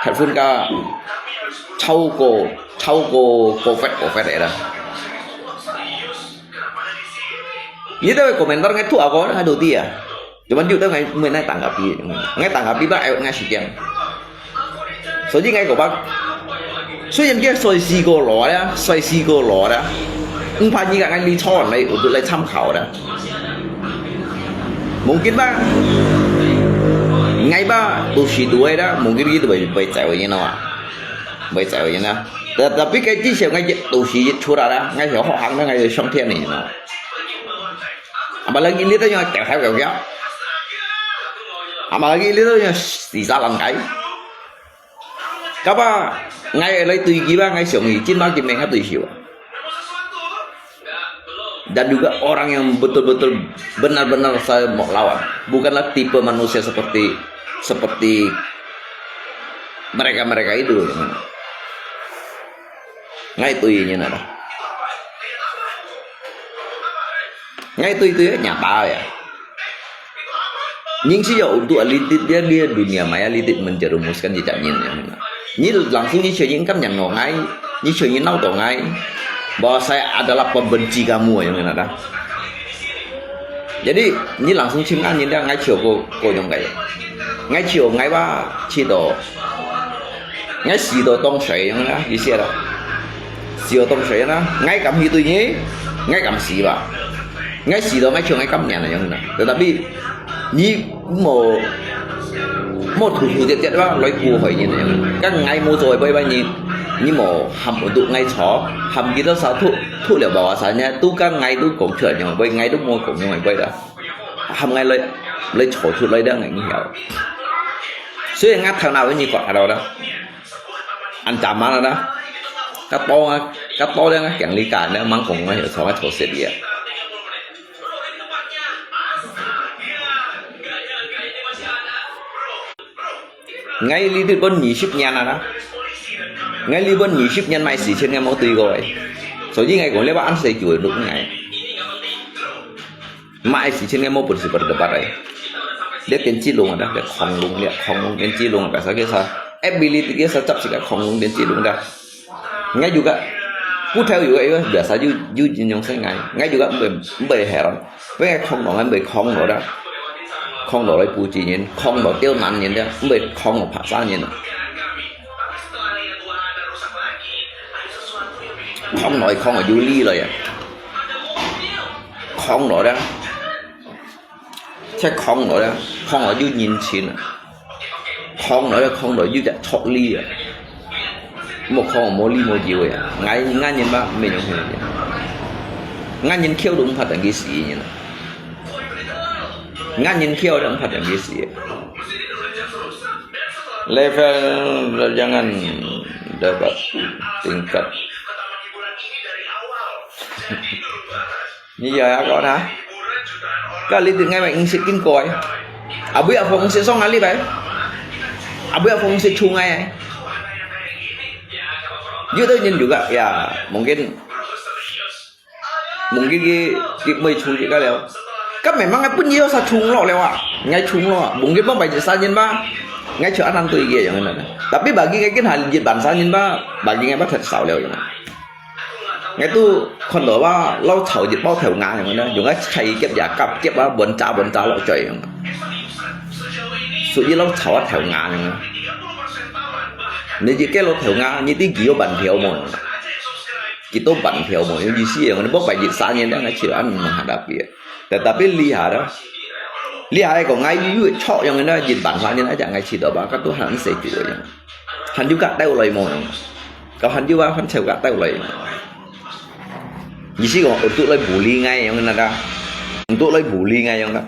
Thai phun ka chau ko, chau ko, ko fet, ko fet era. Ni tau komentar ngai tu ako ngai tu dia. Cuman juga ngai mui nai tanggapi. Ngai tanggapi ba ai ngai sikian. 所以 ngai ko ba. 雖然佢衰死過來啦，衰死過來啦。毋怕你个 ngai 你錯來，有來參考啦。Mungkin ba, ngai ba, tu si tu ai da, mungkin gitu bai, bai cai bai nyen ah. Bai cai bai nyen ah. Tetapi cái chi siap ngai tu si tu ra da, ngai siap hok hang da, ngai siap song thian ni no. Apalagi li ta yang kẹo kẹo kẹo. Apalagi li ta yang si sa lang kai. Kapa ngai lai tui ki ba ngai siap ngi, chin ma ki meng ha tui siap. Dan juga orang yang betul-betul benar-benar saya mau lawan. Bukanlah tipe manusia seperti, seperti mereka-mereka itu. Ngai tui nyen na. Ngai tui tui nyata ya. Nyi siap untuk alitit dia, dia dunia maya alitit menjerumuskan jejak nyin yang na. Nyi langsung nyi siap nyi kam nyan no ngai, nyi siap nyi nau to ngai. Bahwa saya adalah pembenci kamu yang na. Jadi, nyi langsung chim ngan nyin dia ngai siap ko, ko nyong kai. Ngai siap ngai ba, siap to. Ngai siap to tong sai yang na, di siap da. Siap tong sai na, ngai kam hi tui nyi, ngai kam siap ba. Ngai siap to ngai siap ngai kam nyan yang na. Tetapi, nyi mo, mo thu thu tiat tiat ba, loi ku hoi nyi na yang. Kan ngai mo zoi bai bai nyi, nyi mo ham untuk ngai cho, ham kita sa thu, thu liao bahwasanya tu kan ngai tu kong chuan yang bai, ngai tu mo kong yang bai da. Ham ngai loi, loi cho chu loi da ngai ngi hiao. Sui ngat thang na nyi kwak halo da. An ta ma da. Ka to nga, ka to da nga kiang li ka na mang kong ngai cho nga cho se dia. Ngai li dit bon nyi sip nyan na da. Ngai li bon nyi sip nyan mai si chen ngai mo tui ko ai. So ji ngai kong le ba an se ju luk ngai. Mai si chen ngai mo pun si berdebat ai. Dia ken chi lung ada, dia khong lung, dia khong lung ken chi lung ada sa ke sa. Ability kita sa cap sika khong lung din ci lung da. Ngai juga. Ku thau juga, juga biasa ju ju jin yong sai ngai. Ngai juga mbe mbe heran. Pe ngai khong nong ngai mbe khong lo da. Khong lo lai pu ci nyin, khong lo tiao nan nyin da. Mbe khong lo phak sa nyin. Khong lo khong lo ju li lo ya. Khong lo da. Chắc khong lo da. Khong lo ju nyin chin. Khong lo da khong lo ju jak chok li. Mo khong mo li mo jiu ya. Ngai ngai nyin ba me nyong hen. Ngai nyin khiêu đúng phát展cái gì nyin. Ngai nyin khiêu đúng phát展cái gì. Level jangan dapat tingkat. Ni ya kau dah. Kau lihat ngai mai ngsit kin koi. Abu ya phong sit song ali bai. Abu ya phong sit chung ngai. Yu tu nyin juga ya, mungkin mungkin ki ki mai chung ki ka liao. Kan memang ngai pun yo sa chung lo liao ah. Ngai chung lo. Mungkin bang bai sa nyin ba. Ngai chua anang tu ye yang na. Tapi bagi ngai kin hal jit ban sa nyin ba. Bagi ngai ba that sao liao yang. Ngai tu khon do ba lau chao jit bao thèo nga yang na. Yung ngai khai kep ya kap kep ba bon cha bon cha lo choi yang. Su yi lau chao thèo nga yang. Ni jit ke lo thèo nga ni ti gi yo ban thèo mo. Kita ban thèo mo, yung jisi yang, ni bok bai jit sa nyen dah, ngai chil an menghadapi. Tetapi lihat dah. Lihat ko ngai yu chok yang na jit ban sa nyen aja ngai chil do ba ka tu han se ju yang. Han ju ka tau lai mo. Ka han ju ba han cheu ka tau lai. Jisi ko untuk lai bully ngai yang na dah. Untuk lai bully ngai yang dah.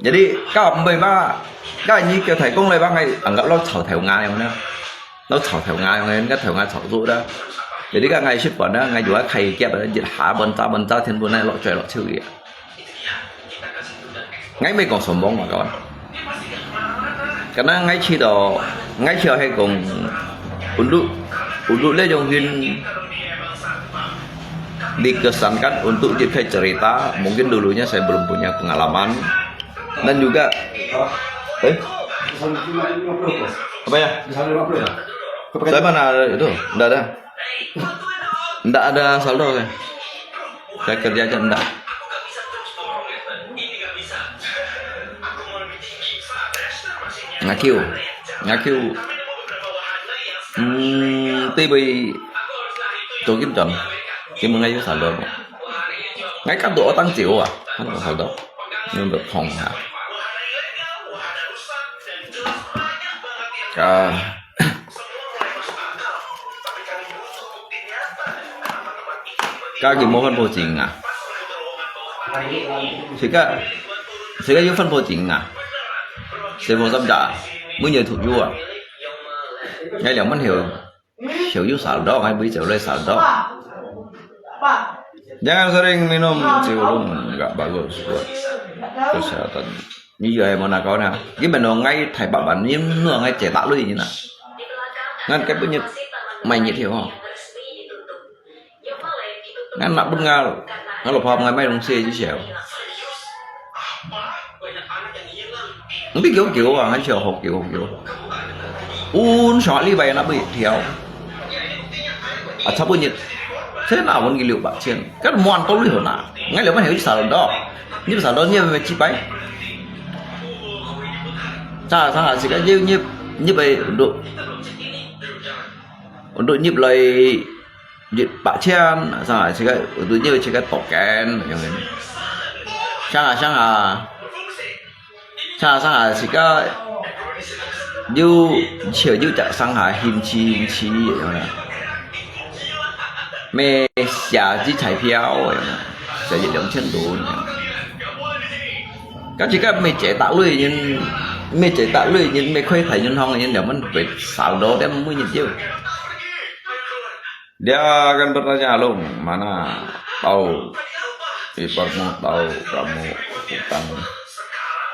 Jadi, ka mbai ba, ka ni kêu thầy công lai ba ngai anggap lo chao thèo nga yang na. Lo chao thèo nga yang na, ka thèo nga chao tu dah. Jadi ka ngai ship pon na, ngai jua khai kiap na, jit ha bon cha bon cha thiên bon na lo choi lo chiu ya. Ngai mai kong som bong ma kawan. Karena ngai chi do, ngai chi he kong untuk untuk le jong hin dikesankan untuk jit khai cerita, mungkin dulunya saya belum punya pengalaman. Dan juga, eh, apa ya? Saya mana ada itu? Nggak ada. Nggak ada saldo saya. Saya kerja aja nggak. Ngakiu, ngakiu. Hmm, tiba. Tokin ton. Tiba ngayu saldo. Ngai kan tu otang jiu ah, kan tu saldo. Nung tu phong ha. Ah. Ka ki mo fan po jing ah. Sika, sika yu fan po jing ah. Se po sam ja. Mu nye tu yu ah. Ngai liang man hiu. Siu yu sal dok, ngai bui siu lai sal dok. Jangan sering minum siu lung, nggak bagus buat kesehatan. Iya, mau nak kau na. Gimana ngai thai bak ban ni, nua ngai cetak lui ni na. Ngan kai punya mai nyit hiu ho. Ngan nak pun ngal, ngal lupa ngai mai dong se ji siu. Ngi kiu kiu a, ngai siu ho kiu kiu. Un sa li bai na bui thiau. A cha bu nyit. Thế nào vẫn ghi liệu bạc trên. Các muan tao lui hồn à. Ngay là vẫn hiểu sao đó. Như sao đó như vậy chi pai. Sa sa ha si ka nyip nyip nyip bai unduk. Unduk nyip lai nyip bak chian sa ha si ka unduk nyip si ka tok ken yang ni. Sang ha sang ha. Sang ha sang ha si ka yu chiu yu jak sang ha him chi him chi yang na. Mei xia chi chai piao yang na. Xia yi liang qian du yang. Ka chi ka mei jie tak lui yin, mei jie tak lui yin, mei khui thai yin hong yin, liang man bei sao do dem mui yin jiu. Dia akan bertanya, "Long, mana tahu? Iparmu tahu kamu utang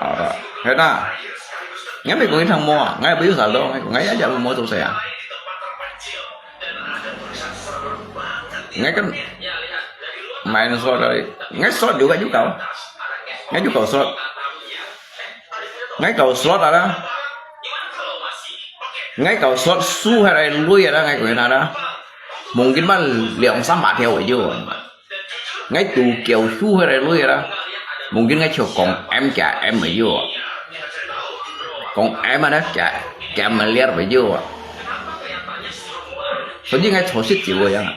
arah." Hena. Ngai mei kong thang mo, ngai bei sao do, ngai ngai ya mo tu saya. Ngai kan main sot kali. Ngai sot juga juga. Ngai juga sot. ，𠊎搞 slot 啊啦，𠊎搞 slot 輸下來鐳啊啦，𠊎講下啦，mungkin嘛兩三百條會有啊。𠊎賭繳輸下來鐳啊啦，mungkin𠊎就講M加M會有啊，講M啊啦，加加 milliar會有啊。所以𠊎坐實酒个樣啊。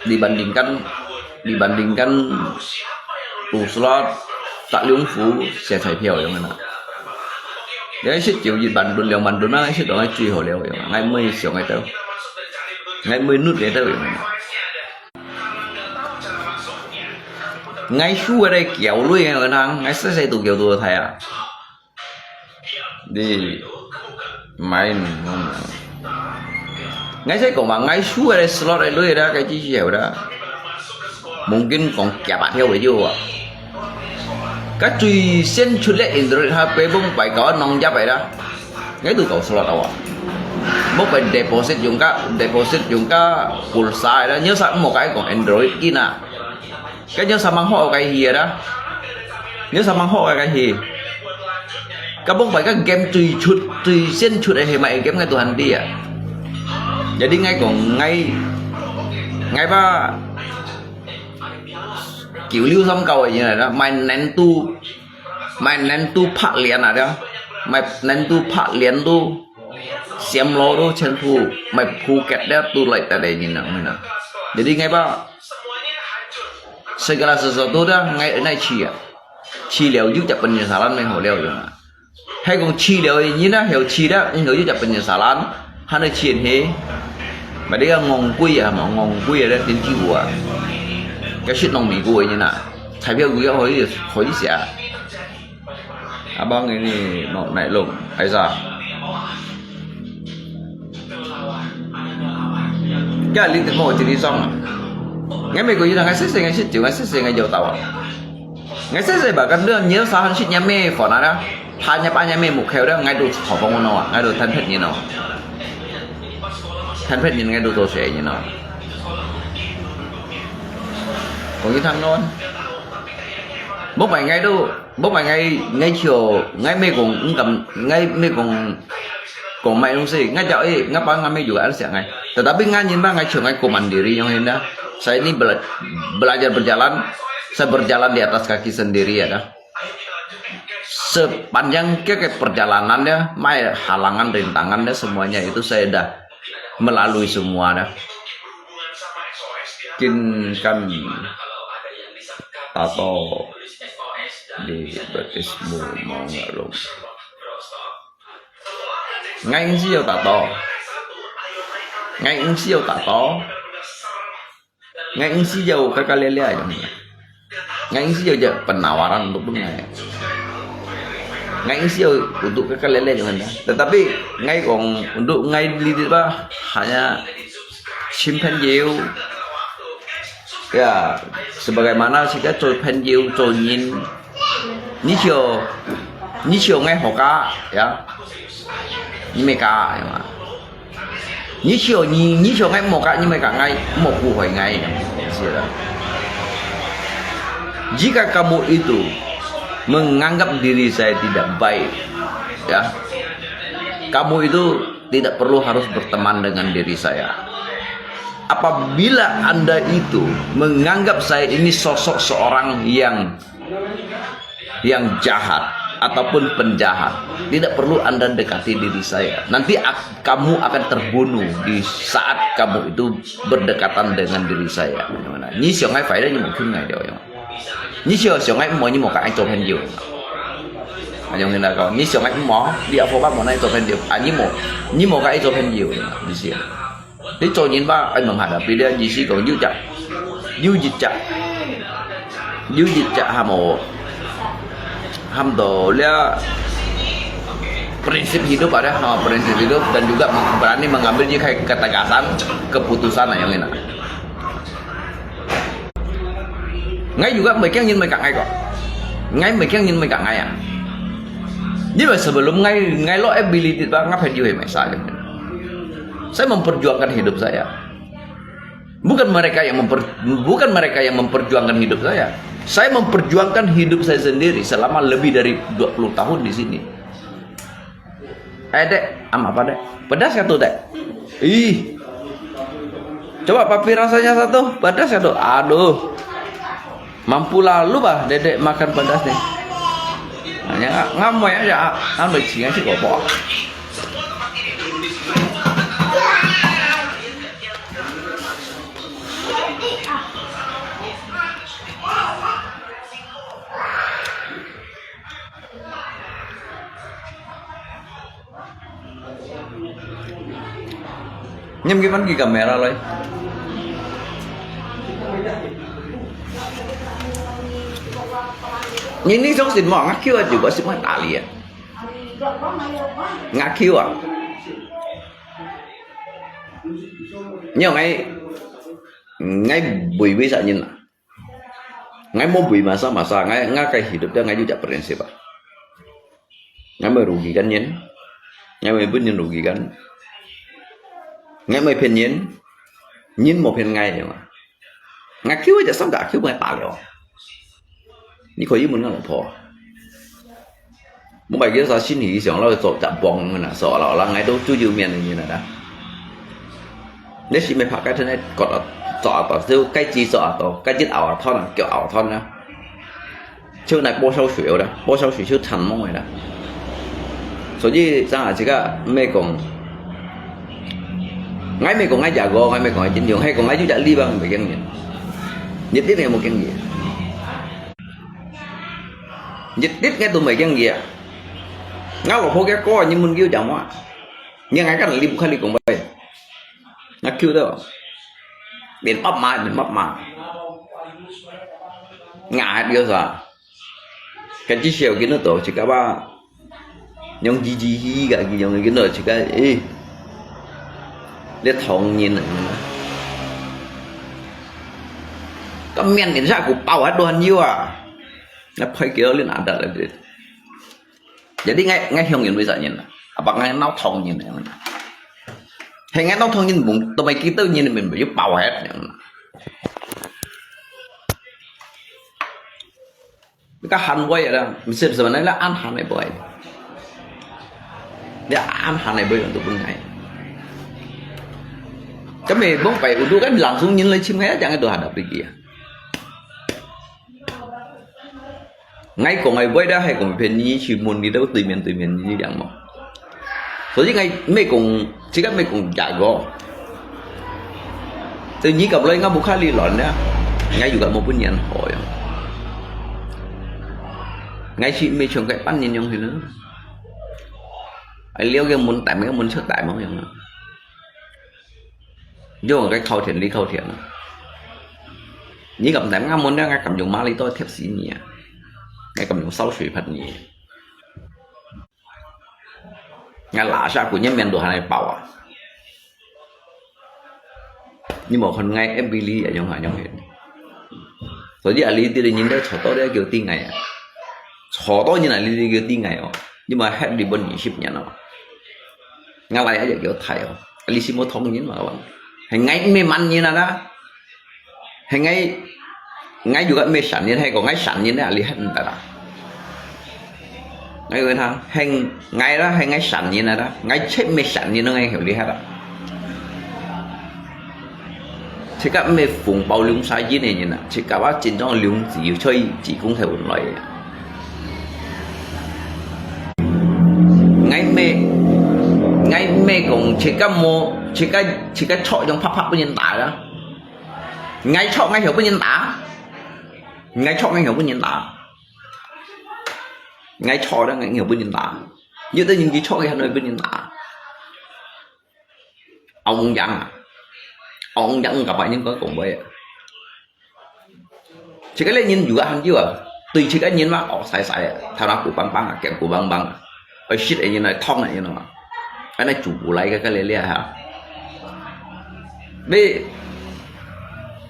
Dibandingkan, dibandingkan 賭 slot、打龍虎、寫彩票樣个啦。你食酒一萬盾、兩萬盾啊，食到𠊎最好了樣，𠊎毋會想个到，𠊎毋會努力到樣个啦。𠊎輸个咧，繳鐳个人，𠊎細細賭繳到大啊。 你main，𠊎先講嘛，𠊎輸个 slot 个鐳啦，該支時候啦，mungkin講幾百條會有啊。該最先出个 Android，HP mungkin搞弄入來啦，𠊎都搞 slot啊。Mungkin deposit用个，deposit用个 pulsa啦，你啥毋好該講 Android 个啦。 該你有啥物好个戲啊？你有啥物好个戲？該mungkin該game最出、最先出个係麼个game，𠊎都還知啊。Jadi𠊎講，𠊎，𠊎把九六三九个人來啦，買年度，買年度拍脸啊，對吧？買年度拍脸都，sem lo都全部，買Phuket了都來得个人啊，你呢？Jadi𠊎把 Segala sesuatu dah，𠊎，𠊎去啊。去了有隻penyesalan，無好了樣啊。還講去了，你那還有去了，你有隻penyesalan，還能去呢。Berarti kan ngongkui啊嘛，ngongkui啊，天气啊。該食農民个人啊，彩票股要可以，可以寫。 Abang ini mau naik lung, Aiza. Kaya litit mo, tini song. Ngai may ko yun, ngai sisi, ngai sit, ngai sisi, ngai jauh tawa. Ngai sisi ba, kan dia nyil sahan sit nyame, kona da. Hanya pa nyame mukhe da, ngai du hopong no, ngai du tan phet ni no. Tan phet ni ngai du to se ni no. Kong yi thang non. Mo pai ngai du Bố mày ngay, ngay chiều, ngay mê kong, ngay mê kong, kong mày nung si, ngay jauh eh, ngay pa ngay mê juga ada siang ngay. Tetapi ngay nyin ba ngay chiều ngay komandiri yang hendak. Saya ini bela-, belajar berjalan, saya berjalan di atas kaki sendiri ya dah. Sepanjang ke, ke perjalanannya, mai halangan, rintangannya, semuanya itu saya dah melalui semua dah. Kin kan tato di betismu mau ngalung. Ngai ngsi yo tato. Ngai ngsi yo tato. Ngai ngsi yo kaka lele ayo. Ngai ngsi yo je penawaran untuk pun ngai. Ngai ngsi yo untuk kaka lele ayo. Tetapi ngai kong untuk ngai lidit ba hanya 新朋友。Ya, sebagaimana kita 做朋友，做人。你就，你就愛好个，ya。你乜个，ya嘛。你就，你，你就愛莫个，你乜个，愛莫誤會个，是啦。Jika kamu itu menganggap diri saya tidak baik, ya, kamu itu tidak perlu harus berteman dengan diri saya. Apabila Anda itu menganggap saya ini sosok seorang yang, yang jahat ataupun penjahat, tidak perlu Anda dekati diri saya. Nanti ak-, kamu akan terbunuh di saat kamu itu berdekatan dengan diri saya. Bagaimana? Ni siang ai fai ni mungkin ngai dia. Ni siang, siang ai mo ni mo ka ai 做朋友。 Ayong ni na kau, ni siang ai mo, dia fo ba mo nai 做朋友。 Ah, ni mo, ni mo ka ai 做朋友，你是。你做人吧，ai menghadapi dia, 你是讲有只，有一只，有一只 ham o, ham do dia prinsip hidup ada, ha, prinsip hidup dan juga berani mengambil je ketegasan, keputusan ayong ni na. Ngai juga mekeng nyin mekak ngai kok. Ngai mekeng nyin mekak ngai ah. Ni ba sebelum ngai, ngai lo ability ba ngai pen juga mesa je. Saya memperjuangkan hidup saya. Bukan mereka yang memper-, bukan mereka yang memperjuangkan hidup saya. Saya memperjuangkan hidup saya sendiri selama lebih dari dua puluh tahun di sini. Eh, Dek, ambil apa, Dek? Pedas ka tu, Dek? Ih. Coba papi rasanya satu, pedas ka tu? Aduh. Mampulah lupa Dedek makan pedas ni. Hanya ngamoy aja, anu cing aja kok. 你毋去翻佢个kamera來。你，你相信無？𠊎Q啊，如果係𠊎打你啊。𠊎Q啊。你用𠊎，𠊎會為啥人啊？ 𠊎無為masa-masa，𠊎，𠊎个hidup，𠊎有隻prinsip啊。𠊎無rugikan人，𠊎無分人rugikan，𠊎無騙人，人無騙𠊎，對嘛？𠊎Q一隻三隻Q，𠊎打了。你可以問𠊎老婆。 Mông bai kira sa sini siang lo cho chak bong na so lo la ngai to tu yu mian ni na da. Ni si me phak kai thon kot to to su kai chi so to kai jit ao thon na kyo ao thon na. Chiu nai po sao shui da, po sao shui chiu chan mong da. So ji sang a chi ka me kong. Ngai me kong ngai ja go, ngai me kong ngai jin yong, hai kong ngai ju ja li bang me keng ni. Ni ti ne mo keng ni. Nhất định ngai tu mei kiang ye. Ngai lo pho kia ko ni mun kiu jam wa. Ni ngai kan li bu kha li kong bai. Ngai kiu do. Bien pap ma, bien pap ma. Ngai hat yo sa. Kan chi siu kin no to, chi ka ba. Nyong ji ji hi ka ki nyong kin no chi ka, eh. Liat thong nyin na. Ka mian kin sa ku pau hat do han yo a. Ngai phai kiu lin adat la dit. Jadi ngai, ngai hiong yin wi sa nyin. Apa ngai nau thong nyin. He ngai nau thong nyin bung, to mai ki tau nyin min yu pau het. Ka han wai ada, misip sebenarnya an han ai boy. Ya an han ai boy untuk pun ngai. Kami bong pai udu kan langsung nyin lai chim ngai jang itu hadap lagi ya. Ngai kong ngai bai da hai kong phen ni chi mun ni da tui mian tui mian ni yang mo. So ji ngai me kong, chi ka me kong ja go. Tui ni kap lai ngai bu kha li lon da. Ngai yu ka mo pun yan ho yang. Ngai chi me chong kai pan ni yong hi lo. Ai liu ke mun tai me mun chok tai mo yang. Yong cái khâu thiện lý khâu thiện. Ni kam tem ngam mun ngai kam yong ma li to thiap si ni a. Ngai kam yong sao shui phat ni. Ngai la sa ku nyen mian du han ai pau a. Ni mo khon ngai em bi li a yong ha yong hen. So ji a li ti li nyin de cho to de kêu ti ngai a. Cho to nyin a li ti kêu ti ngai o. Ni mo het li bon ni sip nyan o. Ngai lai a yong kêu thai o. A li si mo thong nyin ma wang. Hai ngai me man nyin a da. Hai ngai, ngai yu ka me san nyin, hai ko ngai san nyin a li het nta da. Ngai wen ha, hai ngai da, hai ngai san nyin a da. Ngai chep me san nyin ngai hiu li het da. Chep ka me phung bao lung sa yin ne nyin a. Chep ka ba jin zong lung zi yu choi ji kung thai wun lai. Ngai me, ngai me kong chep ka mo, chep ka, chep ka chok yong phak phak bu nyin ta da. Ngai chok ngai hiu bu nyin ta. Ngai chok ngai hiu bu nyin ta. Ngai chok da ngai hiu bu nyin ta. Yu te nyin ki chok ngai hiu bu nyin ta. Ao ung yang a. Ao ung yang ka bai nyin ko kong bai a. Chep ka le nyin yu a han yu a. Tui chep ka nyin ma o sai sai a. Thao na ku bang bang a, kiang ku bang bang a. Oi shit e nyin a, thong e nyin a. Ai na chu ku lai ka ka le le ha. Be,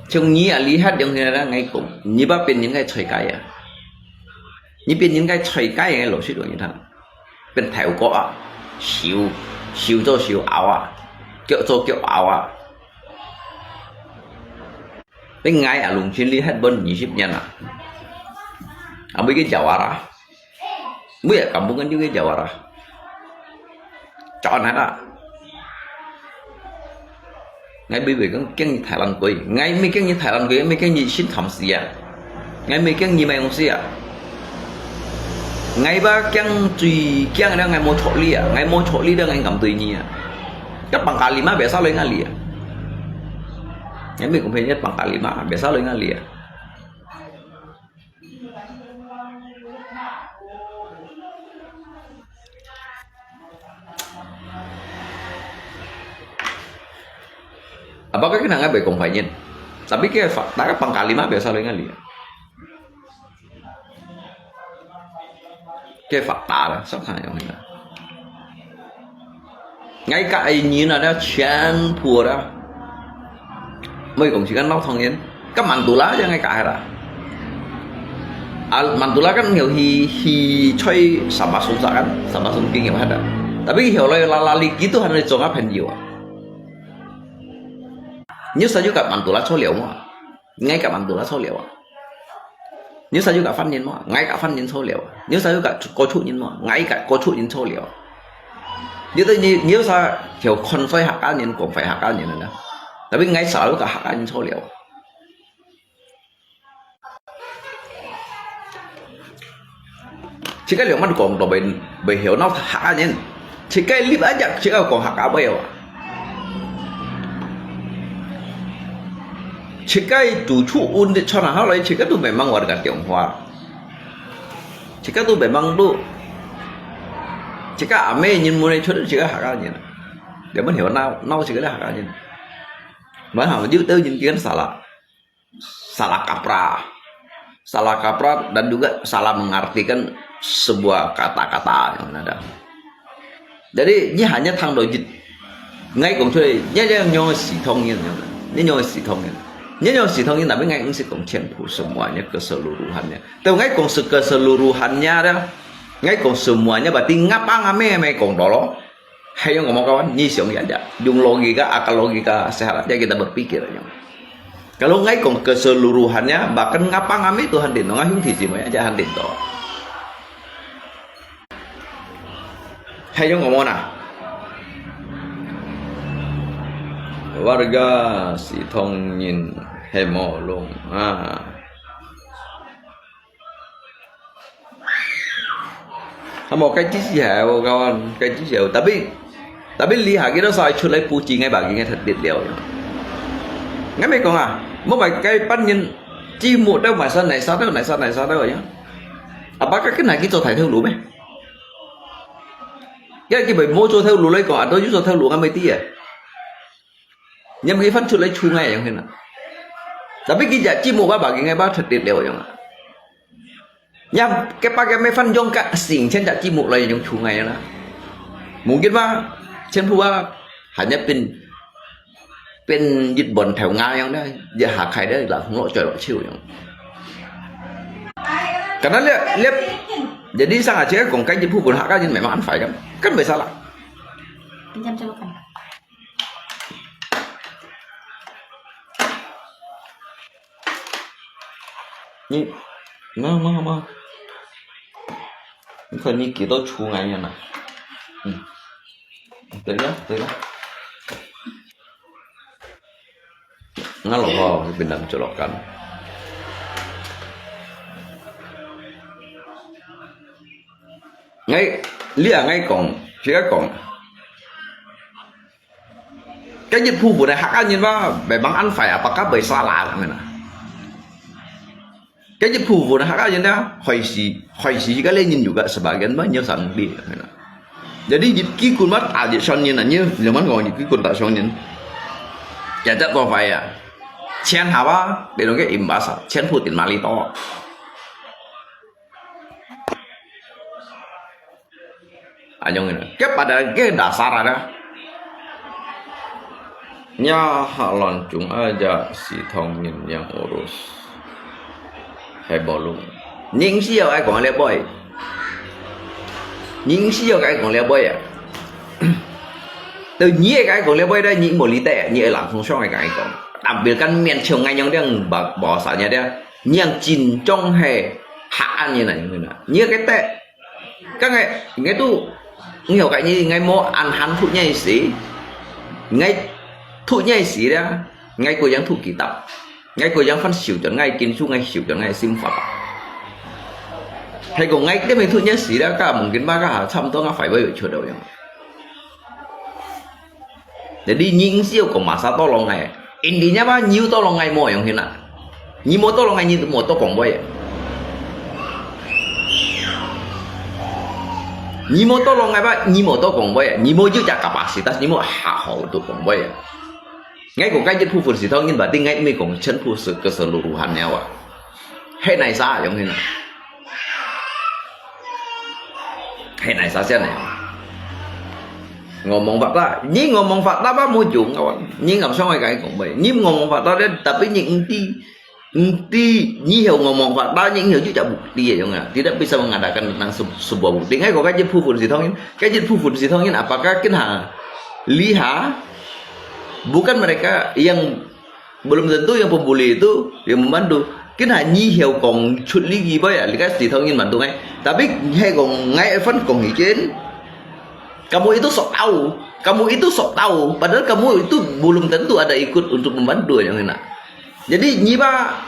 chung ni a li hat yong hin a ngai kong. Ni ba pin nyin ngai choi kai a. Ni pin nyin ngai choi kai ngai lo shit yong nyin thang. Pin thai u ko a. Siu, siu zo siu ao a. Kyo zo kyo ao a. Bên ngai a lùng chin li het bon ni sip nyan a. A bui ke jawara. Bui a kampung kan ju ke jawara. 講下啦。𠊎毋會講驚你大爛鬼，𠊎毋會驚你大爛鬼，毋會驚你心慘死啊！𠊎毋會驚你麼个東西啊！𠊎吧驚最驚个，𠊎無著你啊！𠊎無著你，𠊎敢對你啊！該Pangkal Lima biasa來哪裡啊？𠊎毋會講別人Pangkal Lima biasa來哪裡啊？ Apa kau kenal ngai bai kong fainyin? Tapi ke fa, taka Pangkal Lima biasa lo ngali. Ke fa ta la, sa kang yong na. Ngai ka ai nyin ada, 全部ada. Moi kong si kan nau thong yin. Ka Mandula aja ngai ka ada. Al Mandula kan ngiau hi, hi choi sama sung sa kan, sama sung king ngiau ada. Tapi hiau lai la la li gitu han lai zong a phen yu a. Nyu sa yu ka Mandula cho liau mo. Ngai ka Mandula cho liau a. Nyu sa yu ka fan yin mo, ngai ka fan yin cho liau a. Nyu sa yu ka ko chu yin mo, ngai ka ko chu yin cho liau a. Nyu te nyu, nyu sa hiau kon fai hak ka yin, kong fai hak ka yin na. Tapi ngai sa yu ka hak ka yin cho liau a. Chika liau man kong to bai, bai hiau nau hak a nyin. Chika lip aja, chika kong hak a bai wa. Chika tu chu un de chona ha lai, chika tu memang warga Tionghoa. Chika tu memang tu. Chika ame nyin mu ne chot chika hak a nyin. Dia man hiau nau, nau chika le hak a nyin. Man ha, diu teu nyin kian salah. Salah kaprah. Salah kaprah dan juga salah mengartikan sebuah kata-kata yang ada. Jadi, nyi hanya thang do jit. Ngai kong chui, nyi nyi nyong si thong yin, nyi nyong si thong yin. Nyi nyong si thong yin, tapi ngai ngi si kong 全部 semuanya keseluruhannya. Tau ngai kong se keseluruhannya dah. Ngai kong semuanya berarti ngapa ngame me kong dolo. Hai yang ngomong kawan, nyi siang ya aja. Yung logika, akal logika sehat aja kita berpikir yang. Kalau ngai kong keseluruhannya, bahkan ngapa ngami Tuhan din, ngai hung tisi mo aja han din to. Hai yang ngomong na. Warga si thong yin hai mo long. Ah. Hamo cái chỉ là kawan, cái chỉ là tapi tapi li ha kita sa chu lai pu chi ngai ba ngai that dit liao. Ngai mai kong a, mo bai cái pan yin chi mu dau mai sa nai sa dau nai sa nai sa dau ya. Apa ka kena ki cho thai thau lu me. Cái ki bai mo cho thau lu lai kong, a to yu cho thau lu ngai mai ti a. Nyam ki fan chu lai chu ngai yang hena. Tapi ki ja chi mu ba ba ngai ba that dit liao yang. Nyam, cái ba cái me fan yong ka sing chen ja chi mu lai yong chu ngai na. Mungkin ba, chen phu ba, hanya pin, pin yit bon thau ngai yang da, ya ha khai da, la hung lo choi lo chiu yang. Karena lihat, lihat, jadi sang aja kong kai yit phu pun ha ka yin memang an fai kan. Kan bai salah. Pinjam colokan. Ni, ma, ma, ma. Ni kau ni kita chu ngai ya na. Hmm. Tengok, tengok. Ngalor ho, pinjam colokan. Ngai, lia ngai kong, sia kong. Cái dịch vụ này hak a nyin ba, bai bang an phải apa ka bai salah kan na. Cái dịch vụ này hak a nyin na, hoi si, hoi si ka le nyin juga sebagian ba nyo sang bi kan na. Jadi dịch ký kun ba ta dịch son nyin na nyo, leman ngong dịch ký kun ta son nyin. Kaya tak ko phải à. Chen ha ba, để nó cái im ba sa, chen phu tin ma li to. Anyong ini. Kepada ke dasar ada. Nya ha lon chung aja si thong yin yang urus. Hai bolong. Ning si yo ai kong le boy. Ning si yo ai kong le boy ya. Tự nhiên ai kong le boy da ni mo li te ni lang song song ai kong. Đặc biệt kan miền Trung ngai nyong đang ba ba sa nya dia. Nyang chính trong hai ha an ni na ni na. Ni cái te Ka ngai, ngai tu, 你曉得你，𠊎無恁罕讀你个詩，𠊎讀你个詩咧，𠊎个人讀kitab，𠊎个人翻手轉𠊎經書，𠊎手轉𠊎心法。係講𠊎這邊讀你个詩咧，該mungkin吧，該差毋多𠊎快會出到樣。Jadi你毋需要講masa tolong𠊎，intinya吧，你有tolong𠊎無用hin啊。你無tolong𠊎，你無多講話啊。你無tolong𠊎吧，你無多講話啊。你無有隻kapasitas，你無好好多講話啊。𠊎講該一部分系統，你berarti𠊎毋係講全部係keseluruhan了啊。係哪儕用hin啊？係哪儕先呢？Ngomong fakta，你ngomong fakta吧無用，kawan。你敢想愛跟佢講話？你ngomong fakta咧，tapi你毋知，毋知，你曉ngomong fakta，你曉有隻bukti个用啊，tidak bisa mengatakan tentang se-，sebuah bukti。𠊎講該一部分系統，該一部分系統，apakah跟下，lihat，bukan mereka yang Belum tentu yang pembuli itu yang membantu。Kena你曉講出力个話啊，你个系統人bantu ngai。Tapi係講ngai Evan講意見，kamu itu sok tahu, kamu itu sok tahu, padahal kamu itu belum tentu ada ikut untuk membantu yang enak. Jadi你吧，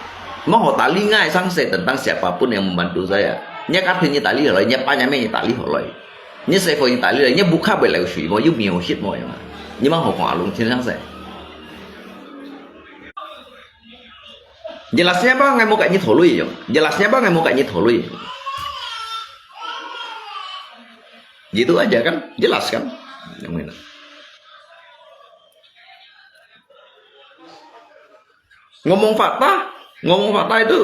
莫好tali ngai sangse tentang siapapun yang membantu saya。你个片你tali好來，你个panjang你tali好來，你細貨你tali來，你buka belai水無，又沒有血無樣啊。你莫好講阿龍天上噻。 Jelasnya apa ngai mau kat nyi tholoi yong? Jelasnya apa ngai mau kat nyi tholoi? Gitu aja kan? Jelas kan? Yang mana? Ngomong fakta, ngomong fakta itu,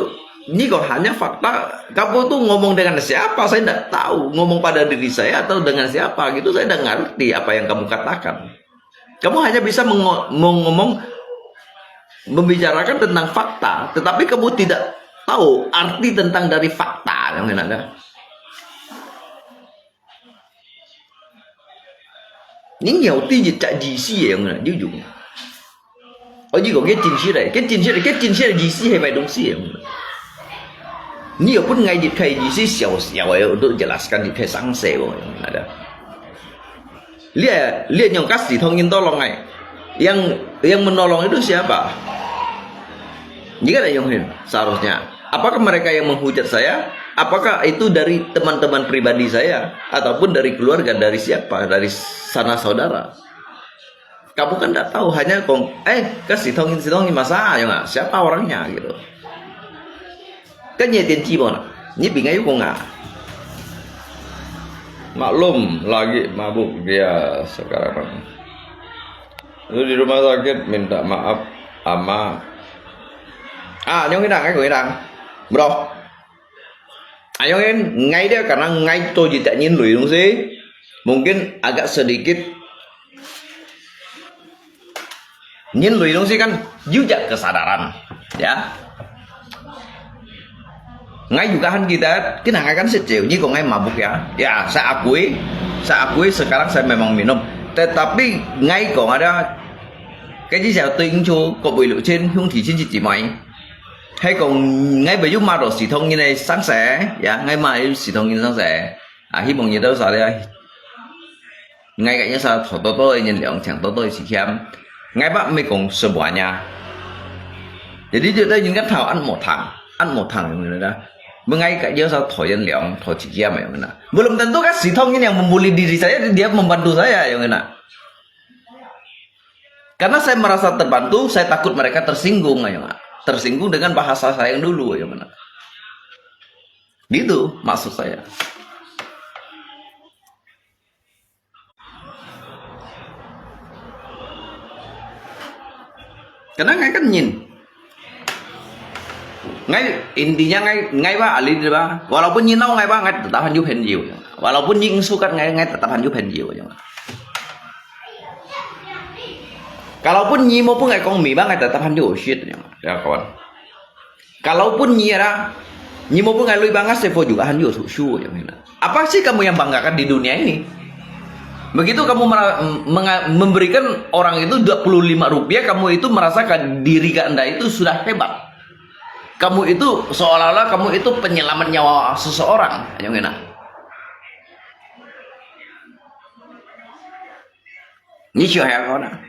ini kok hanya fakta. Kamu tuh ngomong dengan siapa? Saya tidak tahu. Ngomong pada diri saya atau dengan siapa gitu, saya tidak ngerti apa yang kamu katakan. Kamu hanya bisa mengo-, mengomong, membicarakan tentang fakta, tetapi kamu tidak tahu arti tentang dari fakta yang ada. Ning yau ti ji tak ji si yang ada, jujur. Oh, ji kok ke tin si dai, ke tin si dai, ke tin si dai ji si hai bai dong si yang. Ni ya pun ngai ji kai ji si siau siau ya untuk jelaskan ji kai sang se yang ada. Lia, lia nyong kasih tolong tolong ai. Yang, yang menolong itu siapa? Jika ada yang hin, seharusnya. Apakah mereka yang menghujat saya? Apakah itu dari teman-teman pribadi saya? Ataupun dari keluarga, dari siapa? Dari sana saudara? Kamu kan tidak tahu, hanya kong, eh, kasih tolong, tolong masa, ya nggak? Siapa orangnya gitu? Kan nyi tienci mo na, nyi pingai kong a. Maklum, lagi mabuk dia sekarang. Lu di rumah sakit minta maaf ama. Ah, nyong inang, aku inang. Bro. Ayong in, ngai dia karena ngai to ji tak nyin lui dong si. Mungkin agak sedikit Nyin lui dong si kan juga kesadaran, ya. Ngai juga han kita, kena ngai kan sejauh ni kok ngai mabuk ya. Ya, saya akui, saya akui sekarang saya memang minum. Tetapi ngai kok ada, cái gì sao tôi cho kok bụi lụt trên hung thị trên chị mai. Hay kok ngai bây giờ mà rồi xì thông như này sáng sẻ, ya, ngai mà xì thông như sáng sẻ. À, hy vọng như đâu sao đây. Ngai kat nyo sa thô tô tô nyin lióng, chang tô tô si khiam. Ngai bak mi kong semuanya. Jadi, dia tadi nyin kan thao an mo thang, an mo thang yang mana dah. Mengai kat nyo sa thô nyin lióng, thô si khiam yang mana. Belum tentu kan si thong nyin yang membuli diri saya, dia membantu saya yang mana. Karena saya merasa terbantu, saya takut mereka tersinggung yang mana. Tersinggung dengan bahasa saya yang dulu yang mana. Gitu maksud saya. Karena ngai kan nyin. Ngai, intinya ngai, ngai ba, ali ba. Walaupun nyin nau ngai ba, ngai tetap hanyu penyu. Walaupun nyin sukat ngai, ngai tetap hanyu penyu. Kalaupun nyi mau pun ngai kong mi ba, ngai tetap hanyu shit. Ya, kawan. Kalaupun nyi ada, nyi mau pun ngai lui ba, ngai sefo juga hanyu su, su yang mana. Apa sih kamu yang banggakan di dunia ini? Begitu kamu mera-, menga-, memberikan orang itu dua puluh lima rupiah, kamu itu merasakan diri anda itu sudah hebat. Kamu itu seolah-olah kamu itu penyelamat nyawa seseorang, yang mana. 你想下看啊。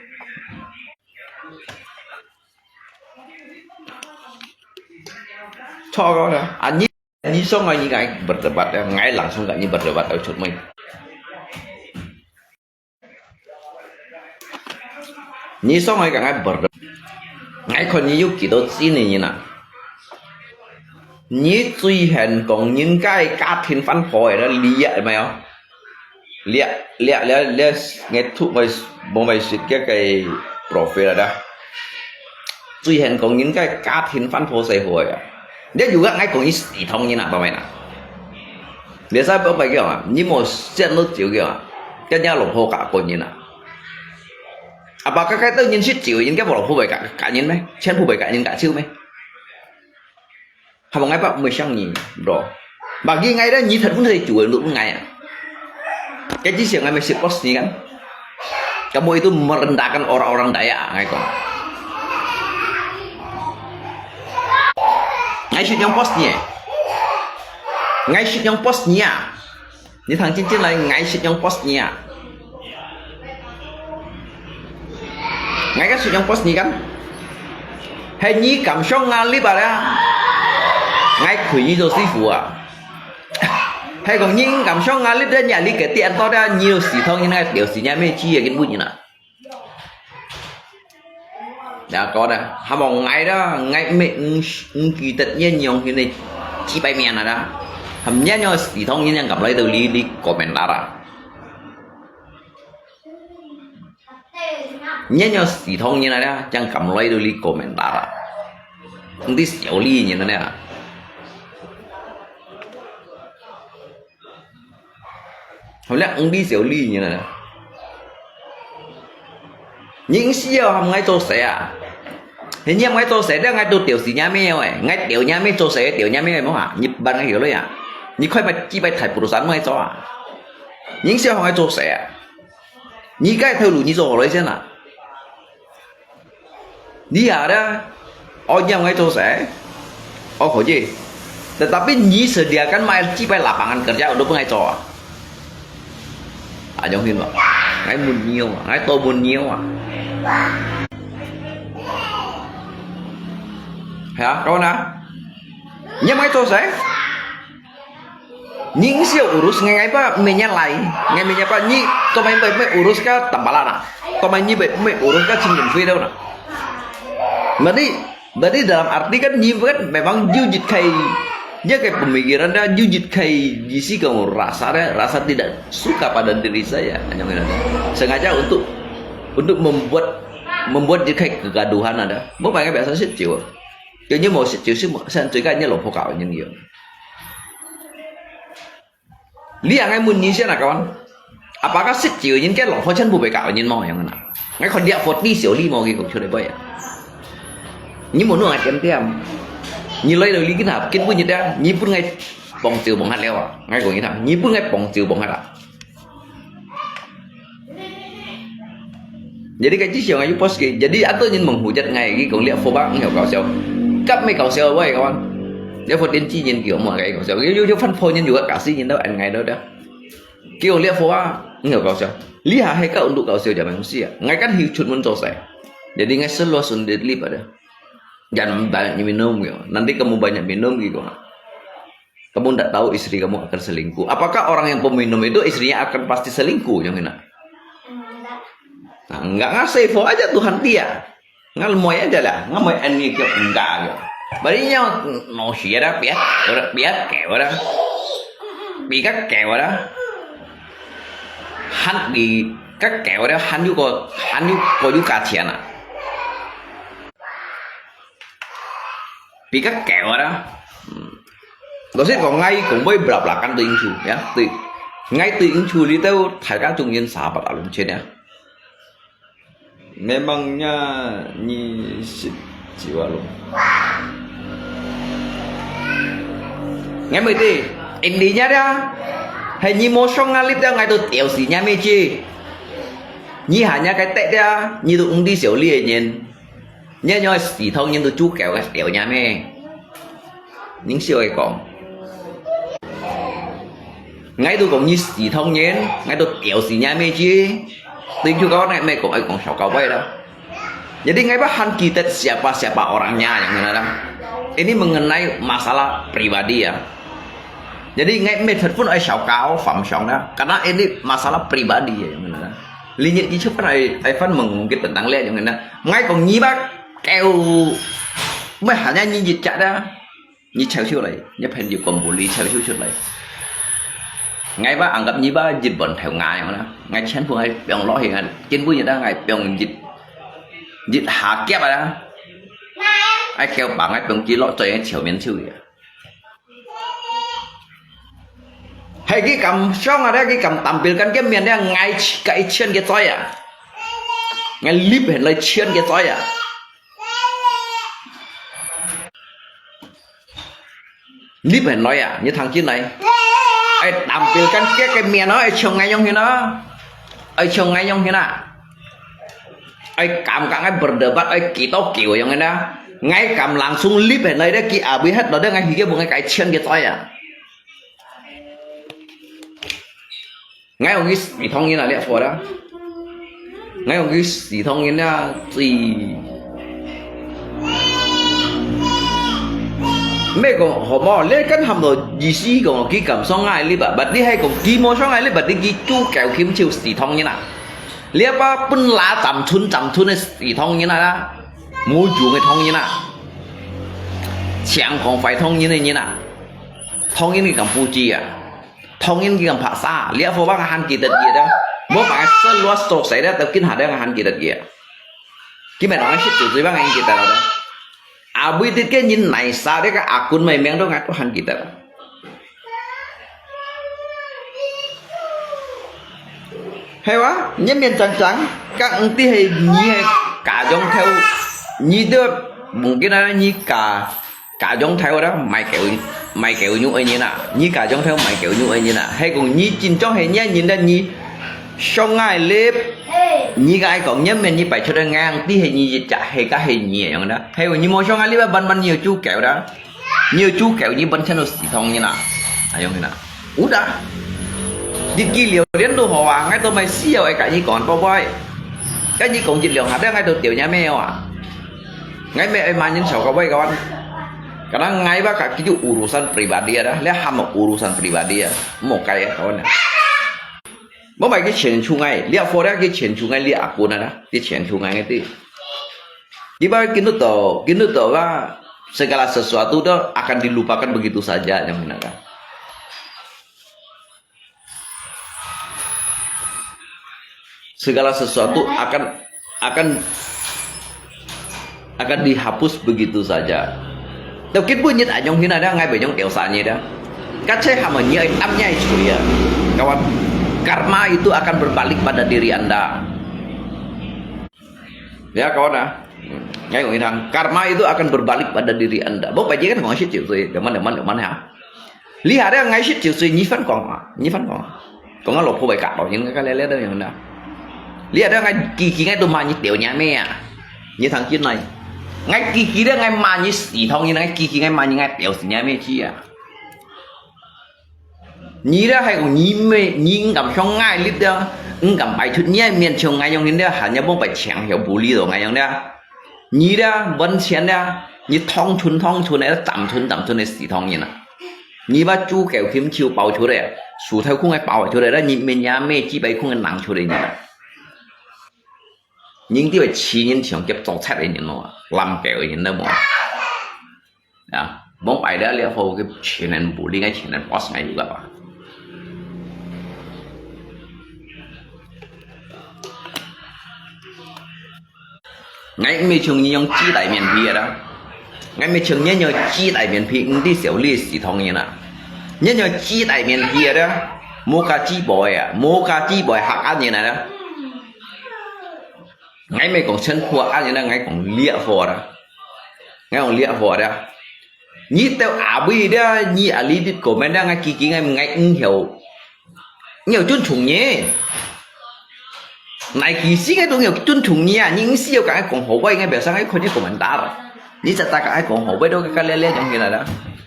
錯个啦，啊，你，你想啊，你个berdebat啊，你langsung个，你berdebat到出门。你想啊，个，我berdebat，我看你有幾多錢呢，你呐？你最恨講人家家庭翻破个，你有無有？ 這，這，這，這，𠊎讀𠊎無愛識个个profile啦。最恨講人家家庭翻破細伙个啊。這又个𠊎講你死唐人啊，當然啦。你使不白叫啊，你無先落酒个啊，跟人家老婆嫁過人啊。啊，把該个等人識酒，人家無老婆會嫁，嫁人咩？全部會嫁人嫁手咩？ Habang ngai pa umesang ni, bro. Bagi ngai dah ni that pun saya jual untuk ngai. Kaji siang ngai masih pos ni kan. Kamu itu merendahkan orang-orang Dayak ngai kong. Ngai sit nyong pos ni. Ngai sit nyong pos ni ah. 你聽真真來，𠊎識用boss你啊。𠊎个識用boss你kan？係你敢上𠊎lift啊？𠊎開你做師傅啊？係講你敢上𠊎lift咧，你啊，你个店到咧，你有系統，你那个表示你咩知啊，根本人啊。 Ya kau dah, hamong ngai dah, ngai me ng ng kita nyen nyong hini cipai mian ada. Ham nyen nyong sitong nyen yang kam lai tu li li komentar ah. Nyen nyong sitong nyen ada, yang kam lai tu li komentar ah. Nanti siau li nyen ada. Hom liak ng di siau li nyen na. Ning siau ham ngai cho se a. He nyiam ngai cho se, dia ngai tu tiu si nya me oi. Ngai tiu nya me cho se, tiu nya me mo ha. Nyi ban ngai hiu lo ya. Nyi khoi pai chi pai thai perusahaan mo ngai cho a. Ning siau ham ngai cho se a. Nyi kai thau lu nyi cho lo sian a. Ni ada, oh, nyiam ngai cho se. Oh, kho je. Tetapi nyi sediakan mai chi pai lapangan kerja untuk pengai cho. Anyong hin ba. Ngai mun nyiu, ngai to mun nyiu ah. Ya, kau na. Nyiam ngai cho se. Ning siau urus ngai ngai pa menya lai, ngai menya pa nyi, tomai bai mai urus ka tambala na, tomai nyi bai mai urus ka chin yin fui dau na. Berarti, berarti dalam arti kan nyi kan memang jujit kai, dia kai pemikiran dia jujit kai, di si kamu rasa dia, rasa tidak suka pada diri saya, hanya mengenai sengaja untuk untuk membuat membuat dia kai kegaduhan ada. Mau pakai biasa sih jiwa. Dia nyi mau sih jiwa sih mau, saya cakap nyi lo pokok nyi. Liang ngai mun nyi sian a kawan. Apakah sit jiu nyin ke longfo chan bu be ka nyin mo yang na. Ngai kon dia forty siu li mo ki kong chule boy. Nyi mo nu ngai tiam tiam. Nyi loi lo li kin hap kin bu nyi da nyi pun ngai pong jiu bong hat leo a. Ngai kong nyi ta nyi pun ngai pong jiu bong hat a. Jadi cái chiếc xe ngai yu post kì. Jadi atau nyin menghujat ngai kì kong liak pho bak ngai kau siau. Kap me kau siau wai kawan. Liak pho tiên tri nyin kì kong mua ngai kau siau. Yu yu yu phan pho nyin yu kak kasi nyin dau an ngai dau dah. Kì kong liak pho bak ngai kau siau. Lihat hai kau untuk kau siau jaman usia. Ngai kan hiu chut mun cho sai. Jadi ngai selalu sundit lip ada. Jangan banyak minum kì. Nanti kamu banyak minum kì kong. Kamu ndak tahu istri kamu akan selingkuh. Apakah orang yang peminum itu istrinya akan pasti selingkuh, yang kena? Nah, enggak ngasih info aja Tuhan dia. Ngal moi aja lah, ngal moi ani kyo enggak kyo. Bari nyo no sia dah piat, ora piat ke ora. Pi ka ke ora. Han di ka ke ora han yu ko han yu ko yu ka chian ah. Pi ka ke ora. Có sẽ có ngay cũng với bla bla căn tự ứng chủ nhá. Tự ngay tự ứng chủ đi theo thái các trung nhân xã bạc ảo lùng trên nhá. Memangnya nyi sit jiwa lùng. Ngay mới đi. Intinya dah. Hai nyi mo song ngalit dah ngai tu tiểu si nya me chi. Nyi hanya cái tệ dah. Nyi tu ung di siu li nyen. Nyi nyo si thong nyen tu chu kẹo ka tiểu nya me. Ning siu ai kong. Ngai tu kong nyi si thong nyen, ngai tu tiểu si nya me chi. Tunjuk kawan ngai mai kong ai kong siau kawai dah. Jadi ngai ba han kita siapa-siapa orangnya yang mana dah. Ini mengenai masalah pribadi ya. Jadi ngai mai telepon ai siau kau fam siang dah. Karena ini masalah pribadi ya yang mana dah. Linyit di cepat ai ai fan mengungkit tentang lihat yang mana. Ngai kong nyi ba keu. Mai hanya nyi jit cak dah. Nyi chèo siu lai, nyi phen yu kông bu li chèo siu siu lai. Ngai ba anggap nyi ba jit bon thèo ngai yang na. Ngai chen pu ngai piong lo hi ngai, kin bu nyi da ngai piong jit. Jit ha kiap a da. Ai kêu ba ngai piong ki lo choi ngai chèo miên siu ya. Hai ki kam siang a da ki kam tampil kan kiap miên da ngai chi-, kai chien ki choi ya. Ngai lip hen lai chien ki choi ya. Lip hen lai ya, nyi thang kin lai. Ai tampil kan kiap ke miên no, ai chèo ngai yong hin no. Ai chèo ngai yong hin na. Ai kam ka ngai berdebat, ai ki to kiu yong hin na. Ngai kam langsung lip hen lai de ki abui het lo de ngai hi ke bu ngai kai chien ki choi ya. Ngai yong ki si thong yin a liak fo da. Ngai yong ki si thong yin a, si. Mai kong, hò mo, liak kan ham lo, yi si kong, ki kam siang ngai li ba, bat li hai kong, ki mo siang ngai li ba, di ki chu kèo kim chiu si thong yin a. Liak ba pun la cham chun cham chun e si thong yin a da. Mu ju ngai thong yin a. Chiang kong fai thong yin e yin a. Thong yin ki kam pu chi a. Thong yin ki kam pha sa, liak fo ba ngai han ki tet ye da. Mo ba ngai sel lua so sai da, tep kin ha da ngai han ki tet ye. Ki mai nong ngai sit chiu zui ba ngai ki tet la da. Abui tet ke yin nai sa de ka akun mai miang do ngai to han ki tet la. Hai wa, nyi miên chang chang, ka ng ti hai nyi hai ka yong thèo, nyi de mungkin a nyi ka Ka yong thèo da, mai kèo, mai kèo nyu ai nyi na. Nyi ka yong thèo mai kèo nyu ai nyi na. Hai kong nyi chin chong hai nyi nyi da nyi. Siang ngai lip. Nyi ka ai kong nyi men nyi pai chot ngang ti hai nyi yit ja hai ka hai nyi yong da. Hai kong nyi mo siang ngai lip ban ban nyi chu kèo da. Nyi chu kèo nyi ban chen si thong nyi na. Ayong nyi na. Udah. Dit ki liu lian tu ho wa ngai to mai siu ai ka nyi kon po boi. Ka nyi kong jit liu ha da ngai to tiu nya me wa. Ngai mai ai ma nyin siau ka wai kawan. Karena ngai ba ka kitu urusan pribadi ada, le ham urusan pribadi ya. Mo kai ya kawan ya. Mo mai ki chen chu ngai, lia fo da ki chen chu ngai lia akun ada, ki chen chu ngai ngai ti. Di ba kinut to, kinut to ba segala sesuatu tu akan dilupakan begitu saja yang mana ka. Segala sesuatu akan akan akan dihapus begitu saja. Tau kit pun nyit anyong hina da ngai benyong teo sa nyi da. Kacai hama nyi ai tam nyi ai chui ya. Kawan, karma itu akan berbalik pada diri anda. Ya kawan ah. Ngai kong inang, karma itu akan berbalik pada diri anda. Bo pai kan kong shit chiu sui, deman deman deman ha. Li ha da ngai shit chiu sui nyi fan kong ma, nyi fan kong. Kong lo pho bai ka lo nyi ka le le da yang na. Li ha da ngai ki ki ngai tu ma nyi teo nya me ya. Nyi thang kin nai. Ngai ki ki da ngai ma nyi si thong nyi ngai ki ki ngai ma nyi ngai teo si nya me chi ya. Nyi da hai kong nyi me nyi ngam shong ngai lit da, ngam bai chut nyi mian chiu ngai yong hin da, ha nya bong bai chiang hiu bu li do ngai yong da. Nyi da, wan chian da, nyi thong chun thong chun da, cham chun cham chun da si thong nyi na. Nyi ba chu kèo kim chiu pao chut da, su thai khung ai pao chut da, nyi me nya me chi bai khung nang chut da nyi na. Nyi ti bai chi nyin chiang kep zong chat da nyi no, lam kèo nyi na mo. Ya, mong pai da lia fo ke chinen bu li ngai chinen boss ngai yu ga ba. Ngai mi chung nyi yong chi tai mian pi da. Ngai mi chung nyi yong chi tai mian pi, ng di siu li si thong nyi na. Nyi yong chi tai mian pi da. Mo ka chi boi ya, mo ka chi boi hak an nyi na da. Ngai mai kong chen phua an nyi na ngai kong lia fo da. Ngai kong lia fo da. Nyi teu abui da, nyi a li dit comment da ngai ki ki ngai ngai ng hiu. Ngiu chun chung nyi. Nai ki si ngai tu ngiu chun chung nyi a, nyi ng si yo ka ngai kong ho wai ngai bia sa ngai khon nyi komentar. Nyi sa ta ka ngai kong ho wai do ka le le jong hi la da.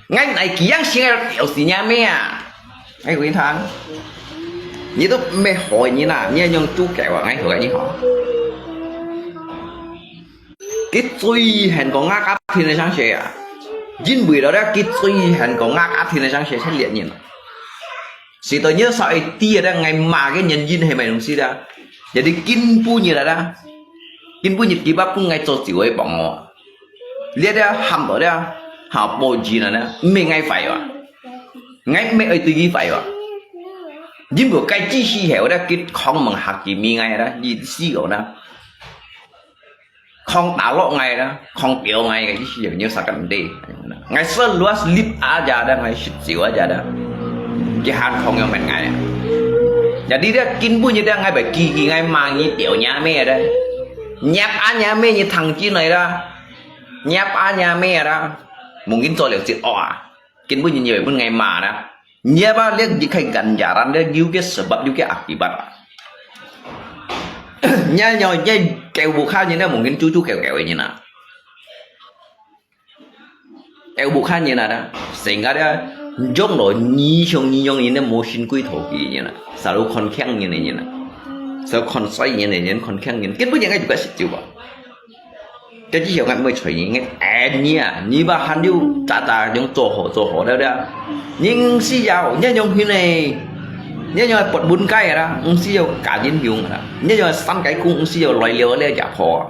Ngai nai ki yang si ngai yo si nya me a. Ngai kuin thang. 你都毋係好人啊，你還用豬狗啊，𠊎同你講。佢最恨講𠊎家庭个相學啊，因為了佢最恨講𠊎家庭个相學，係這人啊。 使得你稍微知得𠊎罵个原因係麼个東西啦。Jadi今晡日啦，今晡日佢摎分𠊎做酒个幫我。這个喊到這，哈，報紙啦，毋係𠊎壞哇，𠊎毋係愛對佢壞哇。因為該只時候咧，佢囥門嚇佢咪𠊎啦，意思講啦。 囥打落𠊎啦，囥丟𠊎个意思，你有啥个問題？𠊎說luas lip aja dah，𠊎食酒aja dah，佢還囥樣問𠊎。Jadi dah今晡日dah𠊎會記記𠊎罵你丟若姆dah，若爸若姆你聽見來啦，若爸若姆啦，mungkin做了一惡啊，今晡日你會分𠊎罵啦。 Ngiap a liak jikhai ganjaran liak yuke sebab yuke akibat. Nya nyo nya kêu bukha nyi na mungkin cucu kêu kêu nyi na. Kêu bukha nyi na da. Sehingga dia jong lo nyi siung nyi yong nyi na mo sin kui tho ki nyi na. Selalu kon kiang nyi na nyi na. Selalu kon sai nyi na nyi kon kiang nyi na. Kin bu nyi ngai juga sit juga. Jadi siang ngai mui choi nyi ngai en nyi a, nyi ba han liu ta ta yong zo ho zo ho da da. Nyi si yao, nyi yong hin ne. Nyi yong pot bun kai da, ngi si yao ka yin hiung da. Nyi yong san kai kung, ngi si yao loi liu le ja pho.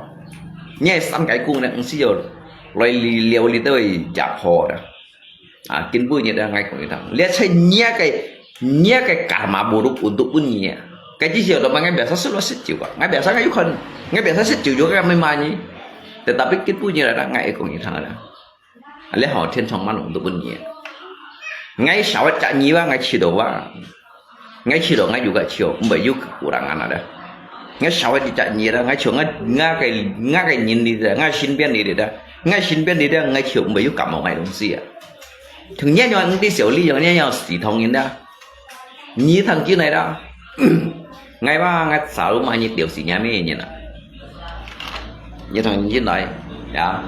Nyi san kai kung ne, ngi si yao loi li liu li doi ja pho da. A, kin bu nyi da ngai kong itang. Lia chai nyi a kai, nyi a kai karma buruk untuk bun nyi a. Kai ji siao da ma ngai biasa selalu sit juga. Ngai biasa ngai yukon, ngai biasa sit juga kai mai ma nyi. Tetapi kin bu nyi da ngai kong itang da. Lia hao tien chong man untuk bun nyi a. Ngai sawat cak nyi wa ngai chi do wa. Ngai chi do ngai juga chiu, mbai yu kurang ana da. Ngai sawat cak nyi da, ngai chiu ngai, ngai kai, ngai kai nyin di da, ngai sin bian di da. Ngai sin bian di da, ngai chiu mbai yu kam mo ngai dong si a. Thung nyi nyo ngi di siao li yong nyi nyo si thong yin da. Nyi thang kin nai da. Ngai ba ngai selalu ma nyi tiao si nyi mi nyi na. Nyi thang nyi lai, ya.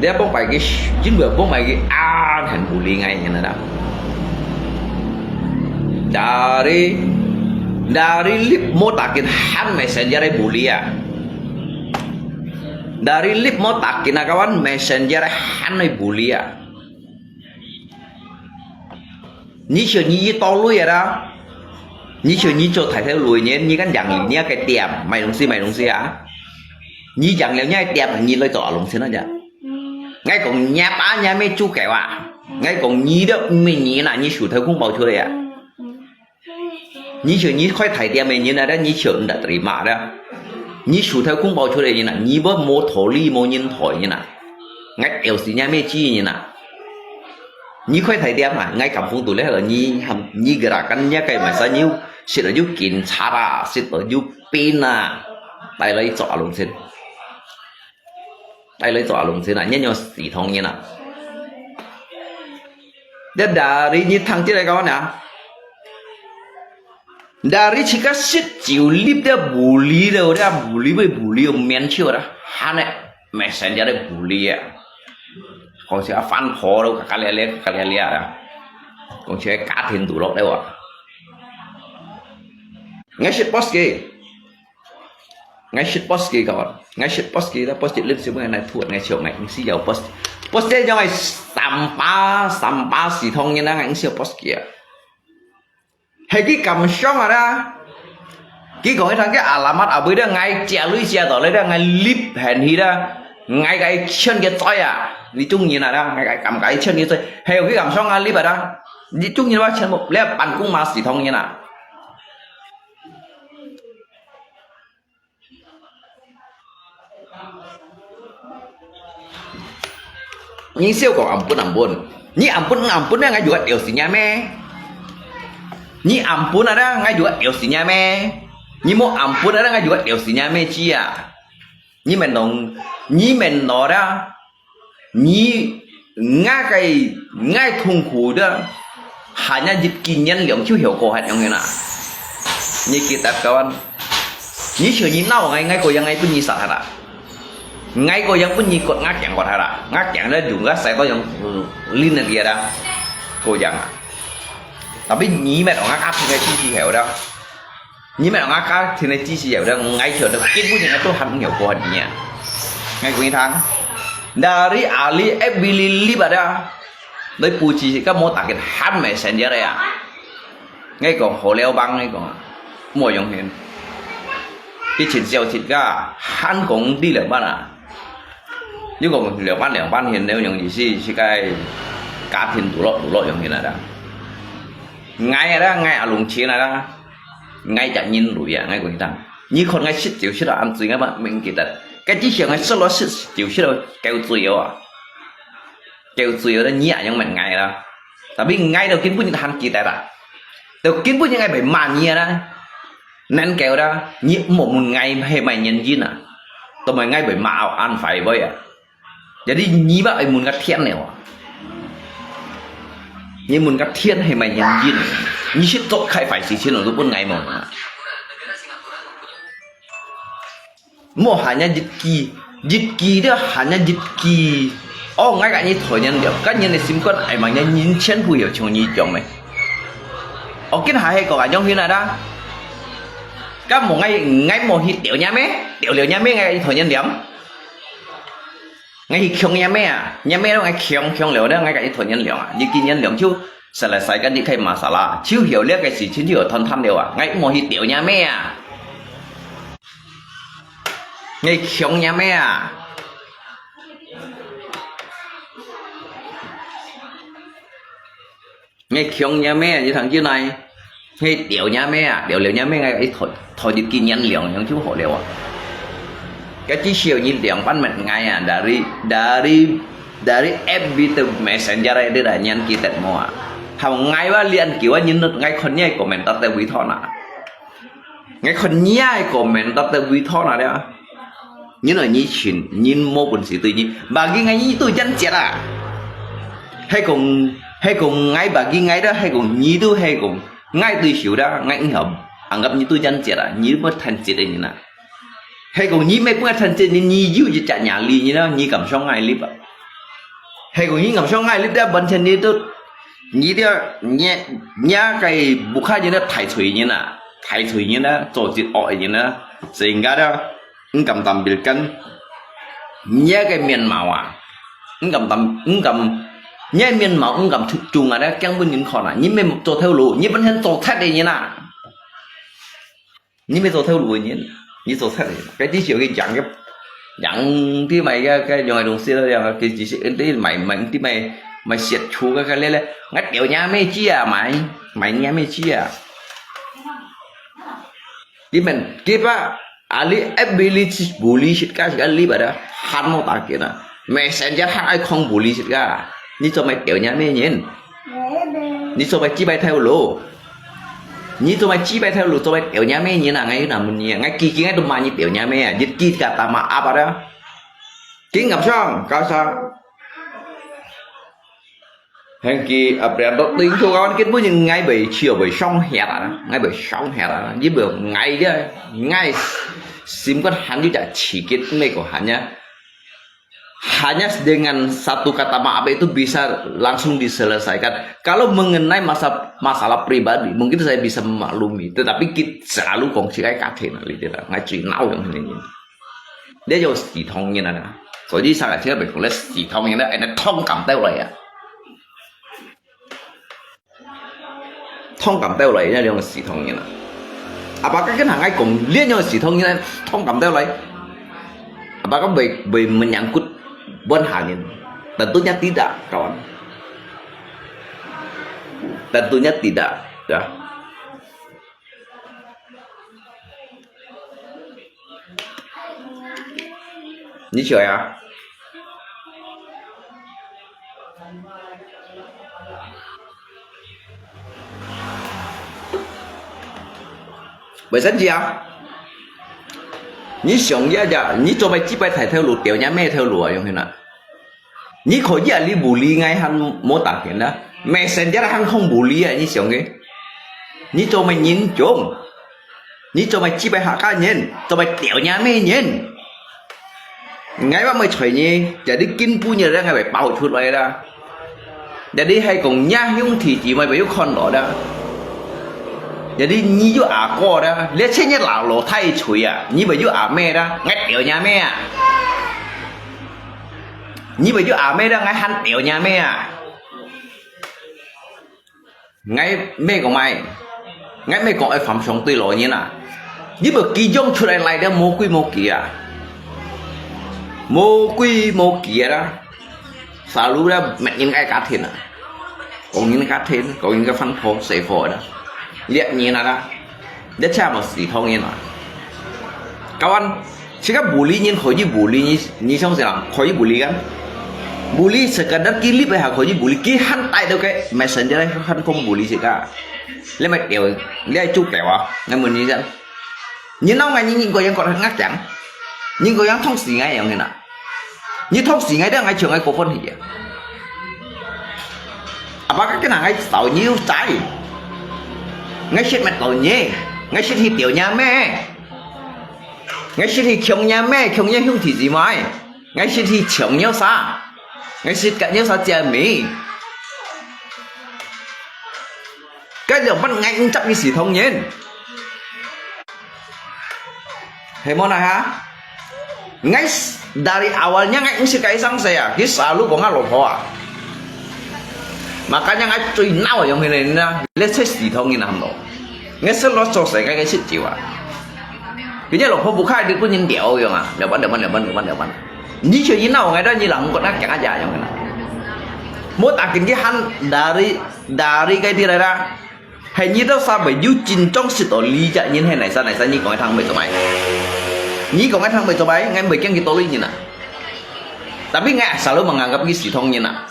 Dia bông pai ki, jin bơ bông pai ki an han bu li ngai nyi na da. Dari, dari lip mo takin han messenger ai bu li a. Dari lip mo takin a kawan messenger ai han ai bu li a. Nyi chiu nyi yi to lui a da. Nyi chiu nyi cho thai thai lui nyi, nyi kan yang li nyi a kai tiam, mai dong si, mai dong si a. Nyi yang liao nyi a tiam, nyi loi zo a long chen a ja. Ngai kong nyi pa nyi me chu keo a. Ngai kong nyi de mi nyi na, nyi shu thai kung bao chu le a. Nyi chiu nyi khoi thai tiam me nyi na da, nyi chiu nda tri ma da. Nyi shu thai kung bao chu le nyi na, nyi bo mo tho li mo nyin thoi nyi na. Ngai eo si nyi me chi nyi na. Nyi khoi thai tiam ma, ngai kam phung tu le lo nyi ham, nyi gerakan nyi kai ma sa nyi, sit lo yu kin cha ra, sit lo yu pin a. Tai lo i zo a long chen. Tai lo i zo a long chen a, nyi nyo si thong nyi na. Dia dari nyi thang chi le kawan a. Dari chi ka sit chiu lip dia bu li le, dia bu li bui bu li mian chiu da. Han ne, messenger de bu li a. Kong si a fan pho lo, ka ka lia lia, ka ka lia lia da. Kong si a ka thin du lok de wa. Ngai sit post ki. Ngai sit post ki kawan. Ngai sit post ki da post ki lim si bu ngai nai thuat ngai chiu ngai ngi si yao post. Post de yong ngai sampa, sampa si thong nyi na ngai ngi si yao post ki a. He ki kam siang a da. Ki kong i thang ki alamat a bui da ngai chia lui chia to le da ngai lip hen hi da. Ngai kai chen ke choi a. Li chung nyi na da ngai kai kam kai chen ke choi. He ki kam siang a lip a da. Li chung nyi wa chen mo le ban kung ma si thong nyi na. Nyi siu kong ampun ampun. Nyi ampun ampun na ngai juga tiao si nyi me. Nyi ampun ada ngai juga tiao si nyi me. Nyi mo ampun ada ngai juga tiao si nyi me chi a. Nyi men dong, nyi men no da. Nyi ngai kai ngai thung khu da. Hanya jit ki nyan liang chiu hiu ko hat yong na. Nyi ki tap kawan. Nyi chiu nyi nau ngai ngai ko yang ngai pun nyi sa hara. Ngai ko yang pun nyi kot ngai kiang kot hara. Ngai kiang da jung ga sai to yang lin na dia da. Ko yang a. Tapi你乜orang家庭个支持有的，你乜orang家庭个支持有的，𠊎曉得，基本上都還有過你啊。𠊎講你聽，dari ahli F B Lili pada，你不知个無打个喊messenger个啊。𠊎講好了幫，𠊎講啊，莫用心。佢前小節个，還講你兩班啊。 你講兩萬兩萬現了用意思，係个家庭獨樂獨樂用起來啦。𠊎啊啦，𠊎阿龍錢啊啦，𠊎隻人類啊，𠊎講你聽，你看𠊎食酒食到恁醉，𠊎乜毋記得。該之前𠊎食落食酒食到夠醉哦啊，夠醉哦，你也用問𠊎啦。Tapi𠊎到今晡日還記得啦，到今晡日𠊎會罵你啊啦。 能夠啦，你莫問𠊎係麼原因啊，都毋係𠊎會罵恁壞話啊。Jadi你乜愛問个天了啊。你問个天係麼原因？你識做開壞事情，都分𠊎問啊。莫喊人一句，一句了喊人一句。哦，𠊎甲你討人了，甲人个心肝愛問人人全部有像你樣咩？哦，今下係講恁樣去哪啦？ 該無𠊎，𠊎無去釣若咩？釣了若咩，𠊎去同人量。𠊎去強若咩啊？若咩攏𠊎強，強了了，𠊎甲佢同人量啊！你見人量就，實來世間你開masalah，就曉了个事情就有談談了啊！𠊎無去釣若咩啊？𠊎強若咩啊？ 𠊎強若咩，你聽見來？𠊎釣若咩啊？釣了若咩，𠊎一拖，拖一斤兩樣就好了啊。該至少你兩萬蚊𠊎啊，dari，dari，dari F B to Messenger，你來念記得無啊？好，𠊎話連叫啊，你，𠊎看你个comment到底會拖哪？ 𠊎看你个comment到底會拖哪了？你來你尋，你無本事對你，bagi𠊎你都真絕啊！係講，係講𠊎bagi𠊎都係講你都係講𠊎對手啦，𠊎毋好anggap你都真絕啊！你毋趁絕个人啊！係講你毋係本趁絕，你，你有一隻nyali，你呢？你敢上𠊎live啊？係講你敢上𠊎live，完全你都，你都，你，你个屋下人都大罪人啊！ 大罪人啊，做一惡个人啊，sehingga啊，毋敢tampilkan若个面貌啊，毋敢tamp，毋敢，若个面貌毋敢出眾啊，你驚分人看啊，你毋係做頭路，你本身做賊个人啊，你毋係做頭路个人，你做賊个人，該至少去養个，養啲買个，个養个東西咯，養个，佢只是，啲買，買，啲買，買雪球个，个咧咧，𠊎釣若咩子啊，買，買若咩子啊。 你們，佢把ahli F B Lili bully，bully，係个，係个，你把佢喊到打緊啊！Messenger還愛講bully係个，你做麼个釣若咩人？你做麼个自擺頭路？你做麼个自擺頭路？做麼个釣若咩人啊？𠊎又難問你啊！𠊎幾經𠊎都罵你釣若咩啊！你幾个打罵阿爸啊！緊合上，搞啥？ Hengki aprian to ting to kawan kit pun ngai bai cio bai song hiat ah, ngai bai song hiat ah. Ni bai ngai dia, ngai sim kan han ju ja cikit me ko hanya, hanya dengan satu kata maaf itu bisa langsung diselesaikan. Kalau mengenai masa, masalah pribadi, mungkin saya bisa memaklumi. Tetapi kita selalu kongsi kai kate na li dia, ngai cui nau yang ini. 這種系統人啊，所以上來聽到美國个系統人咧，恁樣通感到來啊。通感到來，這種系統人啊。Apakah kan hangai kong，這種系統人通感到來？Apakah會，會menyangkut buat hanin? Tentunya tidak, kawan. Tentunya tidak, ya. 你笑呀？Bai sensi啊！你想一下，你做麼个自擺大頭路，釣若咩頭路啊？用去哪？ 你可以啊，你bully ngai還無打緊啊，Messenger還講bully啊，你想个？你做麼个人種？你做麼个自擺客家人？做麼个釣若咩人？𠊎話毋會睬你，jadi今晡日咧，𠊎會爆出來啦。Jadi係講若兄弟姊妹會有看到啦。Jadi你有阿哥啦，你千日老老太吹啊，你會有阿妹啦，𠊎吊若妹啊。你會有阿妹啦，𠊎還吊若妹啊。 𠊎毋係講麼个，𠊎毋係講愛犯上對老人啊。你無幾種出來，來个無幾無幾啊，無幾無幾啊啦。Selalu啦，罵人个家庭啊，講人个家庭，講人个飯婆、細婆啦，掠人啊啦。 你這無系統人啊。Kawan，自家bully人可以bully你，你相信啊？可以bully kan？Bully sekadar佢立下可以bully，佢還帶到个messenger來還講bully自家。你咪吊，你係做吊啊？你問你先。你鬧𠊎，你，你個人覺得𠊎強？你個人痛死𠊎樣形啊？ 你痛死𠊎，這𠊎像𠊎過分去啊！Apakah kena𠊎找你有在？𠊎識乜到你？𠊎識去吊若妹？𠊎識去強若妹，強若兄弟姊妹？𠊎識去強若儕？𠊎識甲若儕姐妹？該兩班𠊎毋接你系統人。 係無哪哈？𠊎dari awalnya𠊎毋識該生勢啊，佢selalu講𠊎老婆啊。Makanya𠊎最惱樣个人啊，你出系統人啊，𠊎識落做世界个識酒啊。佢隻老婆不開，你分人撩樣啊，撩班撩班撩班撩班撩班。你就一鬧𠊎，你老公那講啊樣个啦。無打緊佢喊dari dari cái đi來啦。 係你兜儕會有真正識到理解人係哪儕哪儕，你講个聽會做咩？你講个聽會做咩？𠊎毋會驚佢多理人啊。Tapi𠊎selalu menganggap佢系統人啊。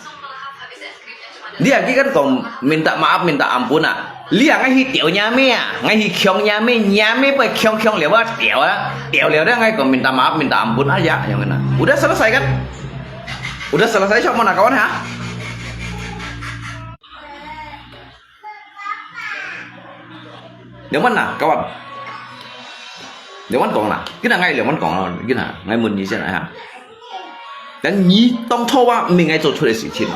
你啊，佢敢講minta maaf、minta ampun啊？你啊，𠊎去吊若妹啊，𠊎去強若妹，若妹會強強了啊，吊啊，吊了了，𠊎講minta maaf、minta ampun aja，樣个啦。Udah selesai kan？Udah selesai，siapa nak kawan ha？ 兩萬啦，kawan。兩萬講啦，今日𠊎兩萬講啦，今日𠊎問你先啊。但你當初啊，毋係𠊎做出个事情。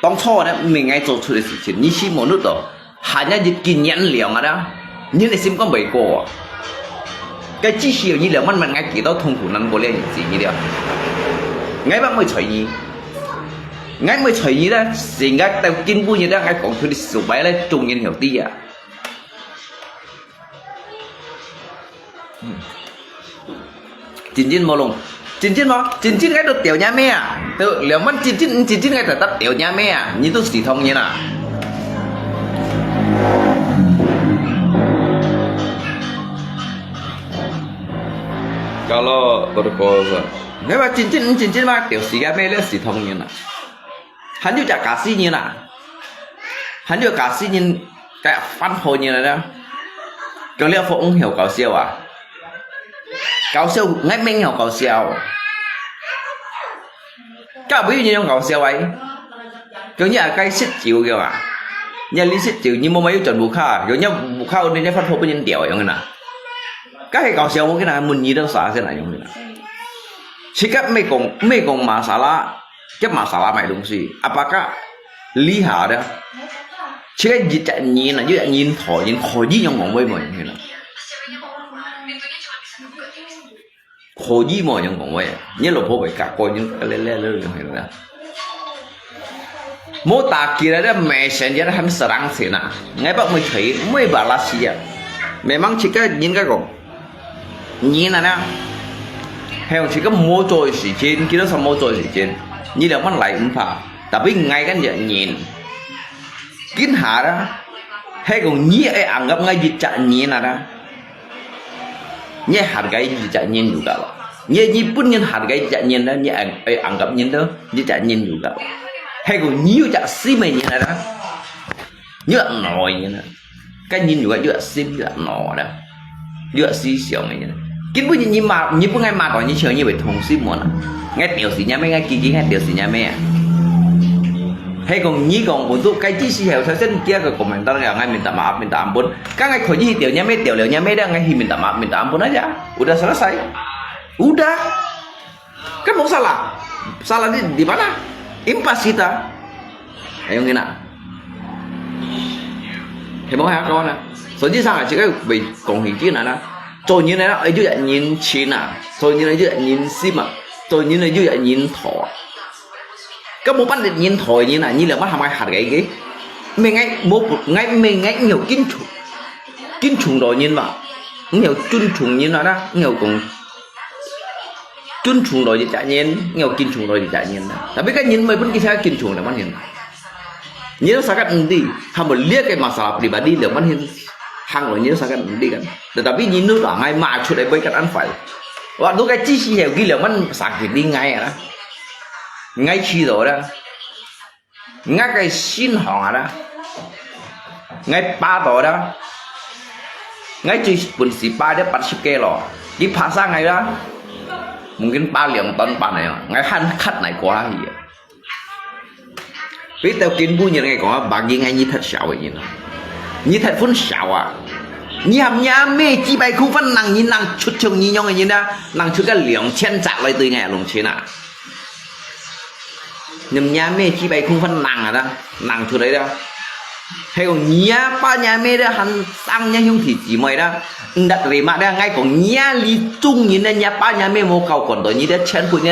當初啊，毋係𠊎做出个事情，你係無รู้到，hanya一斤銀兩啊啦，你个心肝袂過啊。該至少你兩萬問𠊎幾多痛苦難過了日子，你了。𠊎乜會睬你。 𠊎毋會睬你啦，成个到今晡日啦，𠊎講出你所謂个中人兄弟啊。真真無弄，真真無，真真𠊎都吊若妹啊，都兩萬真真，真真𠊎都搭吊若妹啊，你都系統人啊。 Kalau berkuasa，你話真真毋真真嘛，吊死个咩了，系統人啊。 還有隻假死人啊，還有假死人，該番婆人來啦。講了福音曉搞笑啊，搞笑，𠊎毋曉搞笑。搞毋有人搞笑啊？講你啊，該食酒个啊，你啊，你食酒，你無買有轉屋下，用你屋下，你番婆分人吊樣个啦。該係搞笑，𠊎跟佢問你兜啥先來用个啦。自家毋係講，毋係講masalah， Kaya masalah買東西，apakah lihat啊？這个一隻人啊，一隻人討人，討人用講話無用个啦。討人無用講話，你老婆會嫁過人，來來來用个啦。Mau tak kira dia messenger han serang sina. Ngai bak mui chui, mui balas siya. Memang cika nyin ka kong. Nyin ana. Heo cika mau chui si chin, kira sa mau chui si chin. Nyi le man lai umpa. Tapi ngai kan ya nyin. Kin hara. Hei kong nyi ai anggap ngai jicak nyin ana. Nyi hargai jicak nyin juga lo. Nyi, nyi pun nyin hargai jicak nyin da, nyi ang-, ai anggap nyin da, jicak nyin juga lo. Hei kong nyi yu jak si mai nyin ana. Nyi no nyin ana. Kan nyin juga, juga sim juga no da. Juga si siang nyin. Kin pun nyi ma, nyi pun ngai ma to nyi chiang nyi wei thong sim mo na. Ngai tiao si nya me, ngai kiki ngai tiao si nya me a. Hei kong nyi kong untuk kai ji si heo sa sen kia ke komentar ya ngai minta maaf, minta ampun. Kan ngai kho nyi tiao nya me, tiao liao nya me da ngai hi minta maaf, minta ampun aja. Udah selesai. Udah. Kan mau salah. Salah di, di mana? Impas kita. Ayo ngina. 係無？係啊，講啊。所以上啊，這个會講起進來啦。做人呢，愛有一人情啊，做人呢，有一人心啊，做人呢，有一人道啊。該無半日人道个人啊，你兩萬還會嚇个个？毋係𠊎無，𠊎毋係𠊎有敬重，敬重到人嘛，你有尊重人啊啦，你有講 尊重到一隻人，你有敬重到一隻人啦。Tapi kan人毋會分佢自家敬重兩萬人。你都sakat nanti，他們這个masalah pribadi兩萬人行落，你都sakat nanti kan。Tetapi你都話𠊎罵出來會kan安壞。Waktu該之時候，佢兩萬sakit你𠊎啊啦，𠊎知道啦。 𠊎个心項啊啦，𠊎巴到啦，𠊎最本事巴到八十个咯，佢拍生𠊎啦，mungkin巴兩段半个，𠊎還cut來過下去啊。佢到今晡日𠊎講啊，bagi𠊎你忒少个人啊，你忒分少啊，你含你阿妹幾百公分，能人能出像你樣个人啊，能出个兩千隻來對𠊎弄錢啊。 你阿妹幾百公分能啊啦，能出來啦。還有你阿爸你阿妹咧，還生你兄弟姊妹啦，毋得禮貌咧。𠊎講你阿里中人咧，你阿爸你阿妹無教管到你咧，全部你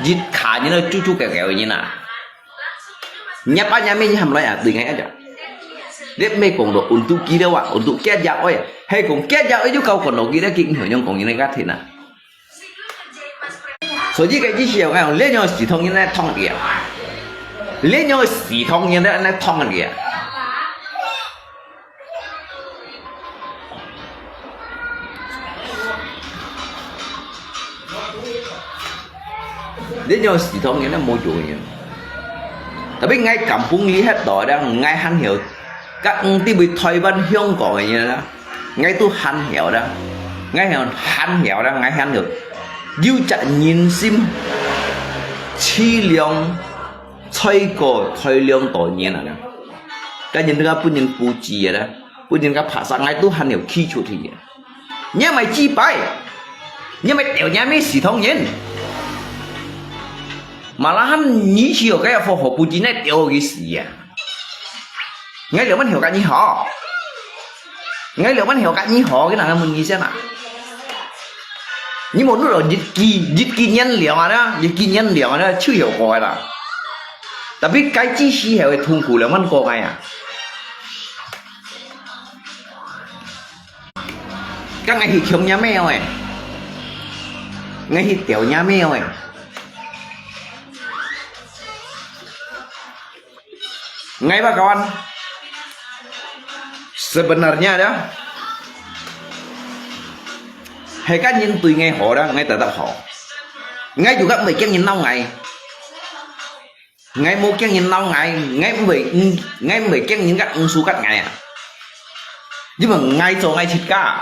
一家人咧，豬豬狗狗人啊。你阿爸你阿妹你還來啊，對𠊎啊講。你毋係講到untuk佢咧哇，untuk佢也愛啊，係講佢也愛就教管到佢咧，佢毋曉樣講人个家庭啊。 所以个意思，𠊎講，這樣个系統人來創業，這樣个系統人來創業。這樣个系統人來無用个。Tapi𠊎kampung裡歇到咧，𠊎還曉，甲毋知位台灣、香港个人啦。 𠊎都還曉啦，𠊎曉還曉啦，𠊎還曉有隻人心，淒涼，衰過衰涼多年啊啦。該人都分人布置个啦，分人家拍殺，𠊎都還曉企出去个。你毋係自敗，你毋係掉你毋係死通人。Malahan你去學該好好布置，你掉佢死啊！ 𠊎兩萬曉甲你好，𠊎兩萬曉甲你好，佢哪能問你先啊？你無錄到日記，日記原諒啊啦，日記原諒啊啦，就有過个啦。Tapi該之時候个痛苦兩萬過个啊。甲𠊎去強若咩哦，𠊎去掉若咩哦。 Ngai ba kawan, sebenarnya dah, hai kan nyin tui ngai hor dah, ngai tetap hor. Ngai juga mbai kiang nyin nau ngai. Ngai mo kiang nyin nau ngai, ngai mbai, ngai mbai kiang nyin kat ngsu kat ngai ah. Yua ngai cho ngai chit ka.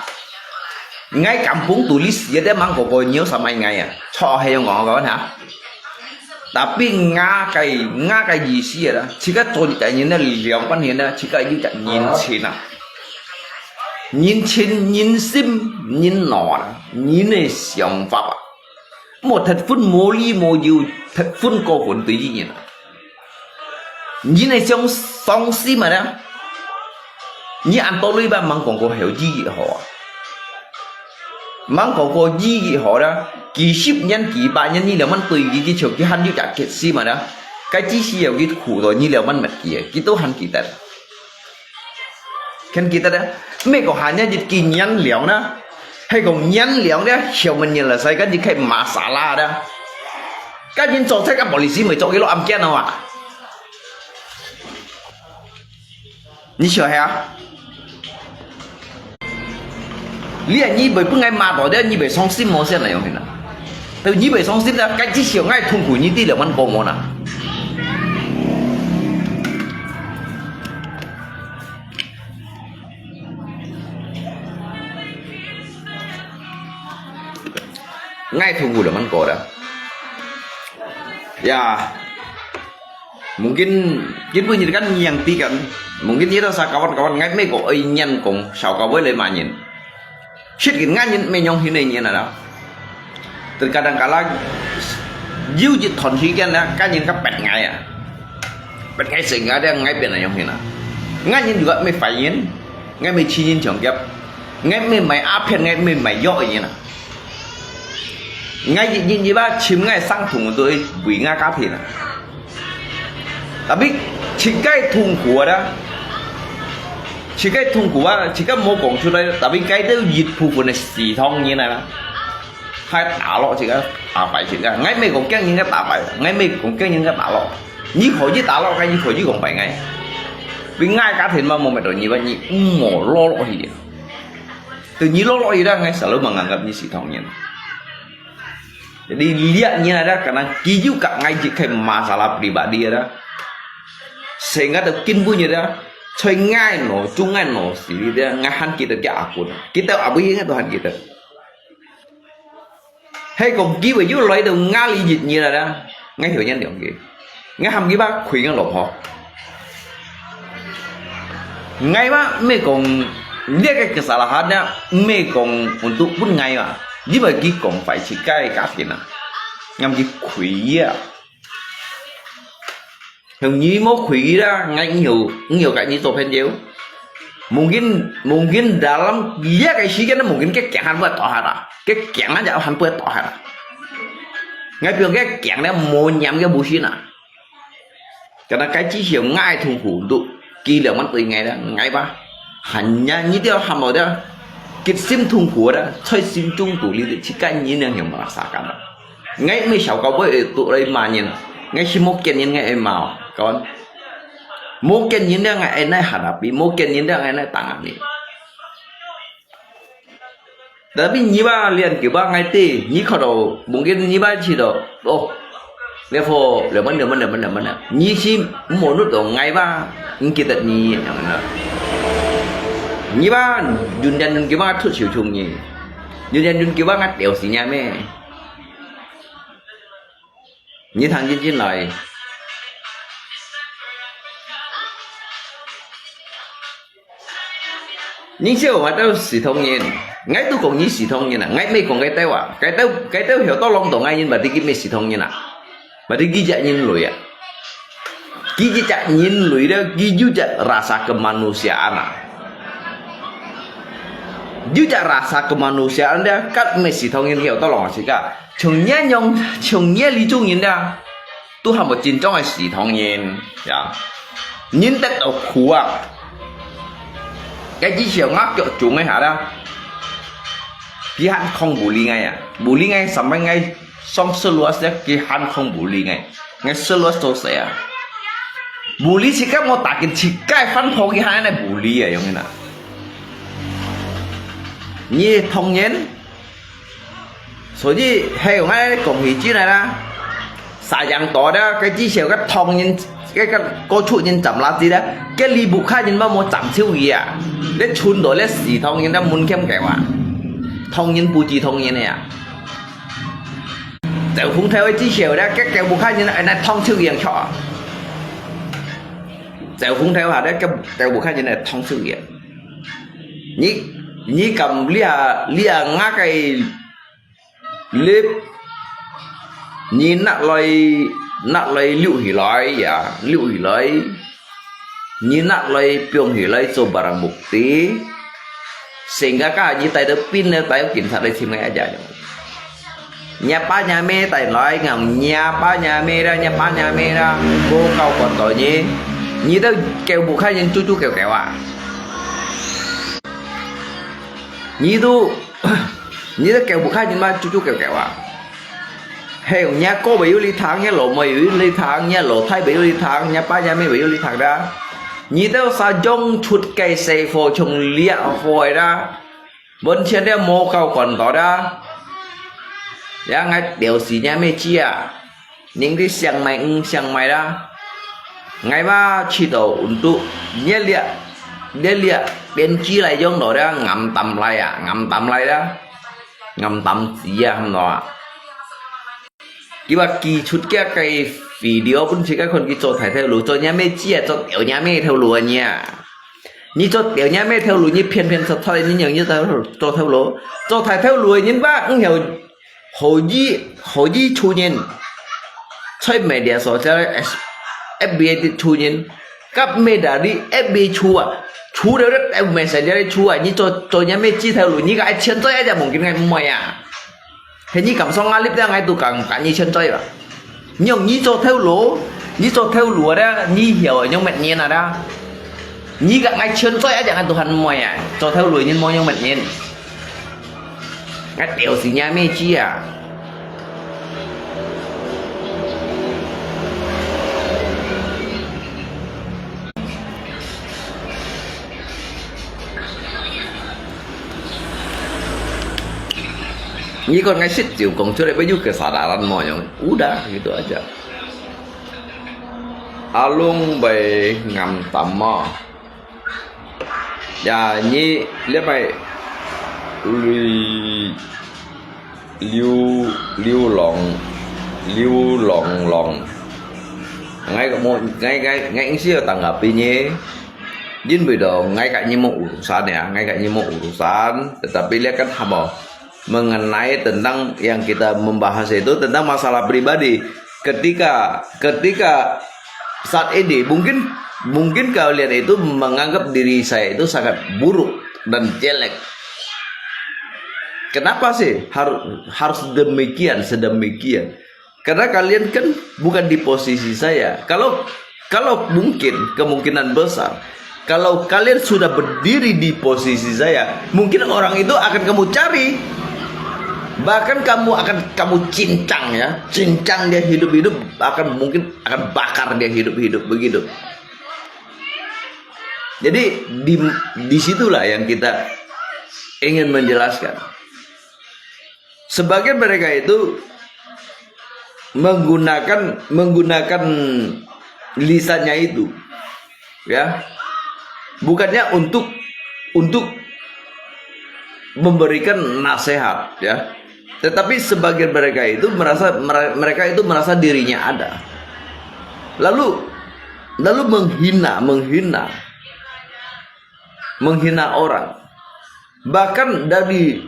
Ngai kampung tulis ya dia mang koko nyo samai ngai ah. Cho hai yong ngong kawan ha. Tapi nga kai, nga kai yi si ya dah. Chika cho di kai nyin dah liang pan nyin dah, chika yu kat nyin chin ah. Nyin chin, nyin sim, nyin no dah. Nyin ne siang fa ba. Mo that phun mo li mo yu, that phun ko phun tui yi nyin ah. Nyi ne siang song si ma ne? Nyi an to lui ba mang kong ko heo yi yi ho. Mang kong ko yi yi ho da. Ki sip nyan ki ba nyan nyi le man tui ki ki chok ki han yu ja ket si ma ne? Kai chi si yeo ki khu do nyi le man mat ki ki to han ki tat. Kan kita dah, mei ko hanya jit ki nyan liang na. Hai kong nyan liang dia, siapa nyan lah saya kan jikai masalah dah. Kan nyin cok saya kan polisi mei cok ilo am kian awak. Ni siapa ya? Lihat ni bai pengai mata dia, ni bai song sim mo sian lah yang hina. Tapi ni bai song sim dah, kan ji siapa ngai thung ku ni ti le man ko mo na. Ngai thung ku le man ko da. Ya. Mungkin, kin bu nyi kan nyang ti kan. Mungkin nyi ta sa kawan-kawan ngai mei ko ai nyan kong, sao kawan le ma nyin. Shit kin ngai nyin mei nyong hin ai nyin ada. Terkadang kala, jiu jit thon shi kian na, kan nyin ka pet ngai ah. Pet ngai sing ngai dia ngai pian na nyong hin ah. 𠊎人有个毋係壞人，𠊎毋係尋人搶劫，𠊎毋係賣鴉片，𠊎毋係賣藥个人啊。𠊎一日一日啊，尋𠊎生同對為𠊎家庭啊。Tapi自家痛苦啊，自家痛苦啊，自家無講出來，tapi該兜一部分个西方人啊。 還打落自家，打敗自家。𠊎毋係講驚人家打敗，𠊎毋係講驚人家打落。你可以打落𠊎，你可以講敗𠊎。Tapi𠊎家庭嘛，無乜到你吧，你毋好落落去。對你落落去啦，𠊎selalu menganggap你西方人。Jadi lihat你ada kena kiyu kat ngai jik kai masalah pribadi ada. Sehingga tu kin bunyi ada. Choi ngai no, chung ngai no, si dia ngai han kita dia akun. Kita abu ingat tu han kita. Hai kong kiwi yu loi tu ngali jit ni la da. Ngai hiu nyan diong ki. Ngai ham ki ba khui ngang lom ho. Ngai ba me kong dia ke kesalahan dia me kong untuk pun ngai ba. Di ba ki kong phải chỉ cái cá tiền à. Ngam ki khui ya. Hương ni mo khui la ngai ngiu ngiu cái ni to pen diu. Mungkin mungkin dalam dia cái sih kan mungkin cái kiang han buat to ha da. Cái kiang aja han buat to ha da. Ngai piong cái kiang dia mo nyam cái bu sih na. Karena cái chỉ siêu ngai thùng hủ tụ kỳ lượng mắn tùy ngai đó ngai ba. Hanya ni dia ham lo dia. Kit sim thùng hủ da, choi sim chung tụ li chỉ cái ni nang hiu marasakan. Ngai me siêu kau bơi tụ lai ma nyin. Ngai si mo kian nyin ngai e mao. Kon. Mo kian nyin dia ngai e nai hadapi, mo kian nyin dia ngai nai tang ani. Tapi nyi ba lian kiu ba ngai ti, nyi khau do, mungkin nyi ba chi do, oh, level, level mana, mana, mana, mana. Nyi si monut do ngai ba, ngi kita ni yang na. Nyi ba, yun yan yun kiu ba thut siu chung nyi. Yun yan yun kiu ba ngat teo si nya me. Nyi thang yin yin lai. Nyi siu ngat teo si thong yin. Ngai tu kong nyi si thong yin a. Ngai me kong ngai teo a. Ngai teo, ngai teo hiu to long to ngai yin ba di ki me si thong yin a. Ba di ki ja yin lui a. Ki ji ja yin lui de, ki ju ja rasa kemanusiaan a. Ju ja rasa kemanusiaan de, kat me si thong yin hiu to long si ka. Chung nya nyong, chung nya li chung yin de. Tu ham bo jin trong ai si thong yin. Ya. Yin tet to khu a. Cái chỉ siêu ngã kiểu chúng ấy hả đó. Ki han không bù li ngai à. Bù li ngai sắm bánh ngai song sơ lúa sẽ ki han không bù li ngai. Ngai sơ lúa sô sẽ à. Bù li chỉ cái một tả kiến chỉ cái phân phối ki han này bù li à, giống như nào. Nhi thông nhân. Sở dĩ hay của ngai cũng hì chi này là. Sa yang to đó, cái chỉ siêu cái thông nhân, cái, cái cô chủ nhân chậm lá gì đó. Cái li bù khai nhân mà mua chậm siêu gì à. Để chun đó để xì thông nhân đã muốn kiếm cái à. Thông nhân bù chi thông nhân này à. Tiểu phung theo cái chỉ siêu đó, cái kêu bù khai nhân này thông siêu gì cho. Tiểu phung theo hả đó, cái kêu bù khai nhân này thông siêu gì à. Nhi, nhi cầm lia, lia ngã cái lip. Nhi nát loi, nát loi liu hì loi ya, liu hì loi. Nhi nát loi piong hì loi cho barang bukti. Sehingga ka nhi tai tơ pin ne tai kin sat loi chim ngai aja. Nya pa nya me tai loi ngam nya pa nya me ra, nya pa nya me ra. Bo kau kon to nhi. Nhi tơ kêu bù khai nhân chu chu kêu kêu à. Nyi tu, nyi tu kêu bù khai nyin ma chu chu kêu kêu à. Heo, nya cô bê yu li thang, nya lô mê yu li thang, nya lô thai bê yu li thang, nya pa nya mê bê yu li thang ra. Nyi têu sa jong chut kê sê phô chung lia phôi ra. Bôn chien lia mô kau kòn tó ra. Ya ngai tiêu sì nya mê chia. Ning ti siang mai ng siang mai ra. Ngai ba chi to untuk lia lia lia lia. Biên chi lai yong đó ra ngắm tắm lai à, ngắm tắm lai ra. Ngắm tắm gì à, hâm đó à. Kì ba kì chụt kia cái video bôn chi cái con kì cho thải theo lũ, cho nhà mê chia, cho tiểu nhà mê theo lũ à nha. Nhi cho tiểu nhà mê theo lũ, nhi phiền phiền thật thật, nhi nhiều như tao cho theo lũ. Cho thải theo lũ, nhi ba, không hiểu. Hồ Di, Hồ Di chu nhin. Choi media so cha F B I ti chu nhin. Kap me dari F B chu ah. Chu deu deu messenger chu ah. Ni cho cho nya me chi thau lu. Ni ka ai chen choi aja mungkin ngai moi ah. He ni kam song ngalip deu ngai tu kang ka ni chen choi ba. Nyong ni cho thau lu. Ni cho thau lu ada ni hiau nyong met nien ada. Ni ka ngai chen choi aja ngai Tuhan moi ah. Cho thau lu ni moi nyong met nien. Ngat tiau si nya me chi ah. Ni kon ngai sit jiu kong chu le ba yu kesadaran mo nyong. Udah gitu aja. Alung bai ngam tam mo. Ya, ni lihat bai lui liu liu long liu long long. Ngai ka mo ngai ngai ngai ing sio tanggapi ni. Jin bai do ngai ka ni mo urusan ya, ngai ka ni mo urusan. Tetapi lihat kan hamo mengenai tentang yang kita membahas itu tentang masalah pribadi. Ketika ketika saat ini mungkin mungkin kalian itu menganggap diri saya itu sangat buruk dan jelek. Kenapa sih harus harus demikian sedemikian? Karena kalian kan bukan di posisi saya. Kalau kalau mungkin kemungkinan besar kalau kalian sudah berdiri di posisi saya, mungkin orang itu akan kamu cari. Bahkan kamu akan kamu cincang ya, cincang dia hidup-hidup, bahkan mungkin akan bakar dia hidup-hidup begitu. Jadi di di situlah yang kita ingin menjelaskan. Sebagian mereka itu menggunakan menggunakan lisannya itu, ya, bukannya untuk untuk memberikan nasihat, ya. Tetapi sebagian mereka itu merasa mere- mereka itu merasa dirinya ada, lalu lalu menghina menghina menghina orang, bahkan dari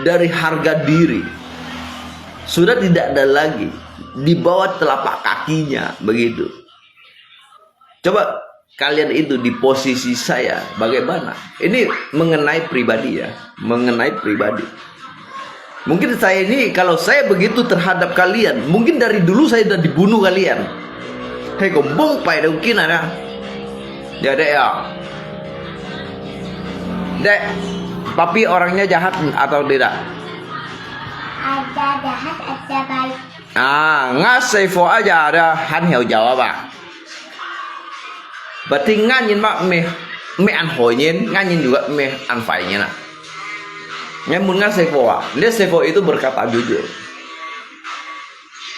dari harga diri sudah tidak ada lagi, di bawah telapak kakinya begitu. Coba kalian itu di posisi saya bagaimana? Ini mengenai pribadi ya, mengenai pribadi. Mungkin saya ini kalau saya begitu terhadap kalian, mungkin dari dulu saya sudah dibunuh kalian. Hei, gombong pai dau kin ada. Ya, Dek ya. Dek, Papi orangnya jahat atau tidak? Ada jahat, ada baik. Ah, nggak Saiful aja ada han hiau jawab ah. Berarti ngan nyin mak meh meh an hoi nyin, ngan nyin juga meh an fai nyin ah. Ngai mun ngan Saiful ah. Dia Saiful itu berkata jujur.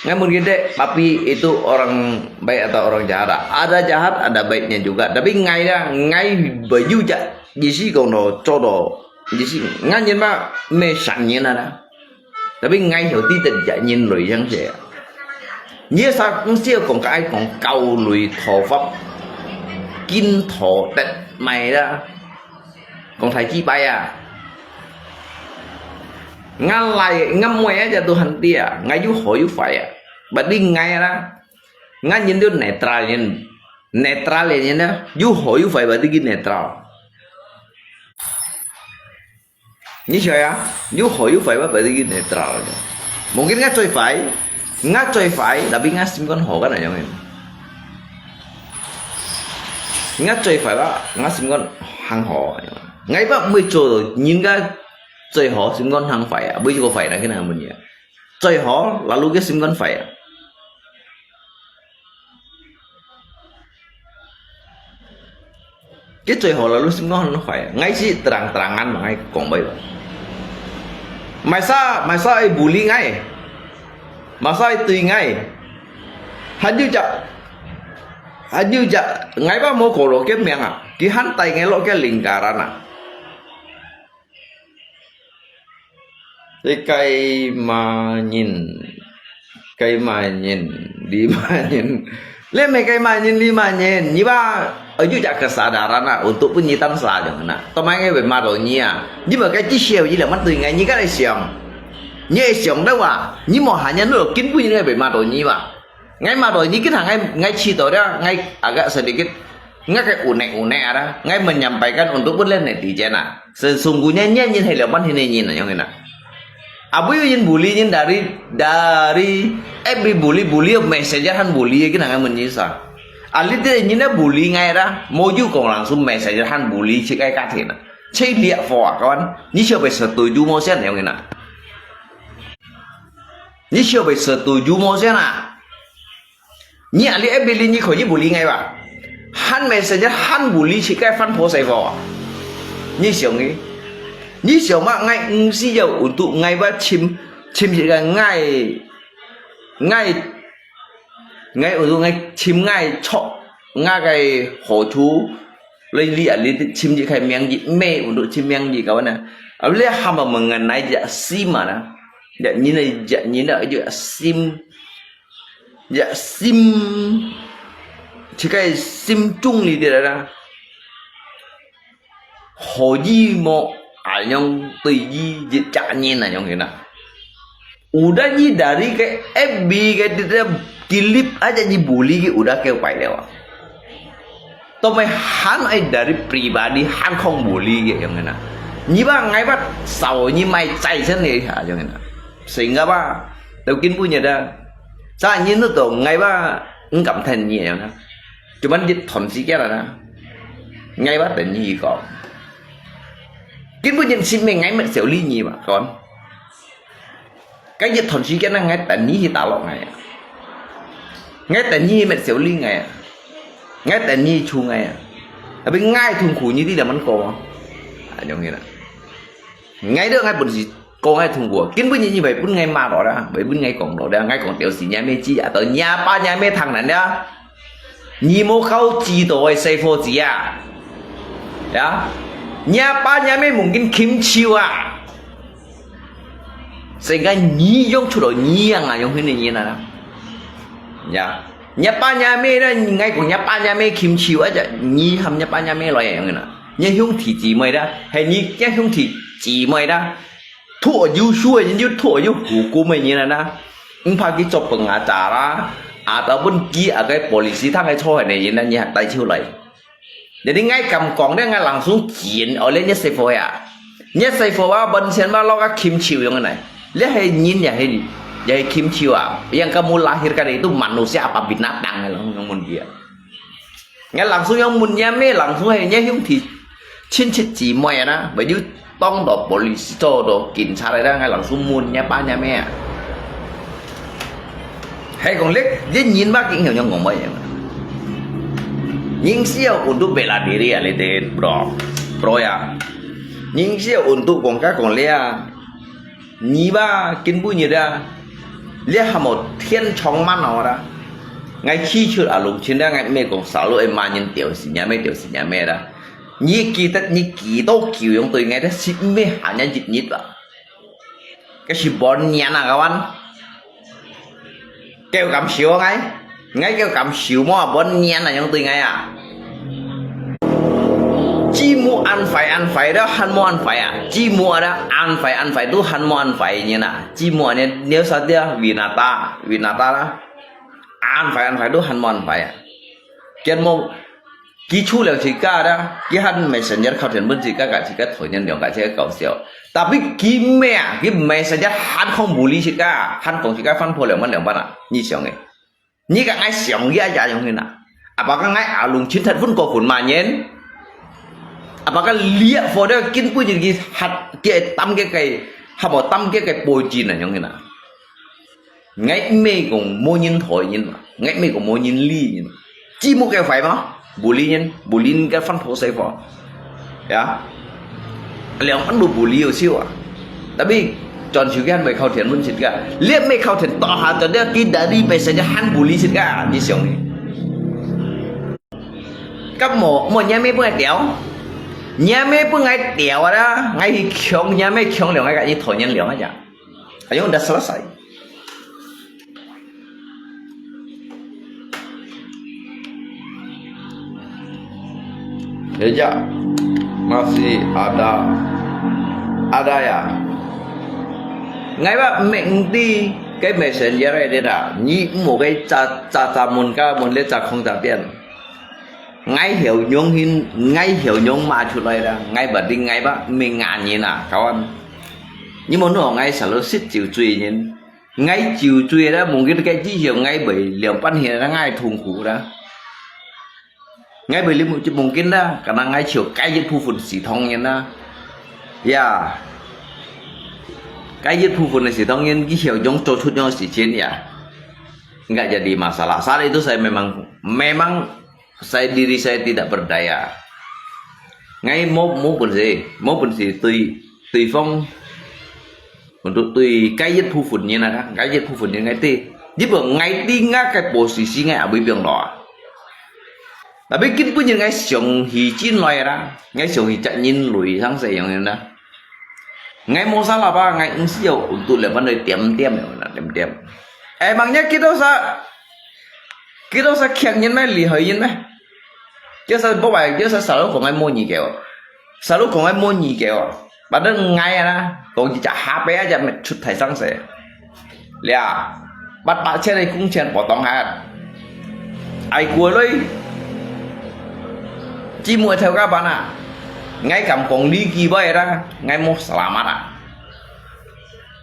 Ngai mun gede, Papi itu orang baik atau orang jahat ah. Ada jahat, ada baiknya juga. Tapi ngai dah, ngai baju jak jisi kong do, codo. Jisi ngan nyin mak meh san nyin ada. Tapi ngai hiau ti tết jak nyin lui yang se. Nyi sa ngi siu kong kai kong kau lui tho fap. Kin tho tết mai dah. Kong thai chi pai ah. Ngan lai ngan moi aja Tuhan tia, ngai yu ho yu fai ah. Berarti ngai dah. Ngan nyin tu netral nyin. Netral nyin dah. Yu ho yu fai berarti ki netral. Nyi siapa ya? Yu ho yu fai berarti ki netral. Mungkin ngai cui fai. Ngai cui fai, tapi ngai sim kon ho kan ayong. Ngai cui fai ba, ngai sim kon hang ho. Ngai ba mui cho nyin ngai cui ho sim kon hang fai ah. Mui ko fai na kena mun ya. Cui ho, lalu ke sim kon fai ah. Ki cui ho lalu sim kon hang fai ah. Ngai si terang-terangan ma ngai kong bai ba. Mai sa, mai sa ai bully ngai. Mai sa ai tui ngai. Han yu jak. Han yu jak. Ngai ba mo ko lo ke miang ah. Ki han tai ngai lo ke lingkaran ah. Di kai ma nyin. Kai ma nyin. Di ma nyin. Le me kai ma nyin, di ma nyin. Nyi ba, ayu jak kesadaran ah, untuk pun nyi tan sa jong na. Tomai ngai be ma do nyi ah. Nyi ba kai chi siau nyi le ma tui ngai nyi ka le siang. Nyi siang da wa. Nyi mo ha nyan lo kin pun ngai be ma do nyi ba. Ngai ma do nyi kin ha ngai, ngai chi to da, ngai agak sedikit. Ngak ke unek-unek ada, ngai menyampaikan untuk pun lain netizen ah. Sesungguhnya nyan nyin hai liau pan hini nyin ayong ina. Abu yu nyin bully nyin dari, dari F B bully, bully messenger han bully, kina ngai men nyi sa. Ali te nyin na bully ngai ada, mo yu kong langsung messenger han bully chik ai katin ah. Chik liak fo ah, kawan. Nyi siapa setuju mo sian ayong ina. Nyi siapa setuju mo sian ah. Nyi ali F B li nyi khoi nyi bully ngai ba? Han messenger han bully chik kai fan po sai fo. Nyi siang ngi? Nyi siang ma ngai ng si yau untuk ngai ba chim, chim chik kai ngai, ngai, ngai untuk ngai chim ngai chok ngai kai ho chu. Lai li ali chim chik kai miang ji me untuk chim miang ji kawan na. Abli hamba mengenai ja sim mana. Ja nyi na ja nyi na ja sim. Ya sim, chik kai sim chung li de la. Ho yi mo ayong tui yi je ja nyin ayong kena. Udah nyi dari ke F B ke de clip aja nyi bully ke udah ke pai lewa. Tome han ai dari pribadi han khong bully ke ayong kena. Nyi ba ngai ba sao nyi mai chai sen ni ayong kena. Sehingga ba, tau kin bu nyi da. Sa nyi nu to ngai ba, ng kam then nyi ya na. Cuman di thon si kia na. Ngai ba ten nyi ko. Kin bu nyi si me ngai met siu li nyi ba, kon. Cái di thon si kia na ngai ten nyi hi ta lo ngai. Ngai ten nyi met siu li ngai. Ngai ten nyi chu ngai. Tapi ngai thung khu nyi di da man ko. Ayong ngi na. Ngai de ngai pun si 講个通過，根本你，你袂分𠊎罵落啦，袂分𠊎講落啦，𠊎講就是若咩知啊，到若爸若咩聽人啦。你無教知道个細伙子啊，呀，若爸若咩mungkin琴手啊，成个你用出來你樣啊，用迄个人啊，呀，若爸若咩啦，𠊎講若爸若咩琴手啊，你喊若爸若咩來用个啦，若兄弟姊妹啦，係你若兄弟姊妹啦。 Thuak yu shu yin yu thuak yu hukum yin na. Mpha ki chop pengacara, ataupun ki akai polisi thang ai choi ne yin na nyi hak tai chiu lai. Jadi ngai kam kong ne ngai langsung chin, oleh nyi sefo ya. Nyi sefo wa ban sian ma lo ka kim chiu yong nai. Le hai nyin ya hai, ya hai kim chiu a. Yang kamu lahirkan itu manusia apa binatang, langsung yong mun dia. Ngai langsung yong mun nya me, langsung hai nya hiung thi chin chit chi moi na, ba yu tong do police cho do kin cha lai da, ngai langsung mun nya pa nya me. Hai kong lek, ye nyin ba king yong yong ngong moi. Ning siau untuk bela diri a le den, bro. Bro ya. Ning siau untuk kong ka kong le a. Nyi ba kin bu nyi da. Lia ha mo thiên chống man no da. Ngai khi chut a lung chin da ngai me kong sa lu e ma nyin tiểu si nya me tiểu si nya me da. Nyi ki tat nyi ki to kiu yong tui ngai da sit me ha nya jit nyit ba. Cái si bon nyan a kawan. Kêu cảm xỉu ngay. Ngay kêu cảm xỉu mua bốn nén là những tùy ngay à. Chỉ mua ăn phải ăn phải đó, hẳn mua ăn phải à. Chỉ mua đó, ăn phải ăn phải đó, hẳn mua ăn phải như nè. Chỉ mua nè, nếu sao tia, vì nà ta, vì nà ta đó. Ăn phải ăn phải đó, hẳn mua ăn phải à. Kiên mua Ki chu liang chi ka da, ki han messenger khao thian bun chi ka ka chi ka thoi nian liang ka chi ka kau siau. Tapi ki me a, ki messenger han khong bu li chi ka, han kong chi ka fan pho liang man liang ban a, nyi siang e. Nyi ka ngai siang ya ya yong hin a. Apa ka ngai a lung chin that fun ko khun ma nyen. Apa ka liak fo da kin pu jin ki hat ki tam ke kai, ha bo tam ke kai po jin a yong hin a. Ngai me kong mo nyin thoi nyin ma. Ngai me kong mo nyin li nyin. Chi mo ke fai ma. Bu li nyin, bu li nyin ke fan pho sai pho. Ya. Liang an lu bu li yo siu a. Tapi chọn siu ke han me khao thian mun sit ka. Liak me khao thian to ha to dia ki da di pe sa ja han bu li sit ka. Ni siang ni. Kap mo, mo nya me bu ngai tiao. Nya me bu ngai tiao da. Ngai hi kiong nya me kiong liang ngai ka ni thoi nyin liang aja. Ayong dah selesai. Ya, ya. Masih ada. Ada ya. Ngai ba meng di cái messenger này đây là, nhi mu cái cha cha cha mun ka mun le cha không cha tiền. ，𠊎曉仰形，𠊎曉仰罵出來啦，𠊎毋知𠊎吧，毋係罵人啊，kawan。你無弄𠊎selalu識酒醉人，𠊎酒醉啦，mungkin該之後𠊎會兩半天啦，𠊎痛苦啦。 𠊎會li mungkin啦，karena𠊎就該一部分係當然啦。Ya，該一部分係當然，佢曉仰做出樣事情ya。Enggak jadi masalah. Salah itu saya memang memang saya diri saya tidak berdaya。𠊎無無本事，無本事對對方 Untuk對該一部分人啊，該一部分人𠊎知，你問𠊎知𠊎个posisi𠊎也會變老啊。Tapi今晡日𠊎想起進來啦，𠊎想起責任累生死樣樣啦。𠊎無salah吧，𠊎毋需要untuk兩萬來點點个啦，點點。Emangnya kita sa，kita sa khiang人咩，厲害人咩？Kita sa，不過，kita sa selalu講𠊎無義个哦。 Selalu講𠊎無義个哦，padahal𠊎啊，講一隻下背啊，隻乜出大生死。了，八百千个工錢potong忒。Ai過來，姊妹頭家班啊，𠊎敢講你幾位啦，𠊎無selamat啊。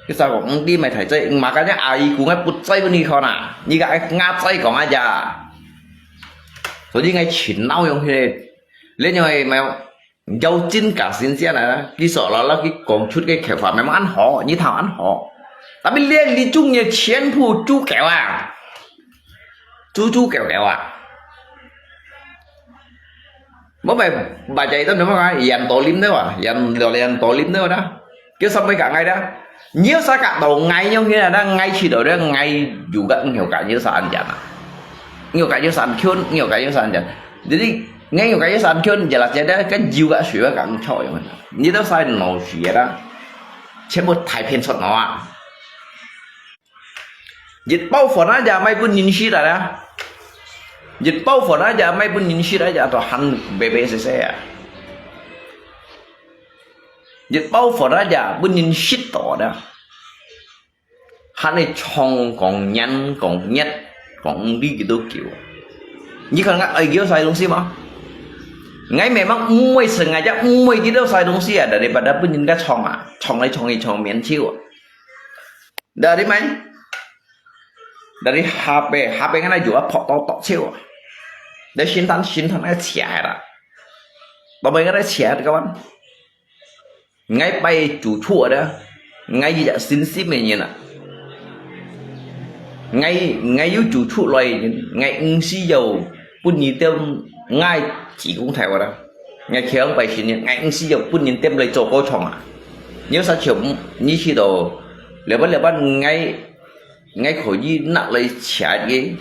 佢就講，嗯，你咪大嘴，嗯，makanya ai ku ngai put嘴pun你看啊，你个ai ngah嘴講啊呀。所以𠊎全闹用去，你認為沒有？ 有真假先先啊，佢所啦啦佢講出个口話，memang恁好，你頭恁好。Tapi你你中意全部豬狗啊，豬豬狗狗啊。Mau bai baca itu nama kan, yang tolim tu ah, yang yang tolim tu dah. Kêu sampai kat ngai dah. Nhiều sa kat tàu ngai nyong kira dah, ngai chỉ tàu dah, ngai juga nhiều kat nhiều sa ăn jana. Nhiều kat nhiều sa ăn khiôn, nhiều kat nhiều sa ăn jana. Jadi, ngay nhiều kat nhiều sa ăn khiôn, jelas ya dah, kan juga sudah kat ngchok yang mana. Ni dah sai nổ xì dah.全部太偏出nổ啊。一包粉啊，也賣分人食啊。一包粉啊，也賣分人食啊，也都還白白死死啊。一包粉啊，也分人食到的。 還係唱講年講月講呢幾多久。你看看，愛叫啥東西嗎？𠊎memang毋會食，𠊎也毋會知道啥東西啊，daripada分人家唱啊，唱來唱去唱面笑啊。Dari mai? Dari H P，H P ngana juga pok tok tok笑啊。Dari sintan sintan ai chia lah。Babai ngana chia kawan。 𠊎拜主出的，𠊎一隻信心个人啊。𠊎，𠊎有主出來个人，𠊎毋需要分你兜𠊎自公台話啦。𠊎強拜神人，𠊎毋需要分人點來做歌唱啊。你有啥唱，你去到，了吧了吧，𠊎，𠊎可以拿來吃个。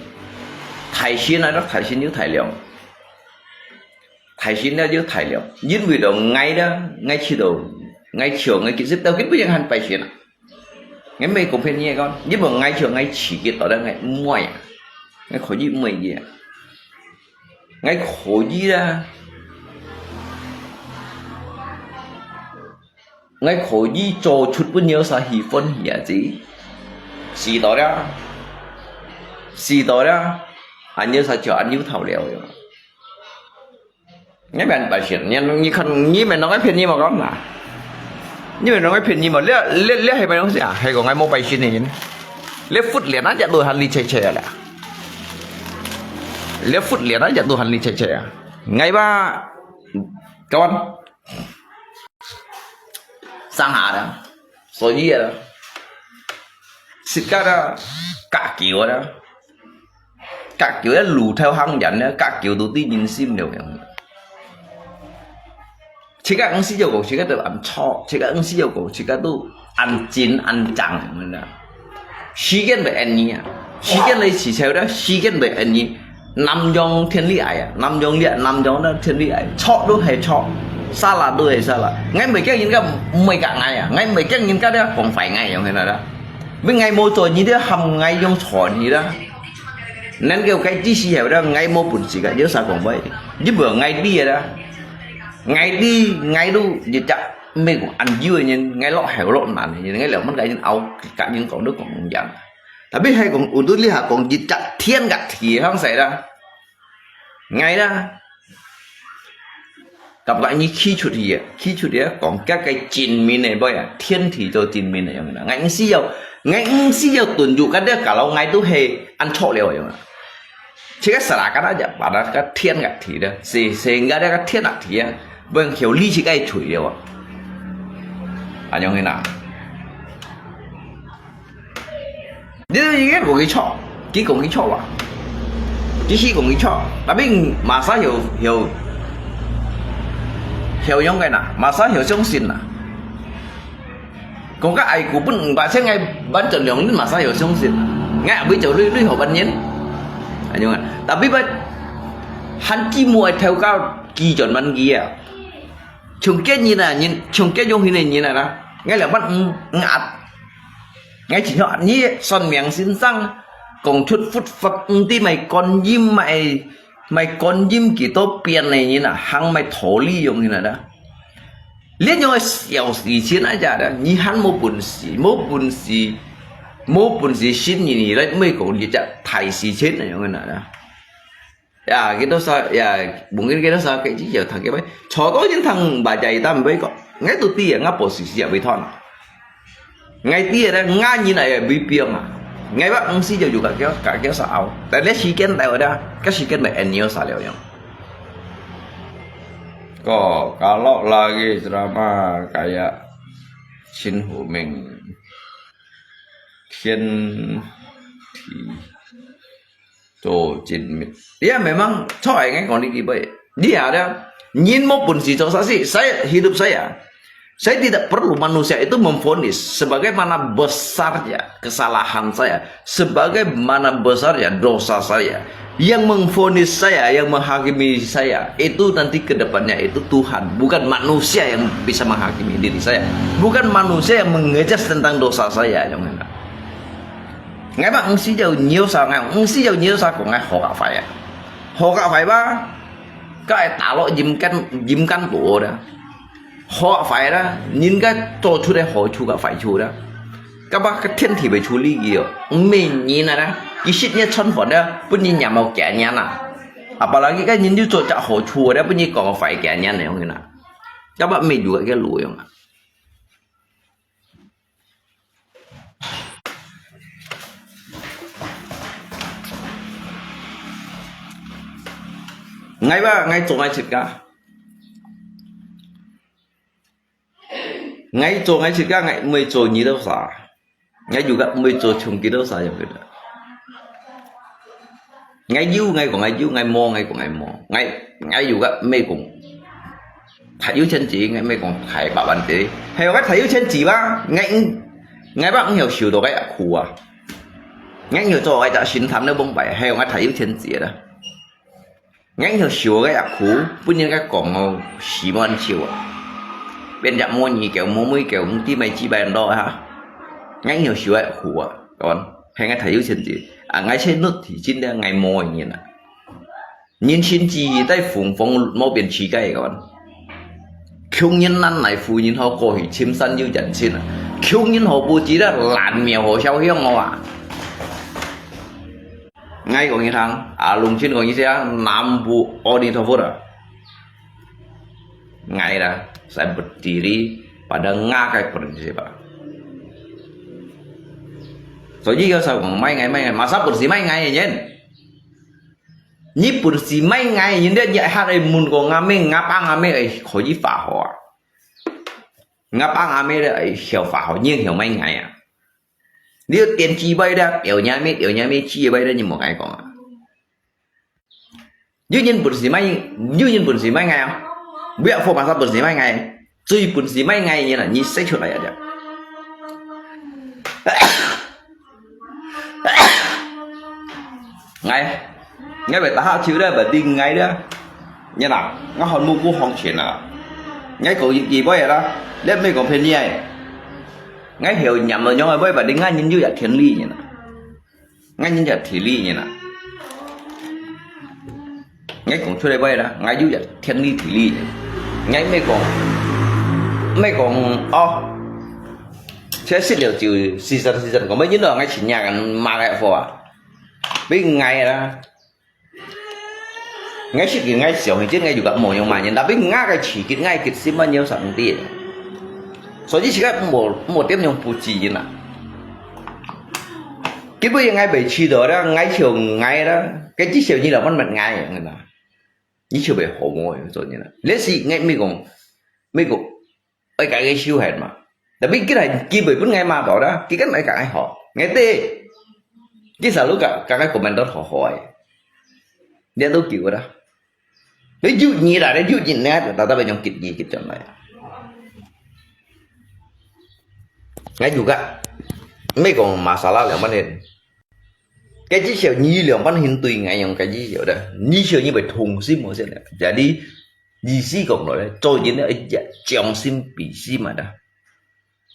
大神啊，大神有大量。 大神了就大了，因為了𠊎了，𠊎去到，𠊎笑，𠊎其實到今晡日還拜神啊。𠊎毋係講騙你个講，因為𠊎笑，𠊎自己到了，𠊎毋愛啊，𠊎可以毋愛个啊，𠊎可以啦。 𠊎可以做出分你啥喜歡喜啊子，試到了，試到了，恁樣啥就恁樣頭了喲。你免白想，你，你看，你免拿𠊎騙你無講啦？你免拿𠊎騙你無？你，你，你係麼東西啊？係講𠊎無拜神个人，你忽然啊，隻都還你切切啊啦！你忽然啊，隻都還你切切啊！𠊎吧，kawan。 Sang ada, soyi ada, sikat ada, kak kiu ada, kak kiu ada lu thau hang yan ada, kak kiu tu ti nyin sim liu yang. Chika ang si jau ko, chika tu an cho, chika ang si jau ko, chika tu an chin an chang yang ada. 時間會恁樣啊，時間來試透啦，時間會恁樣。南洋天氣矮啊，南洋熱，南洋个天氣矮，錯都係錯，salah都係salah。𠊎毋係驚人家毋會甲𠊎啊，𠊎毋係驚人家咧講壞𠊎樣个啦。因為𠊎無做，你咧喊𠊎用錯你啦。能夠該知時候啦，𠊎無本事个，有啥講法？你無愛理个啦，愛理愛都一隻毋係講恁久个人，𠊎落後落難个人，𠊎兩蚊个人拗，甲人講都講毋贏。 Tapi係講，有兜你還講一隻天甲地方勢啦。𠊎啦，甲个你企出去啊，企出去啊，講甲个真面个話啊，天地做真面个樣啦。𠊎毋需要，𠊎毋需要蹲住，甲這个老𠊎都係恁錯了樣啦。這个salah kata aja，把那个天甲地了，是是应该那个天甲地啊，毋曉理自家个嘴了啊。恁樣个啦。你都已經講佢錯，佢講佢錯啊，佢係講佢錯，tapi masa曉曉曉用个啦，masa曉相信啦。講个愛股本五百千，𠊎萬轉兩日masa曉相信，𠊎也會做鐳鐳好萬年，恁樣啊。Tapi吧，還寂寞个頭家幾轉萬幾啊，像今日啊，人像今用現个人啊啦，𠊎兩萬五五壓。 𠊎知道，你算命先生講出佛法，毋知賣觀音，賣賣觀音幾多遍个人啊，行賣道理用个啦。連樣个小事情啊，假的，你還無本事，無本事，無本事信你，你來毋係講你隻大事情个樣个啦。 Ya，幾多少，ya，mungkin幾多少，佢就要談佢，坐到人談baca hitam，毋會講，𠊎都知啊，𠊎posisi也會斷啊。𠊎知啊，𠊎人也會變啊。𠊎話毋係就有个叫，个叫啥拗，但係時間到了，个時間來按鈕啥了樣。Ko, kalau lagi ceramah kayak Chin Hu Ming, 天地 做真面。Ya memang，錯，𠊎講你幾倍。你啊，人無本事做啥事，saya hidup saya。Saya tidak perlu manusia itu memvonis sebagaimana besarnya kesalahan saya, sebagaimana besarnya dosa saya. Yang memvonis saya, yang menghakimi saya, itu nanti ke depannya itu Tuhan, bukan manusia yang bisa menghakimi diri saya, bukan manusia yang mengejudge tentang dosa saya. Yang mana? 𠊎嘛毋係要你有啥，𠊎毋係要你有啥講𠊎好甲壞啊，好甲壞吧，該打落陰間陰間肚啦，好甲壞啦，人家做出來好處甲壞處啦，該把个天地會處理佢哦，毋係人啊啦，佢食你餐飯啦，分你念到幾年啊，apalagi該人就做隻好處啦，分你講壞幾年了，該把沒有个路用啊。 𠊎吧，𠊎做𠊎自家。𠊎做𠊎自家，𠊎毋會做你兜儕。𠊎又个毋會做像佢兜儕樣个啦。 𠊎有，𠊎講𠊎有，𠊎無，𠊎講𠊎無。𠊎，𠊎有个毋係講大有錢子，𠊎毋係講大百萬子。係𠊎大有錢子吧，𠊎毋，𠊎吧毋曉受到个苦啊。𠊎曉做𠊎隻心貪了崩敗，係𠊎大有錢子啦。𠊎曉受个苦，分人家講哦，死無人笑啊。變隻無耳狗、無尾狗，毋知咩幾百人多哈。𠊎曉受个苦啊，講，係𠊎大有錢子。 啊，𠊎先落地真个，𠊎無个人啊。人生之在風風無變自家个講。窮人難耐富人好，過去深山有人親啊。窮人好不知得，爛廟好燒香哦啊。𠊎講一聲，啊，龍親講一聲，南無阿彌陀佛啊。 Ngai lah, saya berdiri pada ngai prinsip. Soalnya kalau saya ngomong mai ngai, mai ngai, masa bersih mai ngai, nyen? Ni bersih mai ngai, nyen dia nyak hat ai mun ko ngame, ngapa ngame ai, kho yi fa ho. Ngapa ngame dia ai, hiau fa ho, nyen hiau mai ngai ah. Liu tian chi bai dia, tiau nya mi, tiau nya mi chi bai dia, ni mo ngai kong ah. Yu nyin bun si mai, yu nyin bun si mai ngai ah. Bia fo masa bun si mai ngai. Cui bun si mai ngai nyin ah, nyi sai chut lai aja. Ngai, ngai bai ta ha chiu dia, bai ding ngai dia. Nyi na, ngai hon mu ku hong chien ah. Ngai ko yi bai ah, liat mei ko phen nyi ai. Ngai hiu nyam lo nyong ai bai, bai ding ngai nyin yu ya tian li nyi na. Ngai nyin ya tian li nyi na. Ngai kong chut lai bai la, ngai yu ya tian li tian li. Ngai mei kong, mei kong, oh. Che sit liu jiu, season, season, kong mei nyin lo, ngai chin ya kan ma ngai fo ah. Bi ngai la. ，𠊎識佢，𠊎想佢，真𠊎就講無用麼人，tapi𠊎个自己，𠊎个心嘛有上帝。所以自家無無點樣不自然啊。根本𠊎袂知道啦，𠊎想𠊎啦，該至少你兩萬乜𠊎樣啦，你就袂好無樣做人啦。這是𠊎美國美國愛家己修行嘛。Tapi佢來機會分𠊎嘛到啦，佢跟𠊎講愛好，𠊎對，佢selalu講講𠊎comment到好好个，你都救啦。你救你啦，你救你，你還打打扮用給你給轉來。𠊎有个，美國masalah兩萬年。 該至少你兩萬人對𠊎用該至少的，你少你會痛心無先的。Jadi，意思講落來，做人要一將心比心嘛的。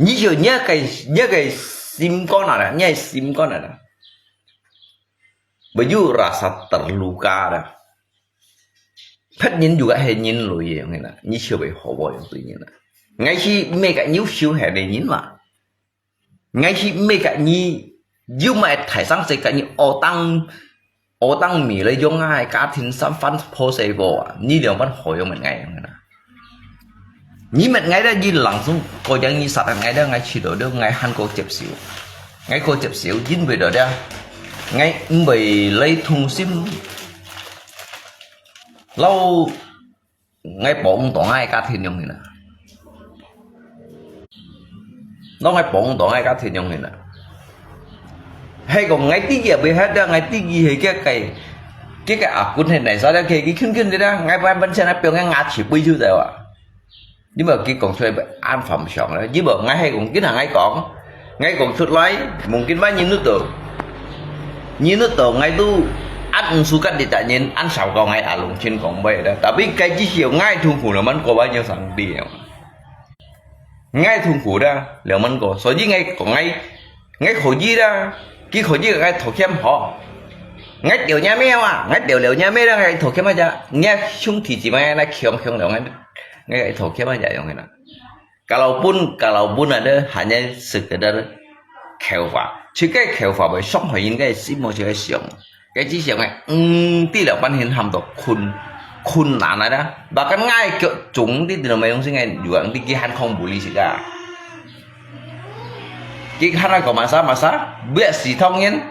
你少你个你个心肝啊啦，你个心肝啊啦，會有rasa terluka的。別人juga係人類个樣个啦，你少會好無樣對人啦。𠊎係每个優秀係个人嘛。 𠊎係每个你又買大生食个你，我當我當米了用啊，家庭三番破碎个啊，你兩番好用乜𠊎用啊？你乜𠊎了，你langsung過將你殺了𠊎了，𠊎知道了，𠊎還過接受，𠊎過接受，因為了了，𠊎毋會來痛心。老 𠊎幫到𠊎家庭用个啦。摎𠊎幫到𠊎家庭用个啦。係講𠊎知佢會曉得，𠊎知佢係个个个个阿公係哪儕了，佢佢近近个啦，𠊎本本身來表演牙齒飛出來哇。你無佢講出來會恁反常咧，你無𠊎係講，佢同𠊎講， 𠊎講出來，mungkin吧你nut到，你nut到，𠊎都恁毋suka你隻人，恁少講𠊎阿龍親講話啦。Tapi該至少𠊎痛苦了，man過吧，有上帝啊。𠊎痛苦啦，了，man過，所以𠊎講𠊎，𠊎可以啦，佢可以，𠊎道歉好。𠊎掉你咩啊？𠊎掉了你咩啦？𠊎道歉啊，你兄弟姊妹那強強了，𠊎𠊎道歉啊，樣个啦。 Kalaupun kalaupun ada hanya sekedar kecewa，自家kecewa會傷害人个心，無自家想，該只想个，嗯，知了半天喊到困困難啊啦。Bahkan𠊎腳中知知道咩東西，𠊎juga知佢還恐怖哩自家。佢還愛講masa masa，別死當然，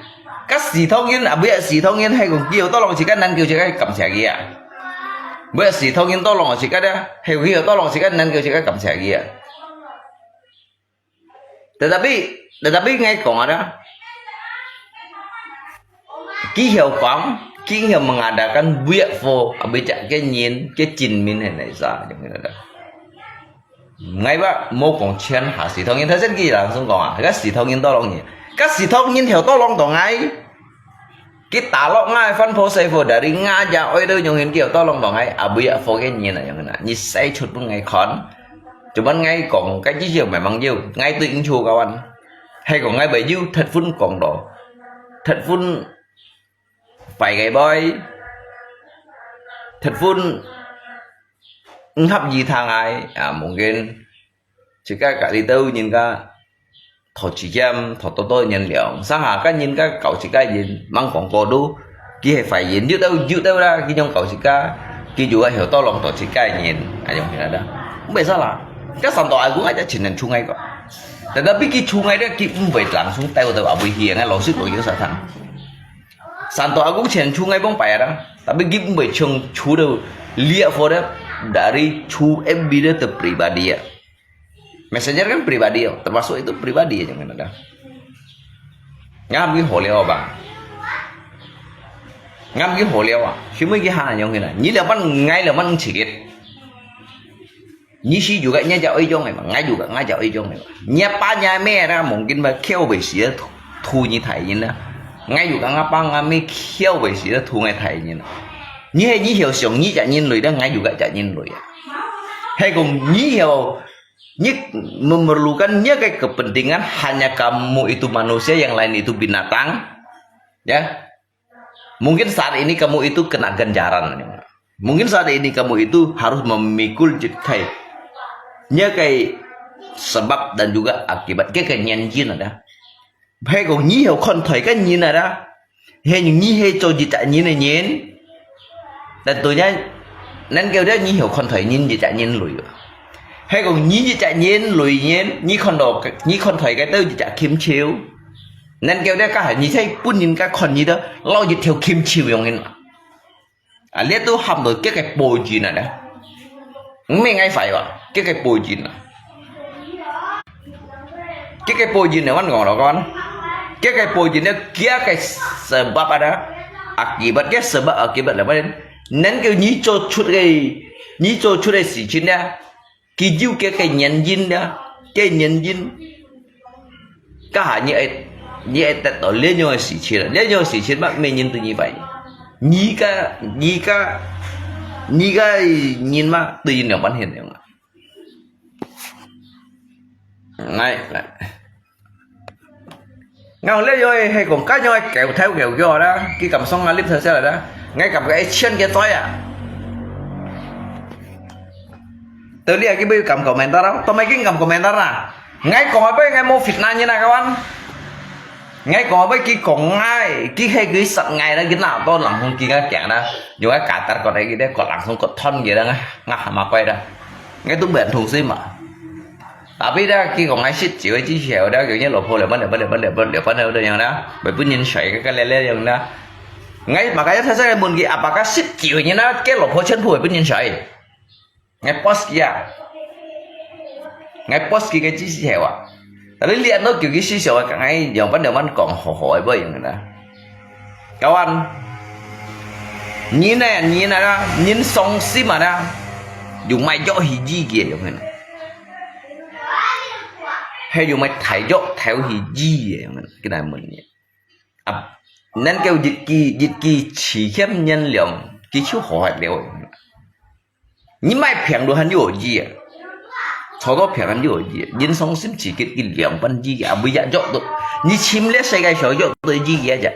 該死當然啊，別死當然，係講佢有多浪自家，能夠自家感謝佢啊。 Buat si thong yin tolong si kada, hei wi tolong si kada nan kêu si kada kam si kia. Tetapi, tetapi ngai kong ada. Ki hiau kong, ki hiau mengadakan buat fo, abis cak ke nyin, ke cin min hen nai sa, yang ada. Ngai ba, mo kong chen ha si thong yin, tha sen ki langsung kong ah, ka si thong yin tolong yin. Ka si thong yin hiau tolong to ngai. Kita lok ngai fan pho sai pho dari ngaja oi deu nyong hin kiau tolong bang ai abu ya pho ke nyi na nyong na. Nyi sai chut pun ngai khon. Cuman ngai kong kai chi chiu mai mang chiu, ngai tu ing chu kawan. Hai kong ngai bai chiu, that phun kong do. That phun pai kai boy. That phun eng hap yi thang ai, à, mungkin. Chỉ cái cả đi đâu nhìn cả thổ chỉ giam, thổ tô tô nhìn liang. Sang hà cái nhìn cái cậu chỉ cái nhìn, mang quảng cáo đu. Ki hay phải nhìn, dư đâu, dư đâu ra, ki nyong cậu chỉ cái. Ki juga hiểu to lòng thổ chỉ cái nhìn. À, yung hiểu đó. Không biết sao là. Cái sản tỏ ai cũng ai đã chỉ nên chung ai có. Tetapi ki chung ai đó, ki không phải lặng xuống teo teo, à, buổi hiền, ai lòng sức của những sao thằng. Sản tỏ ai cũng chỉ nên chung ai bông phải đó. Tapi ki không phải chung chú đâu, lia phô đó, dari chu F B đó từ pribadi á. Messenger kan pribadi, termasuk itu pribadi aja kan ada. Ngam ki ho liao ba. Ngam ki ho liao ah. Shi mui ki ha nyong kina. Ni liao man ngai liao man chikit. Ni shi juga nya ja oi jong ai ma. Ngai juga ngai ja oi jong ai ma. Nya pa nya me ra mungkin ba kêu bai si thu, thu ni thai yin na. Ngai juga nga pa nga me kêu bai si thu ngai thai yin na. Ni he ni hiau siong ni ja nyin lui da ngai juga ja nyin lui. He kong ni hiau Ni memerlukannya ke kepentingan hanya kamu itu manusia, yang lain itu binatang. Ya. Mungkin saat ini kamu itu kena ganjaran. Mungkin saat ini kamu itu harus memikul je-, kai. Nya kai sebab dan juga akibat ke kenyan jin ada. He kong ni hiau kon thoi kan nyin ada. He nyi he cho ji ta nyin nyin. 但對呢，能夠呢，你曉看待人一隻人類啊。係講你一隻人類人，你看到，你看待个都一隻禽獸，能夠呢，該係你在本人个看你都，摎一條禽獸樣形啊。啊，這都喊到結个報應啊呢。毋係𠊎壞哇，結个報應啊。結个報應呢，阮講咯，講。結个報應呢，結个sebab ada。Akibat，結sebab akibat apa？能夠你做出个，你做出个事情呢，佢有个，个原因呢，个原因。該下你會，你會得到這樣个事情啊，這樣个事情嘛，無人對你壞。你个，你个，你个人嘛，對人兩半現樣啊。來，來。𠊎講這樣个係講，該樣个狗頭狗腳啦，佢敢上啊，立出來啦，𠊎感覺一千个災啊！到你啊，佢會敢komentar啊？都無佢敢komentar啊！𠊎講个，𠊎無fitnah人啊，kawan。𠊎講个，佢講𠊎，佢係佢殺𠊎啦，佢拿到冷風機个鏡啦，用个katar割个，佢割冷風割斷个啦，𠊎，𠊎喊麼个啦，𠊎都無同情嘛。Tapi呢，佢講𠊎食酒个之前，呢，佢个老婆了，了，了，了，了，了，了，了，了，樣啦，會分人睡个，个，了，了，樣啦。𠊎嘛，該一出世个問佢，apakah食酒个人啊，个老婆全部會分人睡？ 𠊎post佢啊。𠊎post佢个知識係哇。Tapi lihat no，叫佢思想啊，𠊎兩半兩半講好好个，毋用啦。Kawan，你呢，你呢，你傷心啊呢，用麼个藥去醫佢个，用个呢？係用麼个大藥頭去醫个，用个呢？佢來問你。 啊，能夠一支，一支試驗原諒，佢就好忒了。你莫病到還有意義啊，坐到病還有意義啊，人傷心自己一兩分意義啊，為也做到，你尋這世界上做到意義啊，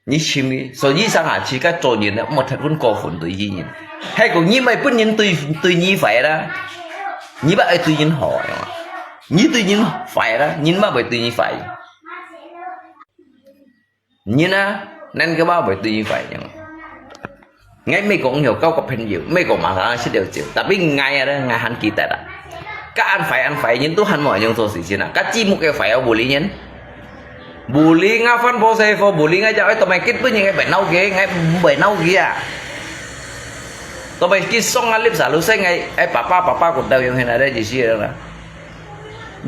你尋佢，所以上下自家做人啊，莫忒分過分對意義。係講你莫分人對，對你壞啦，你莫愛對人好啊，你對人壞啦，人嘛會對你壞。 人啊，人个話會對你壞樣。𠊎毋係講有交個朋友，毋係講馬上食了酒，tapi𠊎啊，𠊎還記得啊。該恁壞恁壞人都還無樣做事情啊，該節目个壞啊，無理人。無理𠊎翻波西貨，無理𠊎就愛同埋結婚，𠊎會惱佢，𠊎毋會惱佢啊。同埋佢送啊，立啥路線，𠊎，哎，爸爸，爸爸，我都用現在的意思了啦。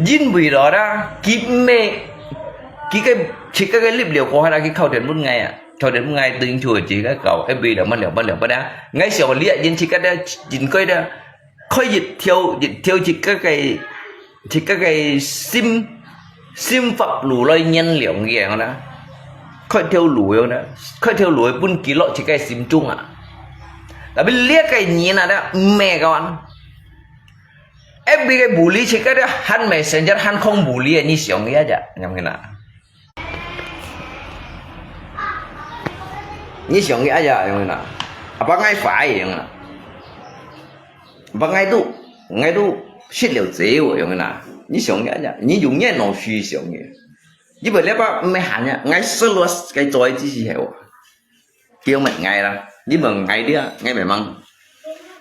因為咯啦，佢毋係，佢个，自家个力量過下啦，佢敲電分𠊎啊，敲電分𠊎，等於就自家搞，一杯兩萬兩萬兩萬啊。𠊎想你啊，人自家个應該个，開一條，一條自家个，自家个心，心法路來原諒佢樣啦。開條路樣啦，開條路分佢落自家心中啊。Tapi這个人啊，毋係个。 F B个無理，自家个還Messenger還講無理个，你想佢啊，樣个啦。你想佢啊，樣个啦。Apa𠊎壞樣啦？Apa𠊎都，𠊎都食了酒樣个啦？你想佢啊，你永遠老是想佢。你不了吧，毋係閒呀，𠊎selalu个做个只係話。 佢問𠊎啦，你問𠊎dia，𠊎memang。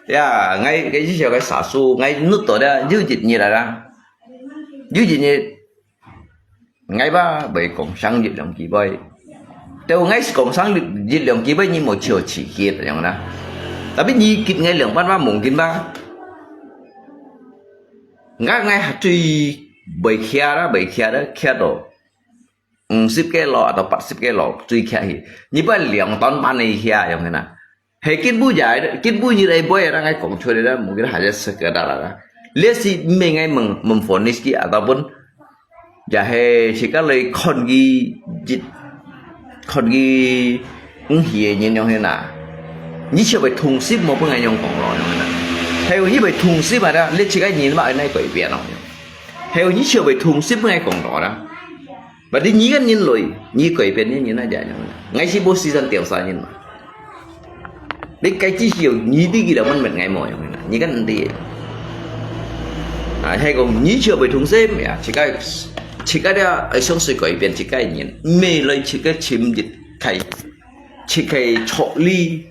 Ya，𠊎，𠊎以前个sasu，𠊎nut到dia，有一日啦啦，有一日，𠊎吧，會講生日兩幾杯。Tapi𠊎係講生日，日兩幾杯，你無笑自己樣啦。Tapi你給𠊎兩百萬，mungkin吧。𠊎，𠊎最會care啦，會care啦，care到。 五十个咯，atau八十个咯，最客氣。你不兩段半个客樣个啦。係根本就係，根本你來買啦，𠊎講出來啦，mungkin hanya sekedar啦。這係毋係𠊎問，問vonis佢，ataupun也係自家來看佢，一，看佢，嗯，係个人樣个啦。你就會痛心，無分𠊎樣講咯，樣个啦。還有你會痛心啊，你自家人嘛，愛來改變咯。還有你就會痛心，分𠊎講咯啦。 Berarti你kan人類，你改變你人啊，就係恁樣。𠊎係無時常調查人嘛。你該只係有你知佢兩萬蚊，𠊎無樣啦，你kan知。啊，係講你就會痛心呀，自家，自家个愛想去改變自家个人，毋係來自家尋一開，自家著力。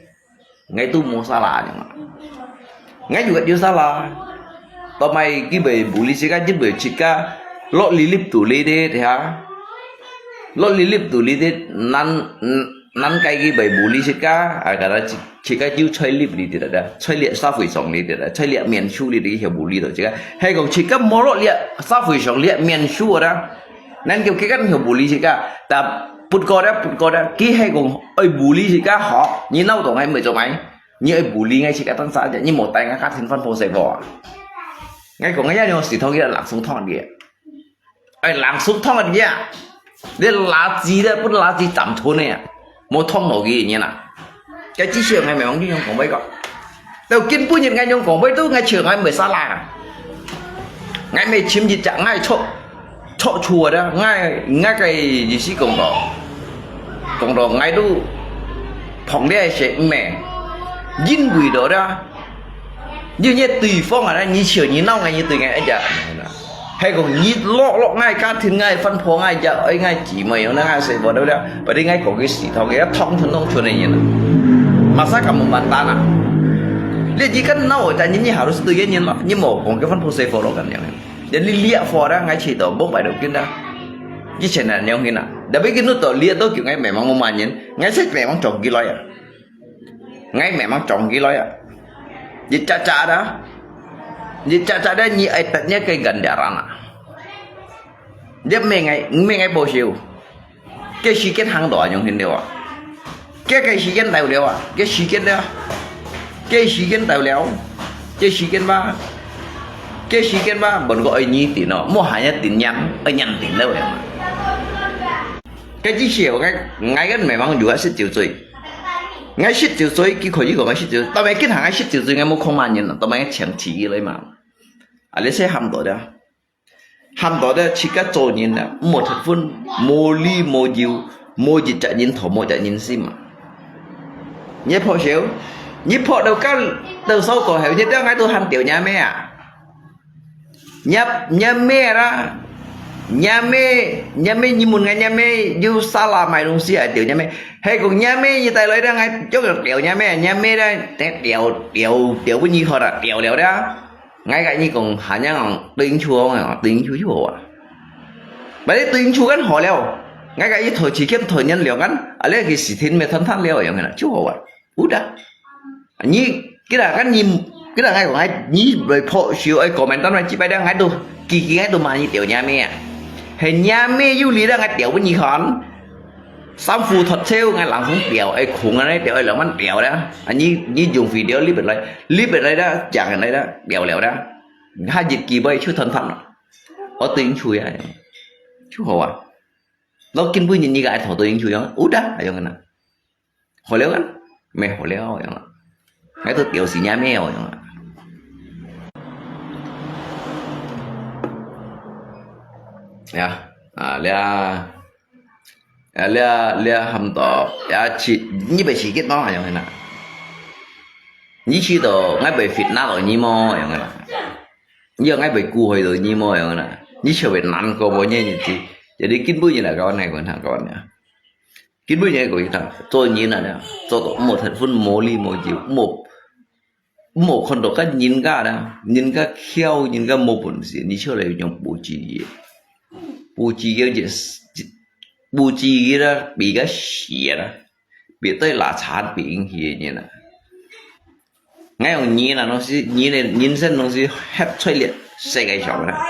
，𠊎都無salah樣啊。𠊎有个有salah，到尾佢會bully自家，佢會自家落力力度力的，落力力度力的，難難解佢會bully自家，啊，kata自家就在力力的，在力社會上力的，在力面子力的，去bully到自家。係講自家無落力社會上力面子的， 恁樣佢敢曉bully自家，但不過咧，不過咧，佢係講愛bully自家好，你鬧到𠊎毋做麼个，你愛bully𠊎自家當啥啫，你無帶𠊎家庭飯泡食無啊？𠊎講𠊎也用石頭佢冷水燙你，哎，冷水燙你啊！你垃圾咧，分垃圾斬斷你啊！無燙到佢人啊！該至少𠊎毋用你用講話講。到今晡日𠊎用講話都𠊎笑𠊎毋會salah啊！𠊎毋會尋一隻𠊎錯 錯處个，𠊎，𠊎个意思講到，講到𠊎都碰了一些，毋係，因為到了，因為對方啊，你笑你鬧𠊎，你對𠊎一隻，係講你落落𠊎家庭，𠊎飯泡，𠊎一隻，愛𠊎姊妹，用𠊎細妹，對不對？Berarti𠊎講个係，同个，通順通順个人啊，masa kamu mantan啊？你，你跟鬧我，但你，你harus對个人咯，你無講个飯泡細泡咯，咁樣。 Jadi liak fo dah ngai cerita, bok bai dok kin dah. Ji channel nyong hin ah. Tapi kin tu to liak to kyu ngai memang memanen. Ngai set memang congki loy ah. Ngai memang congki loy ah. Ji caca dah. Ji caca dah ni ai tat nya kai gandaran ah. Dia me ngai, me ngai bosio. 个時間行到啊，用現了啊。个个時間到了啊，个時間了，个時間到了，个時間吧，个時間吧，問過愛你定哦，莫還要定樣，愛樣定了呀嘛。个之前我个，我个memang juga十九歲，我十九歲，佢可以講我十九歲，但係佢行个十九歲，我冇空慢人了，但係前提來嘛。啊，你先喊到的。 喊到咧，自家做人啊，無特分，無理無由，無一隻人頭，無一隻人心啊。你破曉，你破到到到手過後，你到𠊎都喊掉若咩啊？若若咩啦，若咩，若咩，你問𠊎若咩，有salah買東西啊，掉若咩？係講若咩，你帶來到𠊎，叫佢掉若咩？若咩咧，掉掉掉分你看啦，掉了啦。 𠊎个你講，還樣對應處哦，對應處就好啊。Berarti對應處kan好了。𠊎个一台之間台人了kan，啊，你个事情咪談談了樣个啦，就好啊。Udah。你，kita kan你，kita𠊎講，你會破手，愛comment單位，幾擺了，𠊎都，幾幾𠊎都罵你掉若咩啊。係若咩有理了，𠊎掉分你看。 衫褲脫忒，𠊎冷風掉，愛空啊，掉，愛兩萬掉啦。啊，你，你用video live來，live來啦，講來啦，掉了啦。下一機會就談談啦。我對應處呀，就好啊。我根本人你个愛討對應處呀，有的，還有个呢。好了啊，沒好了，樣啊。𠊎都掉死若咩哦，樣啊。呀，啊，了。 啊，這，這喊到，也去，你被時間咯，樣个啦。你去到，𠊎被fitnah到你麼，樣个啦。你講𠊎被辜負到你麼，樣个啦。你就會難過無，你日子。Jadi根本就來搞那個，那個呢。根本就係講佢做人啊，做到無特分，無理無由，無 無看到个人家啦，人家竅，人家無本事，你出來用無知个，無知个就，無知个啦，比个死啦，比對拉慘比人去个人啦。𠊎用人啦，攏係人个人生攏係歇在這世界上啦。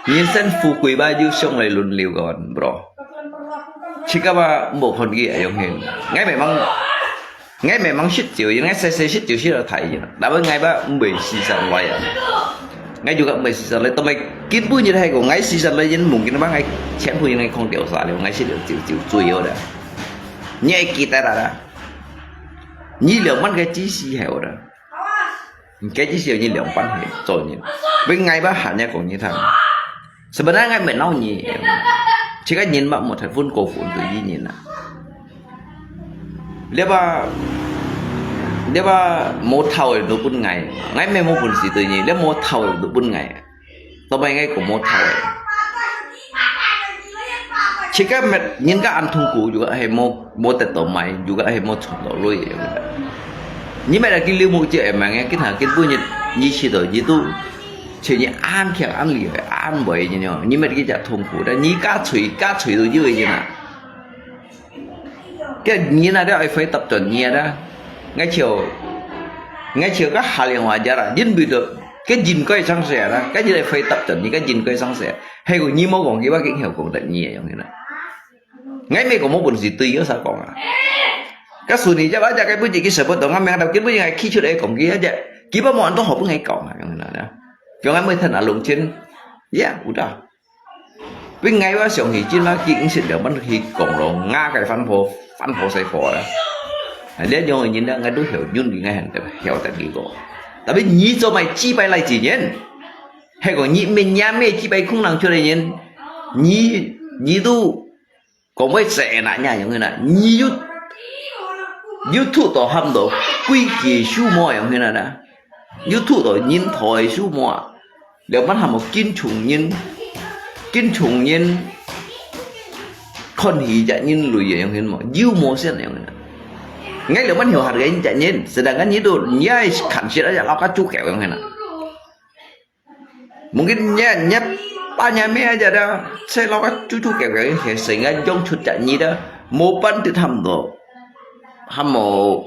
人生富貴敗就上來輪流个，bro。自家嘛無看佢會用hin。𠊎memang 𠊎memang識照，𠊎細細識照識到大人，tapi𠊎吧毋會時常來啊。𠊎juga毋會時常來，tapi根本就係講，𠊎時常來人mungkin吧，𠊎全部人講掉晒了，𠊎識了照照最好了。你愛記得啦，你兩萬个知識係我的，你个知識有你兩萬个做人，不過𠊎吧還要講你聽。 Sebenarnya𠊎毋係鬧你，自家人嘛無特分過分對你人啊。這吧，這吧無頭个都分𠊎，𠊎毋係無本事對你，這無頭个都分𠊎。做麼个講無頭个？自家乜人家恁痛苦，又係無，無得到買，又係無賺到鐳个。你買了佢六目鏡，會明个，佢頭根本日，你試到，你都，像你恁強恁厲害，恁會，你知道嗎？你買佢只痛苦，但你加吹，加吹都有个，你知道嗎？該你那个愛回答轉你啊，𠊎就，𠊎就个下令話家啦，因為都，該應該上學啦，該你來回答轉你，該應該上學，還有你無講，佢話佢曉講得你个，樣个啦。 𠊎毋係講無本事對佢啥講啊。該時你只把只个本事去舍不得，𠊎明白到根本就係企出來講佢啊，只基本無恁多好分𠊎講啊，樣啦。講𠊎每天啊，弄清，ya，有道。分𠊎話想起今嘛，佢毋識了，𠊎去講咯，𠊎个翻破，翻破細破啦。啊，這樣个人呢，𠊎都曉，因為𠊎很曉得佢個。Tapi你做麼个幾百來幾年，還講你面也沒幾百空人出來人，你，你都 講會死那樣樣个啦，你有，有吐到喊到歸家手無樣个啦，有吐到人頭个手無啊，了般喊無敬重人，敬重人，看起隻人類个樣个無，有無先樣个啦。𠊎了般曉下个人隻人，sedangkan你都，你還看起來隻老家豬狗樣个啦。 Mungkin你，你爸你姆aja dah，細佬个豬豬狗狗，係成日養出隻你dah，無辦得喊到，喊無，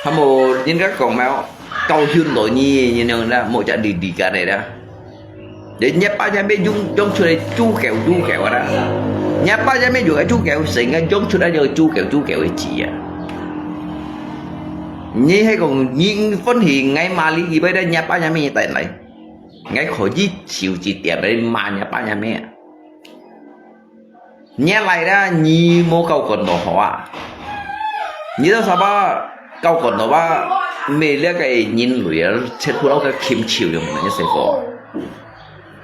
喊無人家講嘛，教訓到你，你樣dah，無隻你理解个dah。你，你爸你姆養，養出來豬狗豬狗啊，dah。你爸你姆有个豬狗，成日養出來就豬狗豬狗个子啊。 你係講，你歡喜𠊎罵你，佢會得若爸若姆帶來。𠊎可以手指點來罵若爸若姆啊。你來啦，你無教管到好啊。你都啥把教管到吧，每一個人類啊，切不到个禽獸樣，你識講。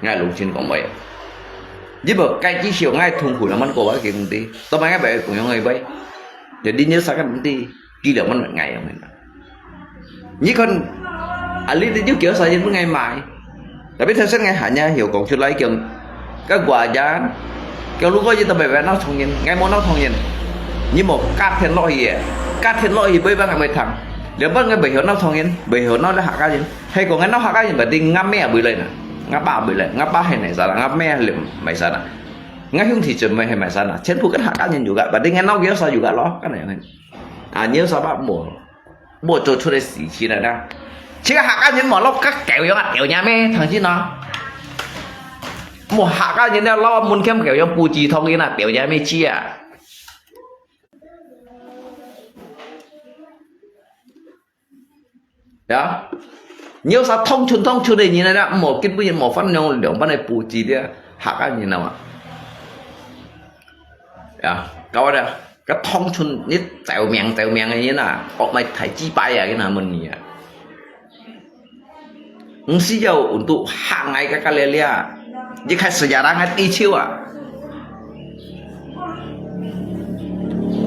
𠊎攏真講話。你無該至少𠊎痛苦了，man過我个問題，做麼个白講樣个話？Jadi你啥个問題？ 佢了man𠊎樣个。你看，啊，你，你就叫啥人分𠊎買。Tapi頭先𠊎還也曉講出來，講，該我呀，講如果你都白白鬧痛人，𠊎無鬧痛人，你無加添落去个，加添落去，會分𠊎會聽。了般𠊎袂曉鬧痛人，袂曉鬧了客家人，係講𠊎鬧客家人，berarti𠊎姆也會來呢，𠊎爸會來，𠊎爸係哪儕啦，𠊎姆係哪儕啦。 𠊎兄弟姊妹係麼儕啦，全部跟客家人有關，berarti𠊎鬧佢有啥有關咯，恁樣。啊，你有啥辦法？無做出來事情來啦。這個客家人無鬧該狗樣啊，狗娘咩，聽真啊。無客家人了，鬧門檻狗樣，不知通人啊，狗娘咩知啊。 呀，你有啥痛春痛春个人來啦，莫根本人無分兩，兩班个布置个，客家人啊嘛。呀，搞个，个痛春，你走命走命个人啊，惡賣大雞巴啊，佢那問你啊。 毋需要untuk hak ngai kakak lele，一開始也讓ngai地球啊。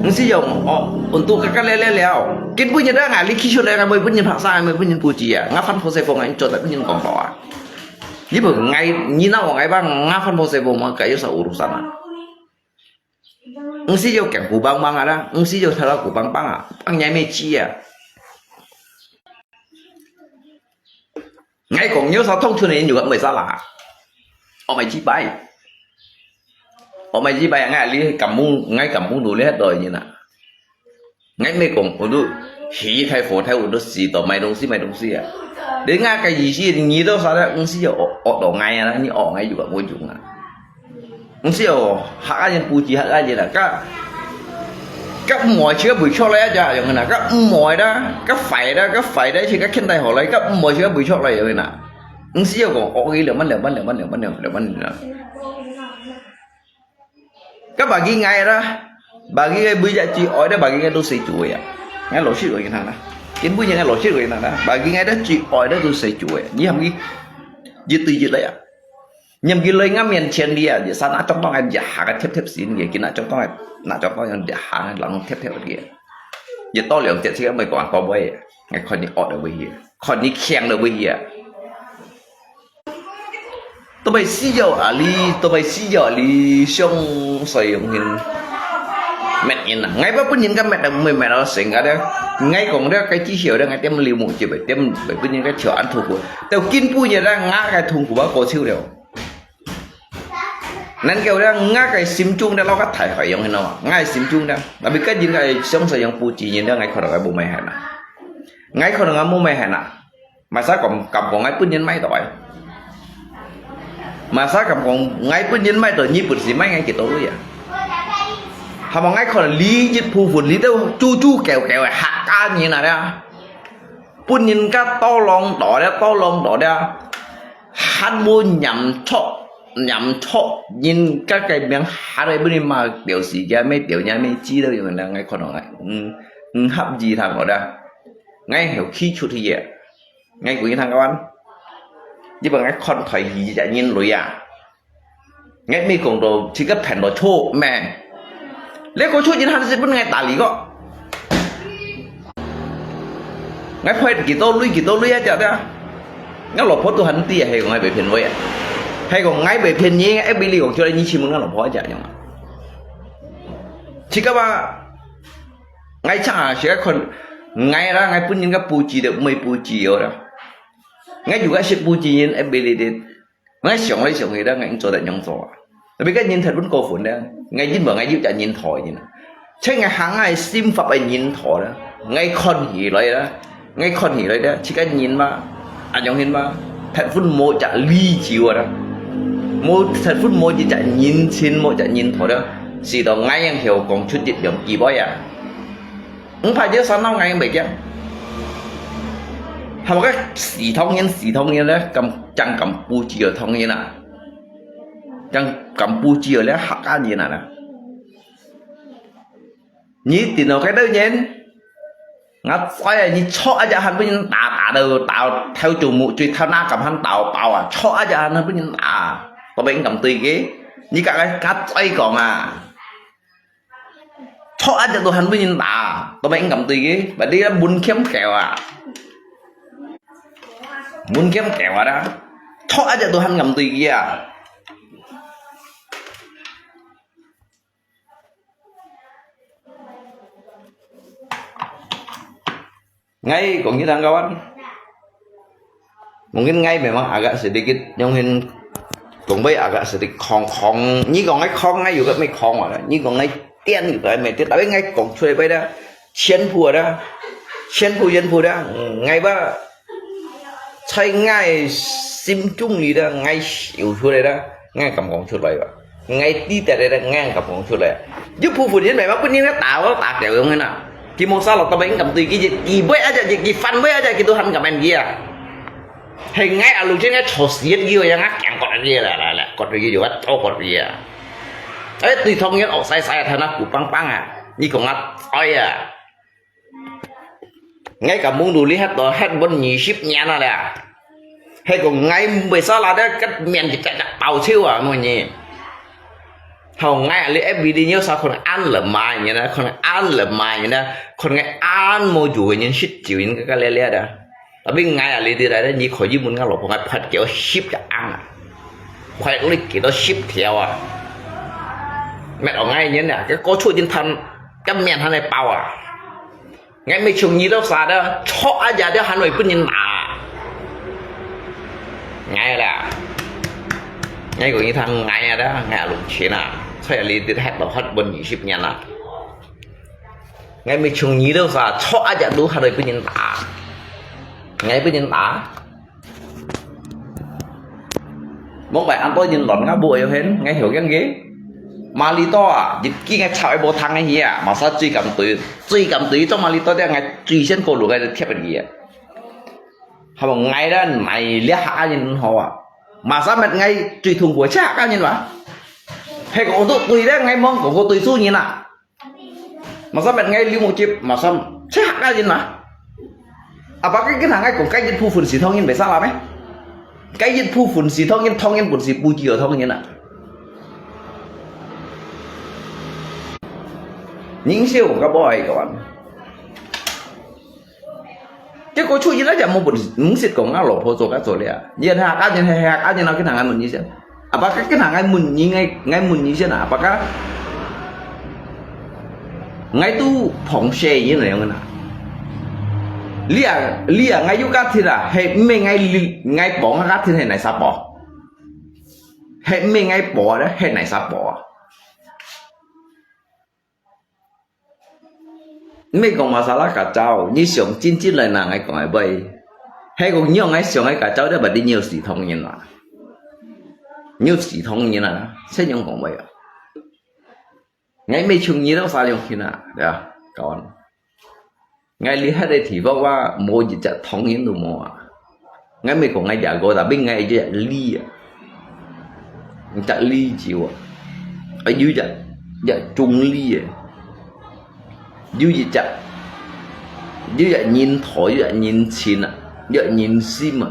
毋需要哦，untuk kakak lele了，根本就讓ngai你起出來，ngai每本人拍生，ngai每本人布置啊，ngai翻破西風，ngai做得本人講到啊。你無ngai，你那我ngai吧，ngai翻破西風嘛，該有啥urusan啊？ 毋使要驚古邦邦啊啦，毋使要頭腦古邦邦啊，放眼咩知啊。𠊎講有啥痛出來，有个袂使啦。我買幾擺，我買幾擺，𠊎你敢問，𠊎敢問到你遐多人啊？ 𠊎毋係講，我都起開火台，我都死到買東西買東西啊。你𠊎个意思，你都啥个東西要惡惡到𠊎啊，你惡𠊎有啊，無用啊。毋係哦，客家人布置客家人啦，个个毋愛就會出來啊，就樣啦，个毋愛啦，个壞啦，个壞啦，就个現代好來，个毋愛就會出來樣啦。毋係哦，講惡个兩萬兩萬兩萬兩萬兩萬兩萬啦。 Kan bagi ngai dah, bagi ngai bui jak cik oi dah, bagi ngai dosa cuai ah. Ngai lo shit oi nang dah. Kin bui ngai lo shit oi nang dah. Bagi ngai dah cik oi dah dosa cuai. Ni ham ki, jit tu jit lai ah. Nyam ki lai ngam yan chen dia, jit sana chong tong ai jit ha ka thep thep sin, jit ki na chong tong ai, na chong tong yang jit ha lang thep thep dia. Jit to liang jit sik mai kong ko boi. Ngai kon ni ot dah bui hia. Kon ni kiang dah bui hia. 都毋係需要啊，你都毋係需要啊，你想使用hin。搣人啊，𠊎把分人家搣到毋會搣到成个咧。𠊎講咧，該至少咧，𠊎點流目汁个，點分人家笑恁痛苦。到今晡日咧，𠊎个痛苦啊過手了。能夠咧，𠊎个心中咧，摎个大海洋，你知道嗎？𠊎个心中咧，tapi該人个想像用布置人咧，𠊎可能𠊎無咩喊啊，𠊎可能𠊎無咩喊啊。 Masa敢敢講𠊎分人買到哎？Masa敢講𠊎分人買到，你本事買𠊎幾多鐳啊？係無？𠊎看利益部分，你兜豬豬狗狗个客家人啊咧，分人家多浪多咧，多浪多咧，還無念錯，念錯，人家个名還來分你罵，表示个咩表人咩知道用啦，𠊎看到𠊎，嗯，嗯，合意聽我啦，𠊎後氣出去个。 𠊎講你聽个，你分𠊎看大戲隻人類啊！𠊎毋係講到自家騙到錯咩？這個錯人還係分𠊎打理个。𠊎騙幾多鐳幾多鐳啊，隻隻。𠊎老婆都還知啊，係講𠊎會騙佢啊。係講𠊎會騙你，𠊎會你講出來，你去問𠊎老婆一隻樣啊。自家話，𠊎常啊，自家看，𠊎啦，𠊎分人家布置都毋會布置个啦。 𠊎有个識布置人，愛俾你哋。𠊎想來想去啦，𠊎應做得樣做啊。Tapi該人忒分過分啦，𠊎因為𠊎有隻人頭人啊，請𠊎行𠊎心法个人頭啦，𠊎看起來啦，𠊎看起來啦，自家人嘛，恁樣形嘛，忒分無隻理智啊啦，無忒分無一隻人情，無隻人頭啦，使到𠊎樣曉講出一兩句話啊。 毋怕這三老𠊎也袂驚。係無个死唐人，死唐人咧，敢，正敢布置个唐人啊，正敢布置个咧客家人啊啦。你電腦該兜人，𠊎知啊，你錯一隻還分人打，打到，打到頭做目，最頭那敢還打爆啊，錯一隻還分人打，都毋敢對佢，你敢，敢再講啊？ 錯一隻都還分人打，都毋敢對佢，berarti門檻高啊。門檻高啊啦，錯一隻都還敢對佢啊。𠊎講你聽个啊，mungkin𠊎memang agak sedikit，用講話agak sedikit狂，狂，你講𠊎狂，𠊎有个毋狂啊，你講𠊎癲，有个毋癲，tapi𠊎講出來个啦，全部啦，全部全部啦，𠊎話，在𠊎心中裡啦，𠊎笑出來啦，𠊎敢講出來个。 𠊎知得个，𠊎敢講出來。有部分人memang分人打到打掉樣个啦，佢無salah，tapi𠊎敢對佢，佢，佢會aja，佢，佢犯會aja，佢都還敢恁樣啊。係𠊎啊，如今𠊎坐死佢，𠊎驚割佢啦，啦，啦，割佢就割，割佢啊。哎，對唐人惡晒晒啊，佢那鼓梆梆啊，你講啊，哎呀。 𠊎敢問你，你歇到歇滿二十年啊咧，係講𠊎毋會salah个，該面一隻隻爆笑啊，問你。好，𠊎啊，你everyday你有啥可能恁lemah人啊，可能恁lemah人啊，可能恁無助个人，食酒人个个咧咧啊。Tapi𠊎啊，你知來咧，你可以問𠊎老婆，𠊎拍叫十隻硬啊，拍你幾多十條啊，搣到𠊎人啊，該高處人攤，該面攤來爆啊。 𠊎毋係像你兜儕个，錯一隻都還會分人打。𠊎啦，𠊎講你聽𠊎啊啦，𠊎啊攏錢啊，在這裡歇到歇滿二十年啦。𠊎毋係像你兜儕，錯一隻都還會分人打。𠊎分人打。 莫怪恁多人亂，𠊎無愛現，𠊎曉驚佢。Malito啊，日記𠊎吵愛無聽个去啊，masa最敢對，最敢對，做Malito个，𠊎最先過路个就貼个去啊。係無？𠊎啦，哪裡客家人好啊？Masa乜𠊎最痛苦，係客家人哇。係講到對咧，𠊎望講過對主人啊。 Masa乜𠊎流目汁，masa，係客家人嘛。Apakah今下𠊎講該一部分係唐人會salah咩？該一部分係唐人，唐人本事不及唐人啊。人少个無愛講。 結果出現了就無本事，毋識講啊，老婆做个做了。你看客家人，係客家人，佢哪會問你先？Apakah佢哪會問你，𠊎，𠊎問你先啊？Apakah ，𠊎都放細人了樣啊。你啊，你啊，𠊎有家庭啊，係毋係𠊎，𠊎保𠊎家庭係哪儕保？係毋係𠊎保啊？係哪儕保啊？毋係講masalah kacau，你想真正來拿𠊎講个話，係講你用𠊎想个kacau，你把你有死通人啊，你有死通人啊，這樣講話啊。 𠊎毋係像你兜儕樣形啊，對啊，kawan。𠊎厲害个地方啊，無一隻通人都無啊。𠊎毋係講𠊎這個，tapi𠊎一隻梨啊，一隻梨子啊，啊有一隻，一隻種梨个，有一隻，有一隻人頭，有一隻人情啊，有一隻人心啊。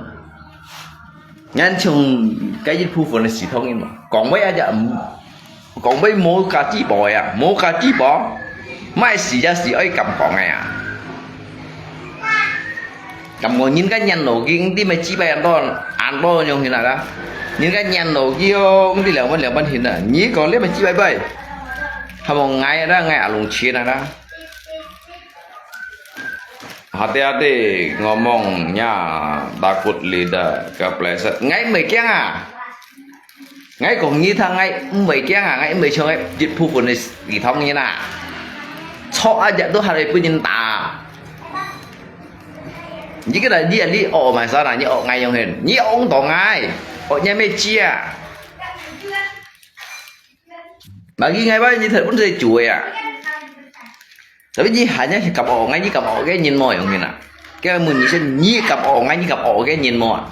𠊎像該一部分个死通人嘛，講話啊，講話無價值保呀，無價值保，莫死就死，愛敢講个呀。敢講人家年老經，你咪幾百多，恁多樣形啦，人家年老經，你兩萬兩萬形啦，你講你咪幾百倍，還無𠊎啦，𠊎阿龍錢啦。 Hati-hati ngomongnya, takut lidah kepleset. Ngai mei kiang ah. Ngai kong ngi thang ngai mei kiang ah, ngai mei chong ngai jit phu pun di thong ngi na. Chok aja tu hari pun nyin ta. Nyi kena nyi ali o mai sana, nyi o ngai yong hen. Nyi ong tong ngai. O nya mei chia. Bagi ngai ba nyi thot pun sai chui ah. Tapi nyi hanya si kap o ngai, nyi kap o ke nyin mo yong hin ah. Ke mun nyi sen nyi kap o ngai, nyi kap o ke nyin mo ah.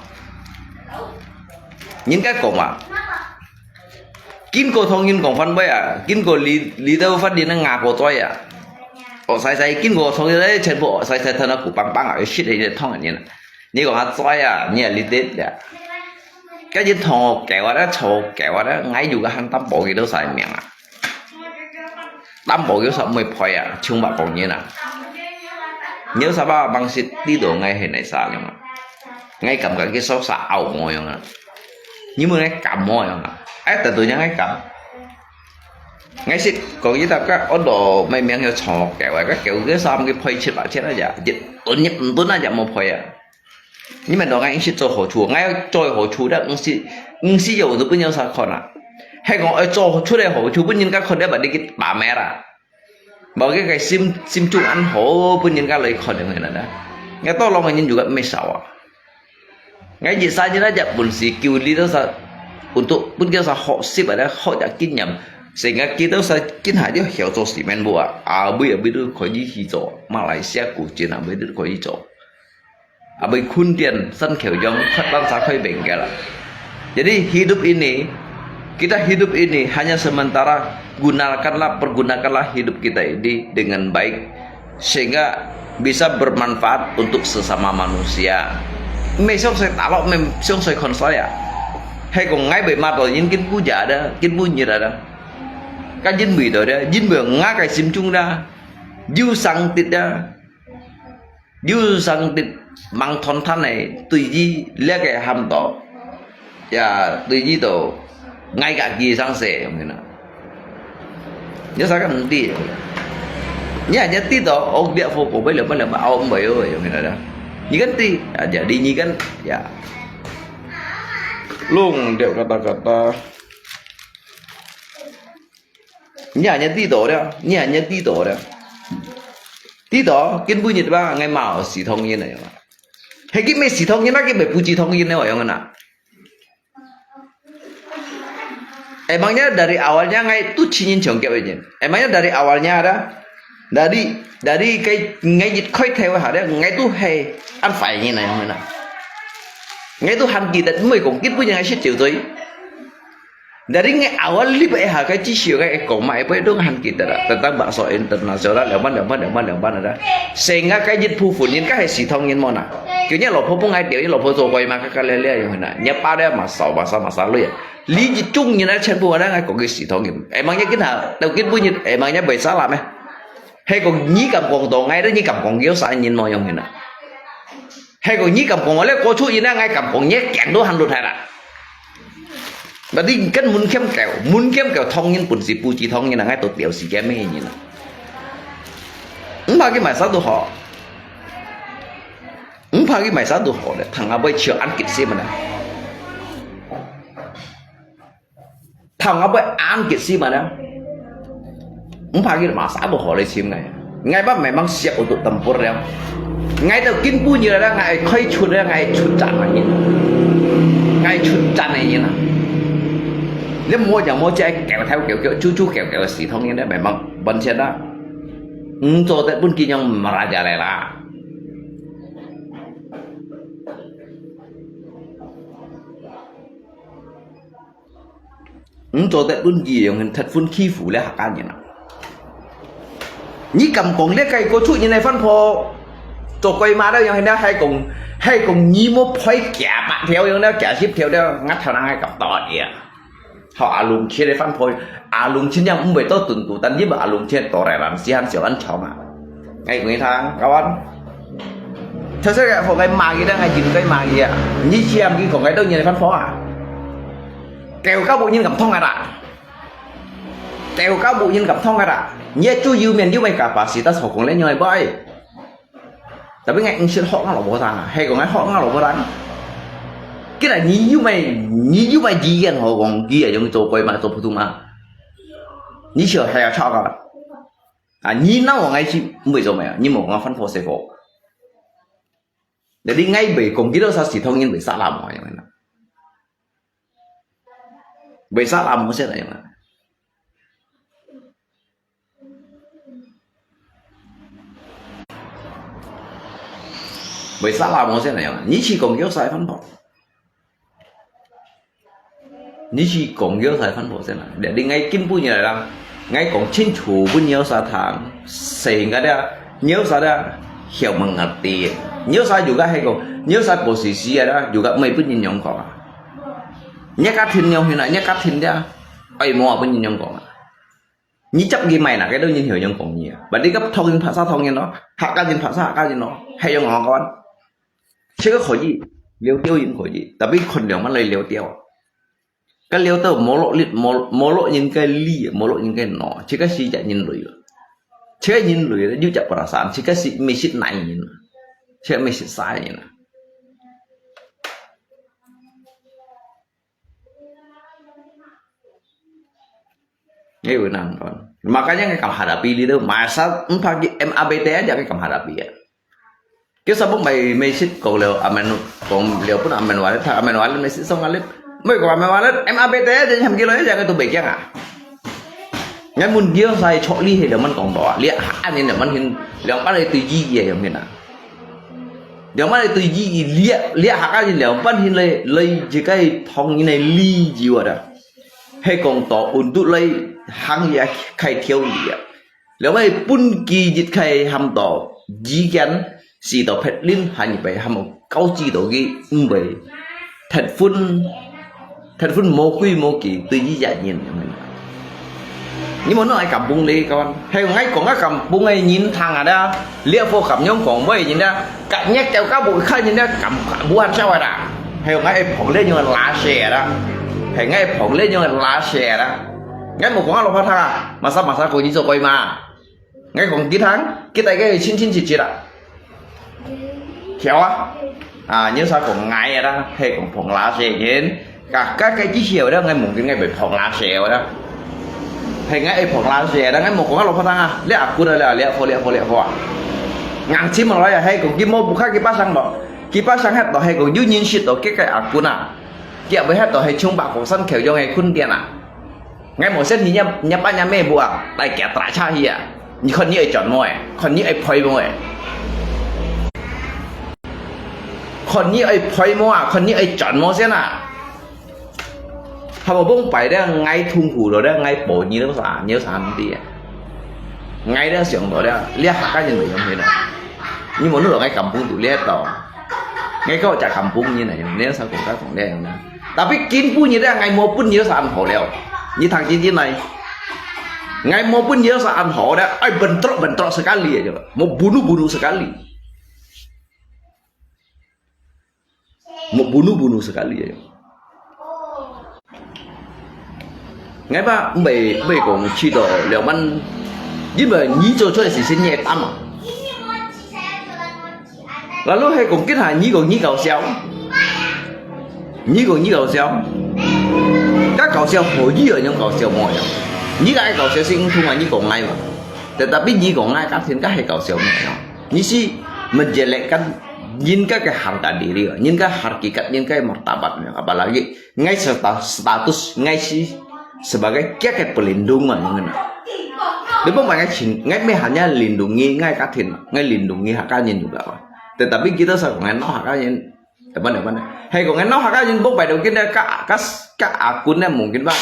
Nyin ka kong ah. Kin ko thong nyin kong fan bai ah. Kin ko li, li tau fan di na nga ko toi ah. O sai sai kin ko thong nyin lai chen po o sai sai thana ku pang pang ah. Shit ni thong nyin ah. Nyi kong ah toi ah, nyi ah li tet ah. Ka nyin thong o keu ah, da cho keu ah, da ngai yu ka han tam po ki do sai miang ah. Tam po ki sa mui phoi ah, chung ba kong nyin ah. Nyi sa ba bang sit ti do ngai hen nai sa yong ah. Ngai kam ka ki so sa au mo yong ah. Nyi mo ngai kam mo yong ah. Ai ta do nyi ngai kam. Ngai sit kong nyi ta ka o do mai miang yo cho keu ah, ka keu ki sa mo ki phoi chit ba chit ah ya. Jit tun nyi tun ah ya mo phoi ah. 你們都愛去做好處，愛做好處的，毋係，毋係有都不要啥看啊。還講愛做出來好處，分人家看了，把你去把脈啦。無該個心，心中安好，分人家來看的啦。該到老人家就个沒少啊。該一三年那隻本事，叫你都啥，untuk分叫啥學習啊，學隻經驗，成個佢都啥，今下就曉做四面步啊，啊，尾啊尾都可以去做，馬來西亞古蹟啊，尾都可以做。 Abis kemudian san keu yong khat bangsa koi bengkel. Jadi hidup ini, kita hidup ini hanya sementara, gunakanlah, pergunakanlah hidup kita ini dengan baik sehingga bisa bermanfaat untuk sesama manusia. Mê sông soi talo, mê sông soi khon soi à. Hay kong ngai bê ma to yin kin bu ja da, kin bu nyi da da. Ka yin bê to da, yin bê nga kai sim chung da. Yu sang tit da. Yu sang tit mang thon than này, tùy yi liak cái ham to. Ya, tùy yi to ngay cả kỳ sang sẻ, yong hina. Nhớ sao cái mông ti. Nhớ nhớ ti to, ok địa phố của bây giờ bây giờ mà ông bây giờ, yong hina đó. Nhớ cái ti, à, jadi nhớ cái, ya. Lung điệu kata kata. Nyi hanya ti to da, nyi hanya ti to da. Ti to, kin bu nyit ba, ngai mau si thong yin na yong. He kin me si thong yin na, kin me bu ji thong yin na yong na. Emangnya dari awalnya ngai tu cinin chong kya yin. Emangnya dari awalnya ada, dari, dari kai ngai yit koi thai wa ha da, ngai tu he an fai yin na yong na. Ngai tu han ki dat mui kong kin bu nyi ngai shit chiu toi. Dari ngai awal lip eh ha kai chi siu kai kong mai poi dong han kita da. Tentang bakso internasional, leman, leman, leman, leman ada. Sehingga kai jit phu phun yin kai hai si thong yin mo na. Kiu nya lo pho pung ai diu, lo pho zo koi ma ka ka le le yong na. Nya pa de ma sao, ma sao, ma sao lu ya. Li jit chung yin a chen phu ada ngai kong ki si thong yin. Emangnya kin ha, tau kin bu yin, emangnya bai sa la me. Hai kong nyi kam kong dong ngai de nyi kam kong kiu sa yin mo yong na. Hai kong nyi kam kong le ko chu yin a ngai kam kong nyi kiang do han lu thai la. Berarti kan mun kiam keu, mun kiam keu thong yin pun si bu ji thong yin a ngai to tiau si kiam me yin a. 毋怕佢賣啥都好，毋怕佢賣啥都好咧，聽下會笑恁激死嘛呢？聽下會恁激死嘛呢？毋怕佢賣啥都好咧，請𠊎，𠊎把memang siap untuk tempur了。𠊎到今晡日咧，𠊎開出咧，𠊎出戰个人，𠊎出戰个人啊！你無就無只狗頭狗腳、豬豬狗狗个事，當然咧，memang完全啦。 毋做得分佢樣merajalela，毋做得分佢樣忒分欺負了客家人啊！你敢講這個過出人个番婆做鬼馬了樣，係講，係講你無配幾百條樣了，幾十條了，𠊎頭那還敢到你啊！ 好，阿龍切个番婆，阿龍切樣毋會到tuntutan，你無阿龍切到來人，時間少恁長啊。哎，我跟你講，kawan，他是个好个罵佢，但係應該罵佢啊。你知佢講个都人个番婆啊？狗搞不人敢痛个啦，狗搞不人敢痛个啦。你最有面有个kapasitas，好講了，你會不會？ Tapi ngai ngsin hok ngai lo botang, hai ko ngai hok ngai lo botang. Kira ni yu mai, ni yu mai jian ho kong, jian yung zo koi ma, zo putu ma. Ni sio hai a chao ka. A, ni nau ngai si mui zo mai, ni mo ngai fan fo se fo. Jadi ngai bei kong kira sa si thong yin bei sa la mo yang na. Bei sa la mo se na yang na. Vì sao làm không sẽ này, nhĩ chi kong yau sai phân bổ. Nhĩ chi kong yau sai phân bổ sẽ này. Để đi ngay kim bu như là, ngay kong chính chủ bu nhiều sa thang, sẽ ngay đó, nhiều sa đó, hiểu mừng ngặt tiền. Nhiều sa juga hay kong, nhiều sa bộ sĩ sĩ đó, juga mấy bu nhìn nhông kong. Nhất cá thiên nhau hiện nay, nhất cá thiên đó, ai mua bu nhìn nhông kong. Ni chap gi mai na, cái đó nhìn hiểu nhông kong ni. Bạn đi gấp thông tin phá sao thông tin đó, hạ cá nhìn phá sao hạ cá nhìn đó, hay nhông ngon con. Chứ có khỏi gì, liêu tiêu nhìn khỏi gì. Tapi khôn liêu mà lấy liêu tiêu. Cái liêu tiêu mô lộc lít, mô, mô lộc nhìn cái ly, mô lộc nhìn cái nọ. Chứ cái gì chả nhìn lưỡi. Chứ nhìn lưỡi là dư chả bả sản, chứ cái gì mê xịt này nhìn. Chứ mê xịt sai nhìn. Ngai ui nang kon. Makanya ngai kam hadapi li tu. Masa empat G M A B T aja ngai kam hadapi ya. Kisa bung bai message kong liu amen kong liu pun amen walet, amen walet message song alet. Mai kong amen walet M A B T aja ham kilo aja ngai tu bai kiang ah. Ngai mun dia sai chok li he liu man kong to. Lihat ha ni liu man hin liu man tu ji ye yang hin ah. Liu man tu ji ye lihat lihat ha ka ni liu man hin lei lei ji kai thong ni lei li ji wa da. He kong to un tu lei hang ya khai thiau li ya. Liu mai pun ki jit khai ham to ji kian si to phet lin han bai ham kau ji to ki bai. Thet fun Thet fun mô kui mô ki, tui yi yat nyin. Ni mô nô ai kampung lê kawan. He ngai kong a kampung ai nyin thang a da. Liak fô kam nyong kong mô ai nyin da. Ka nyek kêu ka bu khai nyin da kam bu han sao a da. He ngai ai phong lê nyong la se da. He ngai phong lê nyong la se da. Ngai mô kong a lo pha thang a. Masa masa kong nyin so koi ma. Ngai kong kit thang, kit tai ke chin chin chit chit a. Khiau a. A, nyo sa kong ngai a da, he kong phong la se nyin. Ka, ka, ka chi hiau da, ngai mong ngai bai phong la se a da. He ngai ai phong la se a da, ngai mong kong a lo pha thang a. Liak a kun a liak, liak fo, liak fo, liak fo a. Ngang chim lo ya, he kong ki mo bu kha ki pa sang lo. Ki pa sang het lo, he kong yu nyin sit lo, ke kai a kun a. Ki a bai het lo, he chung ba kong san kheu yong he kun tian a. Ngai mô sen hi nyap, nyap a nyap me bu a, lai kia tra cha hi a. Ni khon ni ai chọn mô e, khon ni ai phoi mô e. Khon ni ai phoi mô a, khon ni ai chọn mô sen a. Ha mô bông pai de ngai thung hu lo de ngai po ni lo sa, ni sa han ti a. Ngai de siang lo de, lia ha ka ni lo yong he na. Ni mô nu lo ngai kampung tu lia to. Ngai kau cha kampung ni na yong, lia sa kong ka kong lia yong na. Tapi kin pu ni de ngai mô pun ni sa an ho leo. Ni thang chin chin nai. Ngai mô pun ni sa an ho de, ai bentrok bentrok sekali aja. Mô bunu bunu sekali. Mô bunu bunu sekali aja. Ngai ba, bai, bai kong chi to, liu man, ni ba ni cho cho si sin ye tam a. Lalu係講今下你講你搞笑，你講你搞笑，該搞笑可以啊，你搞笑無啊？你个愛搞笑係毋通啊，你講𠊎嘛。Tetapi你講𠊎家庭，該係搞笑無啊？你係menjelekkan人家个harga diri，人家hakikat，人家martabat，apalagi ngai status, status ngai si sebagai kia ke pelindung mah yang kena. Dia pun ngai chin, ngai meh hanya lindungi ngai katin, ngai lindungi hak kanin juga mah. Tetapi kita sa ngai no hak kanin, apa apa. Hei, kau ngai no hak kanin pun pai dong kena ka ka ka akun ne mungkin bah.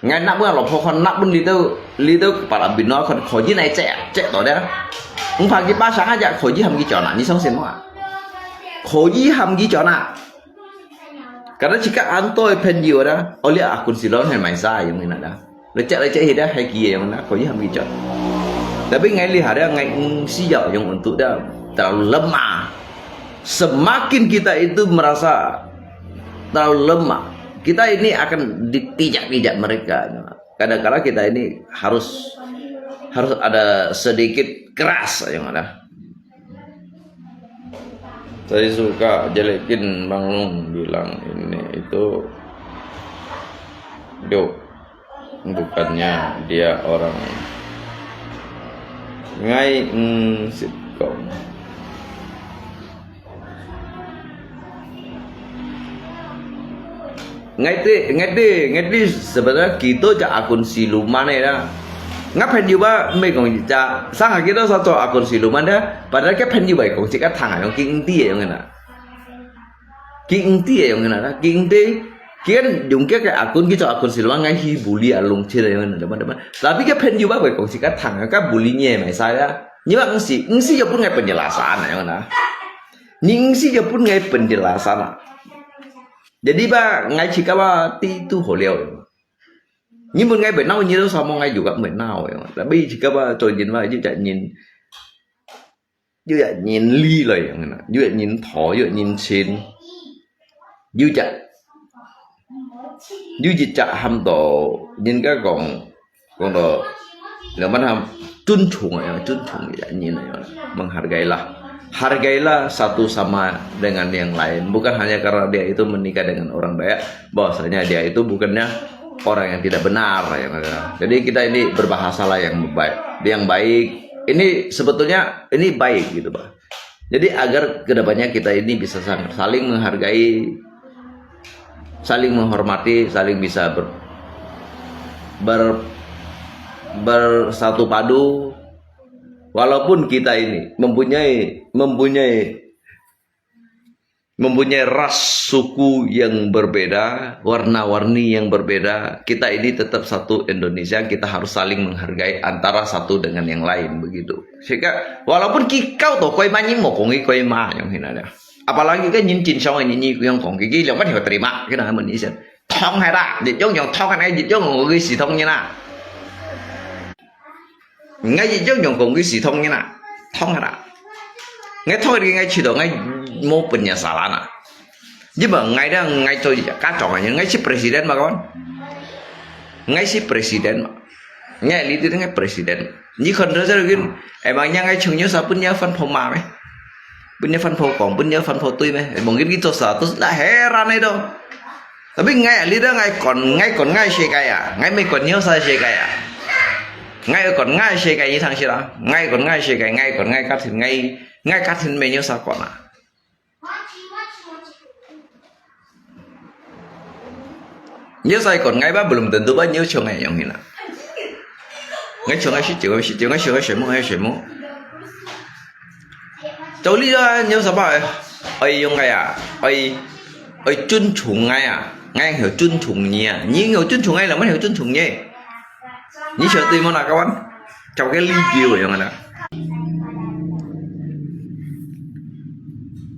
Ngai nak pun lo pokon nak pun little little kepala bino kon koji nai cek cek to dia. Ung pagi pasang aja koji ham ki chona, ni song sin mo. Koji ham ki chona. Kada chika anto pen jiwa dah, oleh akun silon hai mai sa yang ina dah. Lecek-lecek hida hai kia yang na, kau ham kichot. Tapi ngai lihat dah, ngai ngsi ya yang untuk dah terlalu lemah. Semakin kita itu merasa terlalu lemah, kita ini akan ditijak-tijak mereka. Kadang-kadang kita ini harus harus ada sedikit keras yang ada. Saya suka jelekin Bang Long bilang ini itu. Duh, bukannya dia orang ngai mm, sitkom. Ngai ti, ngai ti, ngai ti sebenarnya kita jak akun siluman ni dah. Ngai pen juga mai kong ja, sang kita sa cho akun siluman dah. Padahal ke pen juga kong cik atang ayong king ti ayong na. King ti ayong na, king ti. Kian yung ke akun kita akun siluman ngai hi buli alung cil ayong na, teman-teman. Tapi ke pen juga kong cik atang, ka buli nye mai saya. Ni ba ngsi, ngsi yo pun ngai penjelasan ayong na. Ni ngsi yo pun ngai penjelasan. Jadi ba ngai chika ba ti tu ho liao. Ni mun ngai benau ni tu sama ngai juga benau ya. Tapi chika ba cho jin ba ji ja nyin. Yu ya nyin li lai ya na. Yu ya nyin tho, yu ya nyin chin. Yu ja. Yu ji ja ham to nyin ka kong kong to. Lepas ham chun chung ya, chun chung ya nyin ya. Menghargailah. Hargailah satu sama dengan yang lain. Bukan hanya karena dia itu menikah dengan orang banyak, bahwasanya dia itu bukannya orang yang tidak benar. Ya. Jadi kita ini berbahasalah yang baik, yang baik. Ini sebetulnya ini baik gitu, Pak. Jadi agar kedepannya kita ini bisa saling menghargai, saling menghormati, saling bisa ber, ber, bersatu padu. Walaupun kita ini mempunyai mempunyai mempunyai ras suku yang berbeda, warna-warni yang berbeda, kita ini tetap satu Indonesia, kita harus saling menghargai antara satu dengan yang lain begitu. Sehingga walaupun kikau to koi ma nyi mo kong koi ma yang hina dia. Apalagi kan nyin chin shong ini nyi yang kong kiki yang mana terima kita namun ni sen. Thong hai ta, dit yong yong thong hai dit yong kong kiki si thong ni na. Ngai ji jong jong kong ki si thong ni na, thong ha. Ngai thong ki ngai chi to ngai mo pun ya salah na. Ji ba ngai da ngai to ka chong ngai si president ma kawan. Ngai si president ma. Ngai li ti ngai president. Ni kon da sa kin. Emang nya ngai chung nyu sa pun ya fan pho ma me. Pun ya fan pho kong, pun ya fan pho tui me. Mungkin ki to sa, to la heran itu. Tapi ngai li da ngai kon, ngai kon ngai si kaya. Ngai me kon nyu sa si kaya. Ngai kon ngai si kaya ni thang si la. Ngai kon ngai si kaya, ngai kon ngai kat hin ngai, ngai kat hin me nyu sa kon a. Nyu sa kon ngai ba belum tentu ba nyu chung ngai yang hina. Ngai chung ngai si chung ngai si chung ngai si chung ngai si mu ngai si mu. Chau li ya nyu sa ba ai yung ngai a, ai ai chun chung ngai a, ngai heo chun chung ni a, ni heo chun chung ngai la man heo chun chung ni. Ni chau tui mo na kawan. Chau ke li jiu yang na.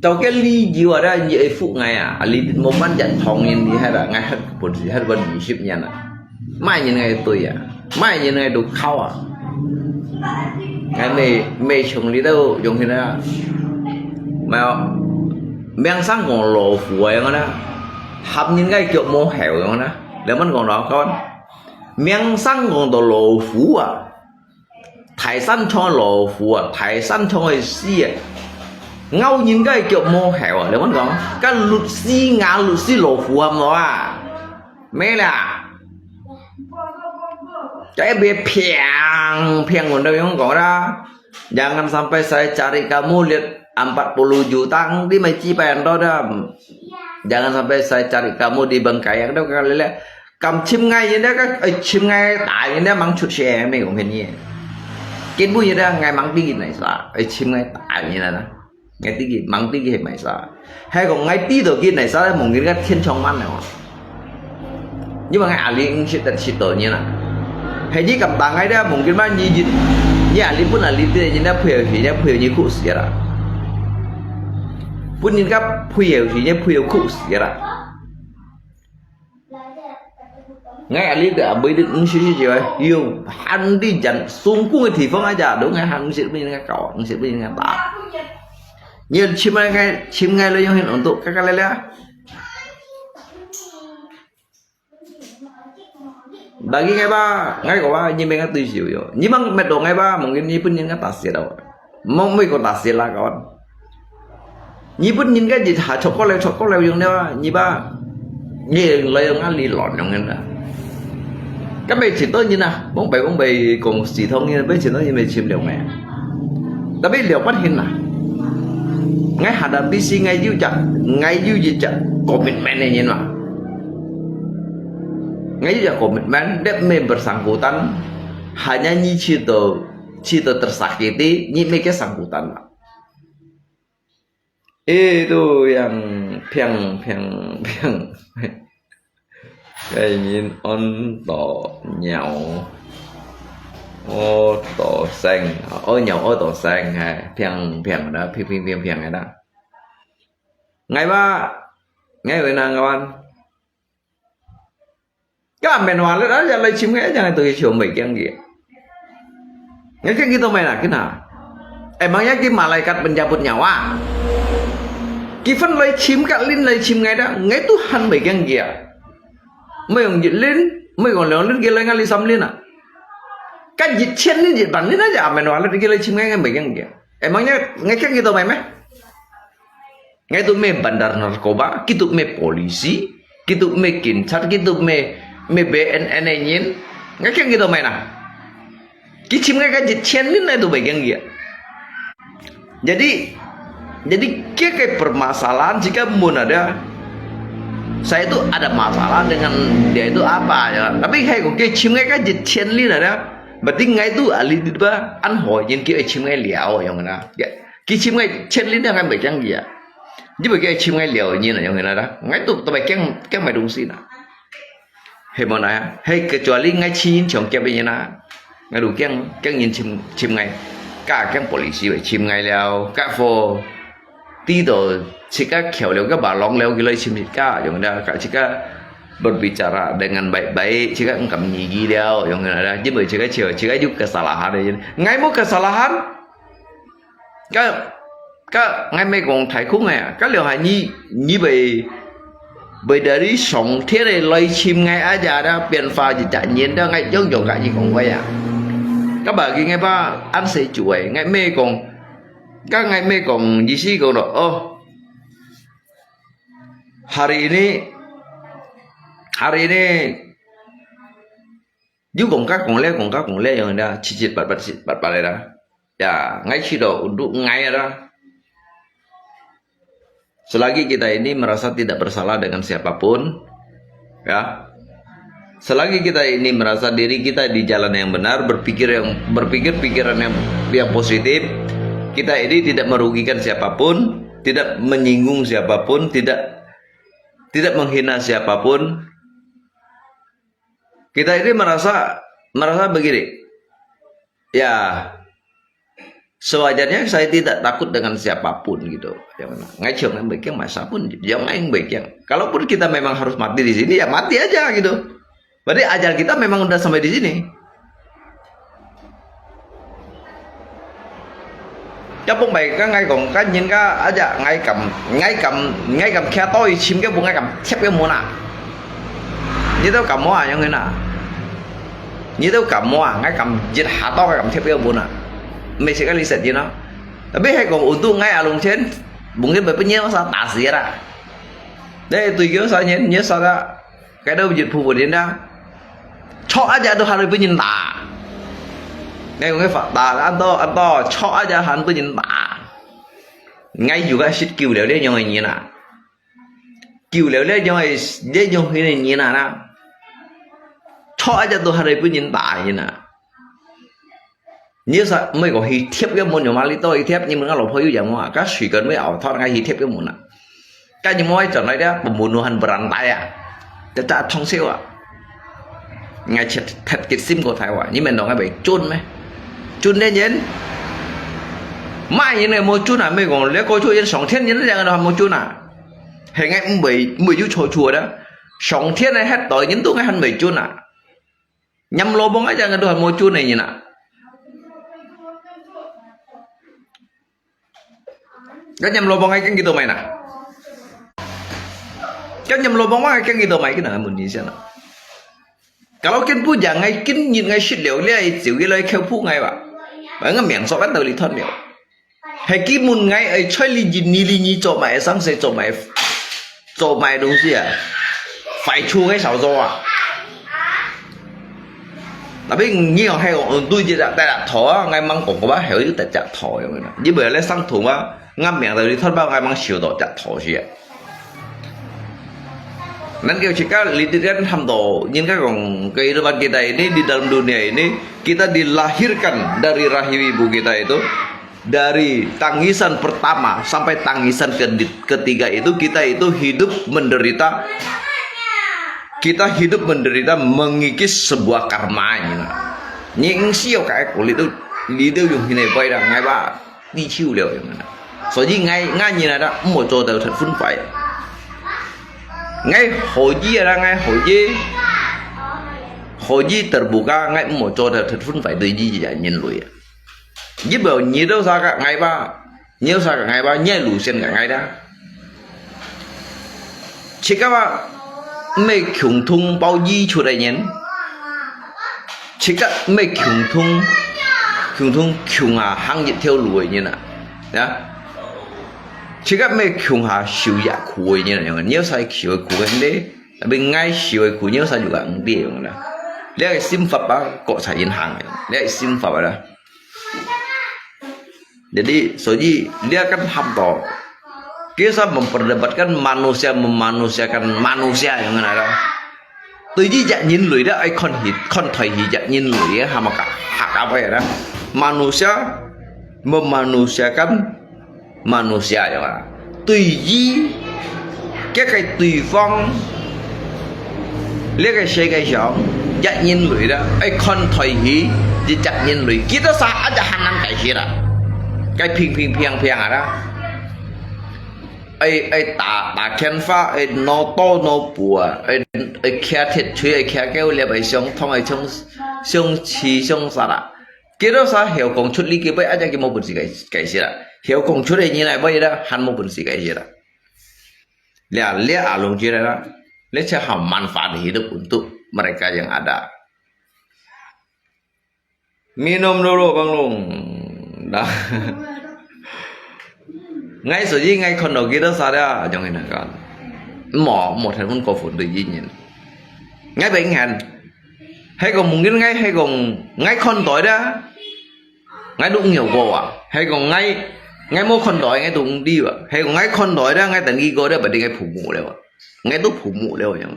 Chau ke li jiu ada ni ai fu ngai a, ali mo man jan thong ni ni hai ba ngai hai pun si hai ba ni sip ni na. Mai ni ngai tui a, mai ni ngai du khau a. Ngai me me chung li dau yung hina. Mai o, miang sang kong lo fu a yang na. Hap ni ngai kiok mo heo yang na. Leman kong lo kawan. Miang sang kong to lo fu a. Thái San chong lo fu a, Thái San chong ai si a. 咬人个腳無效啊，你問講，該律師咬律師老虎啊，無啊？沒啦。該一邊砰，砰，我都用講啦。Jangan sampai saya cari kamu lihat empat puluh juta, di mai cipai ando dah. Jangan sampai saya cari kamu di Bangkayang dah, kali le. Kam chim ngai yin dah, ka, ai, chim ngai ta yin dah, mang chut xe, mi kong khen yin. Kin bu yin dah, ngai mang ti yin nai sa, ai, chim ngai ta yin dah. Ngai ti yin, mang ti yin mai sa. Hai kong ngai ti do yin nai sa, mong yin ka thiên trong man nai wa. Nhưng mà ngai ali ng sit dat sit do yin na. Hai yin kam ta ngai dah, mong yin ma yin yin. Yin ali pun ali ti yin dah, pui si yin, pui yin khu si dah. Pun yin ka pui si yin, pui khu si dah. Ngai ali dah, bơi dit ng sit sit jiu, yung han di jan, sung kung di phong aja, do ngai han sit bơi ngai kau, sit bơi ngai ta. Yin chim ngai, chim ngai lo yung hin untuk, ka ka le le. Bagi ngai ba, ngai ko ba, nyi me ngai tui siu yo. Nyi mang met do ngai ba, mong yin nyi pun yin ngai ta sit do. Mong mui ko ta sit la kawan. Nyi pun yin ngai jit ha chok ko le, chok ko le yung ne ba, nyi ba. Nyi le yung ngai li lon yung ngai na. Ka me chit to yin na, mong bai mong bai kong si thong yin, bai chit to yin me chim liu me. Tapi liu pat hin na. Ngai ha da bisi ngai yu jak, ngai yu yu jak commitment ne yin ma. Ngai yu jak commitment, dep me bersangkutan, hanya nyi chit to, chit to tersakiti, nyi me ke sangkutan ma. Itu yang piang, piang, piang. Cái nhìn ôn tổ nhau. Ô tô xanh, ô nhau ô tô xanh ha, piang, piang đó, piang, piang, piang, piang đó. Ngai ba, ngai wei nang kawan. Ka men wa le, ya lai chim ngai, ya ngai tu chim bai kiang ki. Ngai kiang ki to mai na, kina. Emang ya ki malaikat pencabut nyawa. Ki phan lai chim ka lin lai chim ngai da, ngai tu han bai kiang ki. Mai yong jit lin, mai yong leong lin ki lai ngai li sam lin na. Ka jit chien lin jit ban lin na ya men wa le ki lai chim ngai ngai bai kiang ki. Emang ya ngai kiang ki to mai me. Ngai tu me bandar narkoba, ki tu me polisi, ki tu me kinchat, ki tu me, me B N N nyin. Ngai kiang ki to mai na. Ki chim ngai ka jit chien lin ngai tu bai kiang ki. Jadi, jadi kia ke permasalahan jika mun ada, saya itu ada masalah dengan dia itu apa ya. Tapi hai ko kia chim ngai ka jit chien lin ada, berarti ngai tu ali di ba, an ho yin kia chim ngai liao yang na. Ya, kia chim ngai chien lin ngai bai kiang ki ya. Ji bai kia chim ngai liao yin yang na da. Ngai tu, tu bai kiang, kiang mai dong si na. Hei mo na, hei kecuali ngai chim yin chong kia bai yin na. Ngai lu kiang, kiang yin chim, chim ngai. Ka kiang polisi bai chim ngai liao, ka fo. Ti to, chika kiao liao, ka ba long liao, ki lai chim chika, yang da, ka chika berbicara dengan baik-baik, chika engkam nyi gi liao, yang da, ji bai chika chiao, chika yu kesalahan yin. Ngai mo kesalahan. Ka, ka ngai mai kong thai khung ngai, ka liu hai nyi, nyi bai, bai dari song thie lai lai chim ngai aja da, pian fa ji ja nyin da ngai yong yong ka nyi kong bai ya. Ka ba ki ngai ba an se chu ai, ngai mai kong, ka ngai mai kong ji si kong do, oh. Hari ini, hari ini, yu kong ka kong le, kong ka kong le yong da, chit chit pat pat chit pat pat le da. Ya, ngai chit do untuk ngai da. Selagi kita ini merasa tidak bersalah dengan siapapun, ya, selagi kita ini merasa diri kita di jalan yang benar, berpikir yang, berpikir pikiran yang, yang positif, kita ini tidak merugikan siapapun, tidak menyinggung siapapun, tidak, tidak menghina siapapun. Kita ini merasa, merasa begini. Ya, sewajarnya saya tidak takut dengan siapapun gitu. Yang mana? Ngai chiong ngai bai kiang masa pun, yang ngai bai kiang. Kalaupun kita memang harus mati di sini, ya mati aja gitu. Berarti ajal kita memang udah sampai di sini. Ka pung bai ka ngai kong, ka nyin ka aja ngai kam, ngai kam, ngai kam kia toi chim ke bu ngai kam thiap ke mun na. Nyi tau kam mo a yang na. Nyi tau kam mo a, ngai kam jit ha to ngai kam thiap ke mun na. Me se ka li set yin na. Tapi係講untuk𠊎阿龍前，mungkin會分人啥打死啦。你對佢啥人，你啥个，該都一部分人啦。著啊，這都還會分人打。你講个發達，恁多，恁多，著啊，這還分人打。𠊎有个識救了這樣个人啊。救了這樣个，這樣个人啊，著啊，這都還會分人打人啊。 你有啥，毋係講去貼个門，用馬里多去貼，你問𠊎老婆有樣無啊？該水跟尾後頭，𠊎去貼个門啊。該你莫轉來个，pembunuhan berantai啊。Tetap通宵啊。𠊎切，忒決心過台灣，你免當𠊎會準咩？準个人，麼人个無準啊？毋係講，你過去人上天人，這樣都還無準啊？係𠊎毋會，毋會有錯處个。上天个歇代人都𠊎還會準啊。 念老公啊，這樣都還無準个人啊。該念老公啊，驚幾多米呢？該念老公啊，驚幾多米？該哪問題先啊？Kalau kin bujang，𠊎今日𠊎食了，你還走起來靠譜𠊎吧？𠊎个命數个道理斷了。 係佢問𠊎，哎，在你一年裡你做麼个生事，做麼个，做麼个東西啊？壞處个少做啊。Tapi你用係講，嗯，對這隻，大隻頭啊，𠊎吂講過吧，係有大隻頭樣个啦。你毋係來上堂啊，𠊎命到你斷吧，𠊎吂受到隻頭去啊。 Nan kêu cakap, lidikan ham to. Nyin ka kong kehidupan kita ini, di dalam dunia ini, kita dilahirkan dari rahim ibu kita itu, dari tangisan pertama sampai tangisan ke-, ketiga itu, kita itu hidup menderita. Kita hidup menderita mengikis sebuah karma ini. Nying sio ka ko lidu, lidu yung hinay bai da ngai ba. 地球了，有沒有？所以𠊎，𠊎認為啦，毋好做到忒分化。𠊎好意啊，𠊎好意，好意terbuka，𠊎毋好做到忒分化對於人類啊。你無，你都啥个𠊎吧，你都啥个𠊎吧，你路線个𠊎啦。 自家啊，毋係共同包衣出來人，自家毋係共同，共同共下行一條路个人啊，呀，自家毋係共下受一苦个人啊，你有啥受苦个呢？Tapi𠊎受个苦，你有啥有个毋對樣啦？你个心法吧，各在人行个，你个心法啦。 Jadi，所以，你akan ham to. Kita memperdebatkan manusia memanusiakan manusia yang mana dah. 對於一人類咧，愛看起，看待起一人類咧，係嘛？Hak apa ya dah? Manusia memanusiakan manusia ya dah. 對於，這个對方，這个世界上，一人類咧，愛看待起一隻人類，幾多儕一隻還能解釋啦？該平平平平啊啦，愛，愛打，打電話，愛拿刀拿布啊，愛，愛擎鐵錘，愛擎狗獵，愛相捅，愛相，相刺相殺啦。幾多儕曉講出呢句話，一隻佢無本事解，解釋啦。曉講出个人來，尾啦，還無本事解釋啦。 Lihat, lihat alung cina lah. Lihat siya manfaat hidup untuk mereka yang ada. Minum dulu, Bang Long. Dah. Ngai suji ngai kondo kita sada jong ina kan. Mo, mo telepon ko phone tu yin yin. Ngai beng han. Hai ko mungkin ngai, hai ko ngai kondo dah. Ngai duk nhiều ko ah. Hai ko ngai, ngai mo kondo ngai duk di ah. Hai ko ngai kondo dah, ngai tan ki ko dah, berarti ngai phumu leo. Ngai tu phumu leo yang.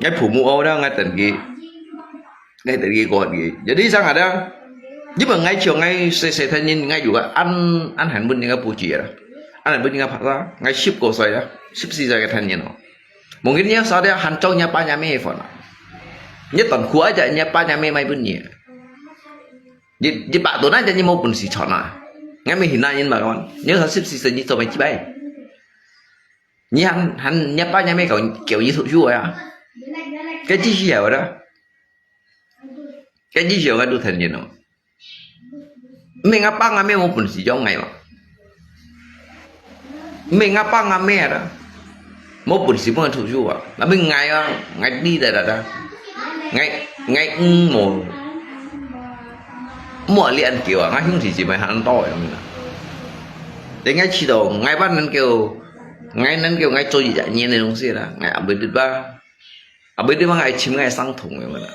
Ngai phumu au dah, ngai tan ki. Ngai tan ki ko ki. Jadi sang ada. Di ba ngai chiu ngai se se than yin ngai juga an, an han bun ngai puji dah. An han bun ngai phata. Ngai sip ko sai dah. Sip si sai than yin no. Mungkin nya sa dah han chong nya pa nya me phone. Nya tan khua aja nya pa nya me mai bun nya. Di, di pak tu na jadi mo pun si chona. Ngai me hina yin ba kawan. Nya sa sip si sai ni to mai chibai. Ni han, han nya pa nya me kau kiu yi su shu ya. Cái gì hiểu đó? Cái gì hiểu cái tu thành gì nó? Mình apa ngai me mo pun si jong ngai ma. Mình apa ngai me ada. Mo pun si pun tu shu wa. Tapi ngai a, ngai di da da da. Ngai, ngai mo. Mo li an kiu a, ngai hung si si mai han to ya. 等𠊎知道，𠊎還能夠，𠊎能夠𠊎做一隻人个東西啦，𠊎也毋會得吧，也毋會得吧，𠊎尋𠊎相同个嘛啦，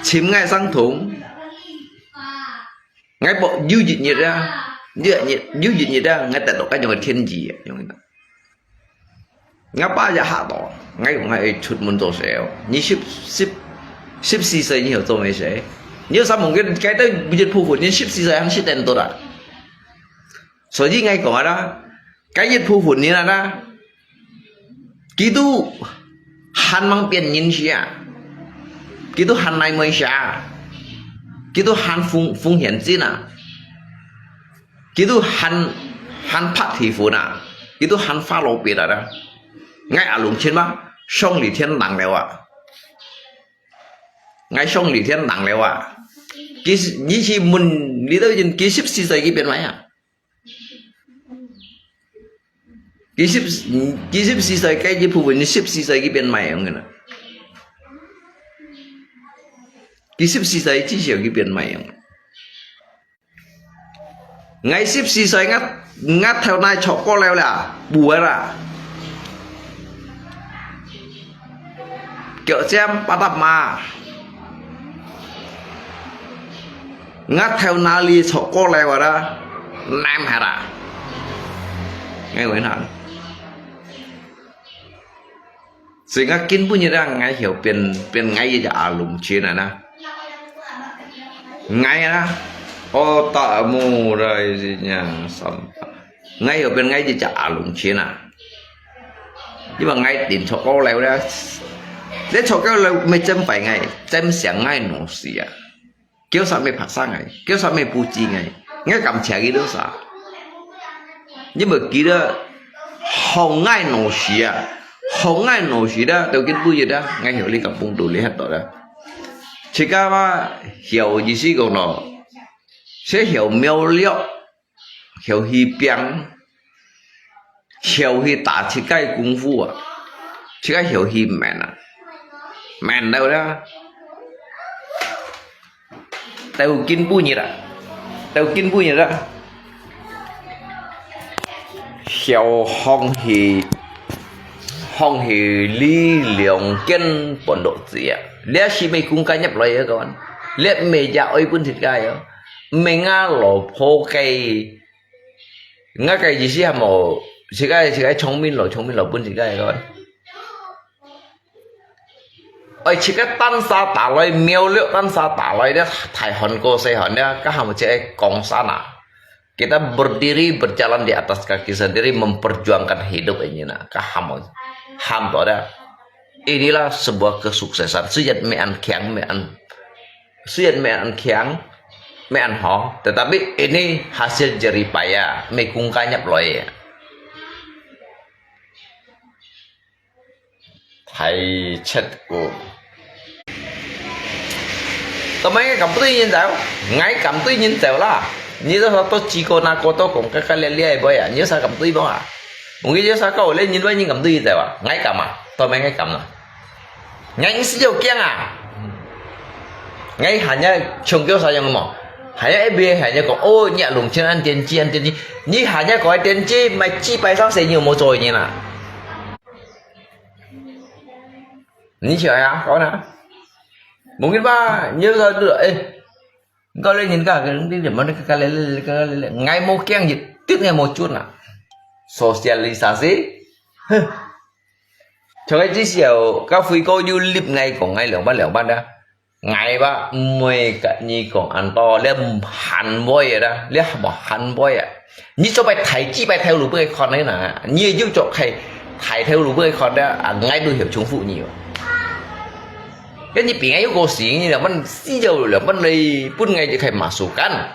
尋𠊎相同，𠊎無有一日啊，有一日，有一日啊，𠊎得到該種个天機啊，用个。 𠊎爸也嚇到，𠊎講𠊎愛出門做事哦。你十，十，十四歲你曉做麼个事？你有啥問題，該兜一部分人十四歲還識等到啦。所以𠊎講啊啦，該一部分人啊啦，佢都還吂變人時啊，佢都還泥妹時啊，佢都還風，風險盡啊。 佢都還，還拍地盤啊，佢都還發老脾啦。𠊎阿龍親嘛，上了天堂了啊！𠊎上了天堂了啊！佢，你去問，你都已經，佢十四歲佢變麼个啊？佢十，佢十四歲，該一部分，你十四歲佢變麼个樣个啦？佢十四歲至少佢變麼个樣？ 𠊎十四歲，𠊎，𠊎頭那坐過了啦，無个啦。腳尖巴達麻。𠊎頭那裡坐過了啦，難下啦。𠊎問下。 所以𠊎今晡日啊，𠊎曉變，變𠊎一隻阿龍親啊啦。𠊎啊啦，otak mula isinya sampah。𠊎曉變𠊎一隻阿龍親啊。因為𠊎定坐高樓啦，你坐高樓毋係針斃𠊎，針想𠊎腦屎啊。 叫啥物拍生个，叫啥物布置个，𠊎感謝佢多少。因為佢个好愛腦屎啊，好愛腦屎啦，到今晡日啊，𠊎曉你个幫助你遐多啦。自家嘛，曉意思講咯，係曉妙料， 曉去拚，曉去打自家个功夫啊，自家曉去愐啊，愐到啦，到今晡日啊，到今晡日啊，曉放棄，放棄這兩件半路子啊，這係毋係公家業來个講，這毋係也愛分自家个，毋係𠊎老婆个 𠊎个意思係無，自家，自家聰明咯，聰明咯，分自家个。愛自家單儕打來，苗栗單儕打來咧，大漢過細漢咧，該還無自家江山啊。Kita berdiri berjalan di atas kaki sendiri memperjuangkan hidup ini nah, 該還無，還無咧。Inilah sebuah kesuksesan. Sujat mean kiang, mean雖然毋係恁強，毋係恁好，tetapi ini hasil jerih payah，毋係公家業來个。大切个。做麼个敢對人走？𠊎敢對人走啦！你都說都幾個那個都講，該，該，這，這，這，啊，你有啥敢對無啊？ Mungkin有啥个，你認為你敢對佢走啊？𠊎敢啊？做麼个敢啊？𠊎毋使有驚啊！𠊎還要像叫啥樣無？還要一邊還要講，哦，你啊，弄成恁天氣，恁天氣，你還要講天氣，買幾百上千，你有無做人啊？你想呀，講啊，mungkin吧，你就說，哎， Kau le nyin ka, ka le, ka le, ka le, ka le, ngai mo kiang ji, tit ngai mo chun na. Sosialisasi. Huh. Chong ai chi siau, ka fui ko yu lip ngai ko ngai liang ban liang ban da. Ngai ba, mui ka ni kong an to, le han boy da, le mo han boy a. 你做擺大，幾擺頭路不會看的呢？你又做開大頭路不會看的啊，𠊎都曉重複你哦。跟你平安有個事，你兩萬四jau兩萬來分𠊎就開masukan。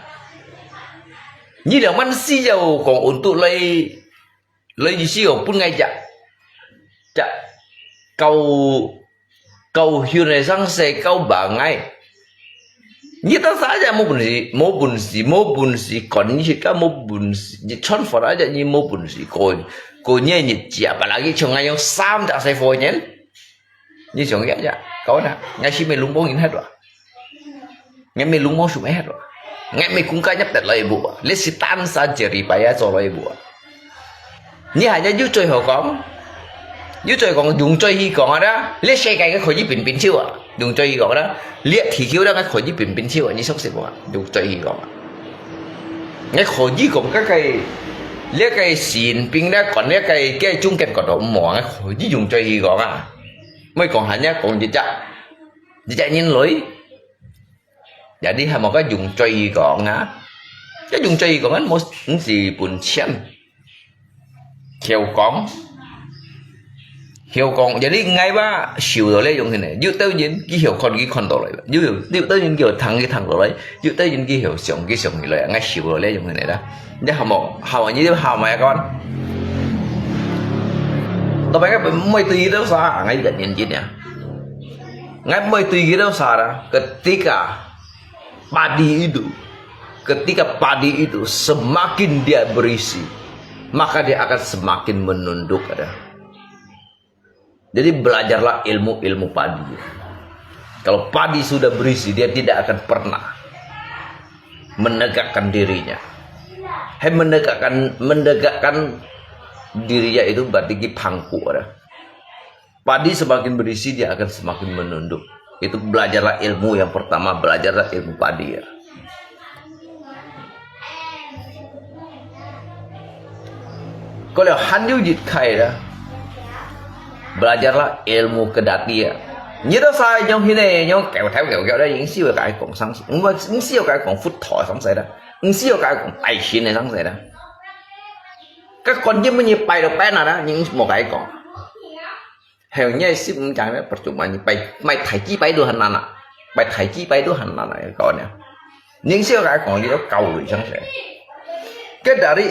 你兩萬四jau講untuk來，來意思哦，分𠊎隻，隻，kau 教訓个上勢教ba ngai。你當時也無本事，無本事，無本事，管你自家無本事，你穿法aja你無本事，過，過你日子啊，apalagi像𠊎樣三隻細貨人，你想一下，講啊，𠊎係毋係攏幫人忒啊？𠊎毋係攏幫手忒啊？ ，𠊎毋係講該入得來一步啊，這係單儕jeripaya做來一步啊。你還要有最好講，有最講用嘴去講啊啦，這世界个可以平平手啊，用嘴去講啦，這地球啦，可以平平手啊，你相信無啊？用嘴去講啊，𠊎可以講該个，這个神兵咧，管這个个中間角度無啊，𠊎可以用嘴去講啊，毋係講還要講一隻，一隻人類。 Jadi，係無个用嘴講啊，該用嘴講啊，無，毋係本錢。曉講，曉講，jadi𠊎話受到這樣个呢，有兜人佢曉看，佢看到來，有，有兜人佢曉聽，佢聽到來，有兜人佢曉想，佢想起來，𠊎受到這樣个呢啦。你係無？係無？你係無啊？講，到尾个毋會對佢兜啥，𠊎一個年紀啊。 Ngai moi tui kita sara, ketika padi itu, ketika padi itu semakin dia berisi, maka dia akan semakin menunduk, ada. Jadi belajarlah ilmu-ilmu padi. Kalau padi sudah berisi, dia tidak akan pernah menegakkan dirinya. Hai menegakkan, menegakkan dirinya itu berarti ki pangku, ada. Padi semakin berisi, dia akan semakin menunduk. Itu belajarlah ilmu yang pertama, belajarlah ilmu padi, ya. Kalau han yu yit khai dah, belajarlah ilmu kedati, ya. Nyi dah sa nyong hine nyong kêu theo kêu kêu dah, ing siu kai kong sang, ing siu kai kong phut thoi sang sai dah, ing siu kai kong tai shin sang sai dah. Các con chứ mới như bay được bé nào đó, nhưng một cái con. Heo nyai sip mchang ne, percuma ni pai, mai thai chi pai tu han nana. Pai thai chi pai tu han nana, kau ne. Ning sio kai kong liu kau lui sang se. Ke dari,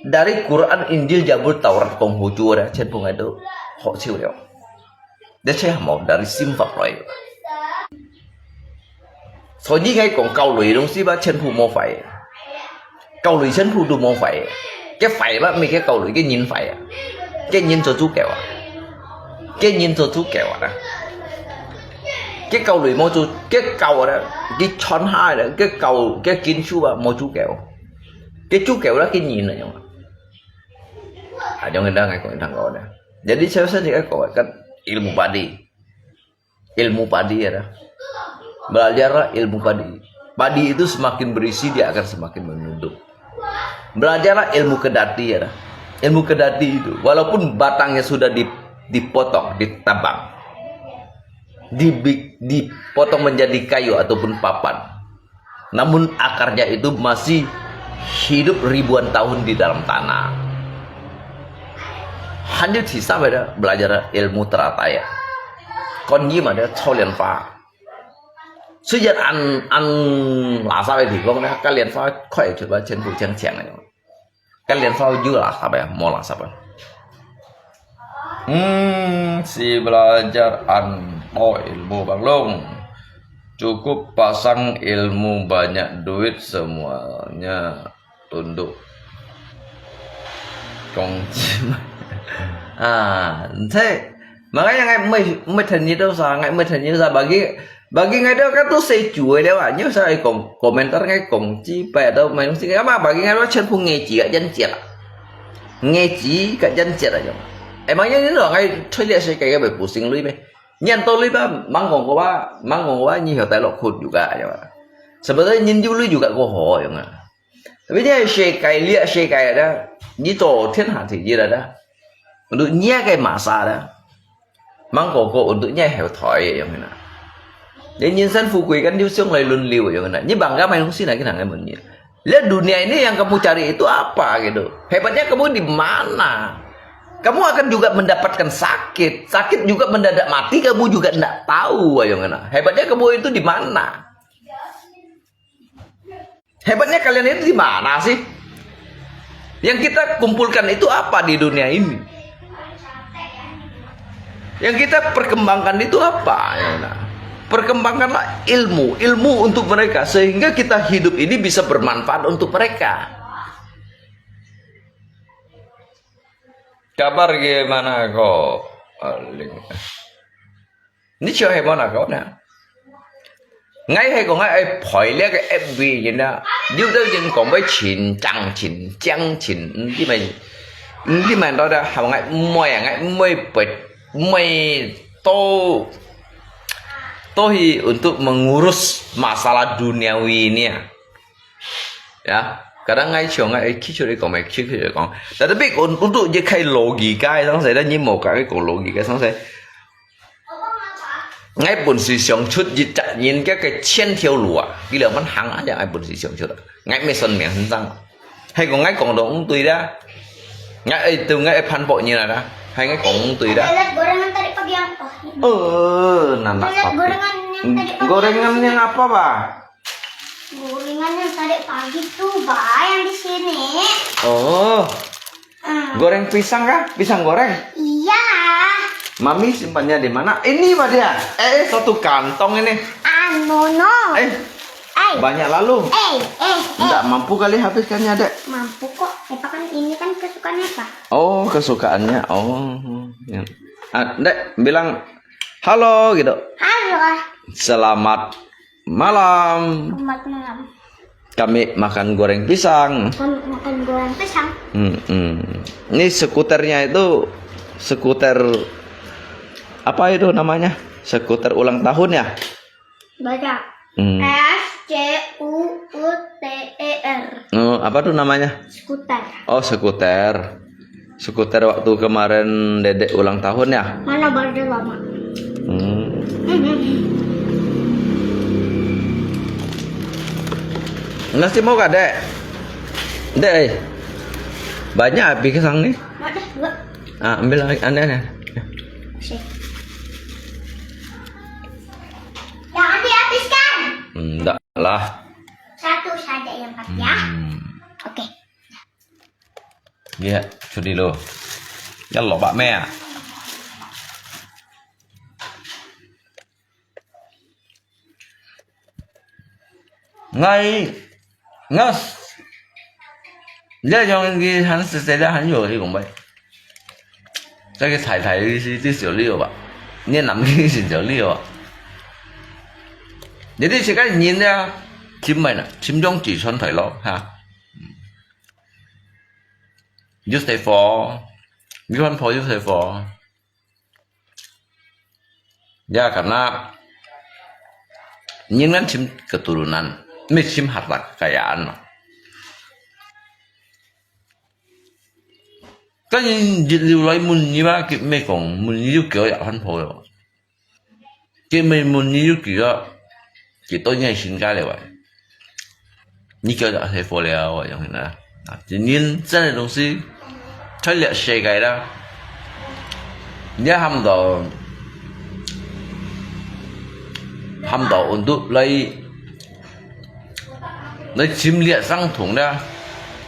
dari Quran, Injil, Jabul, Taurat kong hu chu da, chen pung ai tu, ho chiu liu. De che mo dari sim fap loi. Sô nyi ngai kong kau lui dong si ba chen phu mo fai. Kau lui chen phu du mo fai. Ke fai ba mi ke kau lui ke nyin fai a. Ke nyin cho chu kêu a. Ke nyin cho chu kêu a. Ke kau lui mo chu, ke kau a, ke chon ha a, ke kau, ke kin chu ba mo chu kêu. Ke chu kêu la ke nyin a yong. A yong da ngai kong thang kau da. Jadi saya sendiri kau kan ilmu padi. Ilmu padi ada. Belajarlah ilmu padi. Padi itu semakin berisi, dia akan semakin menunduk. Belajarlah ilmu kedati ada. Ilmu kedati itu, walaupun batangnya sudah di, dipotong, ditabang, dibi, dipotong menjadi kayu ataupun papan, namun akarnya itu masih hidup ribuan tahun di dalam tanah. Han yu thi sa bai da belajar ilmu teratai ya. Kon yi ma da chau lian fa. Suyan an, an la sa bai thi kong da, ka lian fa khoi chut ba chen bu cheng cheng ya. Ka lian fa yu la sa bai, mo la sa bai. Hmm, si belajar an to ilmu bang long. Cukup pasang ilmu banyak duit semuanya tunduk. Kong chi ma. Ah, thế. Makanya ngai mui, mui thân như đâu sa, ngai mui thân như sa bagi, bagi ngai đâu kan tu se chu ai đâu ah. Như sa ai kong komentar ngai kong chi pai đâu mai si ngai ma bagi ngai lo chen phu ngai chi ka jan chi. Ngai chi ka jan chi a yong. Ai ma yang ni lo ngai thui le se kai ka bai pu sing lui me. Nyan to lui ba, mang kong ko ba, mang kong ko ba, ni hio tai lo khut juga ya. Sebenarnya nyin yu lui juga ko ho yong ah. Tapi dia se kai lia se kai da, ni to thiên hạ thì gì là da. Untuk nia kai ma sa da. Mang kong ko untuk nia heo thoi yong na. Jadi nyin san fu kui kan yu siong lai lun liu yong na. Ni bang ka mai hong si na ki nang ai mun ni. Lihat dunia ini yang kamu cari itu apa gitu? Hebatnya kamu di mana? Kamu akan juga mendapatkan sakit. Sakit juga mendadak mati, kamu juga ndak tahu, ayo ngena. Hebatnya kamu itu di mana? Hebatnya kalian itu di mana sih? Yang kita kumpulkan itu apa di dunia ini? Yang kita perkembangkan itu apa? Ya, nah. Perkembangkanlah ilmu, ilmu untuk mereka sehingga kita hidup ini bisa bermanfaat untuk mereka. Kabar gimana ko? Aling. Ni siya hemo na ko na. ，𠊎係講𠊎愛陪這個F B人啊，有兜人講愛尋張尋張尋，毋知咩，毋知咩到底，喊𠊎毋會啊，𠊎毋會陪，毋會到，到去untuk mengurus masalah duniawi ini啊。Ya, kadang𠊎想𠊎，誒，去出去講咩，去出去講。Tetapi untuk一個logika，上勢，你無講一個logika，上勢。 𠊎本是想出一隻人个个千條路啊，佢兩萬行啊，這𠊎本是想出啊。𠊎毋係算命先生，係講𠊎講到毋對啦，𠊎愛對𠊎愛反駁人啊啦，係𠊎講毋對啦。Lalat gorengan tadi pagi yang, oh, ini. Eh, nanak Lalat apa? Gorengan yang tadi pagi. Gorengan yang apa, Bah? Gorengan yang tadi pagi tuh, Bah, yang di sini. Oh. Hmm. Goreng pisang kah? Pisang goreng? Iya. Mami simpannya di mana? Ini, Bah, dia. Eh, eh, satu kantong ini. Anu, no. Eh, eh, banyak lalu. Eh, eh, eh. Nggak mampu kali habiskannya, Dek. Mampu kok. Eva kan ini kan kesukaannya, Pak. Oh, kesukaannya. Oh, ya. Ah, Dek, bilang halo gitu. Halo. Selamat malam. Selamat malam. Kami makan goreng pisang. Kami makan goreng pisang. Hmm, hmm. Ini skuternya itu skuter apa itu namanya? Skuter ulang tahun ya? Baca. Hmm. S C U U T E R. Oh, apa tuh namanya? Skuter. Oh, skuter. Skuter waktu kemarin Dedek ulang tahun ya? Mana baru lama? Hmm. Nasi mau kah, Dek? Dek, eh. Banyak api kesang nih. Ada dua. Ah, ambil lagi, aneh, aneh. Sih. Jangan dihabiskan. Enggak lah. Satu saja yang empat ya. Hmm. Oke. 你出去咯，一落百咩啊？𠊎，𠊎，你用佢很實際咧，很有那種味。這個太太是最少了吧？你男的是少了吧？你這些個人呢，真咩啦，真種自傳台咯，哈。 Use the phone. Use phone, use the phone. Ya, karena nyin kan chim keturunan, mi chim harta kekayaan. Kan nyin jit liu lai mun ni ba, kit me kong mun ni yu kyo ya han po yo. Kit me mun ni yu kyo ya, kit to nyai sin ka le wa. 你叫做係火了，我用啦。啊，今年真个东西，在了世界啦，你喊到，喊到温度来，来侵略相同啦，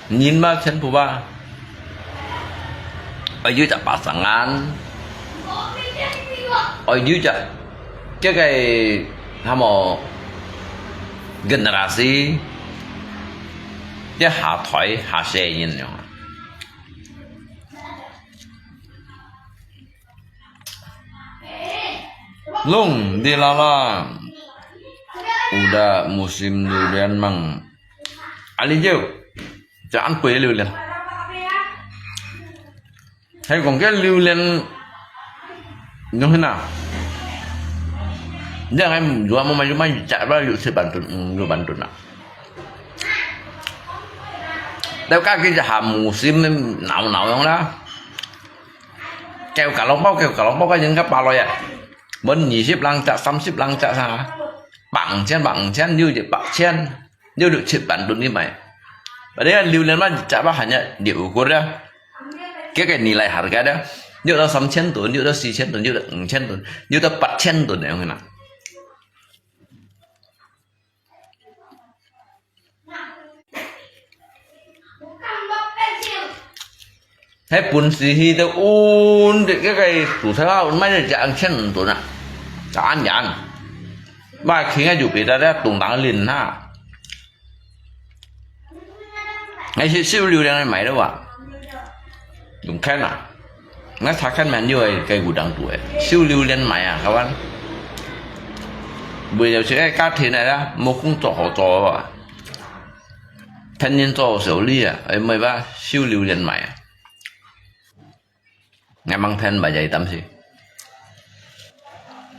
人嘛全部吧。 愛有隻pasangan，愛有隻，這个，那麼，generasi，這下代下世人樣啊。Long di lala, udah musim durian mang. Ali jauh, jangan kue durian. 係講該榴槤，你去哪？你愛有啊，無買就買一隻吧，有七八噸，嗯，六八噸啊。但係佢就下無心，鬧鬧樣啦。叫cá lông包，叫cá lông包，該人家八來啊，問二十零隻、三十零隻啥，百五千、百五千，有一百千。 六六七八噸去買。Padahal榴槤嘛，一隻嘛，hanya六個啦。這个nilai harga dah，六到三千噸，六到四千噸，六到五千噸，六到八千噸那樣啦。係本時去到運，這个堵車啊，買隻兩千噸啊，三千。買去个就別个咧，東東輪哈。 𠊎係收榴槤買个哇，用看啊。𠊎查看蠻久个，該古當多个，收榴槤買啊，kawan。為了這个家庭來啦，無工作好做啊。天天做小李啊，哎，無辦法，收榴槤賣啊。𠊎吂天白日擔心。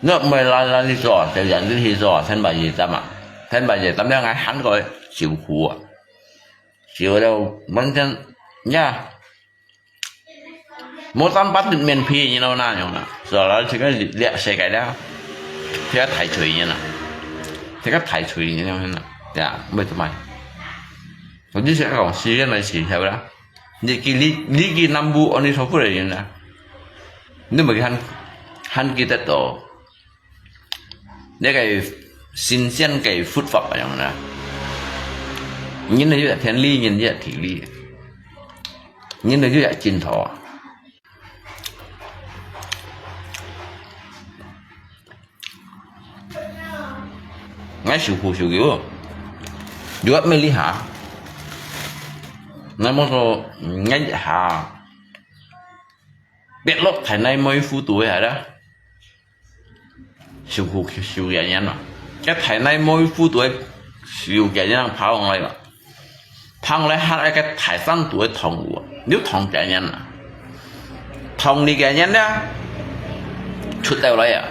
若毋係啦啦去做，就人就去做，天白日擔啊。天白日擔了，𠊎還過受苦啊。受了，完全，呀， 無當八面皮，你知道哪樣啦？是吧？然後這个這世界了，這个大罪人啦，這个大罪人了，呀，為什麼？我就是講，時間來時候啦，你去你你去南部，你受苦的人啦，你毋去還還記得到。 這个新鮮个佛法恁樣啦。人就有天理，人就有地理，人就有淨土啊。𠊎受苦受久，有乜理下？𠊎無說，𠊎一下，跌落大泥煤窟肚个下啦。 受苦受幾年嘛，該大泥煤窟肚个受幾年爬上來嘛，爬上來還愛該大山肚个痛苦啊，你痛幾年啊？痛你幾年了，出到來啊，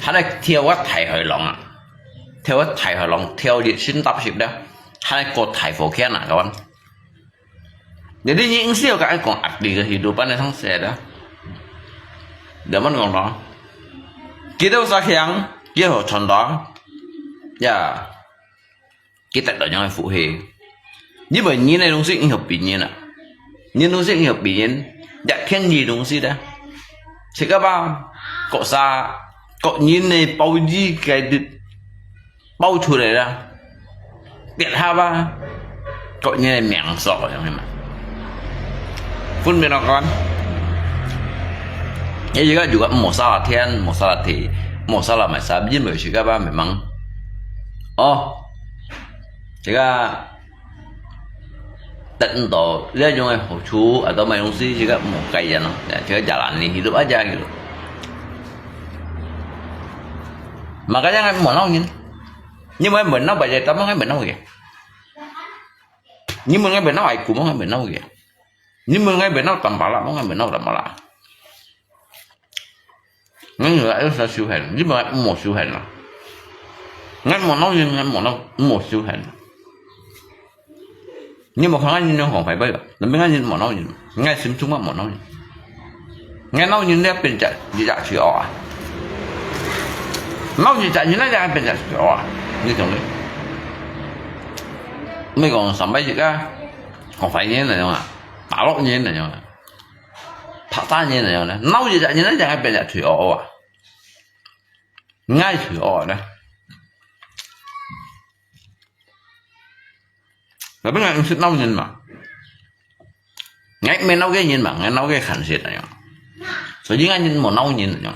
還愛跳个大海浪啊，跳个大海浪，跳入深搭水了，還愛過大火圈啊，各位。 Jadi你應該有个愛講壓力个，hidup安尼通寫的。Zaman講咯，佢兜啥強，佢好傳達，呀，佢得到樣个福氣。因為人个東西應該別人啊，人東西應該別人，一天二東西的。自家吧，各啥，各人个包衣个 包出來啦，別下吧，各人个命數，曉得嗎？分別了講，你這个如果無啥天，無啥地，無啥買衫，因為自家吧，memang，哦，這个 得毋到這種个好處，atau買東西，自家無改變咯，自家jalan你hidup aja gitu。Makanya ngai menau nyin，因為menau banyak，tapi ngai menau ya。你問ngai menau，aku menau，ngai menau ya。你問ngai menau，tambah lah，menau tambah lah。 𠊎有在修行，你莫莫修行啦。𠊎無鬧人，𠊎無鬧，無修行。你無看𠊎人樣好壞不？那邊𠊎人無鬧人，𠊎心中𠊎無鬧人。𠊎鬧人了變隻一隻罪惡啊！鬧一隻人那隻變隻罪惡啊！你懂無？毋係講三百一啊，好壞人那種啊，打落人那種啊。 拍打人恁樣呢，鬧一隻人恁樣，𠊎變隻罪惡啊！𠊎罪惡呢？Tapi𠊎毋識鬧人嘛，𠊎毋係鬧該人嘛，𠊎鬧該看事恁樣。所以𠊎人無鬧人恁樣。